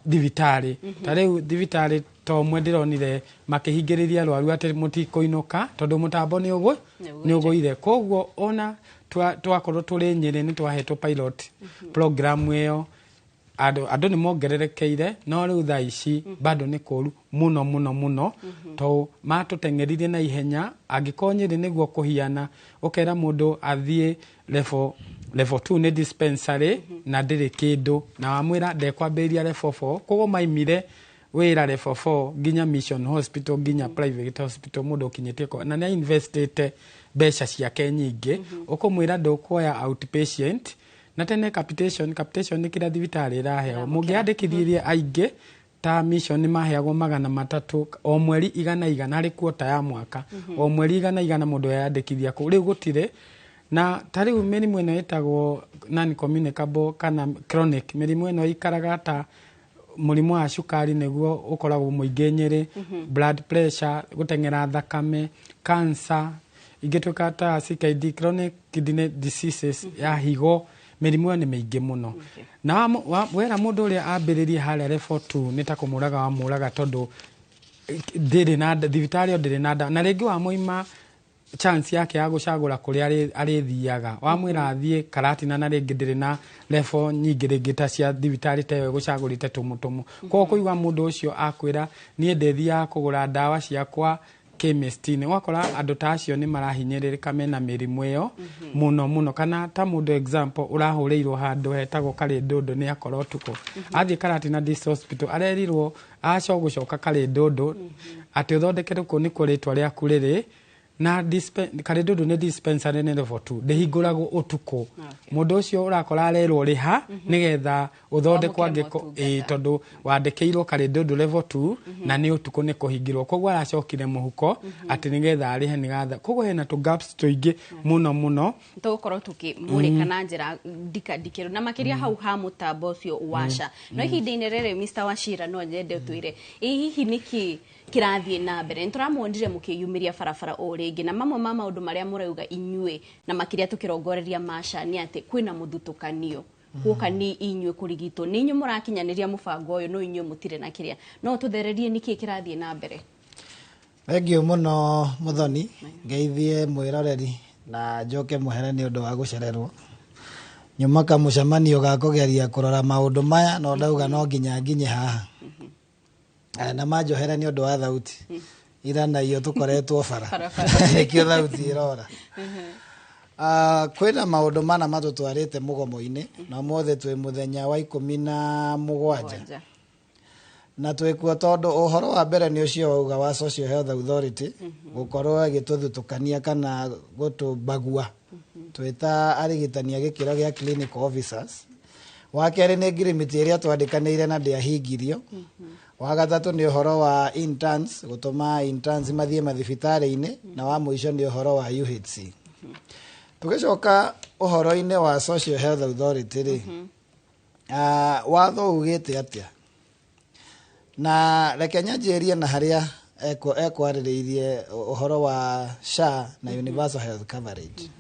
thibitarĩ. Ta rĩu thibitarĩ ta ũmwe ndĩronire makĩhingĩrĩria arwaru atĩ mũtikũinũka tondũ mũtambo nĩ ũgũire. Koguo ona twakorwo tũrĩ Nyĩrĩ nĩ twahetwo pilot program ĩyo, andũ nĩ mongererekeire, no rĩu thaa ici bado nĩ kũru mũno mũno mũno tondũ matũteng'eririe na ihenya. Angĩkorwo Nyĩrĩ nĩguo kũhiana ũkera mũndũ athiĩ level 2 nĩ dispensary na ndĩrĩ kĩndũ, na wamwĩra ndekwambĩrĩria level 4, koguo maimire wĩra level 4 nginya Mission Hospital nginya private hospital mũndũ ũkinyĩtie ko na nĩ investĩte mbeca ciake nyingĩ. Ũkũmwĩra ndũkuoya outpatient na tene capitation nĩ kĩrĩa thibitarĩ ĩraheo. Mũngĩandĩkithirie aingĩ ta Mission nĩ maheagwo 300 o mweri, 100 harĩ kuota ya mwaka, o mweri 100 mũndũ eyandĩkithia kũu. Rĩu gũtirĩ na ta rĩu mĩrimũ ĩno ĩtagwo non communicable kana chronic, mĩrimũ ĩno ĩikaraga ta mũrimũ wa cukari nĩguo ũkoragwo mũingĩ Nyĩrĩ, blood pressure, gũteng'era thakame, cancer, ingĩtuĩka ta CKD, chronic kidney diseases ya higo, mĩrimũ ĩyo nĩ mĩingĩ mũno. Na wera mũndũ ũrĩa ambĩrĩrie harĩa level 2 nĩ ta kũmũraga wamũraga tondũ ndĩrĩ na thibitarĩ ĩyo ndĩrĩ na ndawa, na rĩngĩ wamũima chance yake ya gũcagũra kũrĩa arĩthiaga, wamwĩra athiĩ Karatina na rĩngĩ ndĩrĩ na level nyingĩ rĩngĩ ta cia thibitarĩ ta ĩyo ĩgũcagũrĩte tũmũ tũmũ. Koguo kũigua mũndũ ũcio akwĩra niĩ ndĩthiaga kũgũra ndawa ciakwa chemist-inĩ, ũgakora andũ ta acio nĩ marahinyĩrĩrĩka mena mĩrimũ ĩyo mũno mũno. Kana ta mũndũ example ũrahũrĩirwo handũ hetagwo Karĩndũndũ nĩ akora ũtukũ, athiĩ Karatina District Hospital arerirwo aco gũcoka Karĩndũndũ atĩ ũthondekerwo kũu nĩkuo rĩtwa rĩaku rĩrĩ, na Karĩndũndũ nĩ dispensary nĩ level 2 ndĩhingũragwo ũtukũ. Mũndũ ũcio ũrakora arerwo rĩha nĩgetha ũthondekwo angĩko tondũ wandĩkĩirwo Karĩndũndũ level 2 na nĩ ũtukũ nĩ kũhingĩrwo, koguo aracokire mũhuko atĩ nĩgetha arĩhe nĩgetha. Koguo hena tũ gaps tũingĩ mũno mũno tũgũkorwo tũkĩmũrĩka na njĩra ndikandikĩru na makĩria hau ha mũtambo ũcio wa SHA. No ihinda-inĩ rĩrĩ Mr. Wachira no nyende ũtwĩre ĩ hihi nĩkĩ kĩrathiĩ na mbere. Nĩ tũramuonire mũkĩyumĩria barabara o rĩngĩ, na mamwe ma maũndũ marĩa mũrauga inyuĩ na makĩria tũkĩrongoreria ma SHA nĩ atĩ kwĩna mũthutũkanio Guoka nĩ inyuĩ kũrigitwo, nĩ inyuĩ mũrakinyanĩria mũbango ũyũ, no inyuĩ mũtirĩ na kĩrĩa. No tũthererie nĩkĩ kĩrathiĩ na mbere? Thengiũ mũno Mũthoni, ngeithie mwĩroreri na njoke mũhere nĩ ũndũ wa gũcererwo. Nyuma kamũcemanio ga kũgeria kũrora maũndũ maya, no ndauga no nginya nginye haha. Na manjohere nĩ ũndũ wa thauti. Ira na iyo tũkoretwo bara. Barabara. Nĩkĩo thauti ĩrora. Kwĩna maũndũ mana matũtwarĩte mũgomo-inĩ, na ũmũthĩ twĩ mũthenya wa 17. Na twĩkuo tondũ ũhoro wa mbere nĩ ũcio wauga wa Social Health Authority gũkorwo ĩgĩtũthutũkania kana gũtũbagua twĩta arigitani a gĩkĩro gĩa clinical officers. Wa kerĩ nĩ ngirimiti ĩrĩa twandĩkanĩire na ndĩahingirio. Wa gatatũ nĩ ũhoro wa interns, gũtũma interns mathiĩ mathibitarĩ-inĩ, na wa mũico nĩ ũhoro wa UHC. Tũgĩcoka ũhoro-inĩ wa Social Health Authority rĩ, watho ugĩte atĩa? Na reke nyanjĩrie na harĩa ekwarĩrĩirie ũhoro wa SHA na Universal Health Coverage.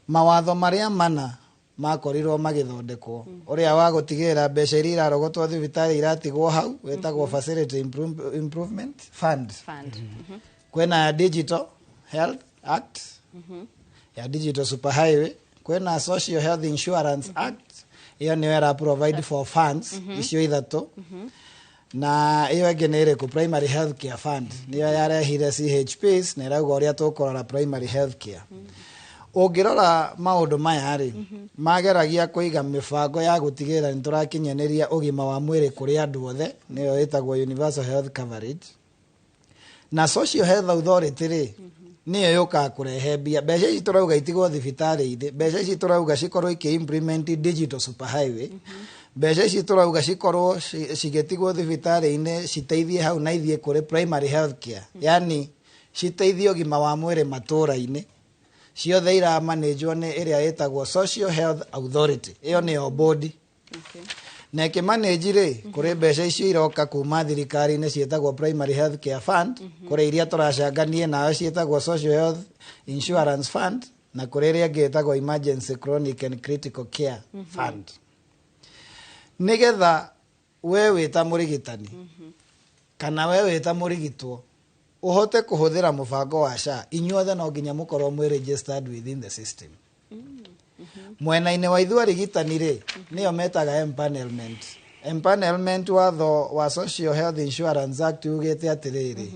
Mawatho marĩa mana makorirwo magĩthondekwo, ũrĩa wa gũtigĩrĩra mbeca iria irarogotwo thibitarĩ iratigwo hau, wĩtagwo Facility Improvement Fund. Fund. Kwĩna Digital Health Act ya Digital Superhighway, kwĩna Social Health Insurance Act, ĩyo nĩyo ĩra provide for funds icio ithatũ. Na ĩyo ĩngĩ nĩ ĩrĩkũ? Primary Health Care Fund, nĩyo yarehire CHPs na ĩrauga ũrĩa tũkũrora primary health care. Ũngĩrora maũndũ maya rĩ, mageragia kũiga mĩbango ya gũtigĩrĩra nĩ tũrakinyanĩria ũgima wa mwĩrĩ kũrĩ andũ othe, nĩyo ĩtagwo Universal Health Coverage. Na Social Health Authority rĩ, nĩyo yũkaga kũrehe mbia. Mbeca ici tũrauga itigwo thibitarĩ-inĩ, mbeca ici tũrauga cikorwo ikĩ-implement Digital Superhighway, mbeca ici tũrauga cikorwo cigĩtigwo thibitarĩ-inĩ citeithie hau na ithiĩ kũrĩ primary health care, yani citeithie ũgima wa mwĩrĩ matũra-inĩ. Ciothe iramanĩnjwo nĩ ĩrĩa ĩtagwo Social Health Authority, ĩyo nĩyo board. Na ĩkĩmanĩnji rĩ, kũrĩ mbeca icio iroka kuma thirikari-inĩ ciĩtagwo Primary Health Care Fund, kũrĩ iria tũracanganie nayo ciĩtagwo Social Health Insurance Fund, na kũrĩ ĩrĩa ĩngĩ ĩtagwo Emergency Chronic and Critical Care Fund. Nĩgetha we wĩ ta mũrigitani kana we wĩ ta mũrigitwo ũhote kũhũthĩra mũbango wa SHA, inyuothe no nginya mũkorwo mwĩ registered within the system. Mwena-inĩ wa ithuĩ arigitani rĩ, nĩyo metaga empanelment. Empanelment, watho wa Social Health Insurance Act ugĩte atĩrĩrĩ,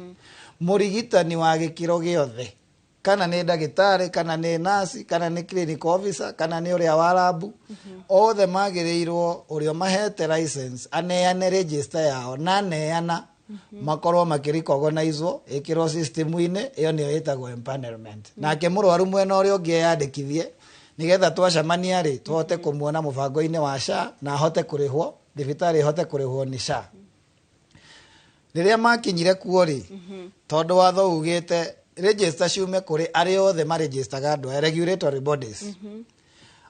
mũrigitani wa gĩkĩro gĩothe, kana nĩ ndagĩtarĩ, kana nĩ nurse, kana nĩ clinical officer, kana nĩ ũrĩa wa rabu, othe magĩrĩirwo ũrĩa ũmahete license aneane register yao, na aneana makorwo makĩrecognizwo, ĩkĩrwo system-inĩ ĩyo, nĩyo ĩtagwo empanelment. Nake mũrwaru mwena ũrĩa ũngĩ eyandĩkithie, nĩgetha twacemania rĩ, tũhote kũmuona mũbango-inĩ wa SHA na ahote kũrĩhwo, thibitarĩ ĩhote kũrĩhwo nĩ SHA. Rĩrĩa makinyire kuo rĩ, tondũ watho ugĩte register ciume kũrĩ arĩa othe maregistaga andũ aya, regulatory bodies,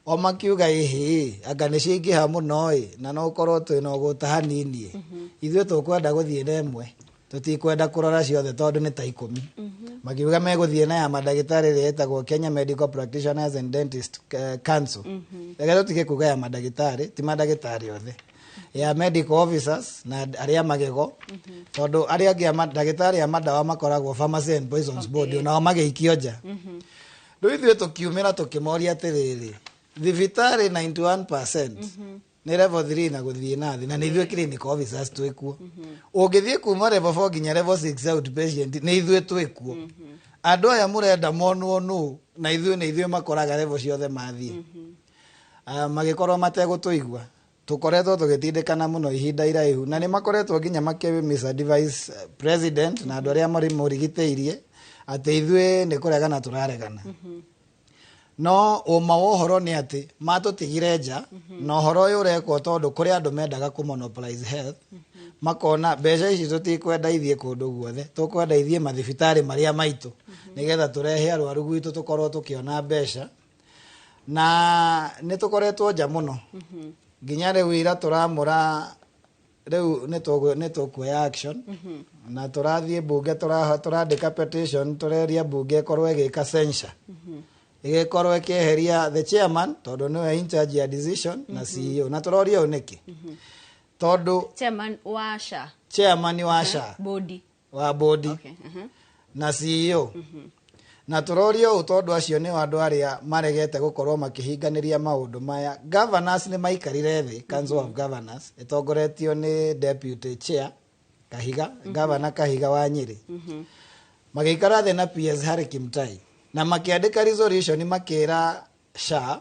o makiuga ĩhĩ, anga nĩ ciaingĩha mũno ĩ, na no ũkorwo twĩna ũgũta hanini ĩ, ithuĩ tũkwenda gũthiĩ na ĩmwe, tũtikwenda kũrora ciothe tondũ nĩ ta 10. Makiuga megũthiĩ na ya mandagĩtarĩ ĩrĩa ĩtagwo Kenya Medical Practitioners and Dentist Council. Reke tũtige kuga ya mandagĩtarĩ, ti mandagĩtarĩ othe, ya medical officers na arĩa magego, tondũ arĩa angĩ a ndagĩtarĩ a madawa makoragwo Pharmacy and Poisons Board, onao magĩikio nja. Rĩu ithuĩ tũkiumĩra tũkĩmoria atĩrĩrĩ, thibitarĩ 91% nĩ level 3 na gũthiĩ na thĩ, na nĩ ithuĩ clinical officers twĩkuo. Ũngĩthiĩ kuma level 4 nginya level 6 outpatient, nĩ ithuĩ twĩkuo. Andũ aya mũrenda monwo nũ? Na ithuĩ nĩ ithuĩ makoraga level ciothe mathiĩ. Magĩkorwo mategũtũigua. Tũkoretwo tũgĩtindĩkana mũno ihinda iraihu, na nĩ makoretwo nginya makĩ misadvise president na andũ arĩa marĩ mũrigitĩirie atĩ ithuĩ nĩ kũregana tũraregana. No ũma wa ũhoro nĩ atĩ matũtigire nja, na ũhoro ũyũ ũrekwo tondũ kũrĩ andũ mendaga kũ monopolize health, makona mbeca ici tũtikwenda ithiĩ kũndũ guothe, tũkwenda ithiĩ mathibitarĩ marĩa maitũ, nĩgetha tũrehe arwaru gwitũ tũkorwo tũkĩona mbeca. Na nĩ tũkoretwo nja mũno nginya rĩu ira tũramũra rĩu nĩ tũkuoya action, na tũrathiĩ mbunge, tũrandĩka petition, tũreria mbunge ĩkorwo ĩgĩka censure. Ĩgĩkorwo ĩkĩeheria the chairman, tondũ nĩwe in charge ya decision, na CEO. Na tũroria ũũ nĩkĩ? Tondũ Chairman wa SHA. Chairman wa SHA. Bodi. Wa bodi. Na CEO. Na tũroria ũũ tondũ acio nĩo andũ arĩa maregete gũkorwo makĩhinganĩria maũndũ maya. Governors nĩ maikarire thĩ, Council of Governors ĩtongoretio nĩ deputy chair Kahiga, Governor Kahiga wa Nyĩrĩ, magĩikara thĩ na PS Harry Kimtai na makĩandĩka resolution, makĩra SHA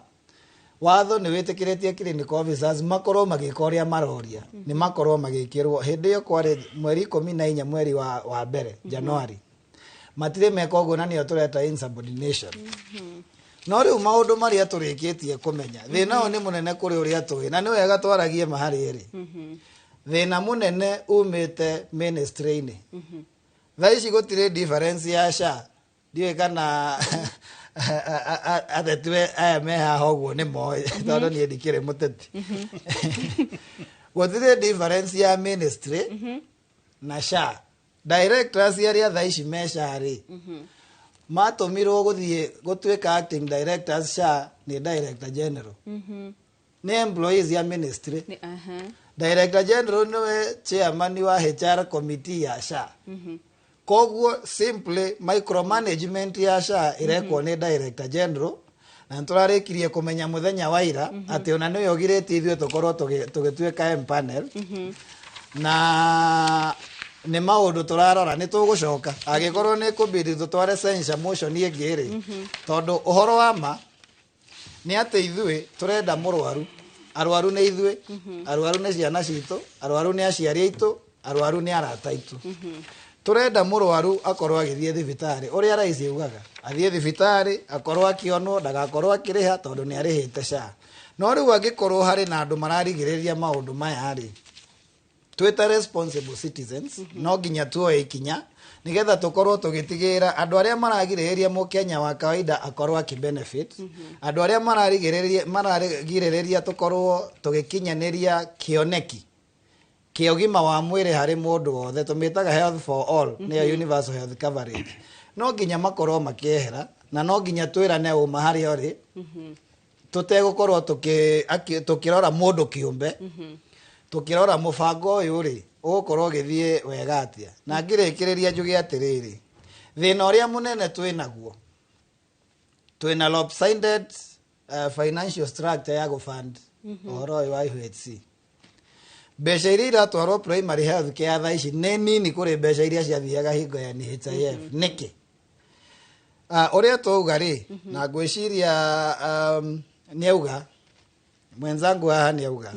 watho nĩ wĩtĩkĩrĩtie clinical officers makorwo magĩka ũrĩa maroria, nĩ makorwo magĩkĩrwo. Hĩndĩ ĩyo kwarĩ mweri 14 mweri wa mbere, January. Matirĩ meka ũguo, na nĩyo tũreta insubordination. No rĩu maũndũ marĩa tũrĩkĩtie kũmenya, thĩna ũyũ nĩ mũnene kũrĩ ũrĩa tũĩ, na nĩ wega twaragie ma harĩ ĩrĩ. Thĩna mũnene umĩte ministry-inĩ. Thaa ici gũtirĩ difference ya SHA. Ndiũĩ kana ateti aya me haha ũguo nĩ moĩ, tondũ niĩ ndikĩrĩ mũteti. Gũtirĩ difference ya ministry na SHA. Directors arĩa thaa ici me SHA rĩ, matũmirwo gũthiĩ gũtuĩka acting directors SHA nĩ director general, nĩ employees ya ministry. Director general nĩwe chairman wa HR committee ya SHA. Koguo simply micromanagement ya SHA ĩrekwo nĩ director general, na nĩtũrarĩkirie kũmenya mũthenya wa ira atĩ ona nĩwe ũgirĩtie ithuĩ tũkorwo tũgĩtuĩka empanel. Na nĩ maũndũ tũrarora, nĩ tũgũcoka angĩkorwo nĩ kũbidi tũtware censure motion ĩngĩ rĩ, tondũ ũhoro wa ma nĩ atĩ ithuĩ tũrenda mũrwaru, arwaru nĩ ithuĩ, arwaru nĩ ciana citũ, arwaru nĩ aciari aitũ, arwaru nĩ arata aitũ. Tũrenda mũrwaru akorwo agĩthiĩ thibitarĩ ũrĩa rais augaga athiĩ thibitarĩ, akorwo akĩonwo, ndagakorwo akĩrĩha, tondũ nĩ arĩhĩte SHA. No rĩu angĩkorwo harĩ na andũ mararigĩrĩria maũndũ maya rĩ, twĩta responsible citizens no nginya tuoe ikinya nigetha tũkorwo tũgĩtigĩrĩra andũ arĩa maragirĩrĩria mũkenya wa kawaida akorwo akĩbenefit, andũ arĩa mararigĩrĩria tũkorwo tũgĩkinyanĩria kĩoneki kĩa ũgima wa mwĩrĩ harĩ mũndũ wothe, tũmĩtaga health for all, nĩyo universal health coverage, no nginya makorwo makĩehera, na no nginya twĩrane ũma harĩa ũrĩ, tũtegũkorwo tũkĩrora mũndũ kĩũmbe, tũkĩrora mũbango ũyũ rĩ ũgũkorwo ũgĩthiĩ wega atĩa. Na ngĩrĩkĩrĩria njuge atĩrĩrĩ, thĩna ũrĩa mũnene twĩnaguo, twĩna lopsided financial structure ya gũfund ũhoro ũyũ wa UHC. Mbeca iria iratwarwo primary health care thaa ici nĩ nini kũrĩ mbeca iria ciathiaga hingo ya NHIF. Nĩkĩ? Ũrĩa twauga rĩ, na ngwĩciria nĩauga mwenzangu haha, nĩauga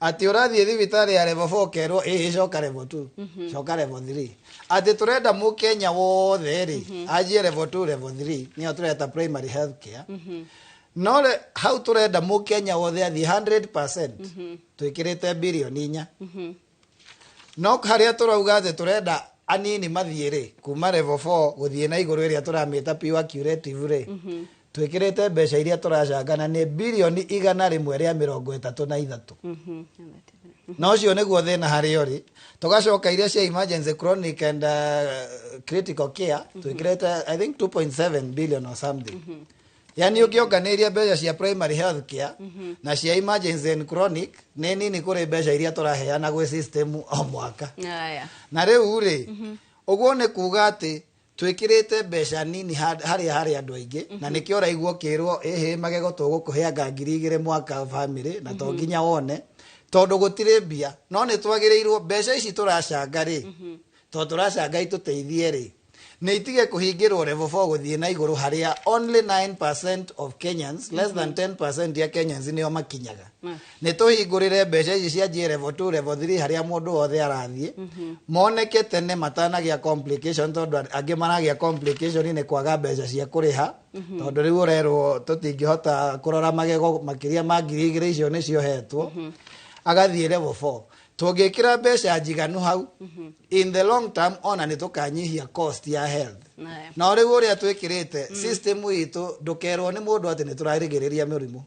atĩ ũrathiĩ thibitarĩ ya level 4 ũkerwo ĩhĩ, coka level 2, coka level 3, atĩ tũrenda mũkenya wothe rĩ anjie level 2, level 3, nĩyo tũreta primary health care. No hau tũrenda mũkenya wothe athiĩ 100%, twĩkĩrĩte birioni 4. No harĩa tũrauga atĩ tũrenda anini mathiĩ rĩ, kuma level 4 gũthiĩ na igũrũ, ĩrĩa tũramĩta pure curative rĩ, twĩkĩrĩte mbeca iria tũracangana nĩ birioni 133. Na ũcio nĩguo thĩna harĩa ũrĩ. Tũgacoka iria cia emergency, chronic and critical care, twĩkĩrĩte I think 2.7 billion or something. Yani ũkĩonganĩria mbeca cia primary health care na cia emergency and chronic nĩ nini kũrĩ mbeca iria tũraheana gwĩ system o mwaka. Na rĩu rĩ, ũguo nĩ kuga atĩ twĩkĩrĩte mbeca nini harĩa harĩ andũ aingĩ, na nĩkĩo ũraigua ũkĩrwo ĩhĩ magego tũgũkũhe anga 2000 mwaka family, na to nginya wone, tondũ gũtirĩ mbia. No nĩ twagĩrĩirwo mbeca ici tũracanga rĩ, tondũ tũracanga itũteithie rĩ, nĩ itige kũhingĩrwo level 4 gũthiĩ na igũrũ, harĩa only 9% of Kenyans, less than 10% ya Kenyans nĩo makinyaga. Nĩ tũhingũrĩre mbeca ici cianjie level 2, level 3, harĩa mũndũ wothe arathiĩ, moneke tene matanagĩa complication, tondũ angĩ maragĩa complication nĩ kwaga mbeca cia kũrĩha, tondũ rĩu ũrerwo tũtingĩhota kũrora magego makĩria ma 2000, icio nĩcio hetwo, agathiĩ level 4. Tũngĩkĩra mbeca njiganu hau, in the long term ona nĩ tũkanyihia cost ya health. No rĩu ũrĩa twĩkĩrĩte system itũ ndũkerwo nĩ mũndũ atĩ nĩ tũrarigĩrĩria mĩrimũ.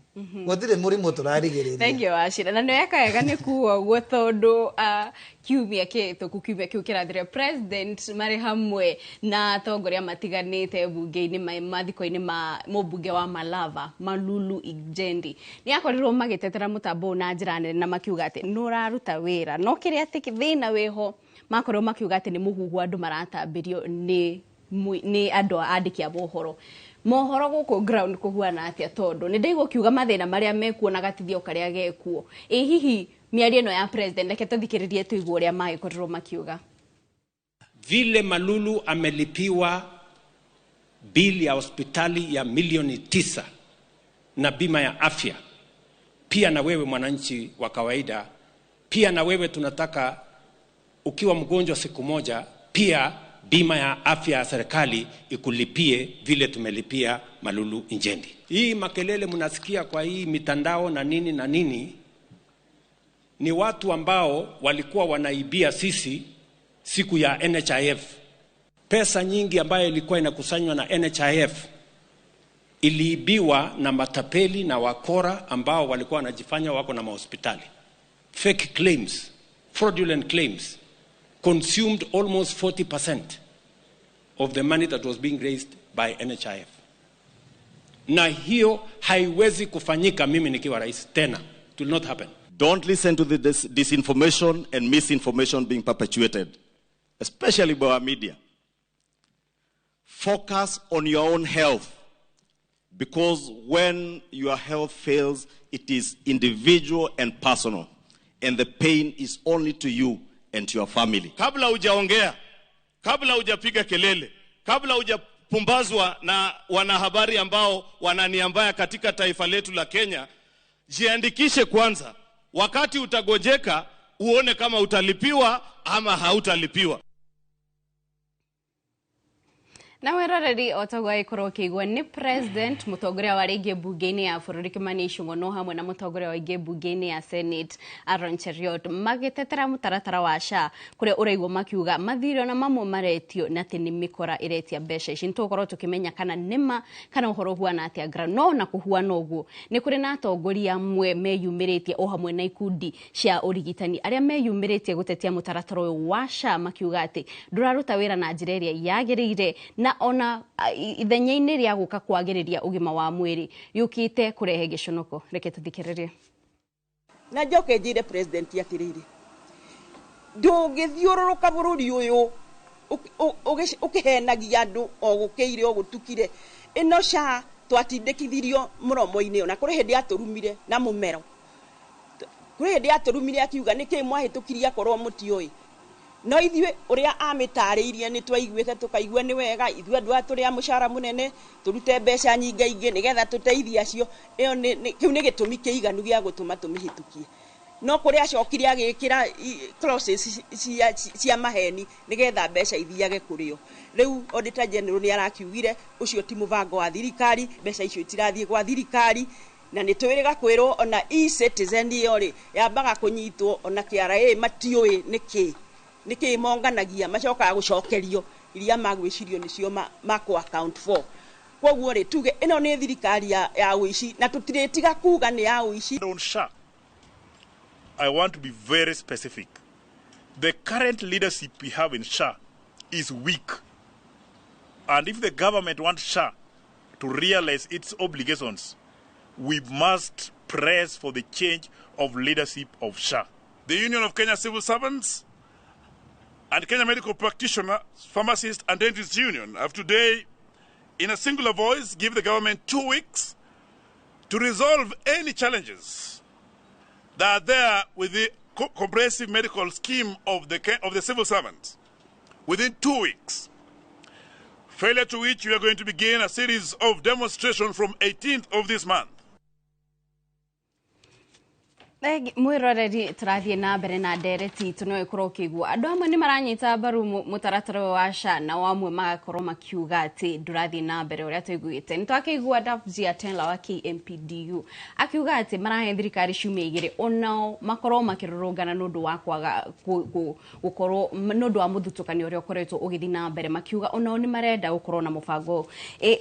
Gũtirĩ mũrimũ tũrarigĩrĩria. Thank you Wachira. Na nĩ weka wega nĩ kuga ũguo tondũ kiumia kĩhĩtũku, kiumia kĩu kĩrathire, president marĩ hamwe na atongoria matiganĩte bunge-inĩ mathiko-inĩ ma mũmbunge wa Malava Malulu Injendi nĩ akorirwo magĩtetera mũtambo ũyũ na njĩra nene na makiuga atĩ nĩ ũraruta wĩra, no kĩrĩa atĩ thĩna wĩho makorirwo makiuga atĩ nĩ mũhuhu andũ maratambĩrio nĩ andũ andĩki a mohoro. Mohoro gũkũ ground kũhuana atĩa tondũ nĩ ndaigua ũkiuga mathĩna marĩa mekuo na gatithio karĩa gekuo. Ĩ hihi mĩario ĩno ya president, reke tũthikĩrĩrie tũigue ũrĩa magĩkorirwo makiuga. Vile Malulu amelipiwa bili ya hospitali ya 9 milioni na bima ya afya, pia na wewe mwananchi wa kawaida, pia na wewe tunataka ukiwa mgonjwa siku moja, pia bima ya afya ya serikali ikulipie vile tumelipia Malulu Injendi. Hii makelele mnasikia kwa hii mitandao na nini na nini ni watu ambao walikuwa wanaibia sisi siku ya NHIF. Pesa nyingi ambayo ilikuwa inakusanywa na NHIF iliibiwa na matapeli na wakora ambao walikuwa wanajifanya wako na mahospitali. Fake claims, fraudulent claims consumed almost 40% of the money that was being raised by NHIF. Na hiyo haiwezi kufanyika mimi nikiwa rais tena. It will not happen. Don't listen to the disinformation and misinformation being perpetuated, especially by our media. Focus on your own health, because when your health fails, it is individual and personal, and the pain is only to you and to your family. Kabla hujaongea, kabla hujapiga kelele, kabla hujapumbazwa na wanahabari ambao wana nia mbaya katika taifa letu la Kenya, jiandikishe kwanza. Wakati utagonjeka, uone kama utalipiwa ama hautalipiwa. Na weroreri o taguo agĩkorwo ũkĩigua nĩ president, mũtongoria wa rĩngĩ mbunge-inĩ ya bũrũri Kimani Ichung'wa no hamwe na mũtongoria wa ingĩ mbunge-inĩ ya Senate Aaron Cheruiyot magĩtetera mũtaratara wa SHA kũrĩa ũraigua makiuga mathirĩ ona mamwe maretio na atĩ nĩ mĩkora ĩretia mbeca ici. Nĩtũgũkorwo tũkĩmenya kana nĩma kana ũhoro ũhuana atĩa ground. No ona kũhuana ũguo nĩ kũrĩ na atongoria amwe meyumĩrĩtie o hamwe na ikundi cia ũrigitani arĩa meyumĩrĩtie gũtetia mũtaratara ũyũ wa SHA makiuga atĩ ndũraruta wĩra na njĩra ĩrĩa yagĩrĩire na ona ithenya-inĩ rĩa gũka kwagĩrĩria ũgima wa mwĩrĩ yũkĩte kũrehe gĩconoko. Reke tũthikĩrĩrie. Na njoke njĩre president atĩrĩrĩ, ndũngĩthiũrũrũka bũrũri ũyũ ũkĩhenagia andũ o gũkĩire o gũtukire. Ĩno SHA twatindĩkithirio mũromo-inĩ, ona kũrĩ hĩndĩ atũrumire na mũmero, kũrĩ hĩndĩ atũrumire akiuga nĩkĩ mwahĩtũkirie akorwo mũtiũĩ. No ithuĩ ũrĩa amĩtarĩirie nĩ twaiguĩte tũkaigua nĩ wega, ithuĩ andũ aya tũrĩ a mũcara mũnene tũrute mbeca nyingaingĩ nĩgetha tũteithie acio. Ĩyo kĩu nĩ gĩtũmi kĩiganu gĩa gũtũma tũmĩhĩtũkie. No kũrĩa acokire agĩkĩra clauses cia maheni nĩgetha mbeca ithiage kũrĩ o. Rĩu Auditor General nĩ arakiugire ũcio ti mũbango wa thirikari, mbeca icio itirathiĩ gwa thirikari. Na nĩ twĩrĩga kwĩrwo ona e-citizen ĩyo rĩ yambaga kũnyitwo ona KRA matiũĩ nĩkĩ nĩkĩ monganagia, macokaga gũcokerio iria magwĩcirio nĩcio makũ account for. Koguo rĩ tuge ĩno nĩ thirikari ya ũici na tũtirĩtiga kuga nĩ ya ũici. On SHA, I want to be very specific. The current leadership we have in SHA is weak. And if the government wants SHA to realize its obligations, we must press for the change of leadership of SHA. The Union of Kenya Civil Servants and Kenya Medical Practitioners, Pharmacists and Dentists Union have today, in a singular voice, give the government 2 weeks to resolve any challenges that are there with the comprehensive medical scheme of the civil servants within 2 weeks. Failure to which we are going to begin a series of demonstrations from 18th of this month. Thengi mwiroreri, tũrathiĩ na mbere na ndereti itũ. No ĩkorwo ũkĩigua andũ amwe nĩ maranyita mbaru mũtaratara ũyũ wa SHA, nao amwe magakorwo makiuga atĩ ndũrathiĩ na mbere ũrĩa tũiguĩte. Nĩ twakĩigua Davji Atela wa KMPDU akiuga atĩ marahe thirikari ciumia 2 onao makorwo makĩrũrũngana nĩ ũndũ wa kwaga gũkorwo nĩ ũndũ wa mũthutũkanio ũrĩa ũkoretwo ũgĩthiĩ na mbere, makiuga onao nĩ marenda gũkorwo na mũbango.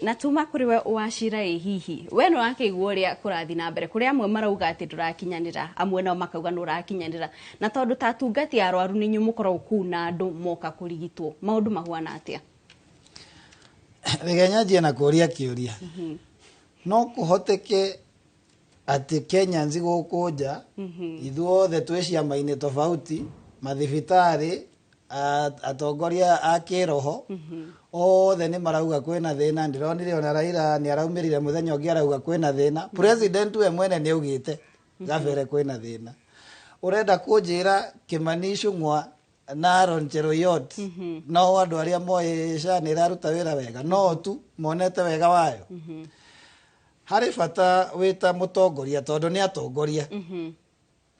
Na tuma kũrĩ we Wachira, ĩ hihi we nĩ ũrakĩigua ũrĩa kũrathiĩ na mbere, kũrĩ amwe marauga atĩ ndũrakinyanĩra, amwe nao makauga nĩ ũrakinyanĩra, na tondũ ta atungati a arwaru nĩ inyuĩ mũkoragwo kũu na andũ moka kũrigitwo, maũndũ mahuana atĩa? Reke nyanjie na kũria kĩũria. No kũhoteke atĩ Kenyans gũkũ nja, ithuothe twĩ ciama-inĩ tofauti, mathibitarĩ, atongoria a kĩroho, othe nĩ marauga kwĩna thĩna? Ndĩronire ona Raila nĩ araumĩrire mũthenya ũngĩ arauga kwĩna thĩna. President we mwene nĩ augĩte gabere kwĩna thĩna. Ũrenda kũnjĩra Kimani Ichung'wa na Aaron Cheruiyot no andũ arĩa moĩ SHA nĩ ĩraruta wĩra wega, no tu monete wega wayo? Harĩ bata wĩ ta mũtongoria, tondũ nĩ atongoria,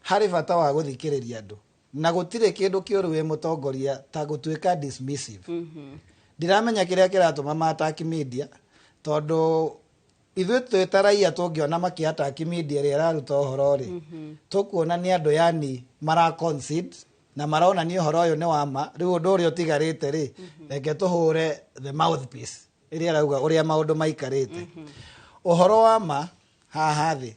harĩ bata wa gũthikĩrĩria andũ, na gũtirĩ kĩndũ kĩũru wĩ mũtongoria ta gũtuĩka dismissive. Ndiramenya kĩrĩa kĩratũma ma-attack media, tondũ ithuĩ twĩ ta raia tũngĩona makĩ-attack media ĩrĩa ĩraruta ũhoro rĩ, tũkuona nĩ andũ yani mara concede na maronania ũhoro ũyũ nĩ wa ma. Rĩu ũndũ ũrĩa ũtigarĩte rĩ, reke tũhũre the mouthpiece ĩrĩa ĩrauga ũrĩa maũndũ maikarĩte. Ũhoro wa ma haha thĩ,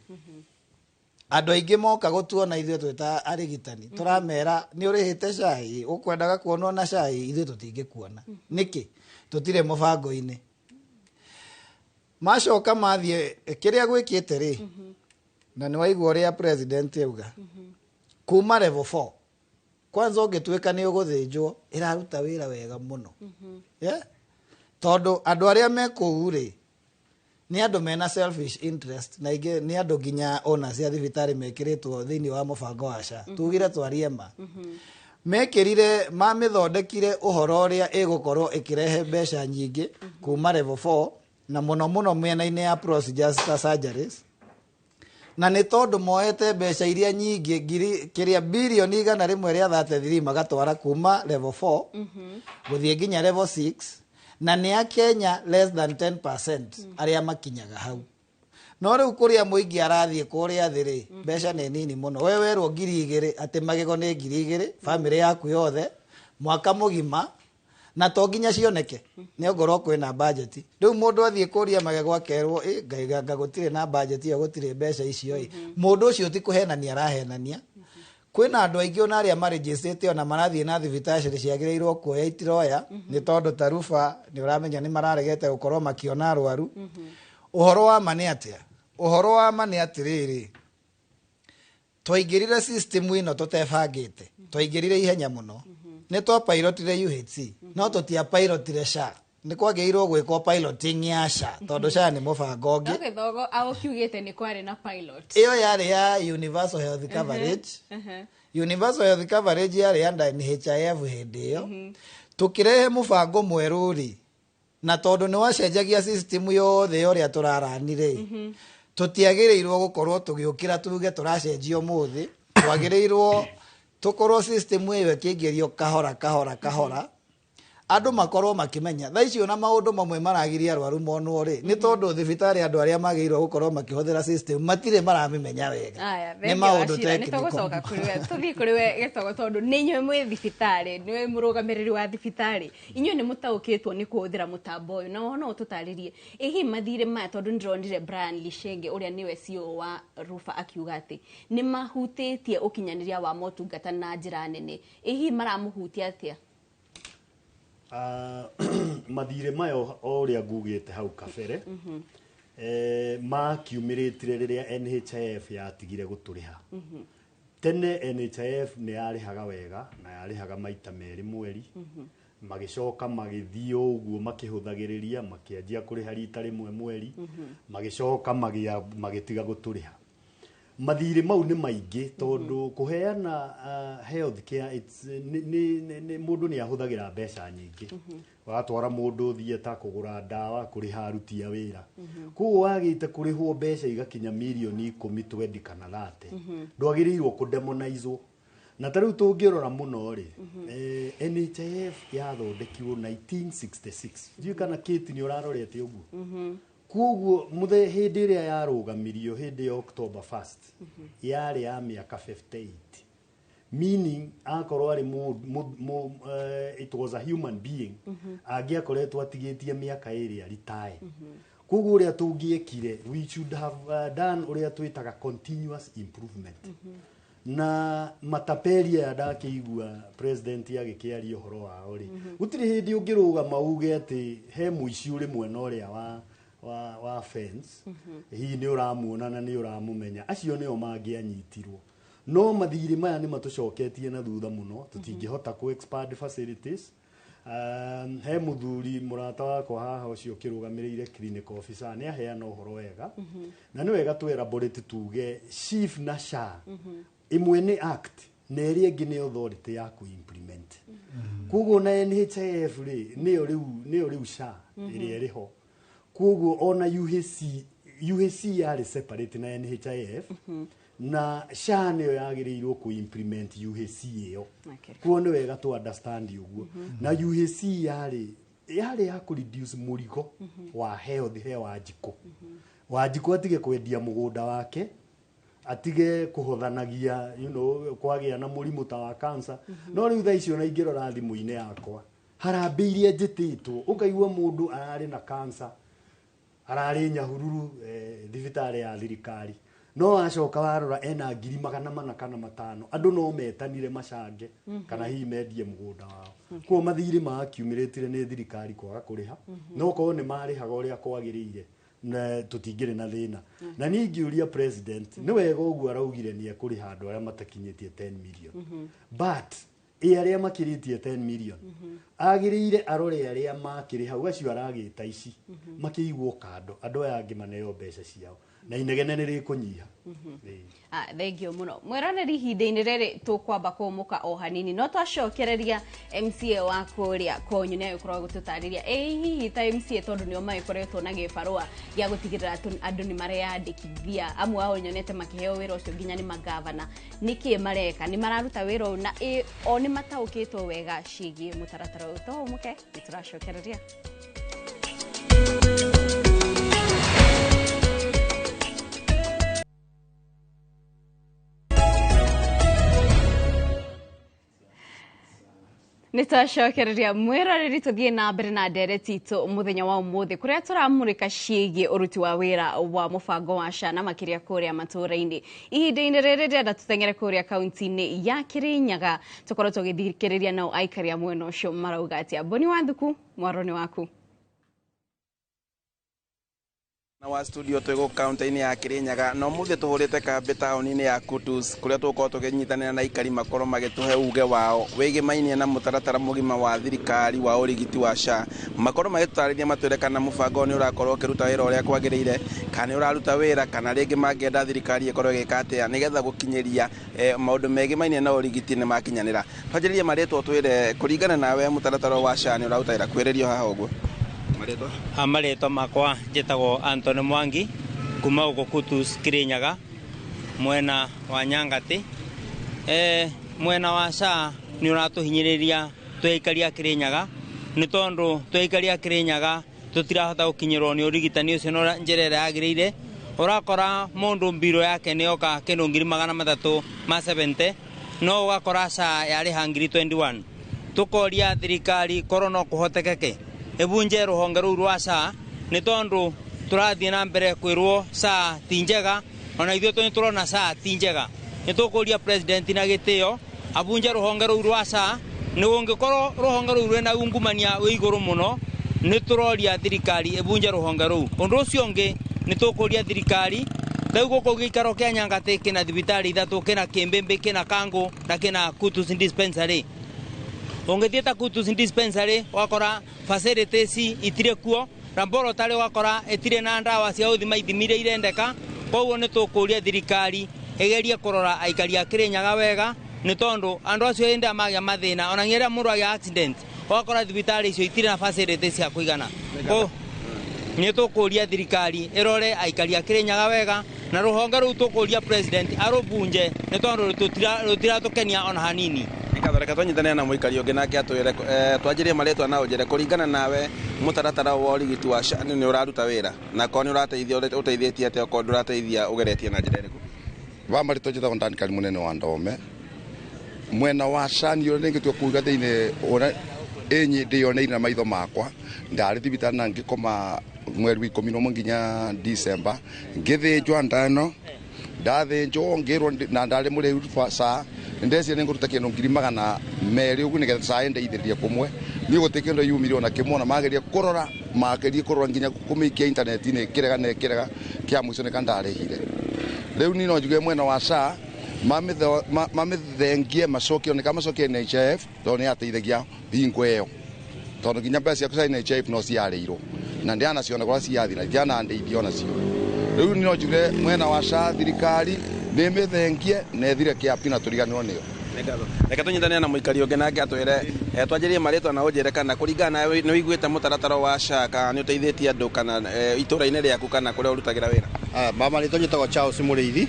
andũ aingĩ moka gũtuona ithuĩ twĩ ta arigitani, tũramera nĩ ũrĩhĩte cai, ũkwendaga kuonwo na cai, ithuĩ tũtingĩkuona. Nĩkĩ? Tũtirĩ mũbango-inĩ. Macoka mathiĩ kĩrĩa gwĩkĩte rĩ, na nĩ waigua ũrĩa president auga kuma level 4. Kwanza ũngĩtuĩka nĩ ũgũthĩnjwo, ĩraruta wĩra wega mũno, yeah? Tondũ andũ arĩa me kũu rĩ, nĩ andũ mena selfish interest, na ingĩ nĩ andũ nginya ona cia thibitarĩ mekĩrĩtwo thĩinĩ wa mũbango wa SHA. Tugire twarie ma, mekĩrire mamĩthondekire ũhoro ũrĩa ĩgũkorwo ĩkĩrehe mbeca nyingĩ kuma level 4, na mũno mũno mĩena-inĩ ya procedures ta surgeries, na nĩ tondũ moete mbeca iria nyingĩ ngiri kĩrĩa birioni 133 magatwara kuma level 4 gũthiĩ nginya level 6, na nĩ a Kenya less than 10% arĩa makinyaga hau. No rĩu kũrĩa mũingĩ arathiĩ kũrĩa thĩ rĩ, mbeca nĩ nini mũno. We werwo 2000, atĩ magego nĩ 2000 bamĩrĩ yaku yothe mwaka mũgima, na to nginya cioneke nĩ ongorwo kwĩna budget. Rĩu mũndũ athiĩ kũria magego akerwo, "Ĩ Ngai anga gũtirĩ na budget ĩyo, gũtirĩ mbeca icio." Ĩ mũndũ ũcio ti kũhenania arahenania? Kwĩna andũ aingĩ ona arĩa marĩnjĩcĩte ona marathiĩ na thibitarĩ ciagĩrĩirwo kuoya itiroya, nĩ tondũ ta ruba nĩ ũramenya nĩ mararegete gũkorwo makĩona arwaru. Ũhoro wa ma nĩ atĩa? Ũhoro wa ma nĩ atĩrĩrĩ, twaingĩrire system ĩno tũtebangĩte, twaingĩrire ihenya mũno. Nĩ twapilotire UHC, no tũtiapilotire SHA. Nĩ kwagĩrĩirwo gwĩkwo piloting ya SHA, tondũ SHA nĩ mũbango ũngĩ. No gĩthogo ũkiugĩte nĩ kwarĩ na pilot. Ĩyo yarĩ ya universal health coverage. Universal health coverage yarĩ under NHIF hĩndĩ ĩyo. Tũkĩrehe mũbango mwerũ rĩ, na tondũ nĩ wacenjagia system yothe ya ũrĩa tũrarani rĩ, tũtiagĩrĩirwo gũkorwo tũgĩũkĩra tuge tũracenjia ũmũthĩ. Twagĩrĩirwo tũkorwo system ĩyo ĩkĩingĩrio kahora kahora kahora, andũ makorwo makĩmenya. Thaa ici ona maũndũ mamwe maragiria arwaru monwo rĩ, nĩ tondũ thibitarĩ andũ arĩa magĩrĩirwo gũkorwo makĩhũthĩra system matirĩ maramĩmenya wega. Aya, nĩ thengiũ maũndũ Wachira, nĩ technical. tũgũcoka kũrĩ we, tũthiĩ kũrĩ we Gĩtogo, tondũ nĩ inyuĩ mwĩ thibitarĩ, nĩwe mũrũgamĩrĩri wa thibitarĩ, inyuĩ nĩ mũtaũkĩtwo nĩ kũhũthĩra mũtambo ũyũ, na no ũtũtarĩrie ĩ hihi mathirĩ maya, tondũ nĩndĩronire Brian Lishenge ũrĩa nĩwe CEO wa Rufa akiuga atĩ nĩ mahutĩtie ũkinyanĩria wa motungata na njĩra nene. Ĩ hihi maramũhutia atĩa? Mathirĩ mayo, o ũrĩa ngugĩte hau kabere, makiumĩrĩtire rĩrĩa NHIF yatigire gũtũrĩha. Tene NHIF nĩ yarĩhaga wega na yarĩhaga maita merĩ mweri. Magĩcoka magĩthiĩ ũguo makĩhũthagĩrĩria, makĩanjia kũrĩha rita rĩmwe mweri, magĩcoka magĩtiga gũtũrĩha. Mathirĩ mau nĩ maingĩ tondũ kũheana health care it's nĩ mũndũ nĩ ahũthagĩra mbeca nyingĩ. Watwara mũndũ theatre, kũgũra ndawa, kũrĩha aruti a wĩra, koguo wagĩte kũrĩhwo mbeca igakinya mirioni 10, 20 kana 30. Ndwagĩrĩirwo kũdemonizwo. Na ta rĩu tũngĩrora mũno rĩ, NHIF yathondekirwo 1966. Ndiũĩ kana Kate nĩ ũrarorete ũguo. Koguo mũthe hĩndĩ ĩrĩa yarũgamirio, hĩndĩ ya October 1st, yarĩ ya mĩaka 58, meaning akorwo arĩ it was a human being angĩakoretwo atigĩtie mĩaka 2 aritae. Koguo ũrĩa tũngĩekire, we should have done ũrĩa twĩtaga continuous improvement. Na matapeli aya ndakĩigua president agĩkĩaria ũhoro wao rĩ, gũtirĩ hĩndĩ ũngĩrũgama uge atĩ he mũici ũrĩ mwena ũrĩa wa fence, hihi nĩ ũramuona na nĩ ũramũmenya. Acio nĩo mangĩanyitirwo. No mathirĩ maya nĩ matũcoketie na thutha mũno, tũtingĩhota kũ expand facilities. He mũthuri mũrata wakwa haha ũcio ũkĩrũgamĩrĩire clinic officer nĩ aheana ũhoro wega, na nĩ wega tũ elaborate tuge SHIF na SHA, ĩmwe nĩ act na ĩrĩa ĩngĩ nĩ authority ya kũ implement. Koguo na NHIF rĩ, nĩyo rĩu SHA ĩrĩa ĩrĩ ho. Koguo ona UHC, UHC yarĩ separate na NHIF, na SHA nĩyo yagĩrĩirwo kũ implement UHC ĩyo. Koguo nĩ wega tũ understand ũguo. Na UHC yarĩ ya kũ reduce mũrigo wa health he Wanjikũ. Wanjikũ atige kwendia mũgũnda wake, atige kũhothanagia, kwagĩa na mũrimũ ta wa cancer. No rĩu thaa icio na ingĩrora thimũ-inĩ yakwa, harambĩ iria njĩtĩtwo, ũkaigua mũndũ ararĩ na cancer, ararĩ Nyahururu, thibitarĩ ya thirikari, no wacoka warora ena 400,000 kana 500. Andũ no metanire macange kana hihi mendie mũgũnda wao. Koguo mathirĩ ma accumulate nĩ thirikari kwaga kũrĩha. No korwo nĩ marĩhaga ũrĩa kwagĩrĩire, na tũtingĩrĩ na thĩna. Na niĩ ingĩũria president, nĩ wega ũguo araugire nĩ ekũrĩha andũ arĩa matakinyĩtie 10 million, but ĩ arĩa makĩrĩtie 10 million? Agĩrĩire arore arĩa makĩrĩ hau, acio aragĩta ici makĩigwo kando, andũ aya angĩ maneo mbeca ciao na inegene nĩ rĩkũnyiha. Ĩĩ. Ah, thengio mũno mwĩroreri. Ihinda-inĩ rĩrĩ tũkwamba kũmũka o hanini, no twacokereria MCA wa kũrĩa Konyu nĩ agĩkorwo gũtũtarĩria ĩ hihi ta MCA, tondũ nĩo magĩkoretwo na gĩbarũa gĩa gũtigĩrĩra atĩ andũ nĩ mareyandĩkithia. Amwe ao nyonete makĩheo wĩra ũcio nginya nĩ magavana. Nĩkĩ mareka? Nĩ mararuta wĩra ũyũ na ĩ o nĩ mataũkĩtwo wega ciĩgiĩ mũtaratara ũyũ? Tũhũmũke, nĩ tũracokereria. Nĩ twacokereria mwĩroreri, tũthiĩ na mbere na ndereti itũ mũthenya wa ũmũthĩ, kũrĩa tũramũrĩka ciĩgiĩ ũruti wa wĩra wa mũbango wa SHA na makĩria kũrĩa matũũra-inĩ. Ihinda-inĩ rĩrĩ ndĩrenda tũteng'ere kũrĩa kaunti-inĩ ya Kĩrĩnyaga, tũkorwo tũgĩthikĩrĩria nao aikari a mwena ũcio marauga atĩa. Boni wa Thuku, mwaro nĩ waku. Na wa studio, twĩ gũkũ kaunti-inĩ ya Kirinyaga na ũmũthĩ tũhũrĩte kambĩ taũni-inĩ ya Kutus, kũrĩa tũgũkorwo tũkĩnyitanĩra na aikari makorwo magĩtũhe uge wao wĩgĩmainie na mũtaratara mũgima wa thirikari wa ũrigiti wa SHA. Makorwo magĩtũtarĩria, matwĩre kana mũbango ũyũ nĩ ũrakorwo ũkĩruta wĩra ũrĩa kwagĩrĩire, kana nĩ ũraruta wĩra, kana rĩngĩ mangĩenda thirikari ĩkorwo ĩgĩka atĩa nĩgetha gũkinyĩria maũndũ megĩmainie na ũrigiti nĩ makinyanĩra. Twanjĩrĩrie marĩtwa, twĩre kũringana nawe mũtaratara wa SHA nĩ ũraruta wĩra kwĩrĩrio haha ũguo. Marĩtwa? Marĩtwa makwa njĩtagwo Anthony Mwangi kuma gũkũ Kutus, Kirinyaga, mwena wa Nyangati. Mwena wa SHA nĩ ũratũhinyĩrĩria twĩ aikari a Kirinyaga, nĩ tondũ twĩ aikari a Kirinyaga tũtirahota gũkinyĩrwo nĩ ũrigitani ũcio na njĩra ĩrĩa yagĩrĩire. Ũrakora mũndũ mbiro yake nĩ yoka kĩndũ 370,000, no ũgakora SHA yarĩha 21,000. Tũkoria thirikari korwo no kũhotekeke ĩbunje rũhonge rũu rwa SHA, nĩ tondũ tũrathiĩ na mbere kwĩrwo SHA ti njega, ona ithuĩ nĩ tũrona SHA ti njega. Nĩ tũkũria president na gĩtĩo abunje rũhonge rũu rwa SHA, nĩ ũngĩkorwo rũhonge rũu rwĩna ungumania wĩ igũrũ mũno. Nĩ tũroria thirikari ĩbunje rũhonge rũu. Ũndũ ũcio ũngĩ, nĩ tũkũria thirikari, rĩu gũkũ gĩikaro kĩa Nyangatĩ kĩna thibitarĩ ithatũ: kĩna Kĩmbĩmbĩ, kĩna Kangũ na kĩna Kutus dispensary. Ũngĩthiĩ ta Kutus dispensary, ũgakora facilities itirĩ kuo, laboratory ũgakora ĩtirĩ na ndawa cia gũthima ithimi iria irendeka. Koguo nĩ tũkũria thirikari ĩgerie kũrora aikari a Kĩrĩnyaga wega nĩ tondũ andũ acio hĩndĩ ĩrĩa magĩa mathĩna ona nginya rĩrĩa mũndũ agĩa accident ũgakora thibitarĩ icio itirĩ na facilities cia kũigana. Nĩ tũkũria thirikari ĩrore aikari a Kĩrĩnyaga wega na rũhonge rũu tũkũria president arũbunje nĩ tondũ rũtiratũkenia ona hanini. Reka twanyitanĩre na mũikari ũngĩ nake atwĩre twanjĩrie marĩtwa na ũnjĩre kũringana nawe mũtaratara wa ũrigiti wa SHA nĩ ũraruta wĩra na korwo nĩ ũrateithia ũteithĩtie atĩa okorwo ndũrateithia ũgeretie na njĩra ĩrĩkũ? Wa marĩtwa njĩtagwo Danikari Mũnene wa Ndome. Mwena wa SHA niĩ ũrĩa ingĩtua kuga thĩinĩ ũrĩa ĩnyi ndĩyoneire na maitho makwa, ndarĩ thibitarĩ na ngĩkoma mweri wa 11 nginya December, ngĩthĩnjwo nda ĩno, ndathĩnjwo ngĩrwo na ndarĩ mũrĩhu SHA, ndeciria nĩ ngũruta kĩndũ 200,000 ũguo nĩgetha SHA ĩndeithĩrĩrie kũmwe. Niĩ gũtirĩ kĩndũ yumire ona kĩmwe, ona mageria kũrora nginya kũmĩikia intaneti-inĩ ĩkĩrega na ĩkĩrega, kĩa mũico nĩ kandarĩhire. Rĩu niĩ no njuge mwena wa SHA mamĩthengie macokie oneka macokie NHIF tondũ nĩ yateithagia hingo ĩyo, tondũ nginya mbeca ciaku cia NHIF no ciarĩirwo na ndianaciona kũrĩa ciathi na itianandeithia onacio. Rĩu niĩ no njuge mwena wa SHA thirikari nĩ ĩmĩthengie na ĩthire kĩapi na tũriganĩrwo nĩyo. Reke tũnyitanĩre na mũikari ũngĩ nake atwĩre twanjĩrie marĩtwa na ũnjĩre kana kũringana nawe nĩ ũiguĩte mũtaratara wa SHA kana nĩ ũteithĩtie andũ kana itũra-inĩ rĩaku kana kũrĩa ũrutagĩra wĩra. Mama rĩtwa njĩtagwo Charles Mũrĩithi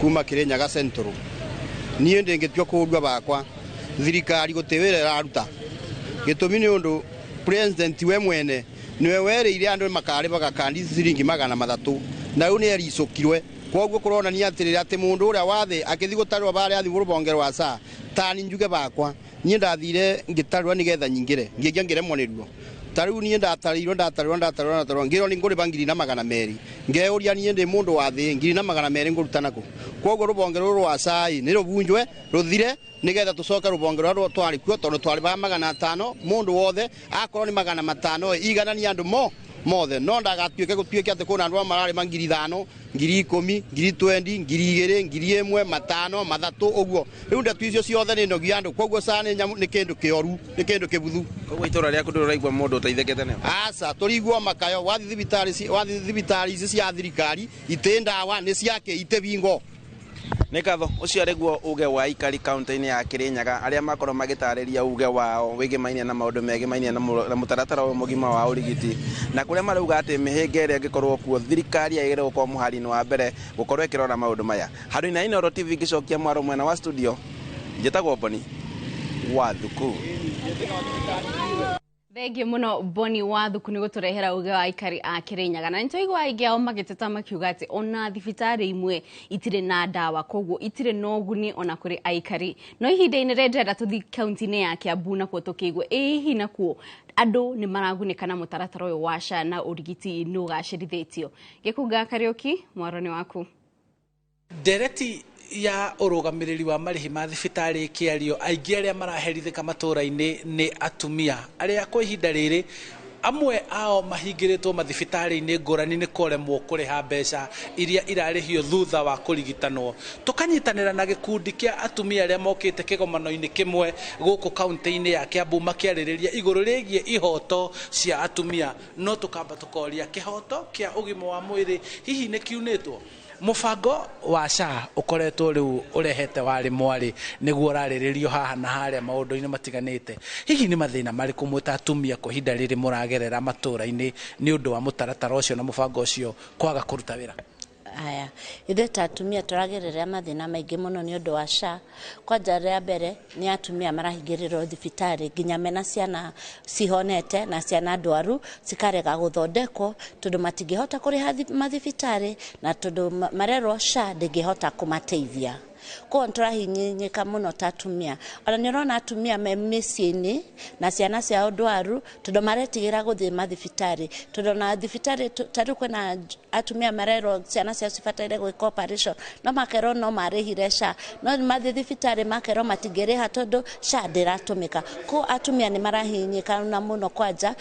kuma Kĩrĩnyaga Central. Niĩ ndĩngĩtua kũũrua bakwa thirikari gũtĩ wĩra ĩraruta. Gĩtũmi nĩ ũndũ president we mwene nĩwe werĩire andũ makarĩbaga kandi ciringi 300 na rĩu nĩ ericũkirwe. Koguo kũronania atĩrĩrĩ atĩ mũndũ ũrĩa wa thĩ akĩthiĩ gũtarĩrwo barĩa athiĩ rũhonge rwa SHA tani njuge bakwa niĩ ndathire ngĩtarĩrwo nĩgetha nyingĩre ngĩingĩra ngĩremwo nĩruo. Ta rĩu niĩ ndatarĩirwo ngĩrwo nĩ ngũrĩba 1,200 ngeyũria niĩ ndĩ mũndũ wa thĩ 1,200 ngũruta nakũ. Koguo rũhonge rũrũ rwa SHA nĩ rũbunjwe rũthire nĩgetha tũcoke rũhonge rũrĩa twarĩ kuo tondũ twarĩbaga 500 mũndũ wothe akorwo nĩ 500 iganania andũ mothe no ndagatuĩke gũtuĩke atĩ kwĩna andũ amwe mararĩma 5,000 10,000 20,000 2,000 1,000 5 3 ũguo. Rĩu ndeto icio ciothe nĩ nogia andũ, koguo SHA nĩ nyamũ nĩ kĩndũ kĩoru nĩ kĩndũ kĩbuthu. Koguo itũra rĩaku ndũraigua mũndũ ũteithĩkĩte nĩo? Aca, tũrigua makayo wathiĩ thibitarĩ ici cia thirikari itĩ ndawa nĩ ciake itĩ bingo. Nĩ ngatho ũcio arĩguo uge wa aikari kaunti-inĩ ya Kĩrĩnyaga arĩa makorwo magĩtarĩria uge wao wĩgĩmainie na maũndũ megĩmainie na mũtaratara ũyũ mũgima wa ũrigiti na kũrĩa marauga atĩ mĩhĩnga ĩrĩa ĩngĩkorwo kuo thirikari yagĩrĩirwo gũkorwo mũhari-inĩ wa mbere gũkorwo ĩkĩrora maũndũ maya. Handũ-inĩ ha Inooro TV ngĩcokia mwaro mwena wa studio njĩtagwo Boni wa Thuku. Thengiũ mũno Boni wa Thuku nĩ gũtũrehera uge wa aikari a Kĩrĩnyaga na nĩtwaigua aingĩ ao magĩteta makiuga atĩ ona thibitarĩ imwe itirĩ na ndawa koguo itirĩ na ũguni ona kũrĩ aikari. No ihinda-inĩ rĩrĩ ndĩrenda tũthiĩ kaunti-inĩ ya Kiambu nakuo tũkĩigue ĩ hihi nakuo andũ nĩ maragunĩka na mũtaratara ũyũ wa SHA na ũrigiti nĩ ũgacĩrithĩtio. Gĩkũnga Kariũki, mwaro nĩ waku. Ndereti ya ũrũgamĩrĩri wa marĩhi ma thibitarĩ ĩkĩario aingĩ arĩa maraherithĩka matũra-inĩ nĩ atumia arĩa kwa ihinda rĩrĩ amwe ao mahingĩrĩtwo mathibitarĩ-inĩ ngũrani nĩ kũremwo kũrĩha mbeca iria irarĩhio thutha wa kũrigitanwo. Tũkanyitanĩra na gĩkundi kĩa atumia arĩa mokĩte kĩgomano-inĩ kĩmwe gũkũ kaunti-inĩ ya Kiambu makĩarĩrĩria igũrũ rĩgiĩ ihoto cia atumia, no tũkamba tũkoria kĩhoto kĩa ũgima wa mwĩrĩ hihi nĩ kiunĩtwo? Mũbango wa SHA ũkoretwo rĩu ũrehete warĩ mwarĩ nĩguo ũrarĩrĩrio haha na harĩa maũndũ-inĩ matiganĩte. Hihi nĩ mathĩna marĩkũ mwĩ ta atumia kwa ihinda rĩrĩ mũragerera matũra-inĩ nĩ ũndũ wa mũtaratara ũcio na mũbango ũcio kwaga kũruta wĩra? Aya, ithuĩ ta atumia tũragerera mathĩna maingĩ mũno nĩ ũndũ wa SHA. Kwanja rĩa mbere nĩ atumia marahingĩrĩrwo thibitarĩ nginya mena ciana cihonete na ciana ndwaru cikarega gũthondekwo tondũ matingĩhota kũrĩha mathibitarĩ na tondũ marerwo SHA ndĩngĩhota kũmateithia. Koguo nĩtũrahinyĩrĩka mũno ta atumia. Ona nĩ ũrona atumia me mĩciĩ-inĩ na ciana ciao ndwaru tondũ maretigĩra gũthiĩ mathibitarĩ tondũ ona thibitarĩ ta rĩu kwĩna atumia marerwo ciana ciao cibataire gwĩka operation no makerwo no marĩhire SHA, no mathiĩ thibitarĩ makerwo matingĩrĩha tondũ SHA ndĩratũmĩka. Koguo atumia nĩ marahinyĩka na mũno kwanja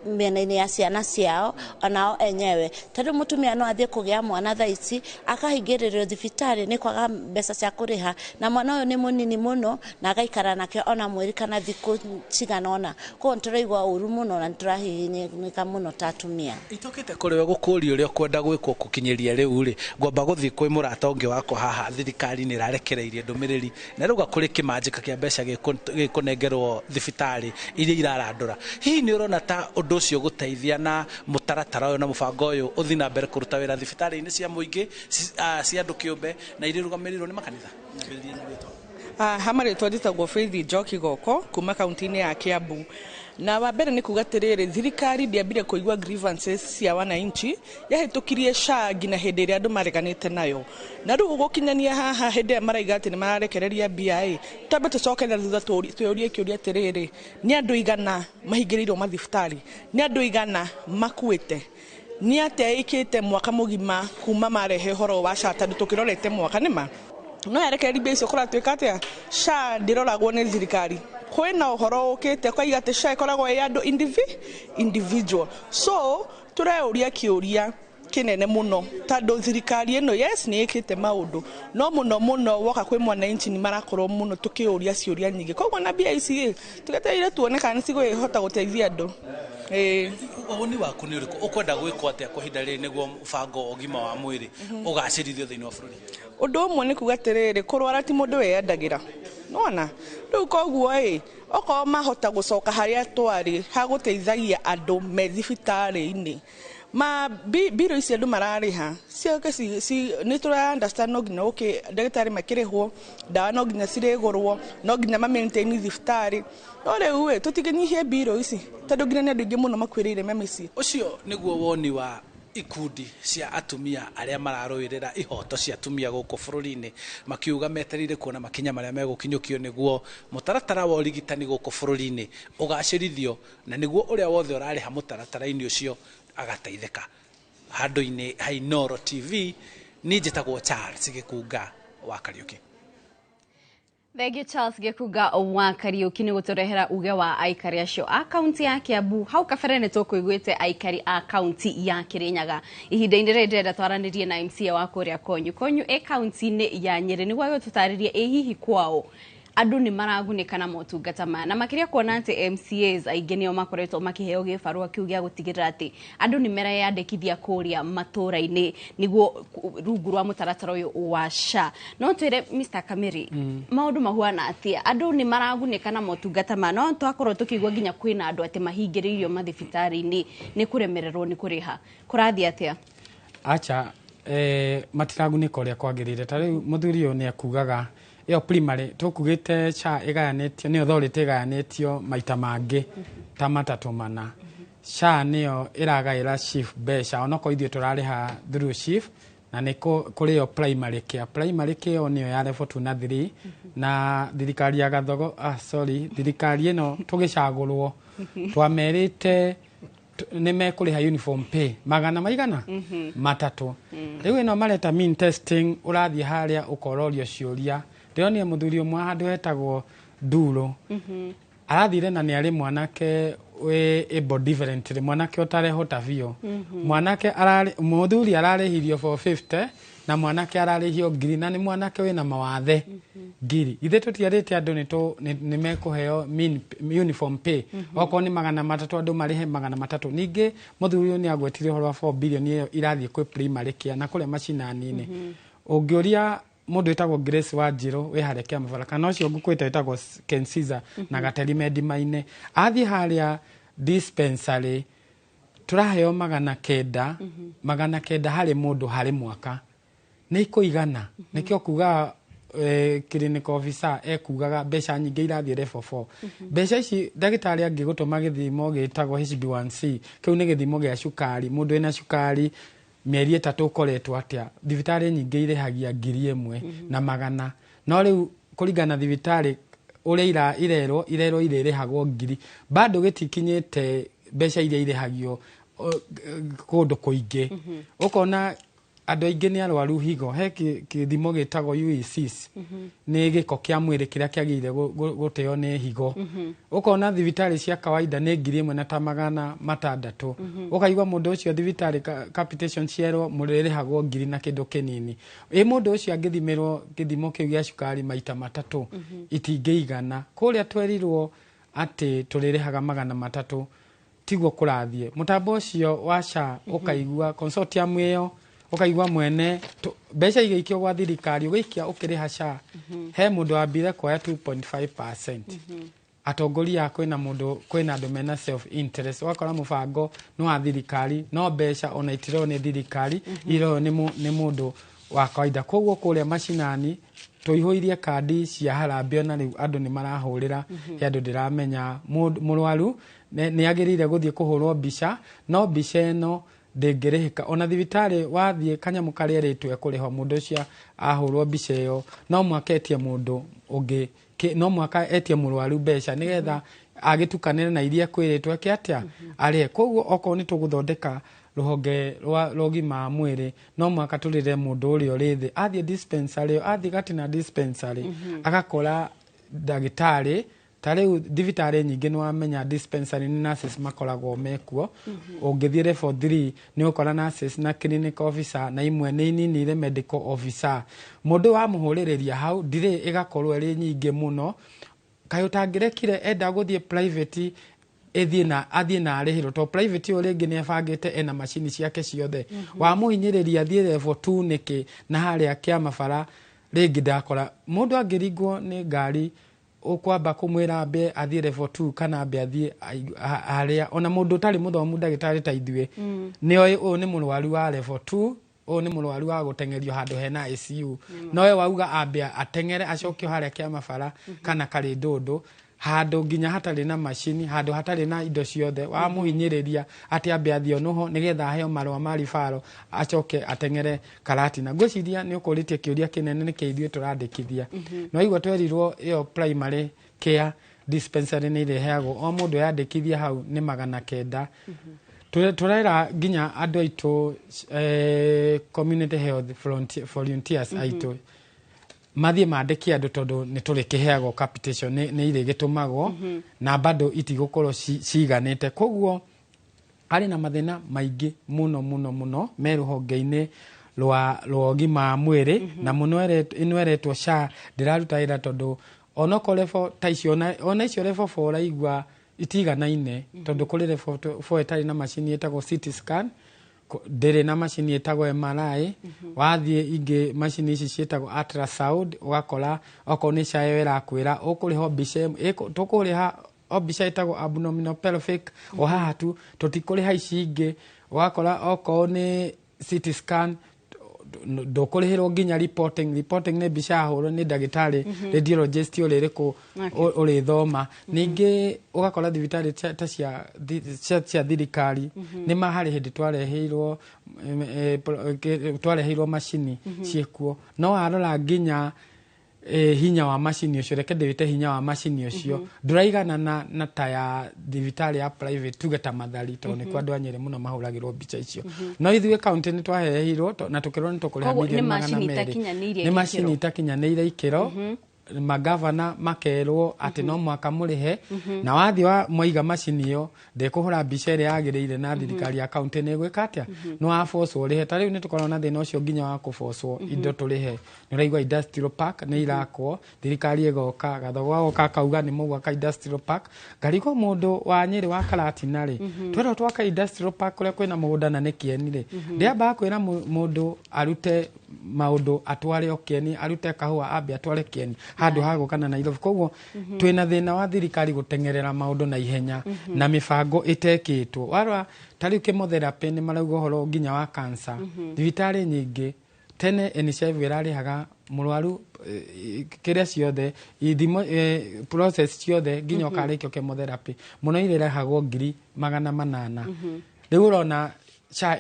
mĩena-inĩ ya ciana ciao onao enyewe, tondũ mũtumia no athiĩ kũgĩa mwana thaa ici akahingĩrĩrio thibitarĩ nĩ kwaga mbeca cia kũrĩha, na mwana ũyũ nĩ mũnini mũno na agaikara nake ona mweri kana thikũ cigana ũna. Koguo nĩ tũraigua ũru mũno na nĩ tũrahihinyĩka mũno ta atumia. Itokĩte kũrĩ we gũkũria ũrĩa ũkwenda gwĩkwo gũkinyĩria rĩu rĩ, ngwamba gũthiĩ kwĩ mũrata ũngĩ wakwa haha. Thirikari nĩ ĩrarekereirie ndũmĩrĩri na rauga kũrĩ kĩmanjĩka kĩa mbeca gĩkũnengerwo thibitarĩ iria irarandũra. Hihi nĩ ũrona ta ũndũ ũcio gũteithia na mũtaratara ũyũ na mũbango ũyũ ũthiĩ na mbere kũruta wĩra thibitarĩ-inĩ cia mũingĩ, cia andũ kĩũmbe na iria irũgamĩrĩirwo nĩ makanitha? Nyambĩrĩrie na rĩtwa. Ha marĩtwa njĩtagwo Faith Njoki Goko kuma kaunti-inĩ ya Kiambu. Na wa mbere nĩ kuga atĩrĩrĩ, thirikari ndĩambire kũigua grievances cia wananchi, yahĩtũkirie SHA nginya hĩndĩ ĩrĩa andũ mareganĩte nayo. Na rĩu gũkinyania haha hĩndĩ ĩrĩa maraiga atĩ nĩ mararekereria mbia ĩ, twambe tũcoke na thutha twĩyũrie kĩũria atĩrĩrĩ, nĩ andũ igana mahingĩrĩirwo mathibitarĩ, nĩ andũ igana makuĩte, nĩ atĩa ĩkĩte mwaka mũgima kuma marehe ũhoro wa SHA, tondũ tũkĩrorete mwaka nĩma no yarekereria mbia icio kũratuĩka atĩa? SHA ndĩroragwo nĩ thirikari. Kwĩna ũhoro ũkĩte kwaiga atĩ SHA ĩkoragwo ĩ andũ individual. So tũreyũria kĩũria kĩnene mũno, tondũ thirikari ĩno, yes, nĩ ĩkĩte maũndũ, no mũno mũno woka kwĩ mwananchi nĩ marakorwo mũno tũkĩũria ciũria nyingĩ. Koguo na mbia ici ĩ, tũgetereire tuone kana nĩ cigũhota gũteithia andũ. Ĩĩ. Woni waku nĩ ũrĩkũ? Ũkwenda gwĩkwo atĩa kwa ihinda rĩrĩ nĩguo mũbango wa ũgima wa mwĩrĩ ũgacĩrithio thĩinĩ wa bũrũri? Ũndũ ũmwe nĩ kuga atĩrĩrĩ, kũrwara ti mũndũ wĩyendagĩra, nĩwona? Rĩu koguo ĩ, okorwo mahota gũcoka harĩa twarĩ ha gũteithagia andũ me thibitarĩ-inĩ, ma mbirũ ici andũ mararĩha ciũke nĩ tũra understand no nginya ũkĩ ndagĩtarĩ makĩrĩhwo, ndawa no nginya cirĩgũrwo, no nginya ma maintain thibitarĩ, no rĩu ĩ, tũtingĩnyihie mbirũ ici tondũ nginya nĩ andũ aingĩ mũno makuĩrĩire me mĩciĩ. Ũcio nĩguo woni wa ikundi cia atumia arĩa mararũĩrĩra ihoto cia atumia gũkũ bũrũri-inĩ, makiuga metereire kuona makinya marĩa megũkinyũkio nĩguo mũtaratara wa ũrigitani gũkũ bũrũri-inĩ ũgacĩrithio, na nĩguo ũrĩa wothe ũrarĩha mũtaratara-inĩ ũcio agateithĩka. Handũ-inĩ ha Inooro TV, niĩ njĩtagwo Charles Gĩkunga wa Kariũki. Thengiũ Charles Gĩkunga wa Kariũki nĩ gũtũrehera uge wa aikari acio a kaunti ya Kiambu. Hau kabere nĩ tũkũiguĩte aikari a kaunti ya Kirinyaga. Ihinda-inĩ rĩrĩ ndĩrenda twaranĩrie na MCA wa kũrĩa Konyu. Konyu ĩ kaunti-inĩ ya Nyĩrĩ nĩguo agĩtũtarĩrie ĩ hihi kwao andũ nĩ maragunĩka na motungata maya, na makĩria kuona atĩ MCAs aingĩ nĩo makoretwo makĩheo gĩbarũa kĩu gĩa gũtigĩrĩra atĩ andũ nĩ mereyandĩkithia kũrĩa matũũra-inĩ nĩguo rungu rwa mũtaratara ũyũ wa SHA. No twĩre Mr. Kamiri, maũndũ mahuana atĩa? Andũ nĩ maragunĩka na motungata maya, no twakorwo tũkĩigua nginya kwĩna andũ atĩ mahingĩrĩirio mathibitarĩ-inĩ nĩ kũremererwo nĩ kũrĩha. Kũrathiĩ atĩa? Acha, matiragunĩka ũrĩa kwagĩrĩire. Ta rĩu mũthuri ũyũ nĩ akugaga ĩyo primary tũkugĩte SHA ĩgayanĩtio nĩ authority ĩgayanĩtio maita mangĩ ta matatũ mana. SHA nĩyo ĩragaĩra SHIF mbeca onokorwo ithuĩ tũrarĩha through SHIF, na nĩ kũrĩ yo primary care. Primary care nĩyo ya level 2 na 3, na thirikari ya Gathogo, sorry, thirikari ĩno tũgĩcagũrwo twamerĩte nĩ mekũrĩha uniform pay magana maigana matatũ. Rĩu ĩno mareta mean testing, ũrathiĩ harĩa ũkororio ciũria. Ndĩronire mũthuri ũmwe handũ hetagwo Nduro, arathire na nĩ arĩ mwanake wĩ able differently, mwanake ũtarehota biũ. Mwanake ararĩ, mũthuri ararĩhirio 450 na mwanake ararĩhio 1000, na nĩ mwanake wĩna mawathe 1000. Ithuĩ tũtiarĩte andũ nĩ mekũheo uniform pay. Okorwo nĩ 300 andũ marĩhe 300. Ningĩ mũthuri ũyũ nĩ agwetire ũhoro wa 4 billion ĩyo irathiĩ kwĩ primary care na kũrĩa macinani-inĩ. Ũngĩũria mũndũ wĩtagwo Grace Wanjirũ wĩ harĩa Kĩamabara, kana ũcio ngũkwĩta wĩtagwo Ken Caesar na Gateri Mendimaine, athiĩ harĩa dispensary tũraheo 900, 900 harĩ mũndũ harĩ mwaka. Nĩ ikũigana. Nĩkĩo kuga clinical officer ekugaga mbeca nyingĩ irathiĩ level 4. Mbeca ici ndagĩtarĩ angĩgũtũma gĩthimo gĩtagwo HbA1c, kĩu nĩ gĩthimo gĩa cukari, mũndũ wĩna cukari mĩeri 3 ũkoretwo atĩa, thibitarĩ nyingĩ irĩhagia 1000 na magana. No rĩu kũringana na thibitarĩ ũrĩa irerwo irĩrĩhagwo 1000, bado gĩtikinyĩte mbeca iria irĩhagio kũndũ kũingĩ. Ũkona Andũ aingĩ nĩ arwaru higo. He kĩthimo gĩtagwo UECs, nĩ gĩko kĩa mwĩrĩ kĩrĩa kĩagĩrĩire gũteo nĩ higo. Ũkona thibitarĩ cia kawaida nĩ 1,000 na ta 600. Ũkaigua mũndũ ũcio thibitarĩ capitation cierwo mũrĩrĩhagwo ngiri na kĩndũ kĩnini. Ĩ mũndũ ũcio angĩthimĩrwo gĩthimo kĩu gĩa cukari maita matatũ, itingĩigana. Kũrĩa twerirwo atĩ tũrĩrĩhaga 300, tiguo kũrathiĩ. Mũtambo ũcio wa SHA, ũkaigua consortium ĩyo, ũkaigua mwene mbeca igĩikio gwa thirikari, ũgĩikia ũkĩrĩha SHA, he mũndũ wambire kuoya 2.5%. Atongoria a kwĩna mũndũ, kwĩna andũ mena self interest. Ũgakora mũbango nĩ wa thirikari, no mbeca ona itireo nĩ thirikari, ireo nĩ mũndũ wa kawaida. Koguo kũrĩa macinani tũihũirie kandi cia harambee, ona rĩu andũ nĩ marahũrĩra. He andũ ndĩramenya mũrwaru nĩ agĩrĩire gũthiĩ kũhũrwo mbica, no mbica ĩno ndĩngĩrĩhĩka. Ona thibitarĩ wathiĩ, kanyamũ karĩa ĩrĩtwo ekũrĩhwo mũndũ ũcio ahũrwo mbica ĩyo, no mwaka etie mũndũ ũngĩ no mwaka etie mũrwaru mbeca nĩgetha agĩtukanĩre na iria kwĩrĩtwo eke atĩa arĩhe. Koguo okorwo nĩ tũgũthondeka rũhonge rwa ũgima wa mwĩrĩ, no mwaka tũrĩre mũndũ ũrĩa ũrĩ thĩ. Athiĩ dispensary, athiĩ Gatina dispensary, agakora ndagĩtarĩ. Ta rĩu thibitarĩ nyingĩ nĩ wamenya dispensary nĩ nurses makoragwo mekuo. Ũngĩthiĩ level 3 nĩ ũkora nurses na clinical officer, na imwe nĩ ininire medical officer. Mũndũ wamũhũrĩrĩria hau ndirĩ ĩgakorwo ĩrĩ nyingĩ mũno. Kaĩ ũtangĩrekire enda gũthiĩ private, ĩthiĩ na athiĩ na arĩhĩrwo, to private ũyũ rĩngĩ nĩ ebangĩte ena macini ciake ciothe. Wamũhinyĩrĩria athiĩ level 2 nĩkĩ? Na harĩa kĩama bara rĩngĩ ndakora mũndũ angĩringwo nĩ ngari, ũkwamba kũmwĩra ambe athiĩ level 2 kana ambe athiĩ harĩa ona mũndũ ũtarĩ mũthomu ndagĩtarĩ ta ithuĩ nĩ oĩ ũyũ nĩ mũrwaru wa level 2, ũyũ nĩ mũrwaru wa gũteng'erio handũ hena ICU. No we wauga ambe ateng'ere acokio harĩa kĩama bara kana karĩ ndũndũ, handũ nginya hatarĩ na macini, handũ hatarĩ na indo ciothe. Wamũhinyĩrĩria atĩ ambe athiĩ onoho nĩgetha aheo marũa ma ribaro acoke ateng'ere Karatina. Ngwĩciria nĩ ũkũrĩtie kĩũria kĩnene, nĩkĩ ithuĩ tũrandĩkithia. No igua twerirwo ĩyo primary care dispensary nĩ ĩrĩheagwo o mũndũ yandĩkithia hau nĩ 900. Tũrera nginya andũ aitũ community health volunteers aitũ mathiĩ mandĩke andũ, tondũ nĩ tũrĩkĩheagwo capitation, nĩ irĩgĩtũmagwo na bado itigũkorwo ciganĩte. Koguo harĩ na mathĩna maingĩ mũno mũno mũno me rũhonge-inĩ rwa ũgima wa mwĩrĩ, na mũno ĩno ĩretwo SHA ndĩraruta wĩra, tondũ onokorwo level ta icio ona icio level 4 ũraigua itiganaine, tondũ kũrĩ level 4 ĩtarĩ na macini ĩtagwo CT scan, ndĩrĩ na macini ĩtagwo MRI. Wathiĩ ingĩ macini ici ciĩtagwo ultrasound, ũgakora okorwo nĩ SHA ĩyo ĩrakwĩra ũkũrĩha o mbica ĩmwe, tũkũrĩha o mbica ĩtagwo abdominal pelvic o haha tu, tũtikũrĩha ici ingĩ. Ũgakora okorwo nĩ CT scan ndũkũrĩhĩrwo nginya reporting. Reporting nĩ mbica yahũrwo nĩ ndagĩtarĩ radiologist ũrĩa ĩrĩkũ ũrĩthoma. Ningĩ ũgakora thibitarĩ ta cia thirikari nĩ ma harĩ hĩndĩ twareheirwo macini ciĩkuo, no warora nginya hinya wa macini ũcio, reke ndĩwĩte hinya wa macini ũcio, ndũraigana na ta ya thibitarĩ ya private, tuge ta Mathari, tondũ nĩkuo andũ a Nyĩrĩ mũno mahũragĩrwo mbica icio. No ithuĩ kaunti nĩ twaheirwo na tũkĩrwo nĩ tũkũrĩha Koguo nĩ mirioni magana macini merĩ. itakinyanĩirie Nĩ macini gĩkĩro. itakinyanĩire ikĩro. Magavana makerwo atĩ no mwaka mũrĩhe, na wathiĩ wa mwaiga macini ĩyo ndĩkũhũra mbica ĩrĩa yagĩrĩire, na thirikari ya kaunti nĩ ĩgwĩka atĩa? Nĩ wabocwo ũrĩhe. Ta rĩu nĩ tũkoragwo na thĩna ũcio nginya wa kũbocwo indo tũrĩhe. Nĩ ũraigua industrial park nĩ irakwo, thirikari ĩgoka gathogo agoka akauga nĩ mũgwaka industrial park. Ngarigwo mũndũ wa Nyĩrĩ wa Karatina rĩ, twerwo twaka industrial park kũrĩa kwĩna mũgũnda na nĩ kĩeni rĩ, ndĩambaga kwĩra mũndũ arute maũndũ atware o kĩeni, arute kahũa ambe atware kĩeni handũ ha gũka na Nairobi. Koguo twĩna thĩna wa thirikari gũteng'erera maũndũ na ihenya na mĩbango ĩtekĩtwo. Warora ta rĩu chemotherapy, nĩ marauga ũhoro nginya wa cancer. Thibitarĩ nyingĩ tene NHIF ĩrarĩhaga mũrwaru kĩrĩa ciothe ithimo, process ciothe nginya ũkarĩkio chemotherapy, mũno iria ĩrehagwo 800,000. Rĩu ũrona SHA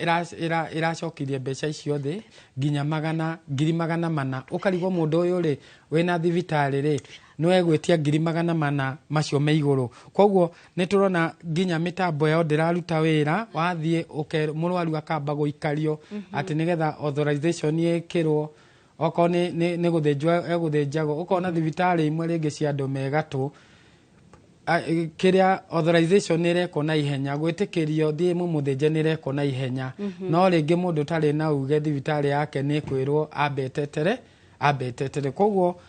ĩracokirie mbeca icio thĩ nginya 400,000. Ũkarigwo mũndũ ũyũ rĩ wĩna thibitarĩ rĩ Nĩ wegwĩtia 400,000 macio me igũrũ. Koguo nĩ tũrona nginya mĩtambo yao ndĩraruta wĩra. Wathiĩ mũrwaru akamba gũikario atĩ nĩgetha authorization ĩkĩrwo, okorwo nĩ gũthĩnjwo egũthĩnjagwo. Ũkona thibitarĩ imwe rĩngĩ cia andũ me gatũ, kĩrĩa authorization nĩ ĩrekwo na ihenya, gwĩtĩkĩrio thiĩ mũmũthĩnje nĩ ĩrekwo na ihenya, no rĩngĩ mũndũ ũtarĩ na uge thibitarĩ yake nĩ kwĩrwo ambe etetere. Koguo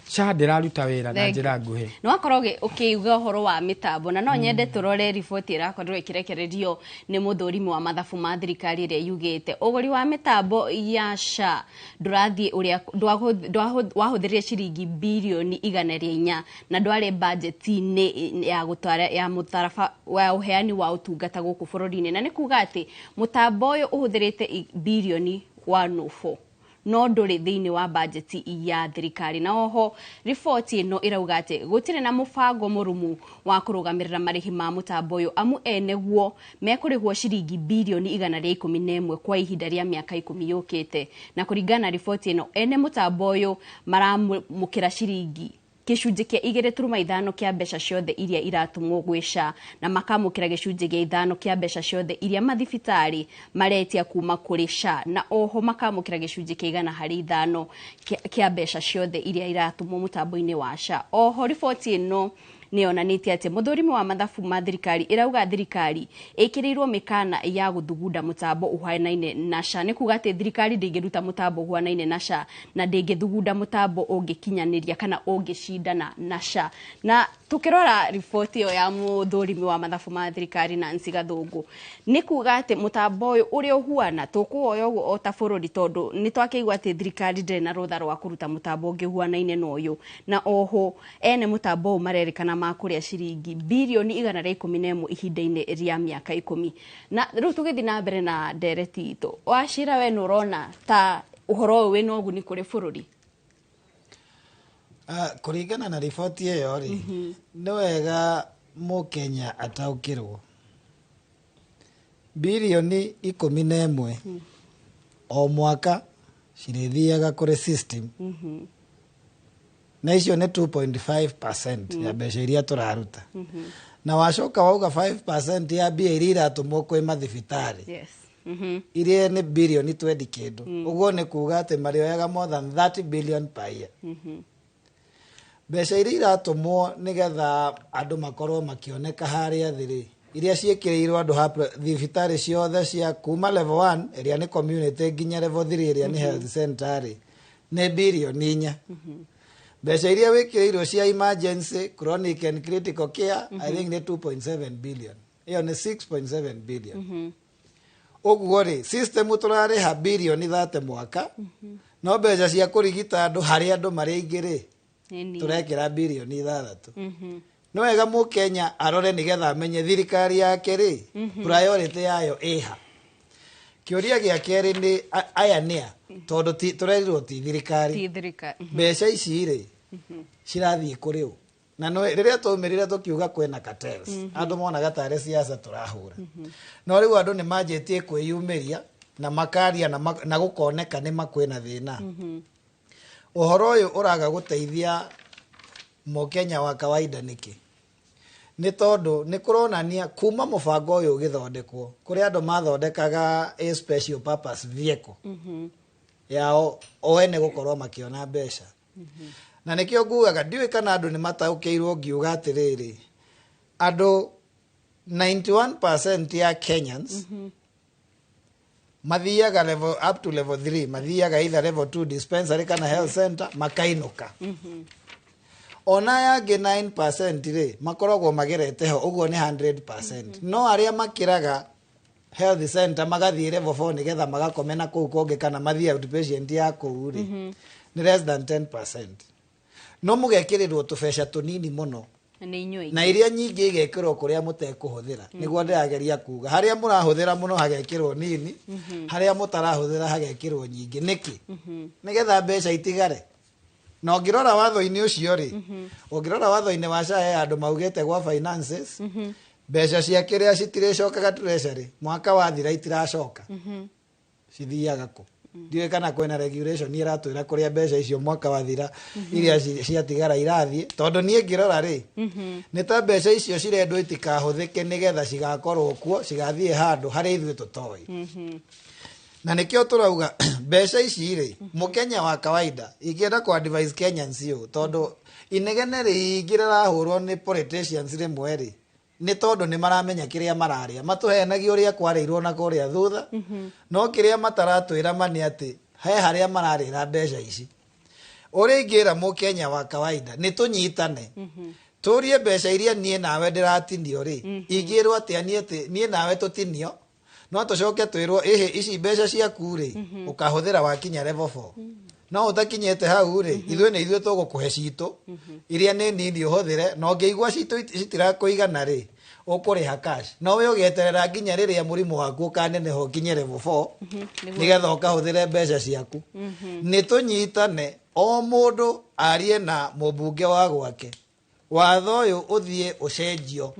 SHA ndĩraruta wĩra na Thank you. njĩra nguhĩ. Nĩ wakorwo ũkĩuga ũhoro wa mĩtambo, na no nyende tũrore riboti ĩrakorirwo ĩkĩrekererio nĩ mũthũrimi wa mathabu ma thirikari, ĩrĩa yugĩte ũgũri wa mĩtambo ya SHA ndũrathiĩ ũrĩa wahũthĩrire ciringi 104,000,000,000 na ndwarĩ bajeti-inĩ ya gũtwara ya mũtaraba wa ũheani wa ũtungata gũkũ bũrũri-inĩ, na nĩ kuga atĩ mũtambo ũyũ ũhũthĩrĩte birioni 104 no ndũrĩ thĩinĩ wa bajeti ya thirikari. Na oho riboti ĩno ĩrauga atĩ gũtirĩ na mũbango mũrũmu wa kũrũgamĩrĩra marĩhi ma mũtambo ũyũ, amu eneguo mekũrĩhwo ciringi 111,000,000,000 kwa ihinda rĩa mĩaka 10 yũkĩte. Na kũringana na riboti ĩno, ene mũtambo ũyũ maramũkĩra ciringi gĩcunjĩ kĩa 2.5 kĩa mbeca ciothe iria iratũmwo gwĩ SHA, na makamũkĩra gĩcunjĩ gĩa 5 kĩa mbeca ciothe iria mathibitarĩ maretia kuma kũrĩ SHA, na oho makamũkĩra gĩcunjĩ kĩa 100 harĩ 5 kĩa mbeca ciothe iria iratũmwo mũtambo-inĩ wa SHA. Oho riboti ĩno nĩ yonanĩtie atĩ mũthũrimi wa mathabu ma thirikari ĩrauga thirikari ĩkĩrĩirwo mĩkana ya gũthugunda mũtambo ũhanaine na SHA. Nĩ kuga atĩ thirikari ndĩngĩruta mũtambo ũhanaine na SHA na ndĩngĩthugunda mũtambo ũngĩkinyanĩria kana ũngĩcindana na SHA. Na tũkĩrora riboti ĩyo ya mũthũrimi wa mathabu ma thirikari Nancy Gathũngũ, nĩ kuga atĩ mũtambo ũyũ ũrĩa ũhuana tũkũwoya ũguo o ta bũrũri, tondũ nĩ twakĩigua atĩ thirikari ndĩrĩ na rũtha rwa kũruta mũtambo ũngĩ ũhuanaine na ũyũ. Na oho ene mũtambo ũyũ marerĩkana makũrĩa ciringi 111,000,000,000 ihinda-inĩ rĩa mĩaka 10. Na rĩu tũgĩthiĩ na mbere na ndereti itũ, Wachira, we nĩ ũrona ta ũhoro ũyũ wĩna ũguni kũrĩ bũrũri? Kũringana na riboti ĩyo rĩ, nĩ wega mũkenya ataũkĩrwo 11,000,000,000 o mwaka cirĩthiaga kũrĩ system, na icio nĩ 2.5% ya mbeca iria tũraruta, na wacoka wauga 5% ya mbia iria iratũmwo kwĩ mathibitarĩ, iria nĩ birioni 20 kĩndũ. Ũguo nĩ kuga atĩ marĩoyaga more than 30 billion per year. Mbeca iria iratũmwo nĩgetha andũ makorwo makĩoneka harĩa thĩ rĩ, iria ciĩkĩrĩirwo andũ ha thibitarĩ ciothe cia kuma level 1 ĩrĩa nĩ community nginya level 3 ĩrĩa nĩ health center rĩ, nĩ 4,000,000,000. Mbeca iria wĩkĩrĩirwo cia emergency, chronic and critical care, I think nĩ 2.7 billion, ĩyo nĩ 6.7 billion. Ũguo rĩ, system tũrarĩha birioni 30 mwaka, no mbeca cia kũrigita andũ harĩ andũ marĩ aingĩ rĩ, tũrekĩra 6,000,000,000. Nĩ wega mũkenya arore nĩgetha amenye thirikari yake rĩ, priority yayo ĩha. Kĩũria gĩa kerĩ nĩ aya nĩa, tondũ tũrerirwo ti thirikari. Ti thirikari. Mbeca ici rĩ, cirathiĩ kũrĩ ũ? Na no rĩrĩa twaumĩrire tũkiuga kwĩna cartels, andũ monaga tarĩ siasa tũrahũra, no rĩu andũ nĩ manjĩtie kwĩyumĩria na makaria na gũkoneka nĩ ma kwĩna thĩna. Ũhoro ũyũ ũraga gũteithia mũkenya wa kawaida nĩkĩ? Nĩ tondũ nĩ kũronania kuma mũbango ũyũ ũgĩthondekwo, kũrĩ andũ mathondekaga a special purpose vehicle yao o ene gũkorwo makĩona mbeca. Na nĩkĩo ngugaga ndiũĩ kana andũ nĩ mataũkĩirwo ngiuga atĩrĩrĩ, andũ 91% ya Kenyans mathiaga level up to level 3, mathiaga either level 2 dispensary kana health center makainũka. Ona aya angĩ 9% rĩ, makoragwo magerete ho, ũguo nĩ 100%. No arĩa makĩraga health center magathiĩ level 4 nĩgetha magakome na kũu kũngĩ kana mathiĩ outpatient ya kũu rĩ, nĩ less than 10%. No mũgekĩrĩrwo tũbeca tũnini mũno nĩ inyuĩ na iria nyingĩ igekĩrwo kũrĩa mũtekũhũthĩra. Nĩguo ndĩrageria kuga, harĩa mũrahũthĩra mũno hagekĩrwo nini, harĩa mũtarahũthĩra hagekĩrwo nyingĩ. Nĩkĩ? Nĩgetha mbeca itigare. Na ũngĩrora watho-inĩ ũcio rĩ, ũngĩrora watho-inĩ wa SHA, he andũ maugĩte gwa finances, mbeca cia kĩrĩa citirĩcokaga treasury mwaka wathira, itiracoka, cithiaga kũ? Ndiũĩ kana kwĩna regulation ĩratwĩra kũrĩa mbeca icio mwaka wathira iria ciatigara irathiĩ, tondũ niĩ ngĩrora rĩ, nĩ ta mbeca icio cirendwo itikahũthĩke nĩgetha cigakorwo kuo, cigathiĩ handũ harĩa ithuĩ tũtoĩ. Na nĩkĩo tũrauga mbeca ici rĩ, mũkenya wa kawaida, ingĩenda kũ advise Kenyans ũũ, tondũ inegene rĩingĩ rĩrahũrwo nĩ politicians rĩmwe rĩ, nĩ tondũ nĩ maramenya kĩrĩa mararĩa, matũheanagia ũrĩa kwarĩirwo na kũrĩa thutha, no kĩrĩa mataratwĩra ma nĩ atĩ he harĩa mararĩra mbeca ici. Ũrĩa ingĩra mũkenya wa kawaida nĩ tũnyitane, tũrie mbeca iria niĩ nawe ndĩratinio rĩ, ingĩrwo atĩa niĩ atĩ niĩ nawe tũtinio, no tũcoke twĩrwo ĩhĩ, ici mbeca ciaku rĩ, ũkahũthĩra wakinya level 4, no ũtakinyĩte hau rĩ, ithuĩ nĩ ithuĩ tũgũkũhe citũ iria nĩ nini ũhũthĩre, na ũngĩigua citũ citirakũigana rĩ, ũkũrĩha cash, no we ũgĩeterera nginya rĩrĩa mũrimũ waku ũkaneneha ũkinye level 4 nĩgetha ũkahũthĩre mbeca ciaku. Nĩ tũnyitane, o mũndũ arie na mũmbunge wa gwake, watho ũyũ ũthiĩ ũcenjio,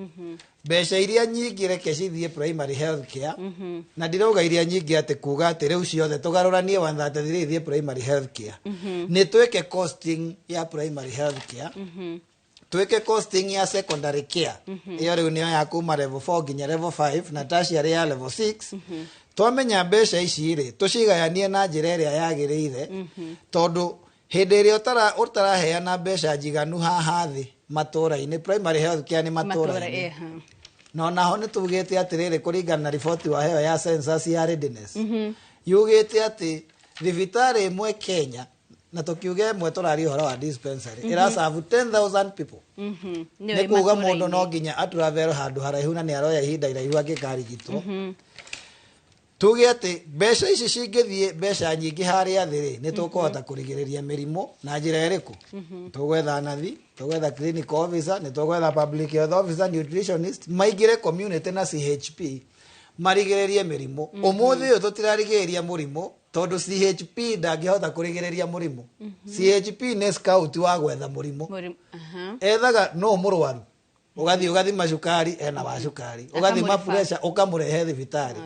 mbeca iria nyingĩ reke cithiĩ primary health care. Na ndirauga iria nyingĩ atĩ kuga atĩ rĩu ciothe tũgarũranie 133 ithiĩ primary health care. Nĩ twĩke costing ya primary health care, twĩke costing ya secondary care, ĩyo rĩu nĩyo ya kuma level 4 nginya level 5 na tertiary ya level 6. Twamenya mbeca ici rĩ, tũcigayanie na njĩra ĩrĩa yagĩrĩire, tondũ hĩndĩ ĩrĩa ũtaraheana mbeca njiganu haha thĩ matũra-inĩ, primary health care nĩ matũra-inĩ, no naho nĩ tugĩte atĩrĩrĩ, kũringana na riboti waheo ya census ya readiness, yugĩte atĩ thibitarĩ ĩmwe Kenya, na tũkiuga ĩmwe tũraria ũhoro wa dispensary, ĩraserve 10,000 people. Nĩ kuga mũndũ no nginya atravel handũ haraihu na nĩ aroya ihinda iraihu angĩkarigitwo. Tuge atĩ mbeca ici cingĩthiĩ mbeca nyingĩ harĩa thĩ rĩ, nĩ tũkũhota kũrigĩrĩria mĩrimũ na njĩra ĩrĩkũ? Tũgwetha nathi, tũgwetha clinical officer, nĩ tũgwetha public health officer, nutritionist, maingĩre community na CHP marigĩrĩrie mĩrimũ. Ũmũthĩ ũyũ tũtirarigĩrĩria mũrimũ tondũ CHP ndangĩhota kũrigĩrĩria mũrimũ. CHP nĩ scout wa gwetha mũrimũ, ethaga no mũrwaru, ũgathiĩ ũgathima cukari, ena wa cukari, ũgathima pressure, ũkamũrehe thibitarĩ.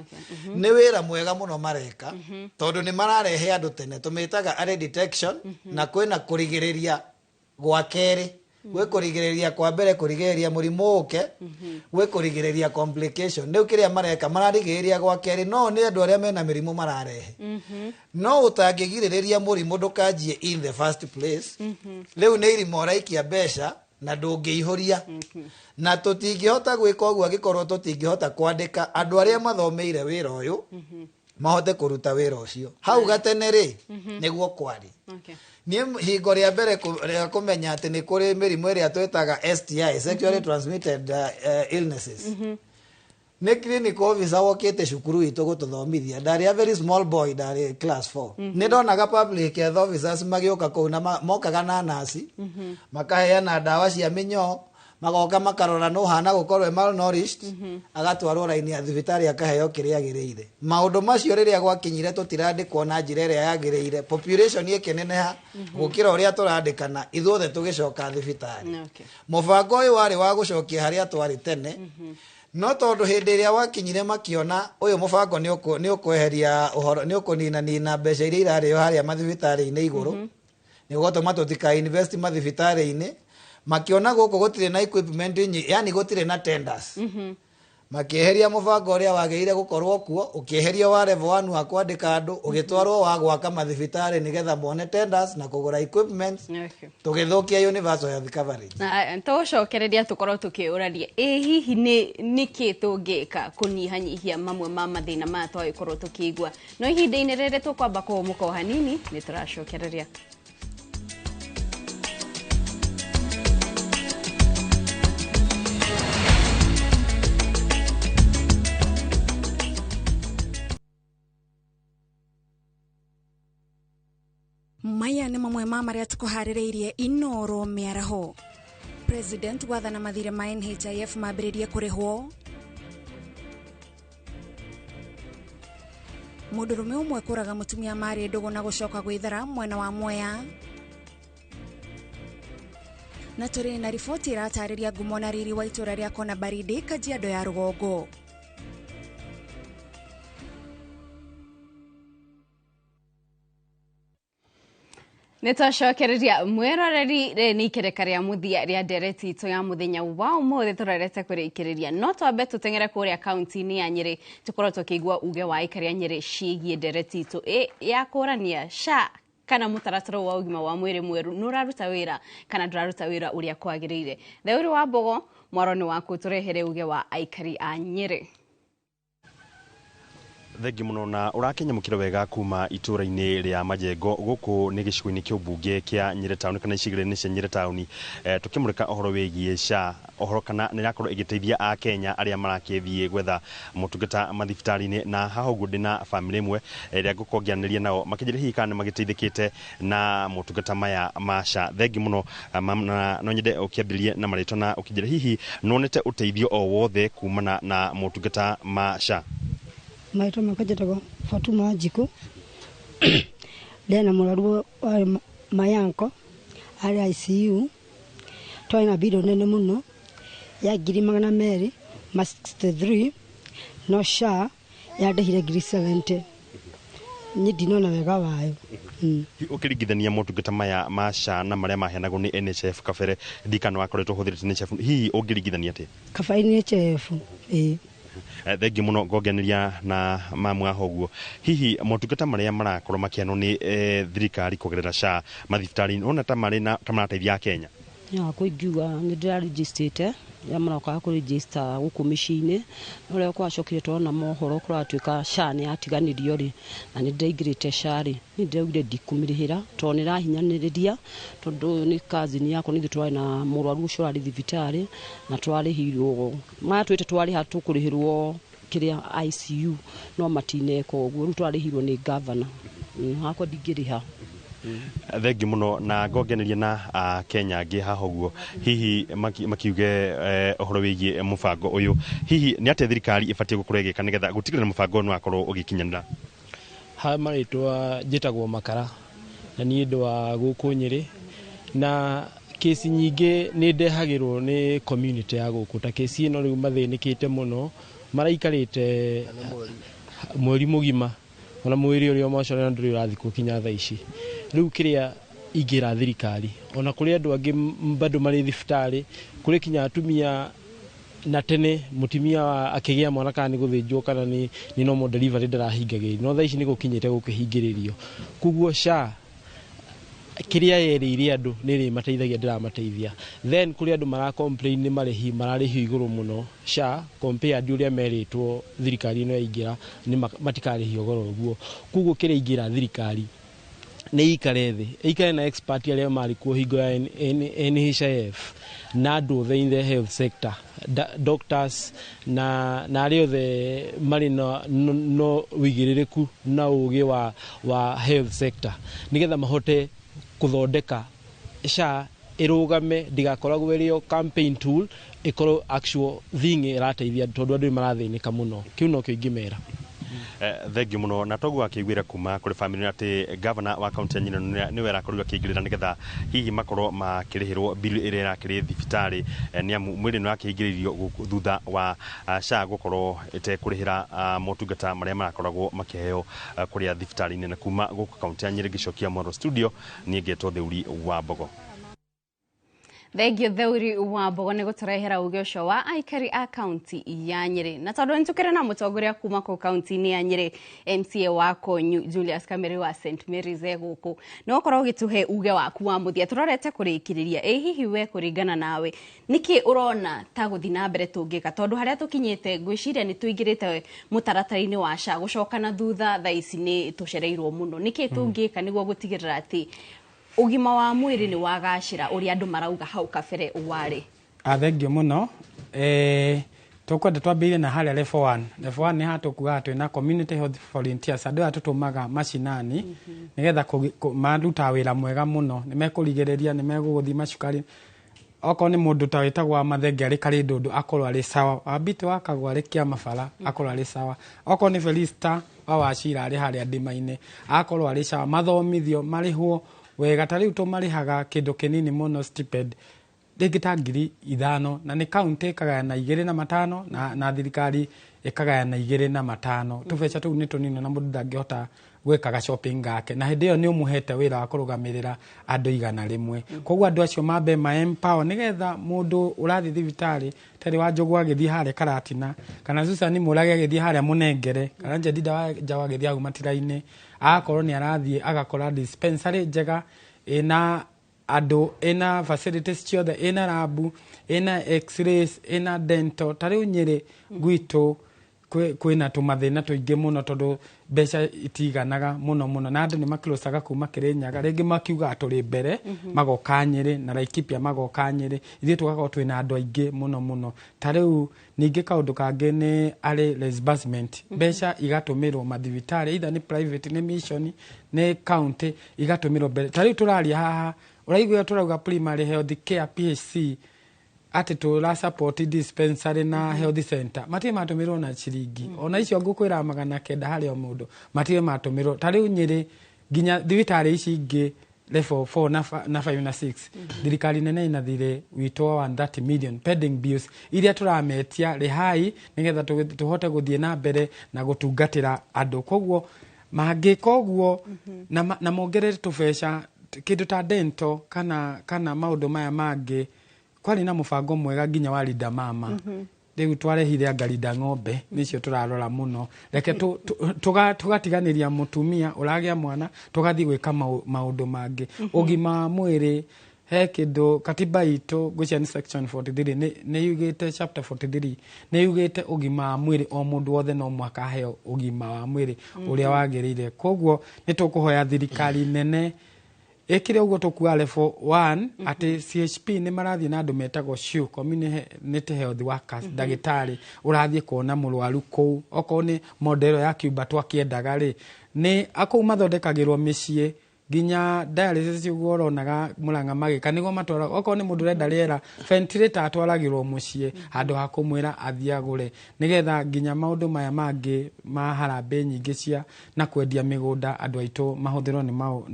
Nĩ wĩra mwega mũno mareka, tondũ nĩ mararehe andũ tene, tũmĩtaga early detection. Na kwĩna kũrigĩrĩria gwa kerĩ, gwĩ kũrigĩrĩria kwa mbere, kũrigĩrĩria mũrimũ ũke, gwĩ kũrigĩrĩria complication. Rĩu kĩrĩa mareka, mararigĩrĩria gwa kerĩ, no nĩ andũ arĩa mena mĩrimũ mararehe. No ũtangĩgirĩrĩria mũrimũ ndũkanjie in the first place, rĩu nĩ irima ũraikia mbeca na ndũngĩihũria. Na tũtingĩhota gwĩka ũguo angĩkorwo tũtingĩhota kwandĩka andũ arĩa mathomeire wĩra ũyũ mahote kũruta wĩra ũcio. Hau gatene rĩ, nĩguo kwarĩ. Niĩ hingo rĩa mbere rĩa kũmenya atĩ nĩ kũrĩ mĩrimũ ĩrĩa twĩtaga STI, sexually transmitted illnesses, nĩ clinical officer wokĩte cukuru itũ gũtũthomithia. Ndarĩ a very small boy, ndarĩ class 4. Nĩ ndonaga public health officers magĩũka kũu, na mokaga na nasi, makaheana ndawa cia mĩnyoo, magoka makarora no hana gũkorwo e malnourished, agatwarwo raini ya thibitarĩ akaheo kĩrĩa agĩrĩire. Maũndũ macio rĩrĩa gwakinyire tũtirandĩkwo na njĩra ĩrĩa yagĩrĩire, population ĩkĩneneha gũkĩra ũrĩa tũrandĩkana, ithuothe tũgĩcoka thibitarĩ. Mũbango ũyũ warĩ wa gũcokia harĩa twarĩ tene, no tondũ hĩndĩ ĩrĩa wakinyire makiona ũyũ mũbango nĩ ũkweheria ũhoro, nĩ ũkũninanina mbeca iria irarĩo harĩa mathibitarĩ-inĩ igũrũ, nĩ ũgũtũma tũtika invest mathibitarĩ-inĩ, makiona gũkũ gũtirĩ na equipment nyingĩ, yani gũtirĩ na tenders, makĩeheria mũbango ũrĩa wagĩrĩire gũkorwo kuo, ũkĩeherio wa level 1 wa kwandĩka andũ, ũgĩtwarwo wa gwaka mathibitarĩ nĩgetha mone tenders na kũgũra equipment, tũgĩthũkia universal health coverage. Na tũcokereria tũkorwo tũkĩũrania, ĩ hihi nĩ nĩkĩ tũngĩka kũnyihanyihia mamwe ma mathĩna maya twagĩkorwo tũkĩigua? No ihinda-inĩ rĩrĩ tũkwamba kũhũmũka o hanini, nĩ tũracokereria. Maya nĩ mamwe ma marĩa tũkũharĩrĩirie Inoro mĩaraho. President gwathana mathirĩ ma NHIF mambĩrĩrie kũrĩhwo. Mũndũrũme ũmwe kũraga mũtumia marĩ ndũgũ na gũcoka gwĩthara mwena wa Mwea. Na tũrĩ na riboti ĩratarĩria ngumo na riri wa itũra rĩa Kona Baridi, Kajiado ya rũgongo. Nä twacokereria mwäroreri rä nä ikereka rä a må thia rä a ndereti itå ya må thenya wa å må thä tå rorete kå rä kä rä ria no twambe tå teng'ere kå rä a kaunti-inä ya Nyä rä tå korwo tå kä igua uge wa aikari a Nyä rä ciägiä ndereti itå ya kårania SHA kana mũtaratara wa ũgima wa mwĩrĩ mwerũ nĩ ũraruta wĩra kana ndũraruta wĩra ũrĩa kwagĩrĩire. Theũri wa Mbogo, mwaro nĩ waku, tũrehere uge wa aikari a Nyĩrĩ. Thengi muno na ũrakinyamũkĩra wega kuma itũra-inĩ rĩa Majengo. Gũkũ nĩ gĩcigo-inĩ kĩa ũmbunge kĩa Nyĩrĩ Town kana icigĩrĩra-inĩ cia Nyĩrĩ Town, tũkĩmũrĩka ũhoro wĩgiĩ SHA, ũhoro kana nĩ ĩrakorwo ĩgĩteithia Akenya arĩa marakĩthiĩ gwetha motungata mathibitarĩ-inĩ. Na haha ũguo ndĩna bamĩrĩ ĩmwe ĩrĩa ngũkorwo ngĩaranĩria nao makĩnjĩra hihi kana nĩ magĩteithĩkĩte na motungata maya ma SHA. Thengi mũno ma'am, na no nyende ũkĩambĩrĩrie na marĩtwa na ũkĩnjĩra hihi nĩwonete ũteithio o wothe kumana na motungata ma SHA. Marĩtwa makwa njĩtagwo Fatuma Wanjikũ. Ndena mũrwaru wa Mayanko arĩ ICU. Twarĩ na bill nene mũno ya 263,000, no SHA yandĩhire 70,000. Niĩ ndinona wega wayo. Ũkĩringithania motungata maya ma SHA na marĩa maheanagwo nĩ NHIF kabere, ndikana wakoretwo ũhũthĩrĩte NHIF, hihi ũngĩringithania atĩa? Kaba NHIF, ĩĩ. Thengi mũno. Ngongeneria na mamu haha ũguo, hihi motungata marĩa marakorwo makĩheanwo nĩ thirikari kũgerera SHA mathibitarĩ-inĩ, ũrona ta marĩ na ta marateithia Akenya? Yakwa ingiuga nĩ ndĩrarĩnjĩstĩte rĩrĩa marokaga kũrĩnjĩsta gũkũ mĩciĩ-inĩ, no rĩrĩa kwacokire tũrona mohoro kũratuĩka SHA nĩ yatiganĩrio rĩ, na nĩ ndĩraingĩrĩte SHA rĩ, niĩ ndĩraugire ndikũmĩrĩhĩra tondũ nĩ ĩrahinyanĩrĩria, tondũ nĩ cousin yakwa, nĩ ithuĩ tũrarĩ na mũrwaru ũcio ũrarĩ thibitarĩ na tũrarĩhirwo matwĩte twarĩha tũkũrĩhĩrwo kĩrĩa ICU, no matineka ũguo. Rĩu tũrarĩhirwo nĩ gavana. Hakwa ndingĩrĩha. Thengi mũno. Na ngongeneria na Kenya angĩ haha ũguo, hihi makiuge ũhoro wĩgiĩ mũbango ũyũ, hihi nĩ atĩa thirikari ĩbatiĩ gũkorwo ĩgĩka nĩgetha gũtigĩrĩra mũbango ũyũ nĩ wakorwo ũgĩkinyanĩra? Ha marĩtwa njĩtagwo Makara na niĩ ndĩ wa gũkũ Nyĩrĩ, na kĩci nyingĩ nĩ ndehagĩrwo nĩ community ya gũkũ, ta kĩci ĩno rĩu mathĩnĩkĩte mũno, maraikarĩte mweri mũgima ona mwĩrĩ ũrĩa ũmacorera ndũrĩ ũrathikwo kinya thaa ici. Rĩu kĩrĩa ingĩra thirikari, ona kũrĩ andũ angĩ bado marĩ thibitarĩ, kũrĩ kinya atumia na tene mũtumia akĩgĩa mwana kana nĩ gũthĩnjwo kana nĩ normal delivery ndarahingagĩrĩrio, no thaa ici nĩ gũkinyĩte gũkĩhingĩrĩrio. Koguo SHA kĩrĩa yerĩire andũ nĩ ĩrĩmateithagia, ndĩramateithia. Then kũrĩ andũ mara complain nĩ marĩhi mararĩhio igũrũ mũno SHA compared ũrĩa merĩtwo thirikari ĩno yaingĩra nĩ matikarĩhio goro ũguo. Koguo kĩrĩa ingĩra thirikari nĩ ikare thĩ, ĩikare na expert arĩa marĩ kuo hingo ya NHIF na andũ othe in the health sector, doctors na arĩa othe marĩ na no wĩigĩrĩrĩku na ũgĩ wa health sector, nĩgetha mahote kũthondeka SHA ĩrũgame, ndĩgakoragwo ĩrĩ o campaign tool, ĩkorwo actual thing ĩrateithia andũ, tondũ andũ nĩ marathĩnĩka mũno. Kĩu nokĩo ingĩmera. Thengiũ mũno. Na toguo akĩiguĩra kuma kũrĩ family atĩ gavana wa kaunti ya Nyĩrĩ nĩwe arakorirwo akĩingĩrĩra nĩgetha hihi makorwo makĩrĩhĩrwo bill ĩrĩa ĩrakĩrĩ thibitarĩ, nĩ amu mwĩrĩ nĩ wakĩhingĩrĩirio thutha wa SHA gũkorwo ĩtekũrĩhĩra motungata marĩa marakoragwo makĩheo kũrĩa thibitarĩ-inĩ. Na kuma gũkũ kaunti ya Nyĩrĩ ngĩcokia mwaro studio, niĩ ngetwo Theuri wa Mbogo. Thengio Theuri wa Mbogo nĩ gũtũrehera uge ũcio wa aikari a kaunti ya Nyĩrĩ. Na tondũ nĩtũkĩrĩ na mũtongoria kuma kũu kaunti-inĩ ya Nyĩrĩ, MCA wa Konyu Julius Kamere wa St Mary's e gũkũ, nĩ ũkorwo ũgĩtũhe uge waku wa mũthia tũrorete kũrĩkĩrĩria. Ĩ hihi we kũringana nawe nĩkĩ ũrona ta gũthiĩ na mbere tũngĩka, tondũ harĩa tũkinyĩte ngwĩciria nĩ tũingĩrĩte mũtaratara-inĩ wa SHA, gũcoka na thutha thaa ici nĩ tũcereirwo mũno. Nĩkĩ tũngĩka nĩguo gũtigĩrĩra atĩ ũgima wa mwĩrĩ nĩ wagacĩra ũrĩa andũ marauga hau kabere warĩ? Thengio mũno. Tũkwenda twambĩrĩrie na harĩa level 1. Level 1 nĩ haha tũkugaga twĩna community health volunteers, andũ aya tũtũmaga macinani nĩgetha marutaga wĩra mwega mũno, nĩ mekũrigĩrĩria, nĩ megũgũthima cukari, okorwo nĩ mũndũ ta wĩtagwo wa Mathenge arĩ Karĩndũndũ akorwo arĩ sawa, Wambitũ wa Kagwa arĩ Kĩamabara akorwo arĩ sawa, okorwo nĩ Felista wa Wachira arĩ harĩa ndĩma-inĩ akorwo arĩ sawa, mathomithio, marĩhwo wega. Ta rĩu tũmarĩhaga kĩndũ kĩnini mũno, stipend rĩngĩ ta 5,000, na nĩ kaunti ĩkagayana 2 na 5 na thirikari ĩkagayana 2 na 5. Tũbeca tũu nĩ tũnini na mũndũ ndangĩhota gwĩkaga shopping gake, na hĩndĩ ĩyo nĩ ũmũhete wĩra wa kũrũgamĩrĩra andũ 100. Koguo andũ acio mambe ma empower, nĩgetha mũndũ ũrathiĩ thibitarĩ tarĩ wa Njogu agĩthiĩ harĩa Karatina, kana Susan Mũrage agĩthiĩ harĩa Mũnengere, kana Jedida wa Njaũ agĩthiĩ hau Matira-inĩ, agakorwo nĩ arathiĩ agakora dispensary njega ĩna andũ, ĩna facilities ciothe, ĩna lab, ĩna x-rays, ĩna dental. Ta rĩu Nyĩrĩ gwitũ kwĩna tũmathĩna tũingĩ mũno, tondũ mbeca itiganaga mũno mũno, na andũ nĩ makĩrũcaga kuma Kĩrĩnyaga, rĩngĩ makiugaga tũrĩ mbere, magoka Nyĩrĩ na Laikipia, magoka Nyĩrĩ, ithuĩ tũgakorwo twĩna andũ aingĩ mũno mũno. Ta rĩu ningĩ kaũndũ kangĩ nĩ arĩ reimbursement, mbeca igatũmĩrwo mathibitarĩ, either nĩ private, nĩ mission, nĩ county, igatũmĩrwo mbere. Ta rĩu tũraria haha, ũraigua tũrauga primary health care, PHC, atĩ tũra support dispensary na health center, matirĩ matũmĩrwo na ciringi ona icio ngũkwĩra 900 harĩ o mũndũ, matirĩ matũmĩrwo. Ta rĩu Nyĩrĩ nginya thibitarĩ ici ingĩ level 4 na 5 na 6, thirikari nene ĩna thirĩ witũ wa 130 million pending bills iria tũrametia rĩhai, nĩgetha tũhote gũthiĩ na mbere na gũtungatĩra andũ. Koguo mangĩka ũguo na mongerere tũbeca kĩndũ ta dental kana maũndũ maya mangĩ. Kwarĩ na mũbango mwega nginya wa Linda Mama, rĩu twarehire anga Linda Ng'ombe, nĩcio tũrarora mũno. Reke tũgatiganĩria mũtumia ũragĩa mwana, tũgathiĩ gwĩka maũndũ mangĩ. Ũgima wa mwĩrĩ, he kĩndũ katiba itũ ngwĩciria nĩ section 43 nĩ yugĩte, chapter 43 nĩ yugĩte ũgima wa mwĩrĩ, o mũndũ wothe no mũhaka aheo ũgima wa mwĩrĩ ũrĩa wagĩrĩire. Koguo nĩ tũkũhoya thirikari nene ĩkĩre ũguo tũkuga level 1, atĩ CHP nĩ marathiĩ na andũ metagwo CHEW, community health workers, ndagĩtarĩ ũrathiĩ kuona mũrwaru kũu. Okorwo nĩ model ya Cuba twakĩendaga rĩ, nĩ akũu mathondekagĩrwo mĩciĩ, nginya dialysis ũguo ũronaga Mũrang'a magĩka, nĩguo matwara. Okorwo nĩ mũndũ ũrenda rĩera, ventilator, atwaragĩrwo mũciĩ handũ ha kũmwĩra athiĩ agũre, nĩgetha nginya maũndũ maya mangĩ ma harambĩ nyingĩ cia na kwendia mĩgũnda, andũ aitũ mahũthĩrwo nĩ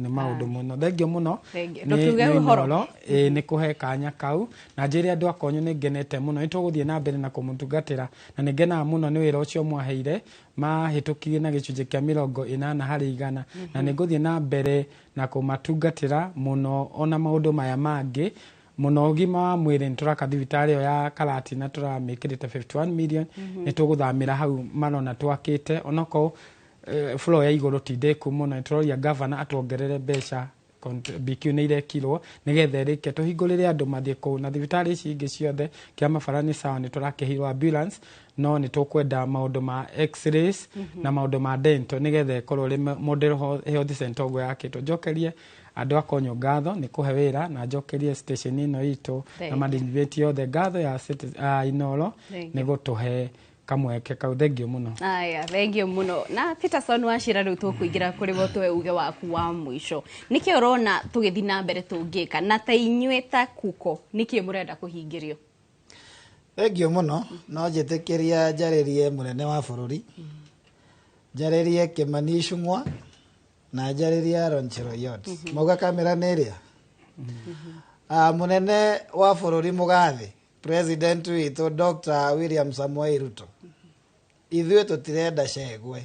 maũndũ mũno. Thengiũ mũno. Thengiũ. Nĩ Ndũkiuge ũhoro. Inooro, ĩĩ, nĩ kũhe kanya kau na njĩre andũ akonyo nĩ ngenete mũno. Nĩ tũgũthiĩ na mbere na kũmũtungatĩra, na nĩ ngenaga mũno nĩ wĩra ũcio mwaheire mahĩtũkirie na gĩcunjĩ kĩa 80%, na nĩ ngũthiĩ na mbere na kũmatungatĩra mũno, ona maũndũ maya mangĩ mũno ũgima wa mwĩrĩ. Nĩ tũraka thibitarĩ ĩyo ya Karatina, tũramĩkĩrĩte 51 million. Nĩ tũgũthamĩra hau marona twakĩte, onokorwo floor ya igũrũ ti ndĩku mũno. Nĩ tũroria gavana atuongerere mbeca, BQ nĩ irekirwo nĩgetha ĩrĩke, tũhingũrĩre andũ mathiĩ kũu. Na thibitarĩ ici ingĩ ciothe, Kĩamabara nĩ sawa, nĩ tũrakĩheirwo ambulance, no nĩ tũkwenda maũndũ ma x-rays na maũndũ ma dental, nĩgetha ĩkorwo ĩrĩ model health center ũguo yakĩtwo. Njokerie andũ a Konyo ngatho nĩ kũhe wĩra, na njokerie station ĩno itũ Thank na you. management yothe ngatho ya Inooro Thank nĩ you. gũtũhe kamweke kau. Thengio mũno. Aya, thengio mũno. Na Peterson Wachira, rĩu tũkũingĩra kũrĩ we ũtũhe uge waku wa mũico. Nĩkĩ ũrona tũgĩthiĩ na mbere tũngĩka, na ta inyuĩ ta kuko nĩkĩ mũrenda kũhingĩrio? Thengio mũno. No njĩtĩkĩria njarĩrie mũnene wa bũrũri, njarĩrie Kĩmani Ichung'wa, na njarĩrie Aaron Cheruiyot. Mauga kamera nĩ ĩrĩa. Mũnene wa bũrũri mũgathĩ, president witũ Dr. William Samoei Ruto, ithuĩ tũtirenda cegwe.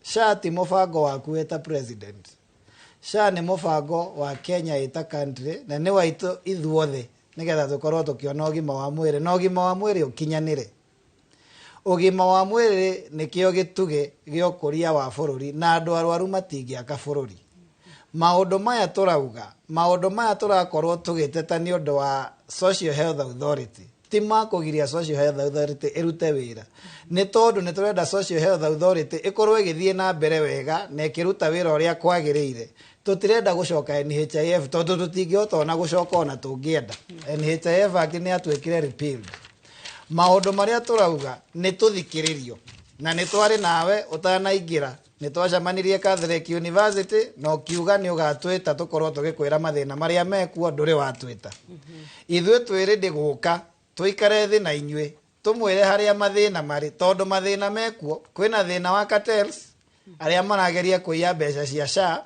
SHA ti mũbango waku wĩ ta president. SHA nĩ mũbango wa Kenya ĩta country, na nĩ waitũ ithuothe, nĩgetha tũkorwo tũkĩona ũgima wa mwĩrĩ, na ũgima wa mwĩrĩ ũkinyanĩre. Ũgima wa mwĩrĩ nĩkĩo gĩtugĩ gĩa ũkũria wa bũrũri, na andũ arwaru matingĩaka bũrũri. Maũndũ maya tũrauga, maũndũ maya tũrakorwo tũgĩteta nĩ ũndũ wa Social Health Authority, ti makũgiria Social Health Authority ĩrute wĩra, nĩ tondũ nĩ tũrenda Social Health Authority ĩkorwo ĩgĩthiĩ na mbere wega na ĩkĩruta wĩra ũrĩa kwagĩrĩire. Tũtirenda gũcoka NHIF, tondũ tũtingĩhota ona gũcoka ona tũngĩenda. NHIF Act nĩ yatuĩkire repealed. Maũndũ marĩa tũrauga nĩ tũthikĩrĩrio, na nĩ twarĩ nawe ũtanaingĩra, nĩ twacemanirie Catholic University na ũkiuga nĩ ũgatwĩta tũkorwo tũgĩkwĩra mathĩna marĩa mekuo. Ndũrĩ watwĩta. Ithuĩ twĩ ready gũka tũikare thĩ na inyuĩ, tũmwĩre harĩa mathĩna marĩ, tondũ mathĩna mekuo. Kwĩna thĩna wa cartels arĩa marageria kũiya mbeca cia SHA,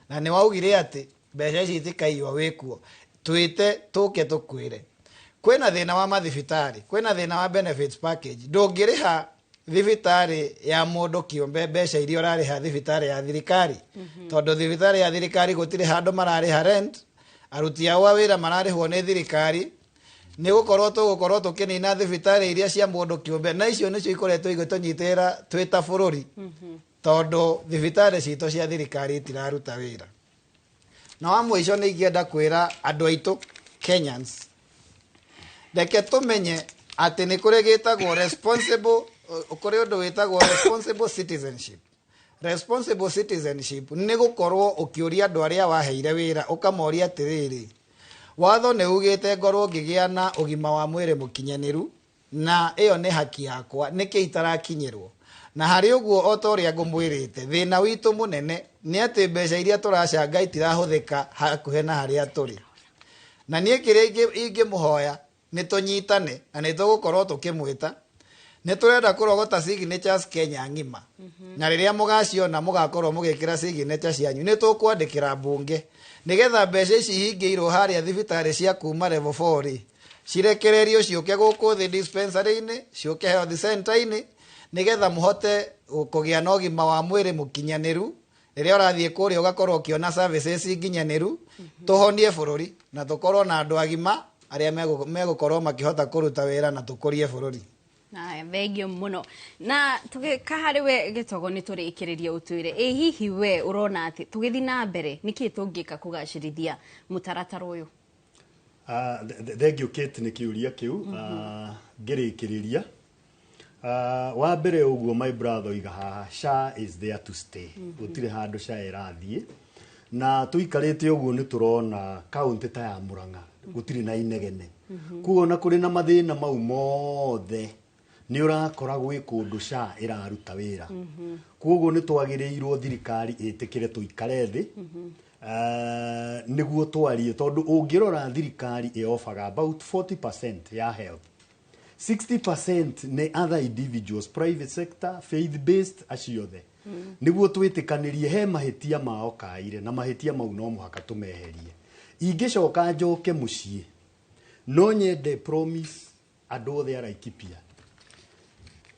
na nĩ waugire atĩ mbeca ici itikaiywo wĩkuo. Twĩte tũke tũkwĩre. Kwĩna thĩna wa mathibitarĩ, kwĩna thĩna wa benefits package. Ndũngĩrĩha thibitarĩ ya mũndũ kĩũmbe mbeca iria ũrarĩha thibitarĩ ya thirikari, tondũ thibitarĩ ya thirikari gũtirĩ handũ mararĩha rent, aruti ao a wĩra mararĩhwo nĩ thirikari. Nĩ gũkorwo tũgũkorwo tũkĩnina thibitarĩ iria cia mũndũ kĩũmbe, na icio nĩcio ikoretwo igĩtũnyitĩrĩra twĩ ta bũrũri, tondũ thibitarĩ citũ cia thirikari itiraruta wĩra. Na wa mũico nĩ ingĩenda kwĩra andũ aitũ Kenyans, reke tũmenye atĩ nĩ kũrĩ gĩtagwo responsible, kũrĩ ũndũ wĩtagwo responsible citizenship. Responsible citizenship nĩ gũkorwo ũkĩũria andũ arĩa waheire wĩra, ũkamoria atĩrĩrĩ, watho nĩ ugĩte ngorwo ngĩgĩa na ũgima wa mwĩrĩ mũkinyanĩru, na ĩyo nĩ haki yakwa, nĩkĩ itarakinyĩrwo? Na harĩ ũguo, o ta ũrĩa ngũmwĩrĩte, thĩna witũ mũnene nĩ atĩ mbeca iria tũracanga itirahũthĩka hakuhĩ na harĩa tũrĩ. Na niĩ kĩrĩa ingĩmũhoya nĩ tũnyitane, na nĩ tũgũkorwo tũkĩmwĩta, nĩ tũrenda kũrogota signatures Kenya ng'ima, na rĩrĩa mũgaciona mũgakorwo mũgĩkĩra signature cianyu, nĩ tũkwandĩkĩra mbunge nĩgetha mbeca ici ihingĩirwo harĩa thibitarĩ cia kuma level 4 rĩ, cirekererio ciũke gũkũ thĩ dispensary-inĩ, ciũke health center-inĩ, nĩgetha mũhote kũgĩa na ũgima wa mwĩrĩ mũkinyanĩru. Rĩrĩa ũrathiĩ kũrĩa ũgakorwo ũkĩona services nginyanĩru, tũhonie bũrũri na tũkorwo na andũ agima arĩa megũkorwo makĩhota kũruta wĩra na tũkũrie bũrũri. Aya, thengio mũno. Na tũgĩka harĩ we Gĩtogo, nĩ tũrĩkĩrĩria, ũtwĩre ĩ hihi we ũrona atĩ tũgĩthiĩ na mbere nĩkĩ tũngĩka kũgacĩrithia mũtaratara ũyũ? Thengio Kate nĩ kĩũria kĩu. Ngĩrĩkĩrĩria, wa mbere ũguo my brother oiga haha, SHA is there to stay. Gũtirĩ handũ SHA ĩrathiĩ, na tũikarĩte ũguo nĩ tũrona kaũntĩ ta ya Murang'a gũtirĩ na inegene. Koguo na kũrĩ na mathĩna mau mothe, nĩ ũrakora gwĩ kũndũ SHA ĩraruta wĩra. Koguo nĩ twagĩrĩirwo thirikari ĩtĩkĩre tũikare thĩ nĩguo twarie, tondũ ũngĩrora thirikari ĩobaga about 40% ya health, 60% nĩ other individuals, private sector, faith based, acio othe. Nĩguo twĩtĩkanĩrie he mahĩtia mao kaire, na mahĩtia mau no mũhaka tũmeherie. Ingĩcoka njoke mũciĩ, no nyende promise andũ othe a Laikipia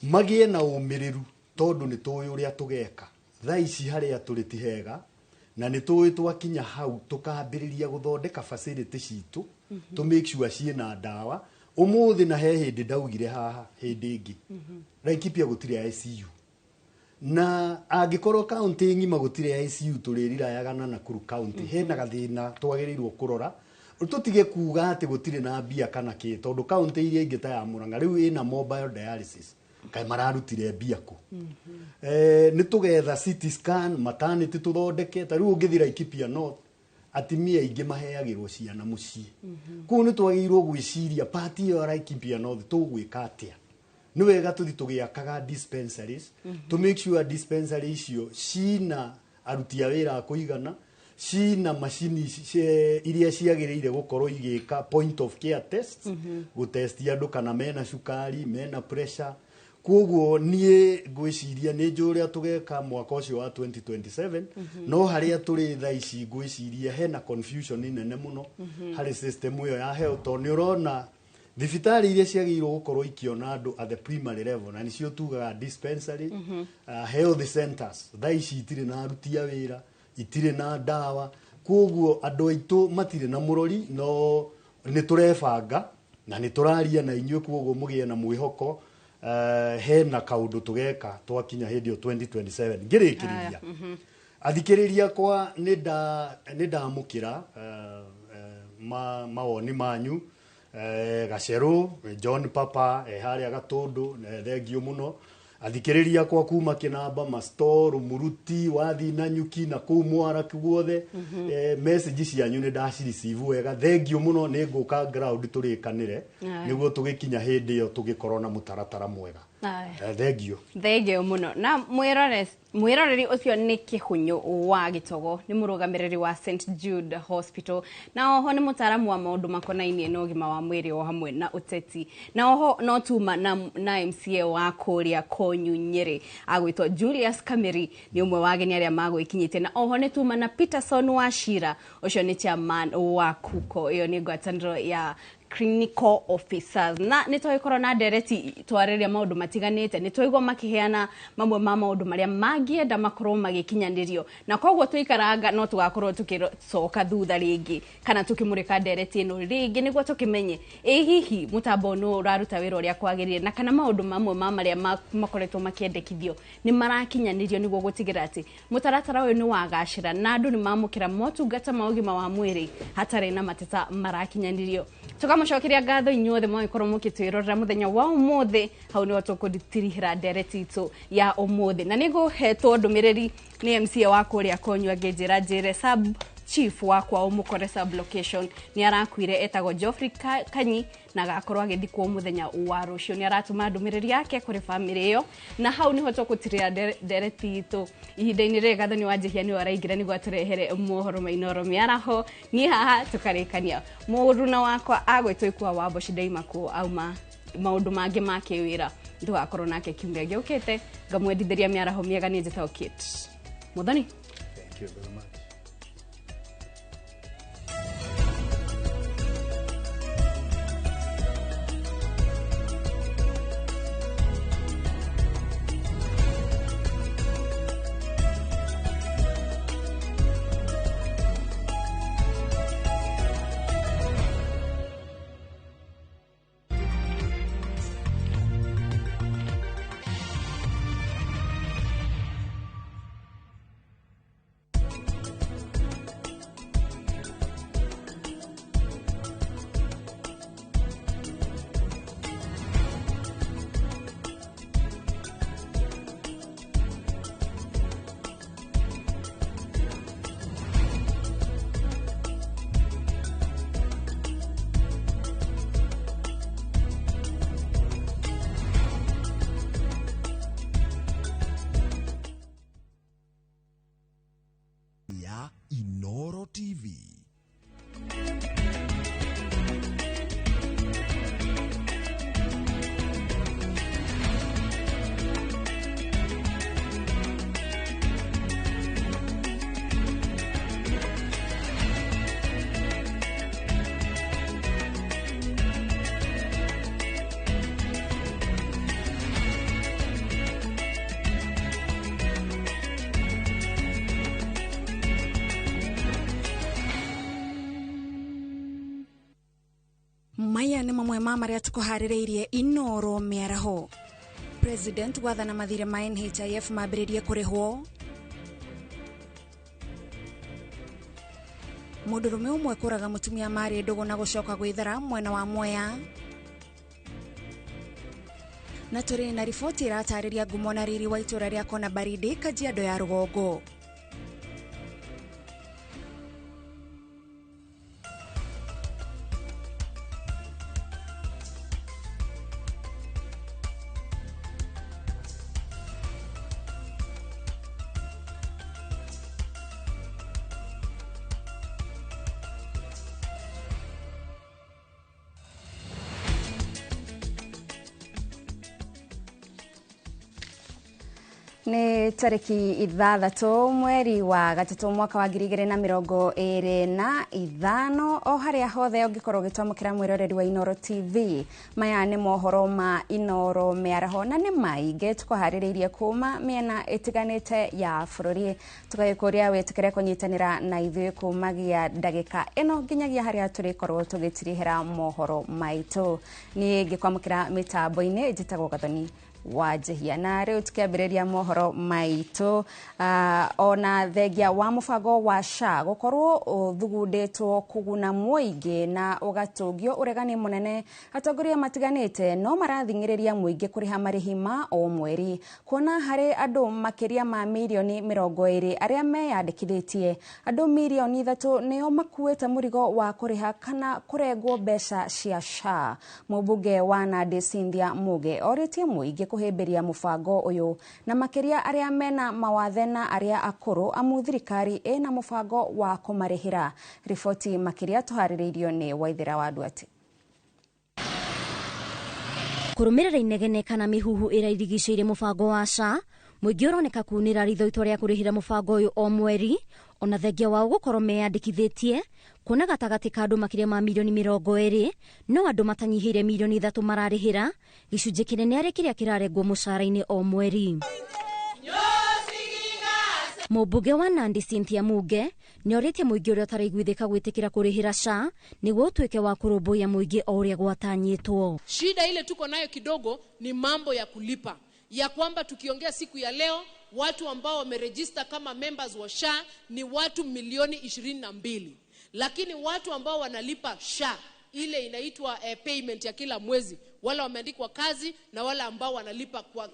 magĩe na ũmĩrĩru, tondũ nĩ tũĩ ũrĩa tũgeka. Thaa ici harĩa tũrĩ ti hega, na nĩ tũĩ twakinya hau tũkambĩrĩria gũthondeka facility citũ, to make sure ciĩna ndawa. Ũmũthĩ na he hĩndĩ ndaugire haha hĩndĩ ĩngĩ, Laikipia gũtirĩ ICU, na angĩkorwo kaunti ng'ima gũtirĩ ICU, tũrĩrirayaga na Nakuru kaunti. Hena gathĩna twagĩrĩirwo kũrora, tũtige kuga atĩ gũtirĩ na mbia kana kĩ, tondũ kaunti iria ingĩ ta ya Murang'a rĩu ĩna mobile dialysis, kaĩ mararutire mbia kũ? Nĩ tũgetha CT scan, maternity tũthondeke. Ta rĩu ũngĩthiĩ Laikipia North, atimia aingĩ maheagĩrwo ciana mũciĩ. Koguo nĩ twagĩrĩirwo gwĩciria part ĩyo ya Laikipia North tũgwĩka atĩa. Nĩ wega tũthi tũgĩakaga dispensaries, to make sure dispensary icio cina aruti a wĩra a kũigana, cina macini iria ciagĩrĩire gũkorwo igĩka point of care tests, gũtesti andũ kana mena cukari, mena pressure. Koguo niĩ ngwĩciria nĩ njũĩ ũrĩa tũgeka mwaka ũcio wa 2027. No harĩa tũrĩ thaa ici, ngwĩciria hena confusion nene mũno harĩ system ĩyo ya health, tondũ nĩ ũrona thibitarĩ iria ciagĩrĩirwo gũkorwo ikĩona andũ at the primary level, na nĩcio tugaga dispensary, health centers, thaa ici itirĩ na aruti a wĩra, itirĩ na ndawa. Koguo andũ aitũ matirĩ na mũrori, no nĩ tũrebanga na nĩ tũraria na inyuĩ. Koguo mũgĩe na mwĩhoko, hena kaũndũ tũgeka twakinya hĩndĩ ĩyo 2027. Ngĩrĩkĩrĩria, athikĩrĩria kwa nĩ ndamũkĩra mawoni manyu. Gacerũ John Papa harĩa Gatũndũ, thengio mũno. Athikĩrĩria kwa kuma Kĩnamba, Mastoro, Muruti, wathi na Nyuki na kũu Mwara guothe, message cianyu nĩ ndacireceive wega, thengio mũno. Nĩ ngũka ground tũrĩkanĩre nĩguo tũgĩkinya hĩndĩ ĩyo tũgĩkorwo na mũtaratara mwega. Thengio. Thengio mũno. Na mwĩroreri, ũcio nĩ Kĩhũnyũ wa Gĩtogo, nĩ mũrũgamĩrĩri wa St Jude Hospital, na oho nĩ mũtaaramu wa maũndũ makonainie na ũgima wa mwĩrĩ o hamwe na ũteti, na oho no tuma na MCA wa kũrĩa Konyu Nyĩrĩ agwĩtwo Julius Kameri, nĩ ũmwe wa ageni arĩa magwĩkinyĩtie. Na oho nĩ tuma na Peterson Wachira, ũcio nĩ chairman wa KUKO, ĩyo nĩ ngwatanĩro ya Clinical Officers. Na nĩ twagĩkorwo na ndereti twarĩria maũndũ matiganĩte, nĩ twaigua makĩheana mamwe ma maũndũ marĩa mangĩenda makorwo magĩkinyanĩrio, na koguo tũikaranga no tũgakorwo tũgĩcoka thutha rĩngĩ kana tũkĩmũrĩka ndereti ĩno rĩngĩ nĩguo tũkĩmenye ĩ hihi mũtambo nũ ũraruta wĩra ũrĩa kwagĩrĩire, na kana maũndũ mamwe ma marĩa makoretwo makĩendekithio nĩ marakinyanĩrio nĩguo gũtigĩrĩra atĩ mũtaratara ũyũ nĩ wagacĩra na andũ nĩ mamũkĩra motungata ma ũgima wa mwĩrĩ hatarĩ na mateta marakinyanĩrio. Tukamũcokeria ngatho inyuothe mwagĩkorwo mũgĩtwĩrorera mũthenya wa ũmũthĩ. Hau nĩho tũkũtirihĩra ndereti itũ ya ũmũthĩ, na nĩngũhetwo ndũmĩrĩri nĩ MCA wa kũrĩa Konyua ngĩnjĩra njĩre sub chief wakwa ũmũkore sub location nĩ arakuire, etagwo Geoffrey Kanyi, na agakorwo agĩthikwo mũthenya wa rũciũ. Nĩ aratũma ndũmĩrĩri yake kũrĩ bamĩrĩ ĩyo, na hau nĩho tũgũtirĩra ndereti itũ ihinda-inĩ rĩrĩ. Gathoni wa Njihia nĩwe araingĩra nĩguo atũrehere mohoro ma Inooro mĩaraho. Niĩ haha tũkarĩkania mũruna wakwa agwĩtwo Ikua wa Mboci Ndaimakuo auma maũndũ mangĩ ma kĩwĩra, tũgakorwo nake kiumia gĩũkĩte. Ngamwendithĩria mĩaraho mĩega. Niĩ njĩtagwo Kate Muthoni. Thank you very much. Ya Inooro TV. Maya nĩ mamwe ma marĩa tũkũharĩrĩirie Inooro mĩaraho. President gwathana mathirĩ ma NHIF mambĩrĩrie kũrĩhwo. Mũndũrũme ũmwe kũraga mũtumia marĩ ndũgũ na gũcoka gwĩthara mwena wa Mwea. Na tũrĩ na riboti ĩratarĩria ngumo na riri wa itũra rĩa Kona Baridi, Kajiado ya rũgongo. Nĩ tarĩki 6 mweri wa 3 mwaka wa 2025 o harĩa hothe ũngĩkorwo ũgĩtwamũkĩra mwĩroreri wa Inooro TV. Maya nĩ mohoro ma Inooro mĩaraho na nĩ maingĩ tũkũharĩrĩirie kuma mĩena ĩtiganĩte ya bũrũri. Tũgagĩkũria wĩtĩkĩre kũnyitanĩra na ithuĩ kumagia ndagĩka ĩno nginyagia harĩa tũrĩkorwo tũgĩtirihĩra mohoro maitũ. Niĩ ngĩkwamũkĩra mĩtambo-inĩ njĩtagwo Gathoni wa Njihia, na rĩu tukiambĩrĩria mohoro maitũ ona thengia wa mũbango wa SHA gũkorwo ũthugundĩtwo kũguna mũingĩ na ũgatũngio ũregani mũnene, atongoria matiganĩte no marathing'ĩrĩria mũingĩ kũrĩha marĩhi ma o mweri, kuona harĩ andũ makĩria ma mirioni 20 arĩa meyandĩkithĩtie. Andũ mirioni 3 nĩo makuĩte mũrigo wa kũrĩha kana kũrengwo mbeca cia SHA. Mũmbunge wa Nandi Cynthia Muge orĩtie mũingĩ kũhĩmbĩria mũbango ũyũ na makĩria arĩa mena mawathe na arĩa akũrũ, amu thirikari ĩna mũbango wa kũmarĩhĩra. Riboti makĩria tũharĩrĩirio nĩ Waithera wa Nduati. Kũrũmĩrĩra inegene kana mĩhuhu ĩrĩa irigicĩirie mũbango wa SHA, Mũingĩ ũroneka kunĩra ritho itua rĩa kũrĩhĩra mũbango ũyũ o mweri, ona thengia wao gũkorwo meyandĩkithĩtie, kuona gatagatĩ ka andũ makĩria ma milioni 20 no andũ matanyihĩire milioni 3 mararĩhĩra, gĩcunjĩ kĩnene arĩ kĩrĩa kĩrarengwo mũcara-inĩ o mweri. Mũmbunge wa Nandi Cynthia Muge nĩorĩtie mũingĩ ũrĩa ũtaraiguithĩka gwĩtĩkĩra kũrĩhĩra SHA nĩguo ũtuĩke wa kũrũmbũiya mũingĩ o ũrĩa gwatanyĩtwo. Shida ile tuko nayo kidogo ni mambo ya kulipa, ya kwamba tukiongea siku ya leo watu ambao wamerejista kama members wa SHA ni watu milioni 22, lakini watu ambao wanalipa SHA ile inaitwa payment ya kila mwezi, wala wameandikwa kazi na wala ambao wanalipa kwa,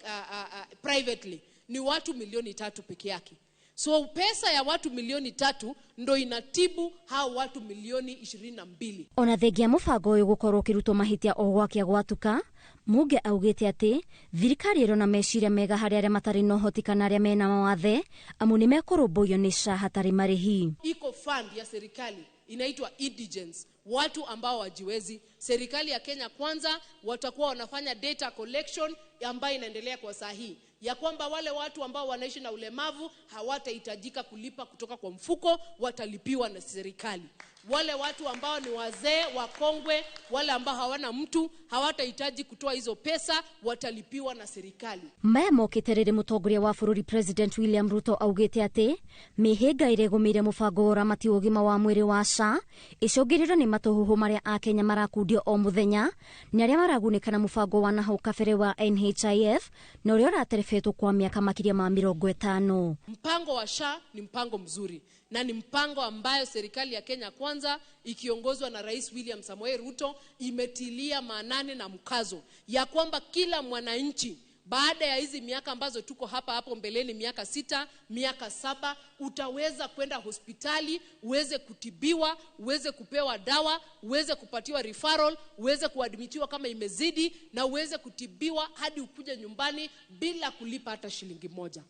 privately ni watu milioni 3 peke yake. So pesa ya watu milioni 3 ndo inatibu hao watu milioni 22. Ona thengia mũbango ũyũ gũkorwo ũkĩrutwo mahĩtia o gwakĩa gwatuka, Muge augĩte atĩ thirikari ĩrona meciria mega harĩ arĩa matarĩ na ũhoti kana arĩa mena mawathe, amu nĩ mekũrũmbũiyo nĩ SHA hatarĩ marĩhi. Iko fund ya serikali inaitwa indigents, watu ambao wajiwezi. Serikali ya Kenya Kwanza watakuwa wanafanya data collection ambayo inaendelea kwa saa hii, ya kwamba wale watu ambao wanaishi na ulemavu hawatahitajika kulipa kutoka kwa mfuko, watalipiwa na serikali. Wale watu ambao ni wazee, wakongwe, wale ambao hawana mtu, hawatahitaji kutoa hizo pesa, watalipiwa na serikali. Maya mokĩte rĩrĩ mũtongoria wa bũrũri President William Ruto augĩte atĩ mĩhĩnga ĩrĩa ĩgũmĩire mũbango wa ũramati wa ũgima wa mwĩrĩ wa SHA ĩcũngĩrĩirio nĩ matũhũhũ marĩa akenya marakundio o mũthenya nĩ arĩa maragunĩka na mũbango wa nahau kabere wa NHIF na ũrĩa ũraterebetwo kwa mĩaka makĩria ma 50. Mpango wa SHA ni mpango mzuri na ni mpango ambayo serikali ya Kenya Kwanza ikiongozwa na Rais William Samoei Ruto imetilia maanani na mkazo ya kwamba kila mwananchi baada ya hizi miaka ambazo tuko hapa hapo mbeleni, miaka 6, miaka 7, utaweza kwenda hospitali, uweze kutibiwa, uweze kupewa dawa, uweze kupatiwa referral, uweze kuadmitiwa kama imezidi, na uweze kutibiwa hadi ukuje nyumbani bila kulipa hata shilingi 1.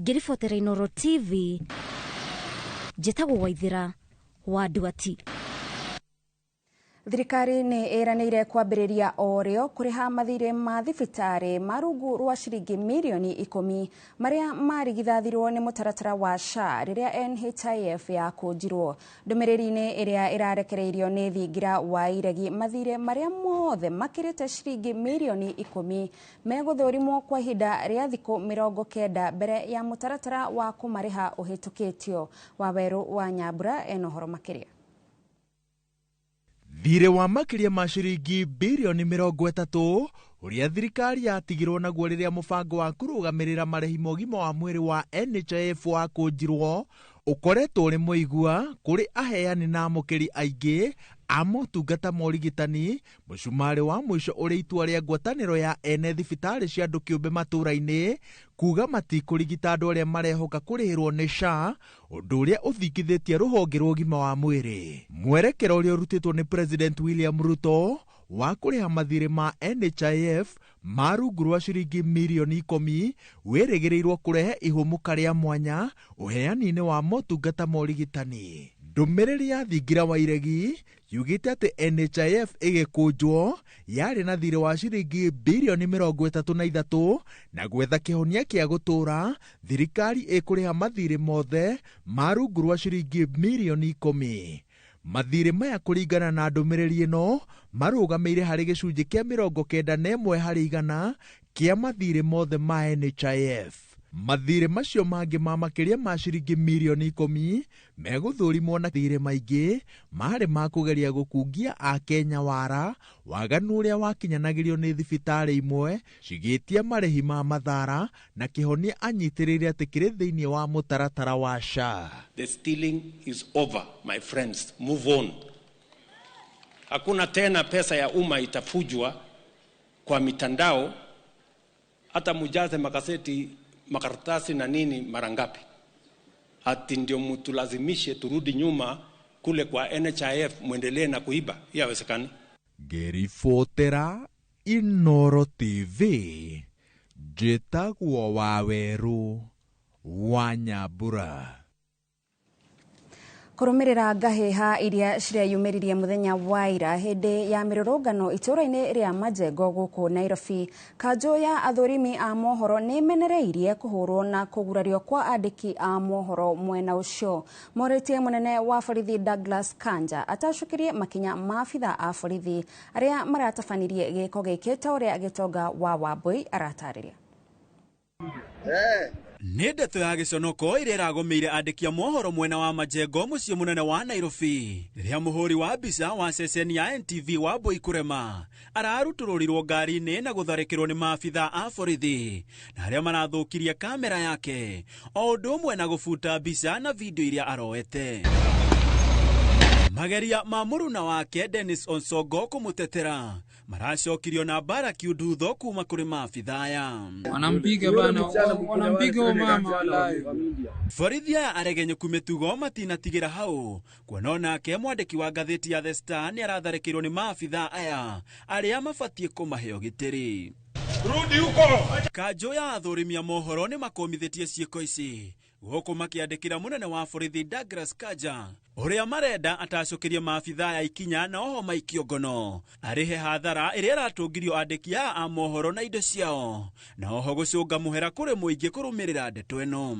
Ngĩribotera Inooro TV, njĩtagwo Waithĩra wa Nduati. Thirikari nĩ ĩranĩire kwambĩrĩria o rĩo kũrĩha mathirĩ ma thibitarĩ ma rungu rwa ciringi milioni 10 marĩa marigithathirwo nĩ mũtaratara wa SHA rĩrĩa NHIF yakũnjirwo. Ndũmĩrĩri-inĩ ĩrĩa ĩrarekereirio nĩ thingira wa iregi, mathirĩ marĩa mothe makĩrĩte ciringi milioni 10 megũthũrimwo kwa ihinda rĩa thikũ 90 mbere ya mũtaratara wa kũmarĩha ũhĩtũkĩtio. Wawerũ wa Nyambura ena ũhoro makĩria. Thirĩ wa makĩria ma ciringi birioni 30 ũrĩa thirikari yatigirwo naguo rĩrĩa mũbango wa kũrũgamĩrĩra marĩhi ma ũgima wa mwĩrĩ wa NHIF wakũnjirwo ũkoretwo ũrĩ mũigua kũrĩ aheani na amũkĩri aingĩ a motungata ma ũrigitani, mũcumarĩ wa mũico ũrĩ itua rĩa ngwatanĩro ya ene thibitarĩ cia andũ kĩũmbe matũũra-inĩ kuga matikũrigita andũ arĩa marehoka kũrĩhĩrwo nĩ SHA, ũndũ ũrĩa ũthingithĩtie rũhonge rwa ũgima wa mwĩrĩ. Mwerekera ũrĩa ũrutĩtwo nĩ President William Ruto wa kũrĩha mathirĩ ma NHIF ma rungu rwa ciringi milioni 10 wĩrĩgĩrĩirwo kũrehe ihũmũka rĩa mwanya ũheani-inĩ wa motungata ma ũrigitani. Ndũmĩrĩri ya thingira wa iregi yugĩte atĩ NHIF ĩgĩkũnjwo yarĩ na thirĩ wa ciringi birioni 33 na gwetha kĩhonia kĩa gũtũũra thirikari ĩkũrĩha mathirĩ mothe ma rungu rwa ciringi milioni 10. Mathirĩ maya kũringana na ndũmĩrĩri ĩno marũgamĩire harĩ gĩcunjĩ kĩa 91 harĩ igana kĩa mathirĩ mothe ma NHIF. Mathirĩ macio mangĩ ma makĩria ma ciringi milioni 10 megũthũrimwo na thirĩ maingĩ marĩ ma kũgeria gũkungia akenya wara waganu ũrĩa wakinyanagĩrio nĩ thibitarĩ imwe cigĩtia marĩhi ma mathara na kĩhonia anyitĩrĩire atĩ kĩrĩ thĩinĩ wa mũtaratara wa SHA. The stealing is over, my friends. Move on. Hakuna tena pesa ya umma itafujwa kwa mitandao, hata mujaze makaseti, makaratasi na nini mara ngapi, ati ndio mtulazimishe turudi nyuma kule kwa NHIF muendelee na kuiba. Hiyo haiwezekani. Ngĩribotera Inooro TV, njĩtagwo Wawerũ wa Nyambura. Kũrũmĩrĩra ngahĩha iria cireyumĩririe mũthenya wa ira hĩndĩ ya mĩrũrũngano itũũra-inĩ rĩa Majengo gũkũ Nairobi, kanjũ ya athũrimi a mohoro nĩ ĩmenereirie kũhũrwo na kũgurario kwa andĩki a mohoro mwena ũcio. Morĩtie mũnene wa borithi Douglas Kanja atacũkĩrie makinya ma abitha a borithi arĩa maratabanirie gĩko gĩkĩ ta ũrĩa Gĩtonga wa Wambui aratarĩria. Nĩ ndeto ya gĩconoko ĩrĩa ĩragũmĩire andĩki a mohoro mwena wa Majengo mũciĩ mũnene wa Nairobi, rĩrĩa mũhũri wa mbica wa ceceni ya NTV Wambui Kũrema ararutũrũrirwo ngari-inĩ na gũtharĩkĩrwo nĩ maabitha a borithi na arĩa marathũkirie kamera yake o ũndũ ũmwe na gũbuta mbica na video iria aroete. Mageria ma mũruna wake Dennis Onsongo kũmũtetera maracokirio na mbara kiundutho kuma kũrĩ maabitha aya. Wanampiga bana, wanampiga huyo mama wallahi. Borithi aya aregenyũku mĩtugo matinatigĩra hau, kuona onake mwandĩki wa ngathĩti ya The Star nĩ aratharĩkĩirwo nĩ maabitha aya arĩa mabatiĩ kũmahe ũgitĩri. Rudi huko. Kanjũ ya athũrimi a mohoro nĩ makũmithĩtie ciĩko ici gũkũ makĩandĩkĩra mũnene wa borithi Douglas Kanja ũrĩa marenda atacũkĩrie maabitha ya ikinya na oho maikio ngono arĩhe hathara ĩrĩa ĩratũngirio andĩki aya a mohoro na indo ciao na oho gũcũnga mũhera kũrĩ mũingĩ kũrũmĩrĩra ndeto ĩno.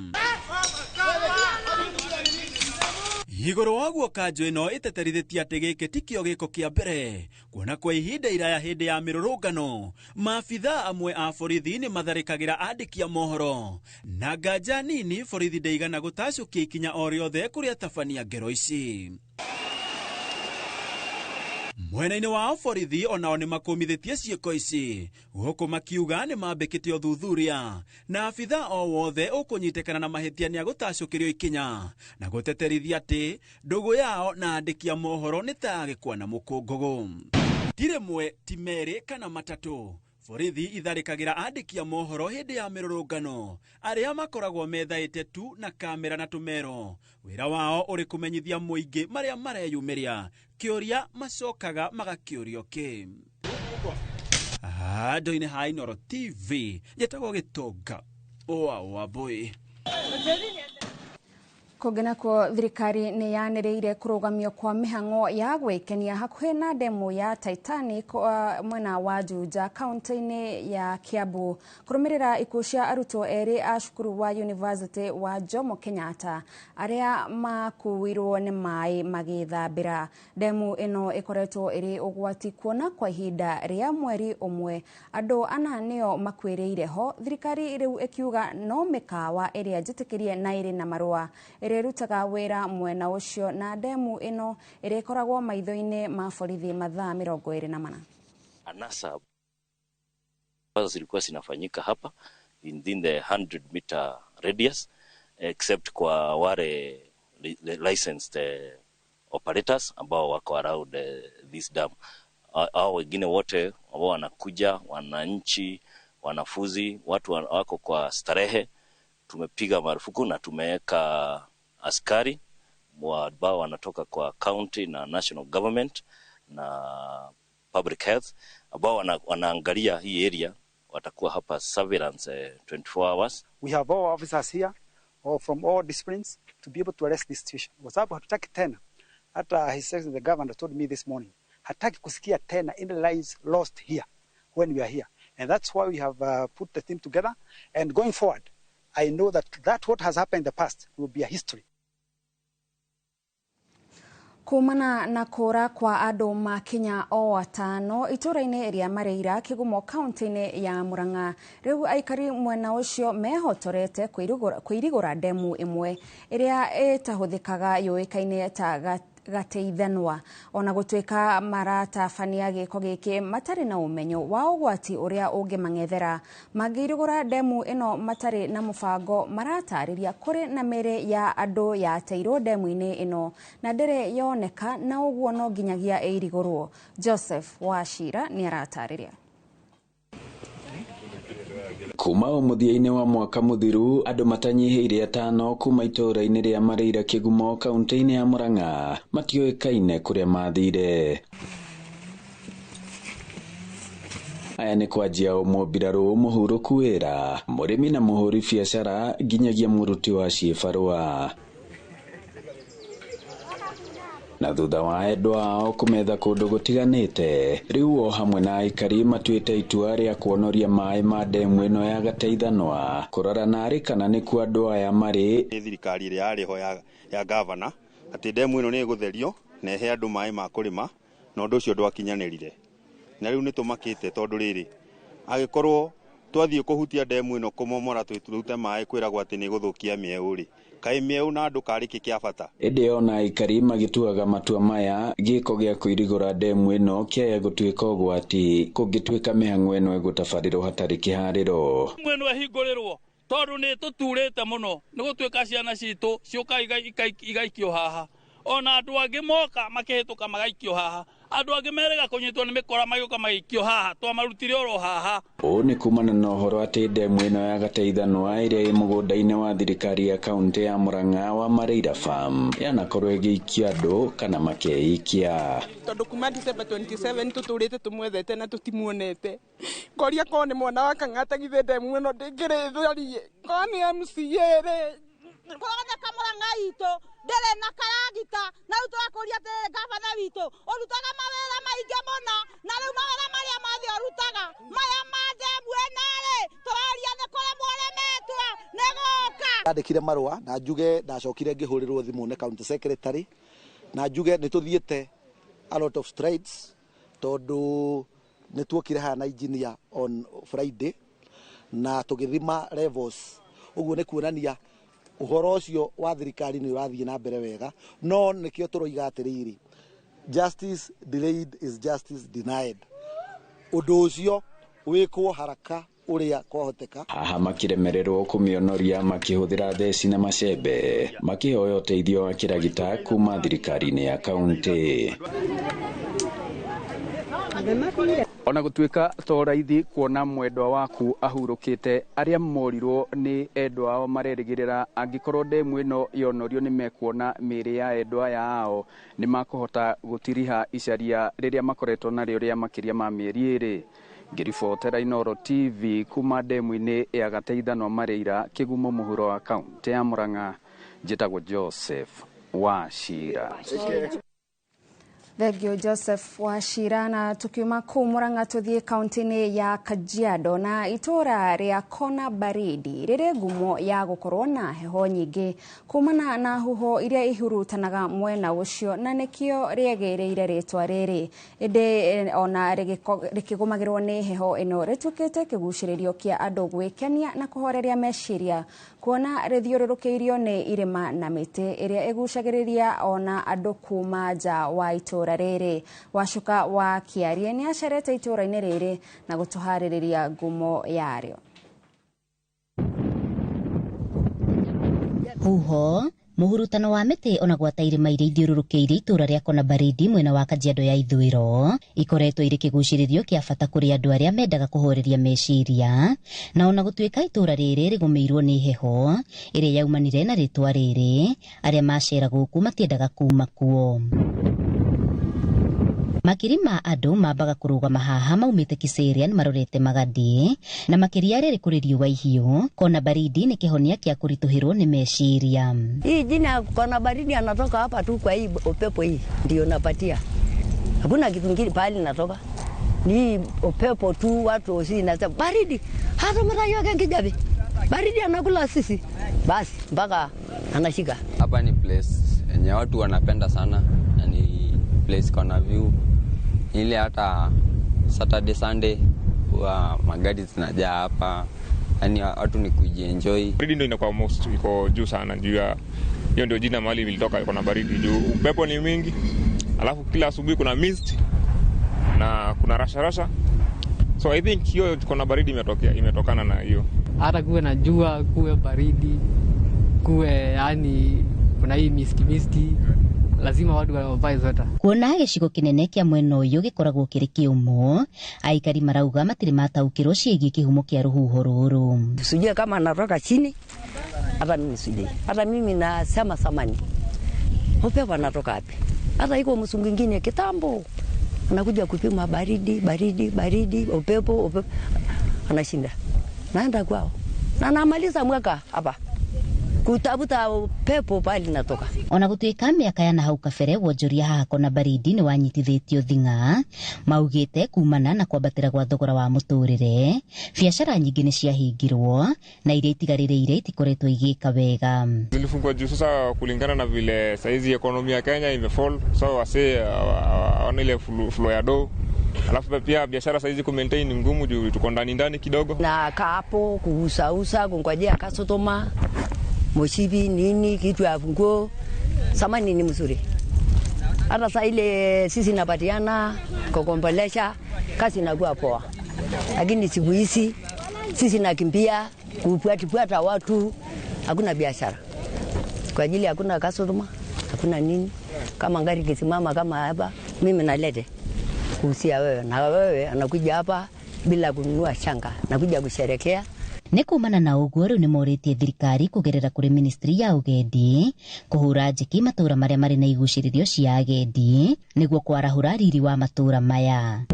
Igũrũ wa ũguo kanjũ ĩno ĩteterithĩtie atĩ gĩkĩ tikĩo gĩko kĩa mbere, kuona kwa ihinda iraya hĩndĩ ya mĩrũrũngano maabitha amwe a borithi nĩ matharĩkagĩra andĩki a mohoro na nganja nini borithi ndĩigana gũtacũkia ikinya o rĩothe kũrĩ atabania ngero ici. Mwena-inĩ wao borithi onao nĩ makũmithĩtie ciĩko ici gũkũ makiuga nĩ mambĩkĩte ũthuthuria na abitha o wothe ũkũnyitĩkana na mahĩtia nĩ agũtacũkĩrio ikinya na gũteterithia atĩ ndũgũ yao na andĩki a mohoro nĩ ta ya gĩkwa na mũkũngũgũ. Ti rĩmwe, ti merĩ kana matatũ, borithi itharĩkagĩra andĩki a mohoro hĩndĩ ya mĩrũrũngano arĩa makoragwo methaĩte tu na kamera na tũmero, wĩra wao ũrĩ kũmenyithia mũingĩ marĩa mareyumĩria, kĩũria macokaga magakĩũrio kĩ. Handũ-inĩ ha Inooro TV njĩtagwo Gĩtonga wa Wambui. Kũngĩ nakuo thirikari nĩ yanĩrĩire kũrũgamio kwa mĩhang'o ya gwĩkenia hakuhĩ na ndemu ya Titanic mwena wa Juja kaunti-inĩ ya Kiambu kũrũmĩrĩra ikuũ cia arutwo erĩ a cukuru wa University wa Jomo Kenyatta arĩa makuirwo nĩ maĩ magĩthambĩra. Ndemu ĩno ĩkoretwo ĩrĩ ũgwati kuona kwa ihinda rĩa mweri ũmwe andũ ana nĩo makuĩrĩire ho, thirikari rĩu ĩkiuga no mĩkawa ĩrĩa njĩtĩkĩrie na ĩrĩ na marũa ĩrĩrutaga wĩra mwena ũcio na ndemu ĩno ĩrĩkoragwo maitho-inĩ ma borithi mathaa 24. Anasa ambazo zilikuwa zinafanyika hapa within the 100 meter radius except kwa wale licensed operators ambao wako around this dam. Hao wengine wote ambao wanakuja, wananchi, wanafunzi, watu wako kwa starehe, tumepiga marufuku na tumeweka askari ambao wanatoka kwa county na national government na public health ambao wanaangalia hii area, watakuwa hapa surveillance 24 hours. We have all officers here or from all disciplines to be able to arrest this situation. Kwa sababu hatutaki tena, hata His Excellency the governor told me this morning, hataki kusikia tena any lives lost here when we are here. And that's why we have put the team together, and going forward I know that what has happened in the past will be a history. Kumana na kũra kwa andũ makinya o atano itũra-inĩ rĩa Mareira Kĩgumo kaunti-inĩ ya Murang'a, rĩu aikari mwena ũcio mehotorete kwĩrigũra ndemu ĩmwe ĩrĩa ĩtahũthĩkaga yũĩkaine ta gateithanwa, ona gũtuĩka maratabania gĩko gĩkĩ matarĩ na ũmenyo wa ũgwati ũrĩa ũngĩmang'ethera. Mangĩirigũra ndemu ĩno matarĩ na mũbango, maratarĩria kũrĩ na mĩĩrĩ ya andũ yateirwo ndemu-inĩ ĩno na ndĩrĩ yoneka, na ũguo no nginyagia ĩirigũrwo. Joseph Wachira nĩ aratarĩria. Kuma o mũthia-inĩ wa mwaka mũthiru, andũ matanyihĩire atano kuma itũũra-inĩ rĩa Mareira Kĩgumo kaunti-inĩ ya Murang'a matiũĩkaine kũrĩa mathire. Aya nĩ kwanjia o mũmbirarũ mũhurũku wĩra, mũrĩmi na mũhũri biacara nginyagia mũruti wa ciĩbarũa. Na thutha wa endwa ao kũmetha kũndũ gũtiganĩte, rĩu o hamwe na aikari matuĩte itua rĩa kuonoria maĩ ma ndemu ĩno ya Gateithanwa kũrora narĩ kana nĩkuo andũ aya marĩ. Nĩ thirikari ĩrĩa yarĩ ho ya gavana atĩ ndemu ĩno nĩ ĩgũtherio na ĩhe andũ maĩ ma kũrĩma, na ũndũ ũcio ndwakinyanĩrire. Na rĩu nĩ tũmakĩte tondũ rĩrĩ, angĩkorwo twathiĩ kũhutia ndemu ĩno kũmomora tũrute maĩ kwĩragwo atĩ nĩ gũthũkia mĩeũ rĩ, kaĩ mĩeũ na andũ karĩ kĩ kĩa bata? Ĩndĩ ona aikari magĩtuaga matua maya, gĩko gĩa kũirigũra ndemu ĩno kĩaya gũtuĩka ũgwati kũngĩtuĩka mĩhang'o ĩno ĩgũtabarĩrwo hatarĩ kĩharĩro. Ndemu ĩno ĩhingũrĩrwo tondũ nĩ tũturĩte mũno nĩ gũtuĩka ciana citũ ciũka igaikio haha, ona andũ angĩ moka makĩhĩtũka magaikio haha, andũ angĩ merega kũnyitwo nĩ mĩkora magĩũka magaikio haha, twamarutire oro haha. Ũũ nĩ kumana na ũhoro atĩ ndemu ĩno ya Gateithanwa ĩrĩa ĩ mũgũnda-inĩ wa thirikari ya kaũntĩ ya Murang'a wa Mareira Farm yanakorwo ĩgĩikia andũ kana makeikia. Tondũ kuma December 27 tũtũrĩte tũmwethete na tũtimuonete, ngoria korwo nĩ mwana wa Kang'ata githĩ ndemu ĩno ndĩngĩrĩtharie, korwo nĩ MCA rĩ. Kũroneka Murang'a itũ ndĩrĩ na karagita, na rĩu tũrakũria atĩrĩrĩ gavana witũ ũrutaga mawĩra maingĩ mũno, na rĩu mawĩra marĩa mothe ũrutaga maya ma ndemu ĩno rĩ, tũroria nĩ kũremwo ũremetwo nĩ gũka. Ndandĩkire marũa na njuge ndacokire ngĩhũrĩrwo thimũ nĩ county secretary na njuge nĩ tũthiĩte a lot of strides tondũ nĩ tuokire haha na engineer on Friday na tũgĩthima levels, ũguo nĩ kuonania ũhoro ũcio wa thirikari nĩ ũrathiĩ na mbere wega, no nĩkĩo tũroiga atĩrĩrĩ, justice delayed is justice denied. Ũndũ ũcio wĩkwo haraka ũrĩa kwahoteka. Haha makiremererwo kũmĩonoria makĩhũthĩra theci na macembe makĩhoya ũteithio wa kĩragita kuma thirikari-inĩ ya kaũntĩ. Ona gũtuĩka to raithi kuona mwendwa waku ahurũkĩte, arĩa morirwo nĩ endwa ao marerĩgĩrĩra angĩkorwo ndemu ĩno yonorio nĩ mekuona mĩĩrĩ ya endwa aya ao nĩ makũhota gũtiriha icaria rĩrĩa makoretwo narĩo rĩa makĩria ma mĩeri ĩrĩ. Ngĩribotera Inooro TV kuma ndemu-inĩ ya Gateithanwa Mareira, Kĩgumo mũhuro wa kaũntĩ ya Murang'a, njĩtagwo Joseph Wachira. Thengio Joseph Wachira. Na tukiuma kuu Murang'a tuthie kaunti-inĩ ya Kajiado na itũra rĩa Kona Baridi rĩrĩ ngumo ya gũkorwo na heho nyingĩ kumana na huho iria ihurutanaga mwena ũcio, na nĩkĩo rĩagĩrĩire rĩtwa rĩrĩ. Ĩndĩ ona rĩkĩgũmagĩrwo nĩ heho ĩno rĩtuĩkĩte kĩgucĩrĩrio kĩa andũ gwĩkenia na kũhoreria meciria, kuona rĩthiũrũrũkĩirio nĩ irĩma na mĩtĩ ĩrĩa ĩgucagĩrĩria ona andũ kuma nja wa itũra rĩrĩ. Wacuka wa Kĩarie nĩ acerete itũra-inĩ rĩrĩ na gũtũharĩrĩria ngumo yarĩo. Huho mũhurutano wa mĩtĩ ona gwata irĩma iria ithiũrũrũkĩirie itũra rĩa Kona Baridi mwena wa Kajiado ya ithũĩro ikoretwo irĩ kĩgucĩrĩrio kĩa bata kũrĩ andũ arĩa mendaga kũhoreria meciria, na ona gũtuĩka itũra rĩrĩ rĩgũmĩirwo nĩ heho ĩrĩa yaumanire na rĩtwa rĩrĩ, arĩa macera gũkũ matiendaga kuma kuo. Makiri ma andũ mambaga kũrũgama haha maumĩte Kiserian marorete Magadi, na makĩria rĩrĩ kũrĩ riũa ihiũ. Kona Baridi nĩ kĩhonia kĩa kũritũhĩrwo nĩ meciria. Hii jina Kona Baridi anatoka hapa tu kwa hii upepo hii ndio napatia. Hakuna kitu kingine pahali natoka. Ni upepo tu, watu wasi nasema baridi. Hata mara yote ngijabe. Baridi anakula sisi. Basi mpaka anashika. Hapa ni place yenye watu wanapenda sana na ni place kona view. Ile hata Saturday Sunday huwa magari zinajaa hapa. Yaani watu ni kujienjoy. Baridi ndio inakuwa most iko juu sana juu ya hiyo ndio jina mahali ilitoka iko na baridi juu upepo ni mingi. Alafu kila asubuhi kuna mist na kuna rasha rasha. So I think hiyo kuna baridi imetokana na hiyo. Hata kuwe na jua, kuwe baridi, kuwe yani kuna hii misti lazima watu wavae sweta. Kuona gĩcigo kĩnene kĩa mwena ũyũ gĩkoragwo kĩrĩ kĩũmũ, aikari marauga matirĩ mataũkĩrwo ciĩgiĩ kĩhumo kĩa rũhuho rũrũ. Sijui kama anatoka chini, hata mimi sijui. Hata mimi nasema samani. Upepo anatoka wapi? Hata iko msungu mwingine kitambo anakuja kupima baridi, baridi, baridi, upepo, upepo. Anashinda. Naenda kwao. Na namaliza mwaka hapa. Kutafuta pepo pale natoka. Ona gutuika miaka ya nahau kabere wonjoria haha kona baridi ni wanyitithitio thing'a maugite kumana na kwambatira gwa thogora wa muturire biacara nyingi ni ciahingirwo na iria itigarĩrĩire itikoretwo igĩka wega. Zilifungwa juu sasa kulingana na vile saizi ekonomi ya Kenya imefall, so wase hawana ile flow ya do. Alafu pia biashara saizi ku maintain ni ngumu juu tuko ndani ndani kidogo. Na kaa hapo kuusausa kungojea customer moshibi nini kitu ya funguo samani ni mzuri. Hata saa ile sisi napatiana kukombolesha kazi inakuwa poa. Lakini siku hizi sisi nakimbia kufuatifuata watu, hakuna biashara. Kwa ajili hakuna customer, hakuna nini. Kama gari kisimama kama hapa mimi nalete kuhusia wewe na wewe anakuja hapa bila kununua shanga, nakuja kusherekea. Nĩ kumana na ũguo rĩu nĩmorĩtie thirikari kũgerera kũrĩ ministry ya ũgendi kũhũra njeki matũra marĩa marĩ na igucĩrĩrio cia agendi nĩguo kwarahũra riri wa matũra maya.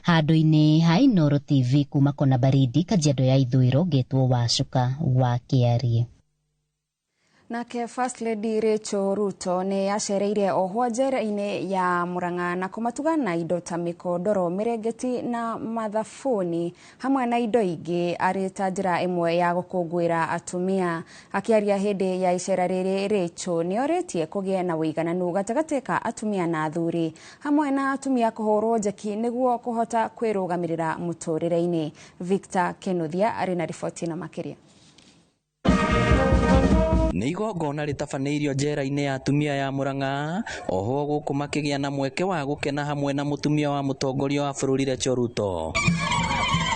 Handũ-inĩ ha Inooro TV kuma kona baridi Kajiado ya Ithũĩro ngetwo Wacuka wa Kĩarie. Nake First Lady Rachel Ruto nĩ acereire ohwo njera-inĩ ya Murang'a na kũmatuga na indo ta mĩkondoro, mĩrengeti na mathabuni hamwe na indo ingĩ arĩ ta njĩra ĩmwe ya gũkũngũĩra atumia. Akĩaria hĩndĩ ya icera rĩrĩ, Rachel nĩ orĩtie kũgĩe na ũigananu gatagatĩ ka atumia na athuri hamwe na atumia kũhũrwo njeki nĩguo kũhota kwĩrũgamĩrĩra mũtũrĩre-inĩ. Victor Kenuthia arĩ na riboti na makĩria. Nĩ igongona rĩtabanĩirio njera-inĩ ya atumia ya Murang'a oho gũkũ makĩgĩa na mweke wa gũkena hamwe na mũtumia wa mũtongoria wa bũrũri Rachel Ruto.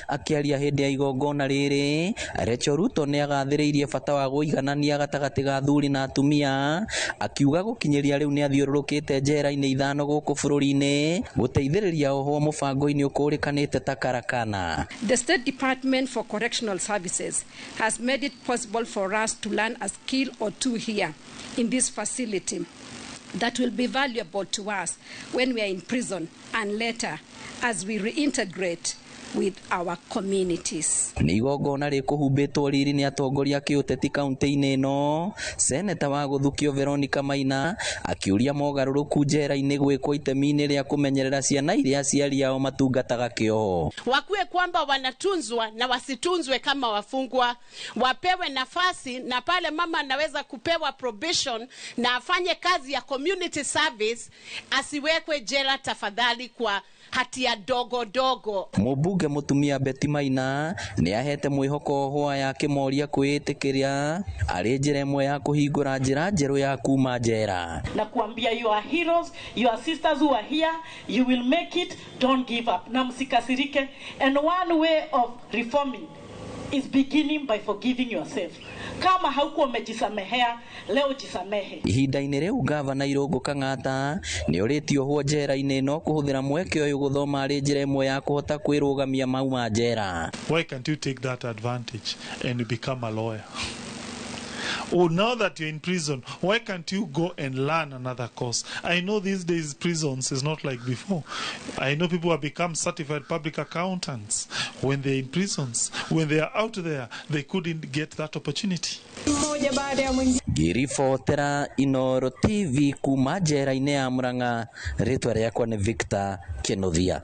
Akĩaria hĩndĩ ya igongona rĩrĩ, Rachel Ruto nĩ agathĩrĩirie bata wa gũiganania gatagatĩ ga athuri na atumia, akiuga gũkinyĩria rĩu nĩ athiũrũrũkĩte njera-inĩ 5 gũkũ bũrũri-inĩ gũteithĩrĩria ohwo mũbango-inĩ ũkũrĩkanĩte ta karakana. The State Department for Correctional Services has made it possible for us to learn a skill or two here in this facility that will be valuable to us when we are in prison and later as we reintegrate with our communities. Nĩ igongona rĩkũhumbĩtwo riri nĩ atongoria kĩũteti kaunti-inĩ ĩno. Seneta wa gũthukio Veronica Maina akiũria mogarũrũku njera-inĩ gwĩkwo itemi-inĩ rĩa kũmenyerera ciana iria aciari ao matungataga kĩoho. Wakuwe kwamba wanatunzwa na wasitunzwe kama wafungwa, wapewe nafasi na pale mama anaweza kupewa probation na afanye kazi ya community service, asiwekwe jela tafadhali kwa hatia dogo dogo. Mũmbunge mũtumia Betty Maina nĩ ahete mwĩhoko ohwo ya kĩmoria kwĩĩtĩkĩria arĩ njĩra ĩmwe ya kũhingũra njĩra njerũ ya kuma njera. Na kuambia you are heroes, your sisters who are here, you will make it, don't give up. Na msikasirike. And one way of reforming is beginning by forgiving yourself. Kama haukuwa umejisamehea, leo jisamehe. Ihinda-inĩ rĩu gavana Irũngũ Kang'ata nĩ orĩtie ohwo njera-inĩ ĩno kũhũthĩra mweke ũyũ gũthoma arĩ njĩra ĩmwe ya kũhota kwĩrũgamia mauma njera. Why can't you take that advantage and become a lawyer? Or now that you're in prison, why can't you go and learn another course? I know these days prisons is not like before. I know people have become certified public accountants when they're in prisons. When they are out there, they couldn't get that opportunity. Ngĩribotera Inooro TV kuma njera-inĩ ya Murang'a, rĩtwa rĩakwa nĩ Victor Kinuthia.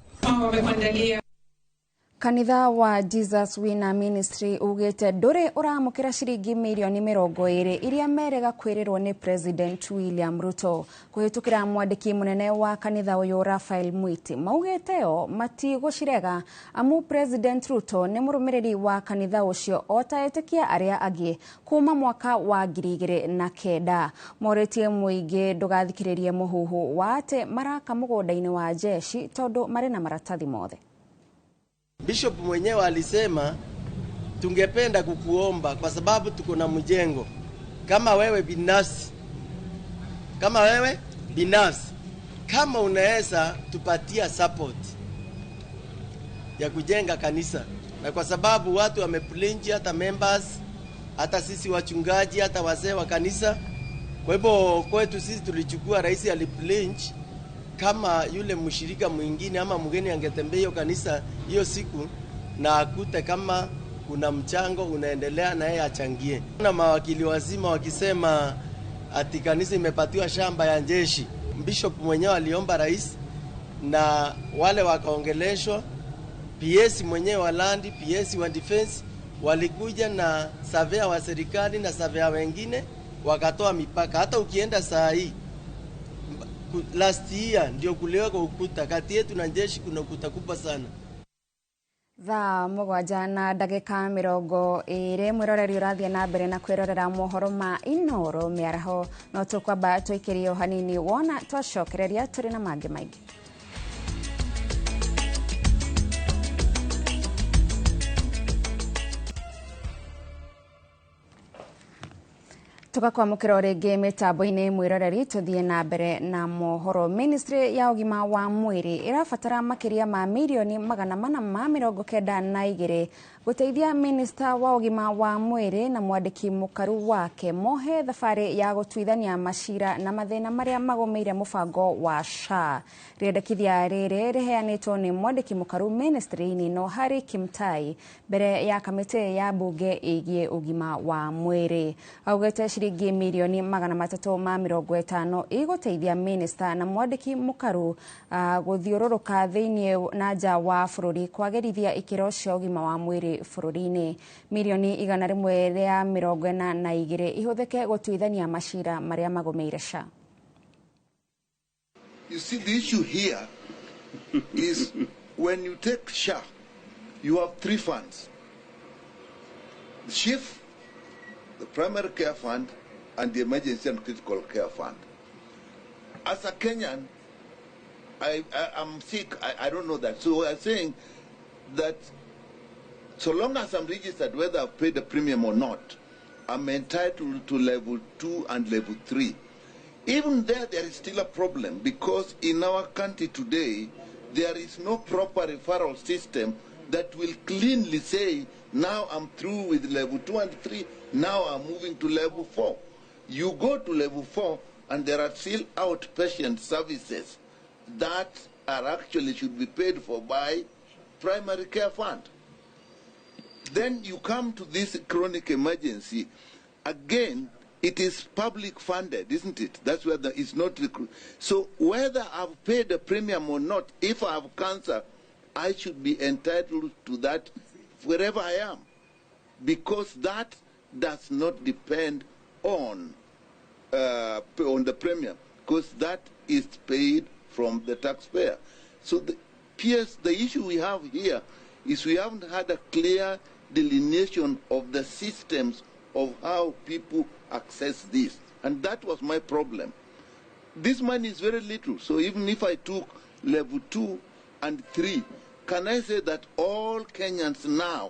Kanitha wa Jesus Winner Ministry ugite nduri uramukira ciringi mirioni 20 iria merega kwirirwo ni President William Ruto kuhitukira mwandiki munene wa kanitha uyu Raphael Mwiti maugite o matigucirega amu President Ruto ni murumiriri wa kanitha ucio ota etikia aria angi kuma mwaka wa 2009 moretie muingi ndugathikiririe muhuhu wa ati maraka mugunda-ini wa jeshi tondu mari na maratathi mothe. Bishop mwenyewe alisema tungependa kukuomba kwa sababu tuko na mjengo. Kama wewe binafsi, kama unaweza tupatia support ya kujenga kanisa. Na kwa sababu watu wameplinji, hata members, hata sisi wachungaji, hata wazee wa kanisa. Kwa hivyo kwetu sisi tulichukua, rais aliplinji kama yule mshirika mwingine ama mgeni angetembea hiyo kanisa hiyo siku na akute kama kuna mchango unaendelea na yeye achangie. Na mawakili wazima wakisema ati kanisa imepatiwa shamba ya jeshi, Bishop mwenyewe aliomba rais na wale wakaongeleshwa, PS mwenyewe wa land, PS wa defense walikuja na surveyor wa serikali na surveyor wengine wakatoa mipaka. Hata ukienda saa hii, last year ndio kuliweka ukuta kati yetu na jeshi, kuna ukuta kubwa sana. Thaa 7:20 mwiroreri urathie na mbere na kwirorera mohoro ma Inooro mĩaraho no tũkwamba tũikĩrio hanini wona twacokereria tũrĩ na mangĩ maingĩ. Tugakwamũkĩra o rĩngĩ mĩtambo-inĩ mwĩroreri tũthiĩ na mbere na mohoro. Ministry ya ũgima wa mwĩrĩ ĩrabatara makĩria ma mirioni 492 gũteithia minista wa ũgima wa mwĩrĩ na mwandĩki mũkaru wake mohe thabarĩ ya gũtuithania macira na mathĩna marĩa magũmĩire mũbango wa SHA. Rĩendekithia rĩrĩ rĩheanĩtwo nĩ mwandĩki mũkaru ministry-inĩ no Harry Kimtai mbere ya kamĩtĩ ya mbunge ĩgiĩ ũgima wa mwĩrĩ. Augĩte ciringi mirioni 350 igũteithia minista na mwandĩki mũkaru gũthiũrũrũka thĩinĩ na nja wa bũrũri kwagĩrithia ikĩro cia ũgima wa mwĩrĩ bũrũri-inĩ. Mirioni 142 ihũthĩke gũtuithania macira marĩa magũmĩire SHA. You see, the issue here is when you take SHA, you have three funds. The SHIF, the Primary Care Fund, and the Emergency and Critical Care Fund. As a Kenyan, I'm sick, I don't know that. So I'm saying that so long as I'm registered, whether I've paid a premium or not, I'm entitled to level 2 and level 3. Even there is still a problem, because in our country today, there is no proper referral system that will cleanly say, now I'm through with level 2 and 3, now I'm moving to level 4. You go to level 4 and there are still outpatient services that are actually should be paid for by primary care fund. Then you come to this chronic emergency. Again, it is public funded, isn't it? That's where it's not. So whether I've paid a premium or not, if I have cancer, I should be entitled to that wherever I am, because that does not depend on the premium, because that is paid from the taxpayer. So the issue we have here is we haven't had a clear delineation of the systems of how people access this. And that was my problem. This money is very little, so even if I took level 2 and 3, can I say that all Kenyans now,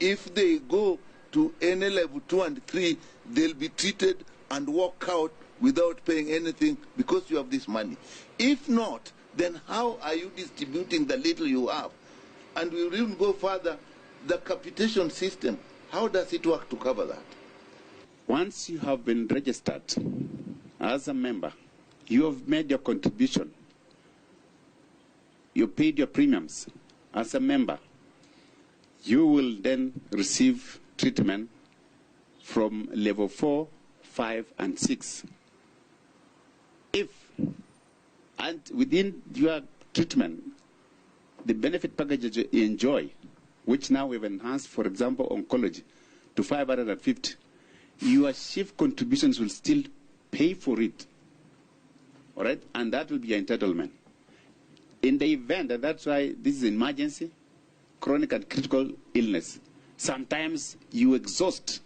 if they go to any level 2 and 3, they'll be treated and walk out without paying anything because you have this money? If not, then how are you distributing the little you have? And we will even go further, the capitation system, how does it work to cover that? Once you have been registered as a member, you have made your contribution, you paid your premiums as a member, you will then receive treatment from level 4, 5, and 6. If, and within your treatment, the benefit package you enjoy, which now we've enhanced, for example, oncology, to 550, your SHIF contributions will still pay for it, all right? And that will be your entitlement. In the event, and that's why this is emergency, chronic and critical illness, sometimes you exhaust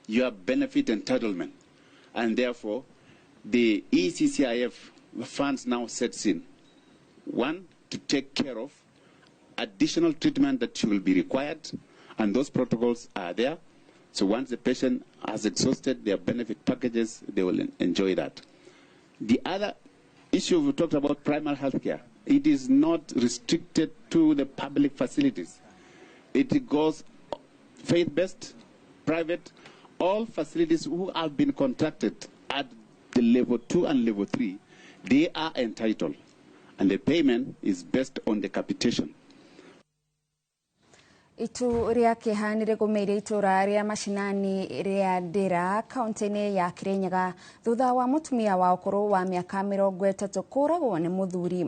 your benefit entitlement, and therefore the ECCIF funds now sets in. One, to take care of additional treatment that will be required, and those protocols are there. So once the patient has exhausted their benefit packages, they will enjoy that. The other issue we talked about, primary health care, it is not restricted to the public facilities. It goes faith-based, private, all facilities who have been contracted at the level 2 and level 3, they are entitled, and the payment is based on the capitation. Itu rĩa kĩeha nĩ rĩgũmĩire itũra rĩa macinani rĩa Ndĩra kaunti-inĩ ya Kirinyaga thutha wa mũtumia wa ũkũrũ wa mĩaka 30 kũragwo nĩ mũthuri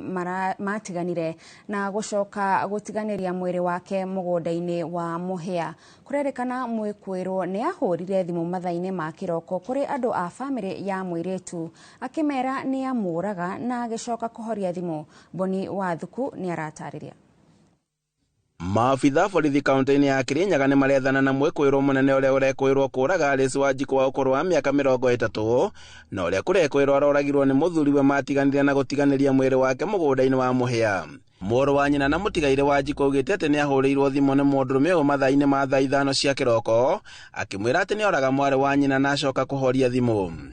matiganire na gũcoka gũtiganĩria mwĩrĩ wake mũgũnda-inĩ wa Mũhĩa. Kũrerĩkana mwĩkũĩrwo nĩ ahũrire thimũ mathaa-inĩ ma kĩroko kũrĩ andũ a bamĩrĩ ya mũirĩtu akĩmera nĩ amũraga na agĩcoka kũhoria thimũ. Boni Wathuku nĩ aratarĩria. Maabitha borithi kaunti-inĩ ya Kirinyaga nĩ marethana na mwĩkũĩrwo mũnene ũrĩa ũrekũĩrwo kũraga Alice Wanjikũ wa ũkũrũ wa mĩaka 30 na ũrĩa kũrekũĩrwo aroragirwo nĩ mũthuriwe matiganire na gũtiganĩria mwĩrĩ wake mũgũnda-inĩ wa Mũhĩa. Mũrũ wa nyina na mũtigaire Wanjikũ augĩte atĩ nĩ ahũrĩirwo thimũ nĩ mũndũrũme ũyũ mathaa-inĩ ma thaa 5 cia kĩroko akĩmwĩra atĩ nĩ oraga mwarĩ wa nyina na acoka kũhoria thimũ.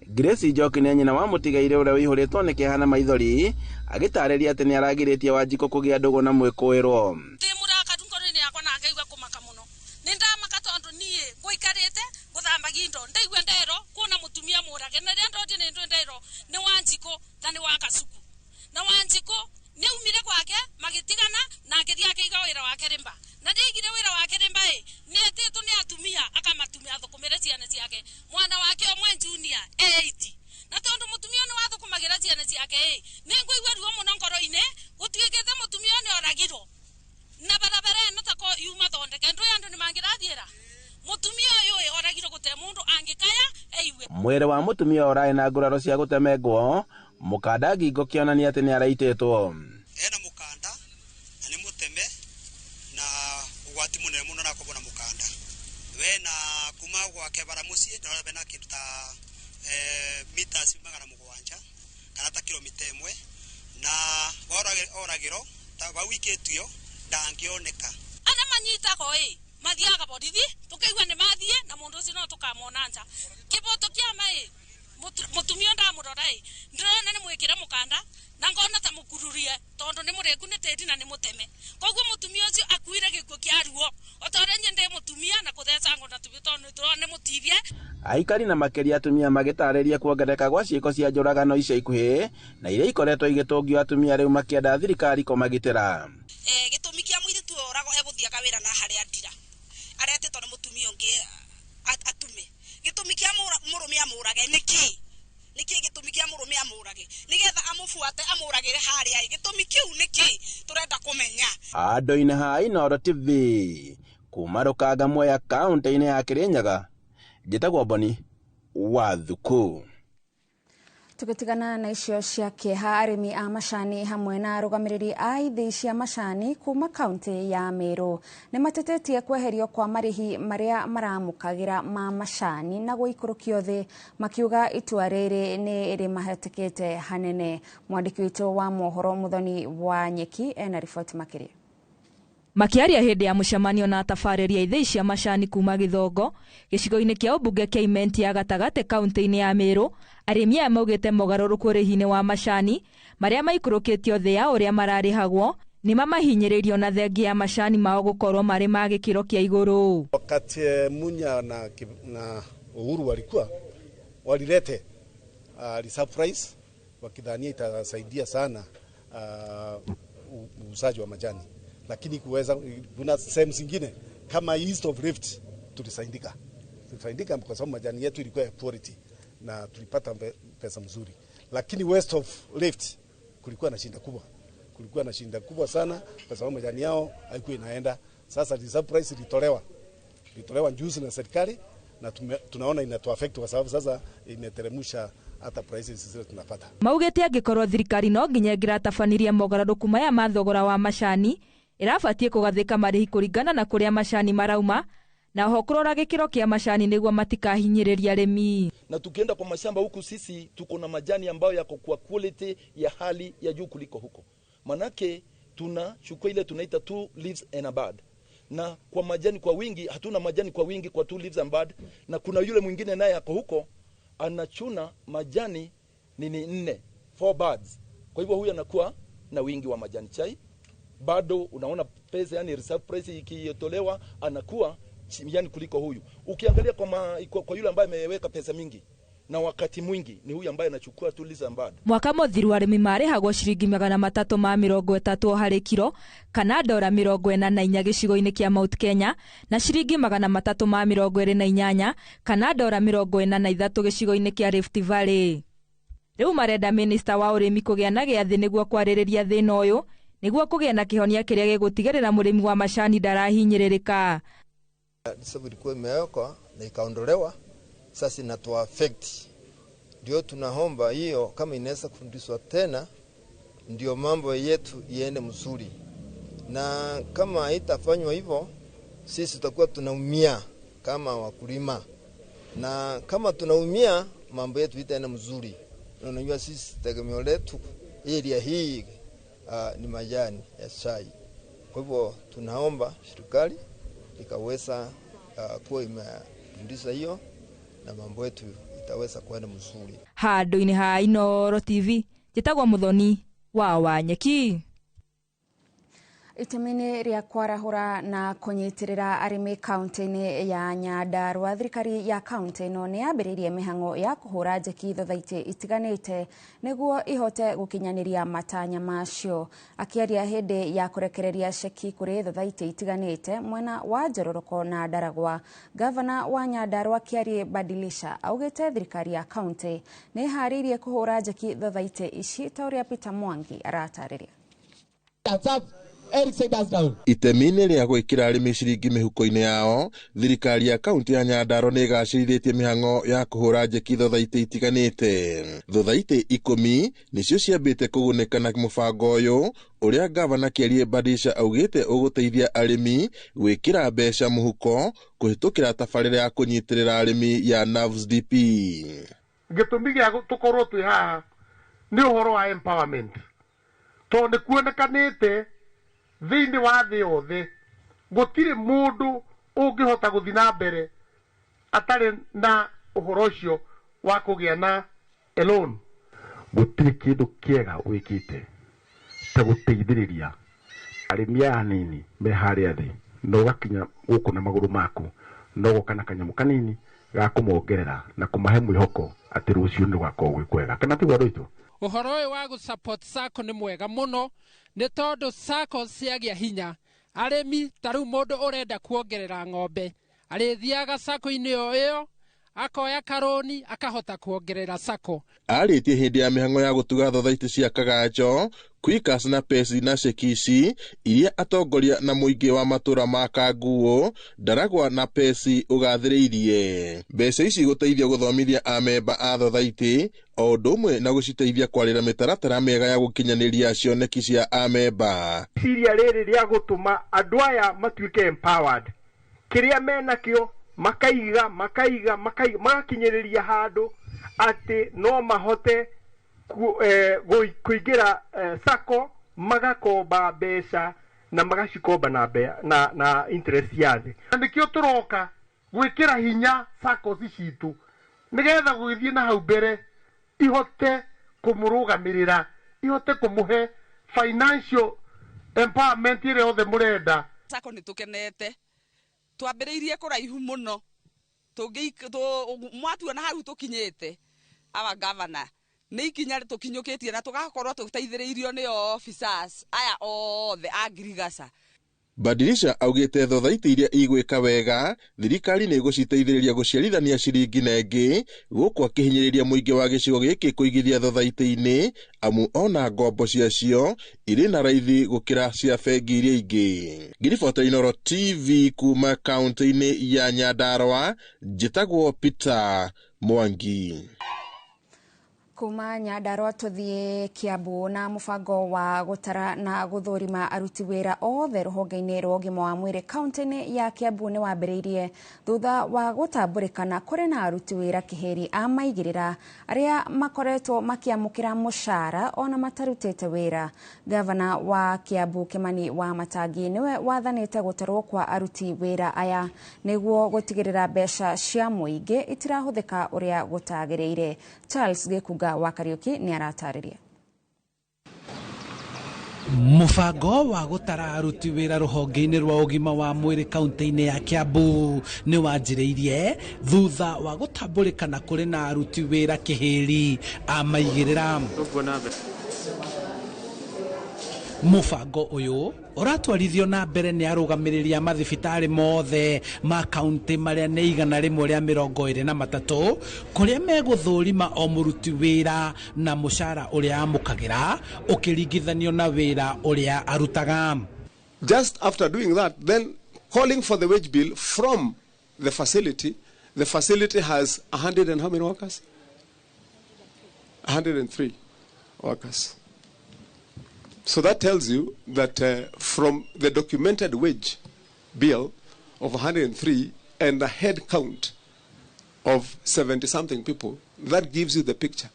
Grace Njoki nĩ nyina wa mũtigaire ũrĩa ũihũrĩtwo nĩ kĩeha na maithori agĩtarĩria atĩ nĩ aragirĩtie Wanjikũ kũgĩa ndũgũ na mwĩkũĩrwo. Ndĩ mũrakatu ngoro-inĩ yakwa na ngaigua kũmaka mũno. Nĩ ndamaka tondũ niĩ ngũikarĩte gũthambagia indo ndaigua ndero kuona mũtumia mũrage na rĩrĩa ndonire nĩ ndero nĩ Wanjikũ na nĩ wa Kacuku. Na Wanjikũ nĩ aumire gwake magĩtigana na agĩthiĩ akĩiga wĩra wake Rĩmba. Na rĩaigire wĩra wake Rĩmba ĩ nĩ etĩtwo nĩ atumia akamatumia athũkũmĩre ciana ciake. Mwana wake ũmwe junior 80. Na tondũ mũtumia nĩ wathũkũmagĩra ciana ciake ĩ nĩ ngũigua ruo mũno ngoro-inĩ gũtuĩkĩte mũtumia nĩ oragirwo. Na barabara ĩno tako yuma thondeke ndũĩ andũ nĩ mangĩrathiĩra. Mũtumia ũyũ ĩ oragirwo gũtirĩ mũndũ angĩkaya eigue. Mwĩrĩ wa mũtumia ũrarĩ na nguraro cia gũtemengwo mũkanda ngingo kĩonania atĩ nĩ araitĩtwo. Ena mũkanda na nĩ mũteme na ũgwati mũnene mũno na akorwo na mũkanda we na kuma gwake bara mũciĩ ndorora bena kĩndũ ta meters 700 kana ta kilomita 1 na oragĩro ta wawikĩtio ndangĩoneka. Arĩa manyitagwo ĩ mathiaga borithi tũkaigua nĩ mathiĩ na mũndũ ũcio no tũkamona nja. Kĩboto kĩa ma ĩ mũtumia ndamũrora ĩ ndĩrona nĩ mwĩkĩre mũkanda na ngona ta mũkururie tondũ nĩ mũrĩku nĩ tĩri na nĩ mũteme. Koguo mũtumia ũcio akuire gĩkuũ kĩa ruo o ta ũrĩa niĩ ndĩ mũtumia na kũthecangwo na tũbiũ tondũ nĩtũrona nĩ mũtibie. Aikari na makĩria atumia magĩtarĩria kuongereka gwa ciĩko cia njũragano ica ikuhĩ na iria ikoretwo igĩtũngio atumia rĩu makĩenda thirikari kũmagitĩra. Gĩtũmi kĩa mũirĩtu ũyũ oragwo egũthiaga wĩra na harĩa ndira aretĩtwo nĩ mũtumia ũngĩ atume. Gĩtũmi kĩa mũrũme amũrage nĩ kĩĩ? Nĩ kĩĩ gĩtũmi kĩa mũrũme amũrage nĩgetha amũbuate amũragĩre harĩa ĩ? Gĩtũmi kĩu nĩ kĩĩ tũrenda kũmenya. Andũ-inĩ ha Inooro TV kuma Rũkanga Mwea kaunti-inĩ ya Kirinyaga njĩtagwo Boni Wathuku. Tũgĩtigana na icio cia kĩeha, arĩmi a macani hamwe na arũgamĩrĩri a ithĩi cia macani kuma kaunti ya Meru nĩ matetetie kweherio kwa marĩhi marĩa maramũkagĩra ma macani na gũikũrũkio thĩ, makiuga itua rĩrĩ nĩ rĩmahatĩkĩte hanene. Mwandĩki witũ wa mohoro Muthoni wa Nyeki ena riboti makĩria. Makiaria hĩndĩ ya mũcemanio na atabarĩri a ithĩi cia macani kuma Gĩthongo gĩcigo-inĩ kĩa ũmbunge kĩa Imenti ya gatagatĩ kaunti-inĩ ya Meru, arĩmi aya maugĩte mogarũrũku ũrĩhi-inĩ wa macani marĩa maikũrũkĩtio thĩ ya ũrĩa mararĩhagwo nĩ mamahinyĩrĩirio na thengia ya macani mao gũkorwo marĩ ma gĩkĩro kĩa igũrũ. Wakati Munya na Uhuru walikuwa walilete reserve price wakidhania itasaidia sana uuzaji wa majani, lakini kuweza kuna sehemu zingine kama East of Rift tulisaidika kwa sababu majani yetu ilikuwa ya quality na tulipata pesa mzuri, lakini West of Rift kulikuwa na shinda kubwa sana kwa sababu majani yao haikuwa inaenda. Sasa reserve price ilitolewa juzi na serikali na tunaona inatu affect kwa sababu sasa imeteremsha hata prices zile tunapata. Maugĩte angĩkorwo thirikari no nginya ĩngĩratabanirie mogarũrũku maya ma thogora wa macani ĩrabatiĩ kũgathĩka marĩhi kũringana na kũrĩa macani marauma na oho kũrora gĩkĩro kĩa macani nĩguo matikahinyĩrĩrie arĩmi. Na tukienda kwa mashamba huku sisi tuko na majani ambayo yako kwa quality ya hali ya juu kuliko huko. Manake tunachukua ile tunaita 2 leaves and a bud. Na kwa majani kwa wingi hatuna majani kwa wingi kwa 2 leaves and bud, na kuna yule mwingine naye ako huko anachuna majani nini 4 buds. Kwa hivyo huyu anakuwa na wingi wa majani chai. Bado unaona pesa, yani reserve price ikitolewa anakuwa yani kuliko huyu. Ukiangalia kwa yule ambaye ameweka pesa mingi na wakati mwingi ni huyu ambaye anachukua two leaves and bud. Mwaka mũthiru arĩmi marĩhagwo ciringi 330 harĩ kiro kana dora 44 gĩcigo-inĩ kĩa Mount Kenya na ciringi 328 kana dora 43 gĩcigo-inĩ kĩa Rift Valley. Rĩu marenda minista wa ũrĩmi kũgĩa na gĩathĩ nĩguo kwarĩrĩria thĩna ũyũ nĩguo kũgĩa na kĩhonia kĩrĩa gĩgũtigĩrĩra mũrĩmi wa macani ndarahinyĩrĩrĩka. Sababu ilikuwa imewekwa na ikaondolewa, sasa inatoa affect. Ndio tunaomba hiyo kama inaweza kufundishwa tena, ndio mambo yetu iende mzuri. Na kama haitafanywa hivyo, sisi tutakuwa tunaumia kama wakulima. Na kama tunaumia, mambo yetu itaenda mzuri. Na unajua sisi tegemeo letu area hii ni majani ya chai. Kwa hivyo tunaomba serikali ikaweza kuwa imefundisha hiyo na mambo yetu itaweza kwenda mzuri. Handũ-inĩ ha Inooro TV, njĩtagwo Muthoni wa Wanyeki. Itemi-inĩ rĩa kwarahũra na kũnyitĩrĩra arĩmi kaunti-inĩ ya Nyandarua, thirikari ya kaunti ĩno nĩ yambĩrĩirie mĩhang'o ya kũhũra njeki thothaitĩ itiganĩte nĩguo ihote gũkinyanĩria matanya macio. Akĩaria hĩndĩ ya kũrekereria ceki kũrĩ thothaitĩ itiganĩte mwena wa Njororoko na Ndaragwa, gavana wa Nyandarua Kiarie Badilisha augĩte thirikari ya kaunti nĩ ĩharĩirie kũhũra njeki thothaitĩ ici ta ũrĩa Peter Mwangi aratarĩria. Itemi-inĩ rĩa gwĩkĩra arĩmi ciringi mĩhuko-inĩ yao, thirikari ya kaunti ya Nyandarua nĩ ĩgacĩrithĩtie mĩhang'o ya kũhũra njeki thothaitĩ itiganĩte. Thothaitĩ 10 nĩcio ciambĩte kũgunĩka na mũbango ũyũ ũrĩa gavana Kiarie Badilisha augĩte ũgũteithia arĩmi gwĩkĩra mbeca mũhuko kũhĩtũkĩra tabarĩra ya kũnyitĩrĩra arĩmi ya NAVS DP. Gĩtũmi gĩa tũkorwo twĩ haha nĩ ũhoro wa empowerment, tondũ nĩ kuonekanĩte thĩinĩ wa thĩ yothe gũtirĩ mũndũ ũngĩhota gũthiĩ na mbere atarĩ na ũhoro ũcio wa kũgĩa na a loan. Gũtirĩ kĩndũ kĩega wĩkĩte ta gũteithĩrĩria arĩmi aya anini me harĩa thĩ, na ũgakinya gũkũ na magũrũ maku, na ũgoka na kanyamũ kanini ga kũmongerera na kũmahe mwĩhoko atĩ rũciũ nĩ gũgakorwo gwĩ kwega. Kana tiguo andũ aitũ? Ũhoro ũyũ wa gũ support SACCO nĩ mwega mũno, nĩ tondũ SACCO ciagĩa hinya arĩmi ta rĩu mũndũ ũrenda kuongerera ng'ombe arĩthiaga SACCO-inĩ o ĩyo akoya karoni akahota kuongerera SACCO. Arĩtie hĩndĩ ya mĩhang'o ya gũtuga thothaitĩ cia Kagacho, Quickers na Pesi na Cekici iria atongoria na mũingĩ wa matũra ma Kanguo, Ndaragwa na Pesi ũgathĩrĩirie. Mbeca ici gũteithia gũthomithia amemba a thothaitĩ o ũndũ ũmwe na gũciteithia kwarĩra mĩtaratara mĩega ya gũkinyanĩria cioneki cia amemba. Ciria rĩrĩ rĩa gũtũma andũ aya matuĩke empowered, kĩrĩa menakĩo makaiga makaiga makaiga magakinyĩrĩria handũ atĩ no mahote kũingĩra SACCO, magakomba mbeca na magacikomba na interest ya thĩ. Na nĩkĩo tũroka gwĩkĩra hinya SACCOs citũ nĩgetha gũgĩthiĩ na hau mbere ihote kũmũrũgamĩrĩra, ihote kũmũhe financial empowerment ĩrĩa yothe mũrenda. SACCO nĩ tũkenete, twambĩrĩirie kũraihu mũno, mwatuona hau tũkinyĩte our governor nĩ ikinya tũkinyũkĩtie na tũgakorwo tũteithĩrĩirio nĩ officers aya othe a ngirigaca. Badilisha augĩte thothaitĩ iria igwĩka wega thirikari nĩ ĩgũciteithĩrĩria gũciarithania ciringi na ĩngĩ, gũkũ akĩhinyĩrĩria mũingĩ wa gĩcigo gĩkĩ kũigithia thothaitĩ-inĩ amu ona ngombo ciacio irĩ na raithi gũkĩra cia bengi iria ingĩ. Ngiribota Inooro TV kuma kaunti-inĩ ya Nyandarua, njĩtagwo Peter Mwangi. Kuma Nyandarua tuthie Kiambu na mubango wa gutara na guthurima aruti wira othe ruhonge-inĩ rwa ũgima wa mwĩrĩ kaunti-inĩ ya Kiambu nĩ wambĩrĩirie thutha wa gũtambũrĩkana kũrĩ na aruti wĩra kĩhĩri a maigĩrĩra arĩa makoretwo makĩamũkĩra mũcara ona matarutĩte wĩra. Gavana wa Kiambu Kimani wa Matangi nĩwe wathanĩte gũtarwo kwa aruti wĩra aya nĩguo gũtigĩrĩra mbeca cia mũingĩ itirahũthĩka ũrĩa gũtagĩrĩire. Charles Gĩkunga wa Kariuki nĩ aratarĩria. Mũbango wa gũtara aruti wĩra rũhonge-inĩ rwa ũgima wa mwĩrĩ kaunti-inĩ ya Kiambu nĩ wanjĩrĩirie thutha wa gũtambũrĩkana kũrĩ na aruti wĩra kĩhĩri a maigĩrĩra. Mũbango ũyũ ũratwarithio na mbere nĩ arũgamĩrĩri a mathibitarĩ mothe ma kaunti marĩa nĩ 123 kũrĩa megũthũrima o mũruti wĩra na mũcara ũrĩa amũkagĩra ũkĩringithanio na wĩra ũrĩa arutaga. Just after doing that, then calling for the wage bill from the facility, the facility has 100 and how many workers? 103 workers. So that tells you that from the documented wage bill of 103 and a head count of 70-something people, that gives you the picture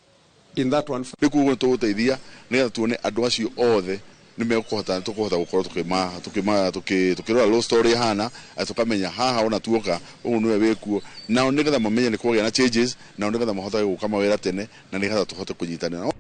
in that one. Nĩkuo tũgũteithia nĩgetha tuone andũ acio othe nĩ mekũhota tũkũhota gũkorwo tukĩrora low story hana tũkamenya haha ona tuoka ũũ nĩwe wĩkuo nao nĩgetha mamenye nĩ kwagĩa na changes nao nĩgetha mahotage gũka mawĩra tene na nĩgetha tũhote kũnyitanĩra.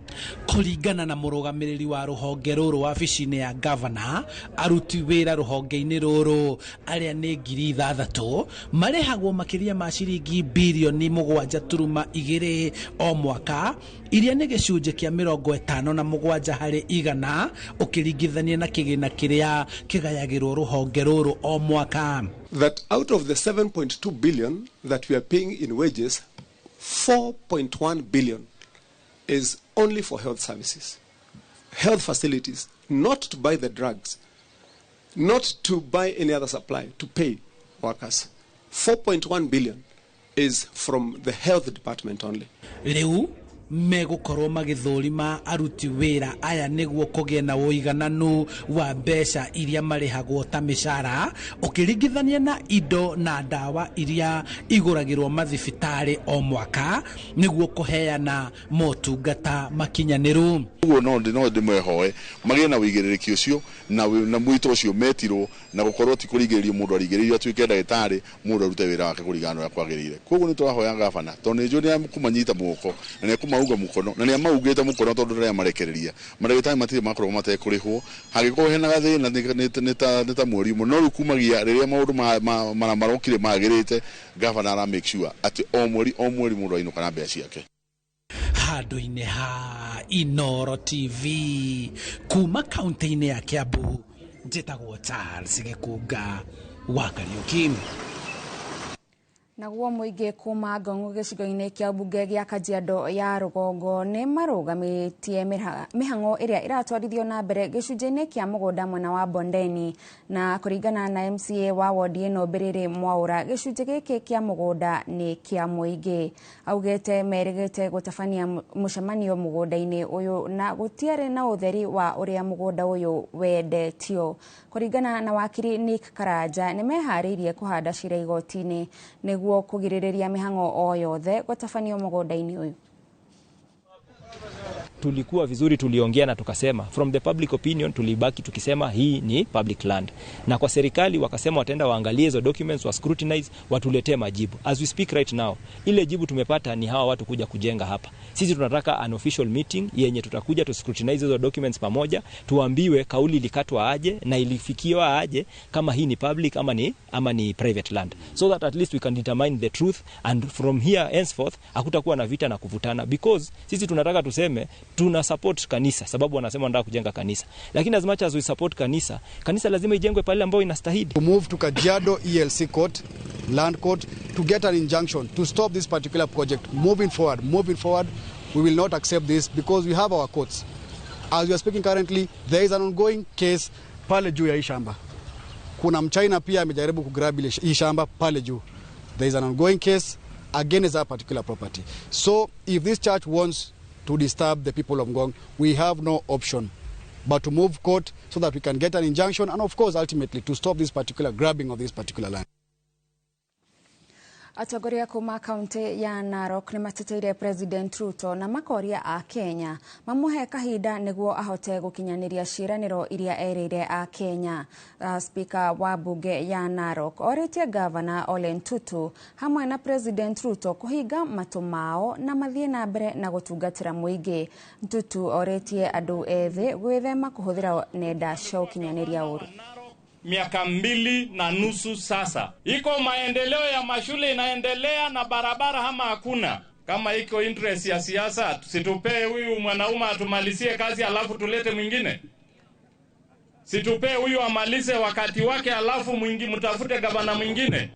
Kũringana na mũrũgamĩrĩri wa rũhonge rũrũ wabici-inĩ ya gavana, aruti wĩra rũhonge-inĩ rũrũ arĩa nĩ 6,000 marĩhagwo makĩria ma ciringi birioni 7.2 o mwaka, iria nĩ gĩcunjĩ kĩa 57 harĩ igana ũkĩringithania na kĩgĩna kĩrĩa kĩgayagĩrwo rũhonge rũrũ o mwaka. That out of the 7.2 billion that we are paying in wages, 4.1 billion is only for health services, health facilities, not to buy the drugs, not to buy any other supply, to pay workers. 4.1 billion is from the health department only. Rĩu megũkorwo magĩthũrima aruti wĩra aya nĩguo kũgĩe na ũigananu wa mbeca iria marĩhagwo ta mĩcara ũkĩringithania na indo na ndawa iria igũragĩrwo mathibitarĩ o mwaka nĩguo kũheana motungata makinyanĩru. Ũguo no ndĩmehoe magĩe na ũigĩrĩrĩki ũcio na mwĩto ũcio metirwo na gũkorwo ti kũringĩrĩrio mũndũ arigĩrĩirio atuĩke ndagĩtarĩ mũndũ arute wĩra wake kũringana na ũrĩa kwagĩrĩire. Koguo nĩ tũrahoya gavana tondũ nĩ njũĩ nĩ ekũmanyita moko na nĩ ekũmauga mũkono na nĩ amaugĩte mũkono tondũ ndarĩa marekereria mandagĩtarĩ matirĩ makorwo matekũrĩhwo hangĩkorwo hena gathĩna nĩ ta mweri ũmwe no rĩu kumagia rĩrĩa maũndũ marokire magĩrĩte gavana ara make sure atĩ o mweri mũndũ ainũka na mbeca ciake. Handũ-inĩ ha Inooro TV kuma kaunti-inĩ ya Kiambu, njĩtagwo Charles Gĩkunga wa Kariuki. Naguo mũingĩ kuma Ngong'o gĩcigo-inĩ kĩa mbunge gĩa Kajiado ya rũgongo nĩ marũgamĩtie mĩhang'o ĩrĩa ĩratwarithio na mbere gĩcunjĩ-inĩ kĩa mũgũnda mwena wa Bondeni, na kũringana na MCA wa wodi ĩno Mbĩrĩrĩ Mwaũra, gĩcunjĩ gĩkĩ kĩa mũgũnda nĩ kĩa mũingĩ. Augĩte merĩgĩte gũtabania mũcemanio mũgũnda-inĩ ũyũ na gũtiarĩ na ũtheri wa ũrĩa mũgũnda ũyũ wendetio. Kũringana na wakiri Nick Karanja, nĩ meharĩirie kũhanda cira igoti-inĩ nĩguo kũgirĩrĩria mĩhang'o o yothe gũtabanio mũgũnda-inĩ ũyũ. Tulikuwa vizuri, tuliongea na tukasema from the public opinion, tulibaki tukisema hii ni public land, na kwa serikali wakasema wataenda waangalie hizo documents, wa scrutinize, watuletee majibu. As we speak right now, ile jibu tumepata ni hawa watu kuja kujenga hapa. Sisi tunataka an official meeting yenye tutakuja tu scrutinize hizo documents pamoja, tuambiwe kauli ilikatwa aje na ilifikiwa aje, kama hii ni public ama ni private land, so that at least we can determine the truth, and from here henceforth hakutakuwa na vita na kuvutana, because sisi tunataka tuseme tuna support kanisa sababu wanasema wanataka kujenga kanisa, lakini as much as we support kanisa, kanisa lazima ijengwe pale ambapo inastahili. To move to Kajiado ELC court, land court, to get an injunction to stop this particular project moving forward. We will not accept this because we have our courts. As we are speaking currently, there is an ongoing case pale juu ya hii shamba. Kuna mchina pia amejaribu kugrab hii shamba pale juu. There is an ongoing case against that particular property. So if this church wants to disturb the people of Ngong, we have no option but to move court so that we can get an injunction and of course ultimately to stop this particular grabbing of this particular land. Atongoria kuma kaunti ya Narok nĩmateteire President Ruto na makoria a Kenya mamũhe kahinda nĩguo ahote gũkinyanĩria ciĩranĩro iria erĩire a Kenya. Speaker wa bunge ya Narok orĩtie Gavana Ole Ntutu hamwe na President Ruto kũhinga matũ mao na mathiĩ na mbere na gũtungatĩra mũingĩ. Ntutu orĩtie andũ ethĩ gwĩthema kũhũthĩra nenda cia ũkinyanĩria ũru. Miaka 2.5 sasa, iko maendeleo ya mashule inaendelea na barabara ama hakuna? Kama iko interest ya siasa, situpee huyu mwanaume atumalizie kazi alafu tulete mwingine. Situpee huyu amalize wakati wake alafu mwingi mtafute gavana mwingine.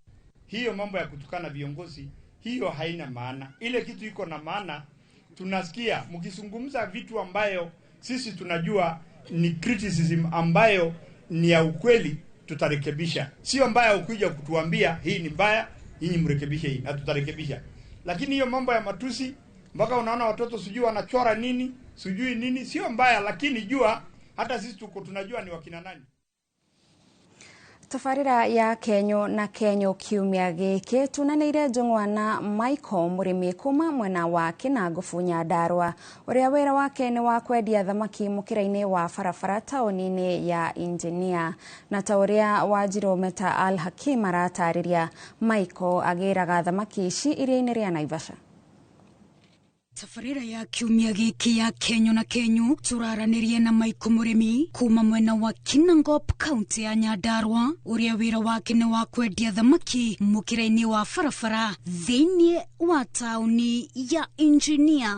Hiyo mambo ya kutukana viongozi, hiyo haina maana. Ile kitu iko na maana, tunasikia mkizungumza vitu ambayo sisi tunajua ni criticism ambayo ni ya ukweli, tutarekebisha. Sio mbaya ukija kutuambia hii ni mbaya, nyinyi mrekebishe hii na tutarekebisha. Lakini hiyo mambo ya matusi mpaka unaona watoto sijui wanachora nini, sijui nini, sio mbaya, lakini jua hata sisi tuko tunajua ni wakina nani. Tabarĩra ya Kenyo na Kenyo kiumia gĩkĩ tunanĩire njũng'wa na Michael mũrĩmi kuma mwena wa Kĩnangobu Nyandarua ũrĩa wĩra wake nĩ wa kwendia thamaki mũkĩra-inĩ wa barabara taũni-inĩ ya Engineer. Na ta ũrĩa Wanjirũ Meta Al Hakim aratarĩria, Michael agĩraga thamaki ici iria-inĩ rĩa Naivasha. Tabarĩra ya kiumia gĩkĩ ya Kenyo na Kenyo tũraranĩria na Michael mũrĩmi kuma mwena wa Kinangop kaunti ya Nyandarua ũrĩa wĩra wake nĩ wa kwendia thamaki mũkĩra-inĩ wa barabara thĩinĩ wa taũni ya Engineer.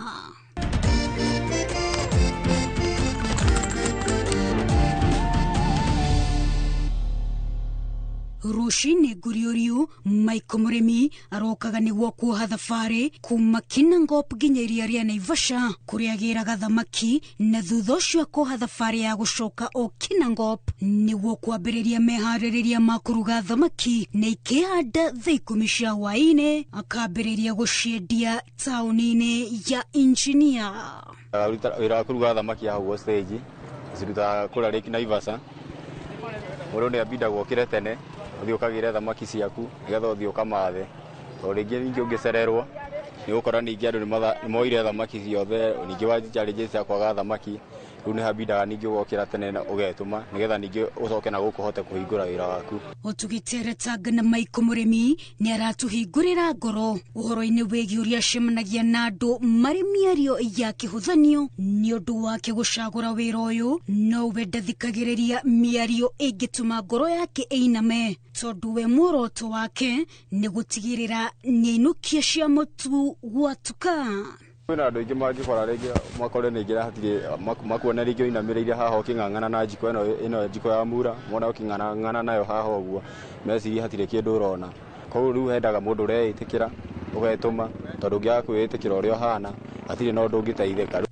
Rũcinĩ ngũriũriũ Michael mũrĩmi arokaga nĩguo kuoha thabarĩ kuma Kinangop nginya iria rĩa Naivasha kũrĩa agĩraga thamaki na thutha ũcio akoha thabarĩ ya gũcoka o Kinangop nĩguo kwambĩrĩria meharĩrĩria ma kũruga thamaki na ikĩhanda thaa 10 cia hwaĩ-inĩ akambĩrĩria gũciendia taũni-inĩ ya Engineer. Wĩra wa kũruga thamaki hau stage cirutaga kũrĩa Lake Naivasha. Mũndũ nĩ ambindagwo okĩre tene ũthiĩ ũkagĩre thamaki ciaku nĩgetha ũthiĩ ũkamathe, tondũ rĩngĩ ningĩ ũngĩcererwo nĩ ũgũkora ningĩ andũ nĩ moire thamaki ciothe, ningĩ wanji challenges cia kwaga thamaki. Rĩu nĩ hambindaga ningĩ ũgokĩra tene na ũgetũma nĩgetha ningĩ ũcoke na gũkũ ũhote kũhingũra wĩra waku. O tũgĩteretanga na Michael mũrĩmi nĩ aratũhingũrĩra ngoro ũhoro-inĩ wĩgiĩ ũrĩa acemanagia na andũ marĩ mĩario ya kĩhũthanio nĩ ũndũ wake gũcagũra wĩra ũyũ, no we ndathikagĩrĩria mĩario ĩngĩtũma ngoro yake ĩiname tondũ we muoroto wake nĩ gũtigĩrĩra nĩainũkia cia mũtu gwatuka. Kwĩna andũ aingĩ mangĩkora rĩngĩ makore ningĩ hatirĩ makuona rĩngĩ ũinamĩrĩire haha ũkĩng'ang'ana na njiko ĩno njiko ya mura mona ũkĩng'ang'ana nayo haha ũguo meciria hatirĩ kĩndũ ũrona. Koguo rĩu hendaga mũndũ ũreĩtĩkĩra ũgetũma tondũ ũngĩaga kwĩĩtĩkĩra ũrĩa ũhana hatirĩ na ũndũ ũngĩteithĩka.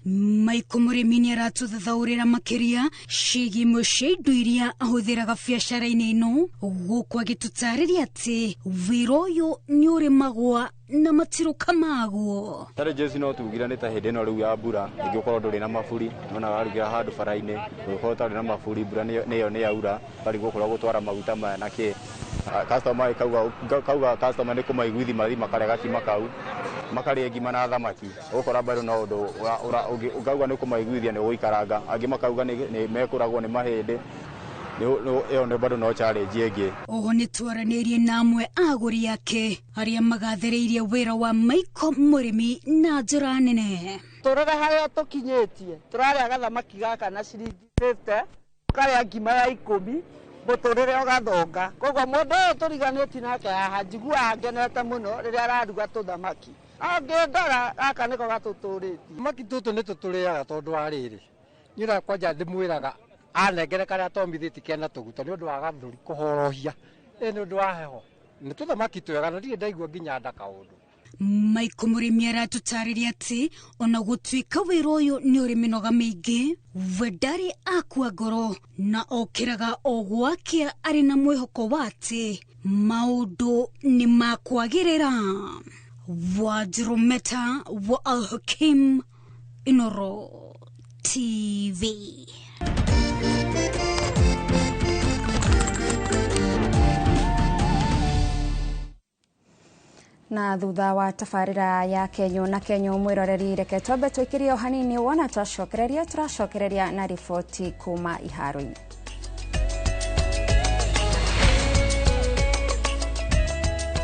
Michael mũrĩmi nĩ aratũthathaũrĩra makĩria ciĩgiĩ imwe cia indo iria ahũthĩraga biacara-inĩ ĩno gũkũ agĩtũtarĩria atĩ wĩra ũyũ nĩ ũrĩmagwa na matirũka maguo. Challenges no tugire nĩ ta hĩndĩ ĩno rĩu ya mbura rĩngĩ ũkorwo ndũrĩ na maburi, nona warugĩra handũ bara-inĩ ũgĩkorwo ũtarĩ na maburi, mbura nĩyo nĩ yaura ũkarigwo kũrĩa gũtwara maguta maya na kĩ. Customer kauga customer nĩ kũmaiguithi mathi makarĩa gakima kau makarĩa ngima na thamaki, ũgũkora bado no ũndũ ũkauga nĩ kũmaiguithia nĩ ũgũikaranga, angĩ makauga nĩ mekũragwo nĩ mahĩndĩ. Ĩyo nĩ bado no challenge ĩngĩ. Oho nĩ twaranĩirie na amwe agũri ake arĩa magathĩrĩirie wĩra wa Michael mũrĩmi na njĩra nene. Tũrore harĩa tũkinyĩtie, tũrarĩa gathamaki gaka na ciringi 50, tũkarĩa ngima ya 10, mũtũrĩre ũgathonga. Koguo mũndũ ũyũ tũriganĩtie nake haha njiguaga ngenete mũno rĩrĩa araruga tũthamaki. Angĩndora gaka nĩko gatũtũrĩtie. Thamaki tũtũ nĩ tũtũrĩaga tondũ wa rĩrĩ, niĩ kwanja ndĩmwĩraga anengere karĩa atomithĩtie kena tũguta nĩ ũndũ wa gathũri kũhorohia, nĩ ũndũ wa heho. Nĩ tũthamaki twega na ndirĩ ndaigua nginya nda kaũndũ. Michael mũrĩmi aratũtarĩria atĩ ona gũtuĩka wĩra ũyũ nĩ ũrĩ mĩnoga mĩingĩ, we ndarĩ akua ngoro na okĩraga o gwakĩa arĩ na mwĩhoko wa atĩ maũndũ nĩ makwagĩrĩra. Wanjirũ Meta wa Al Hakim, Inooro TV. Na thutha wa tabarĩra ya Kenyo na Kenyo mwĩroreri, reke twambe twĩkĩrie o hanini, wona twacokereria tũracokereria na riboti kuma iharo-inĩ.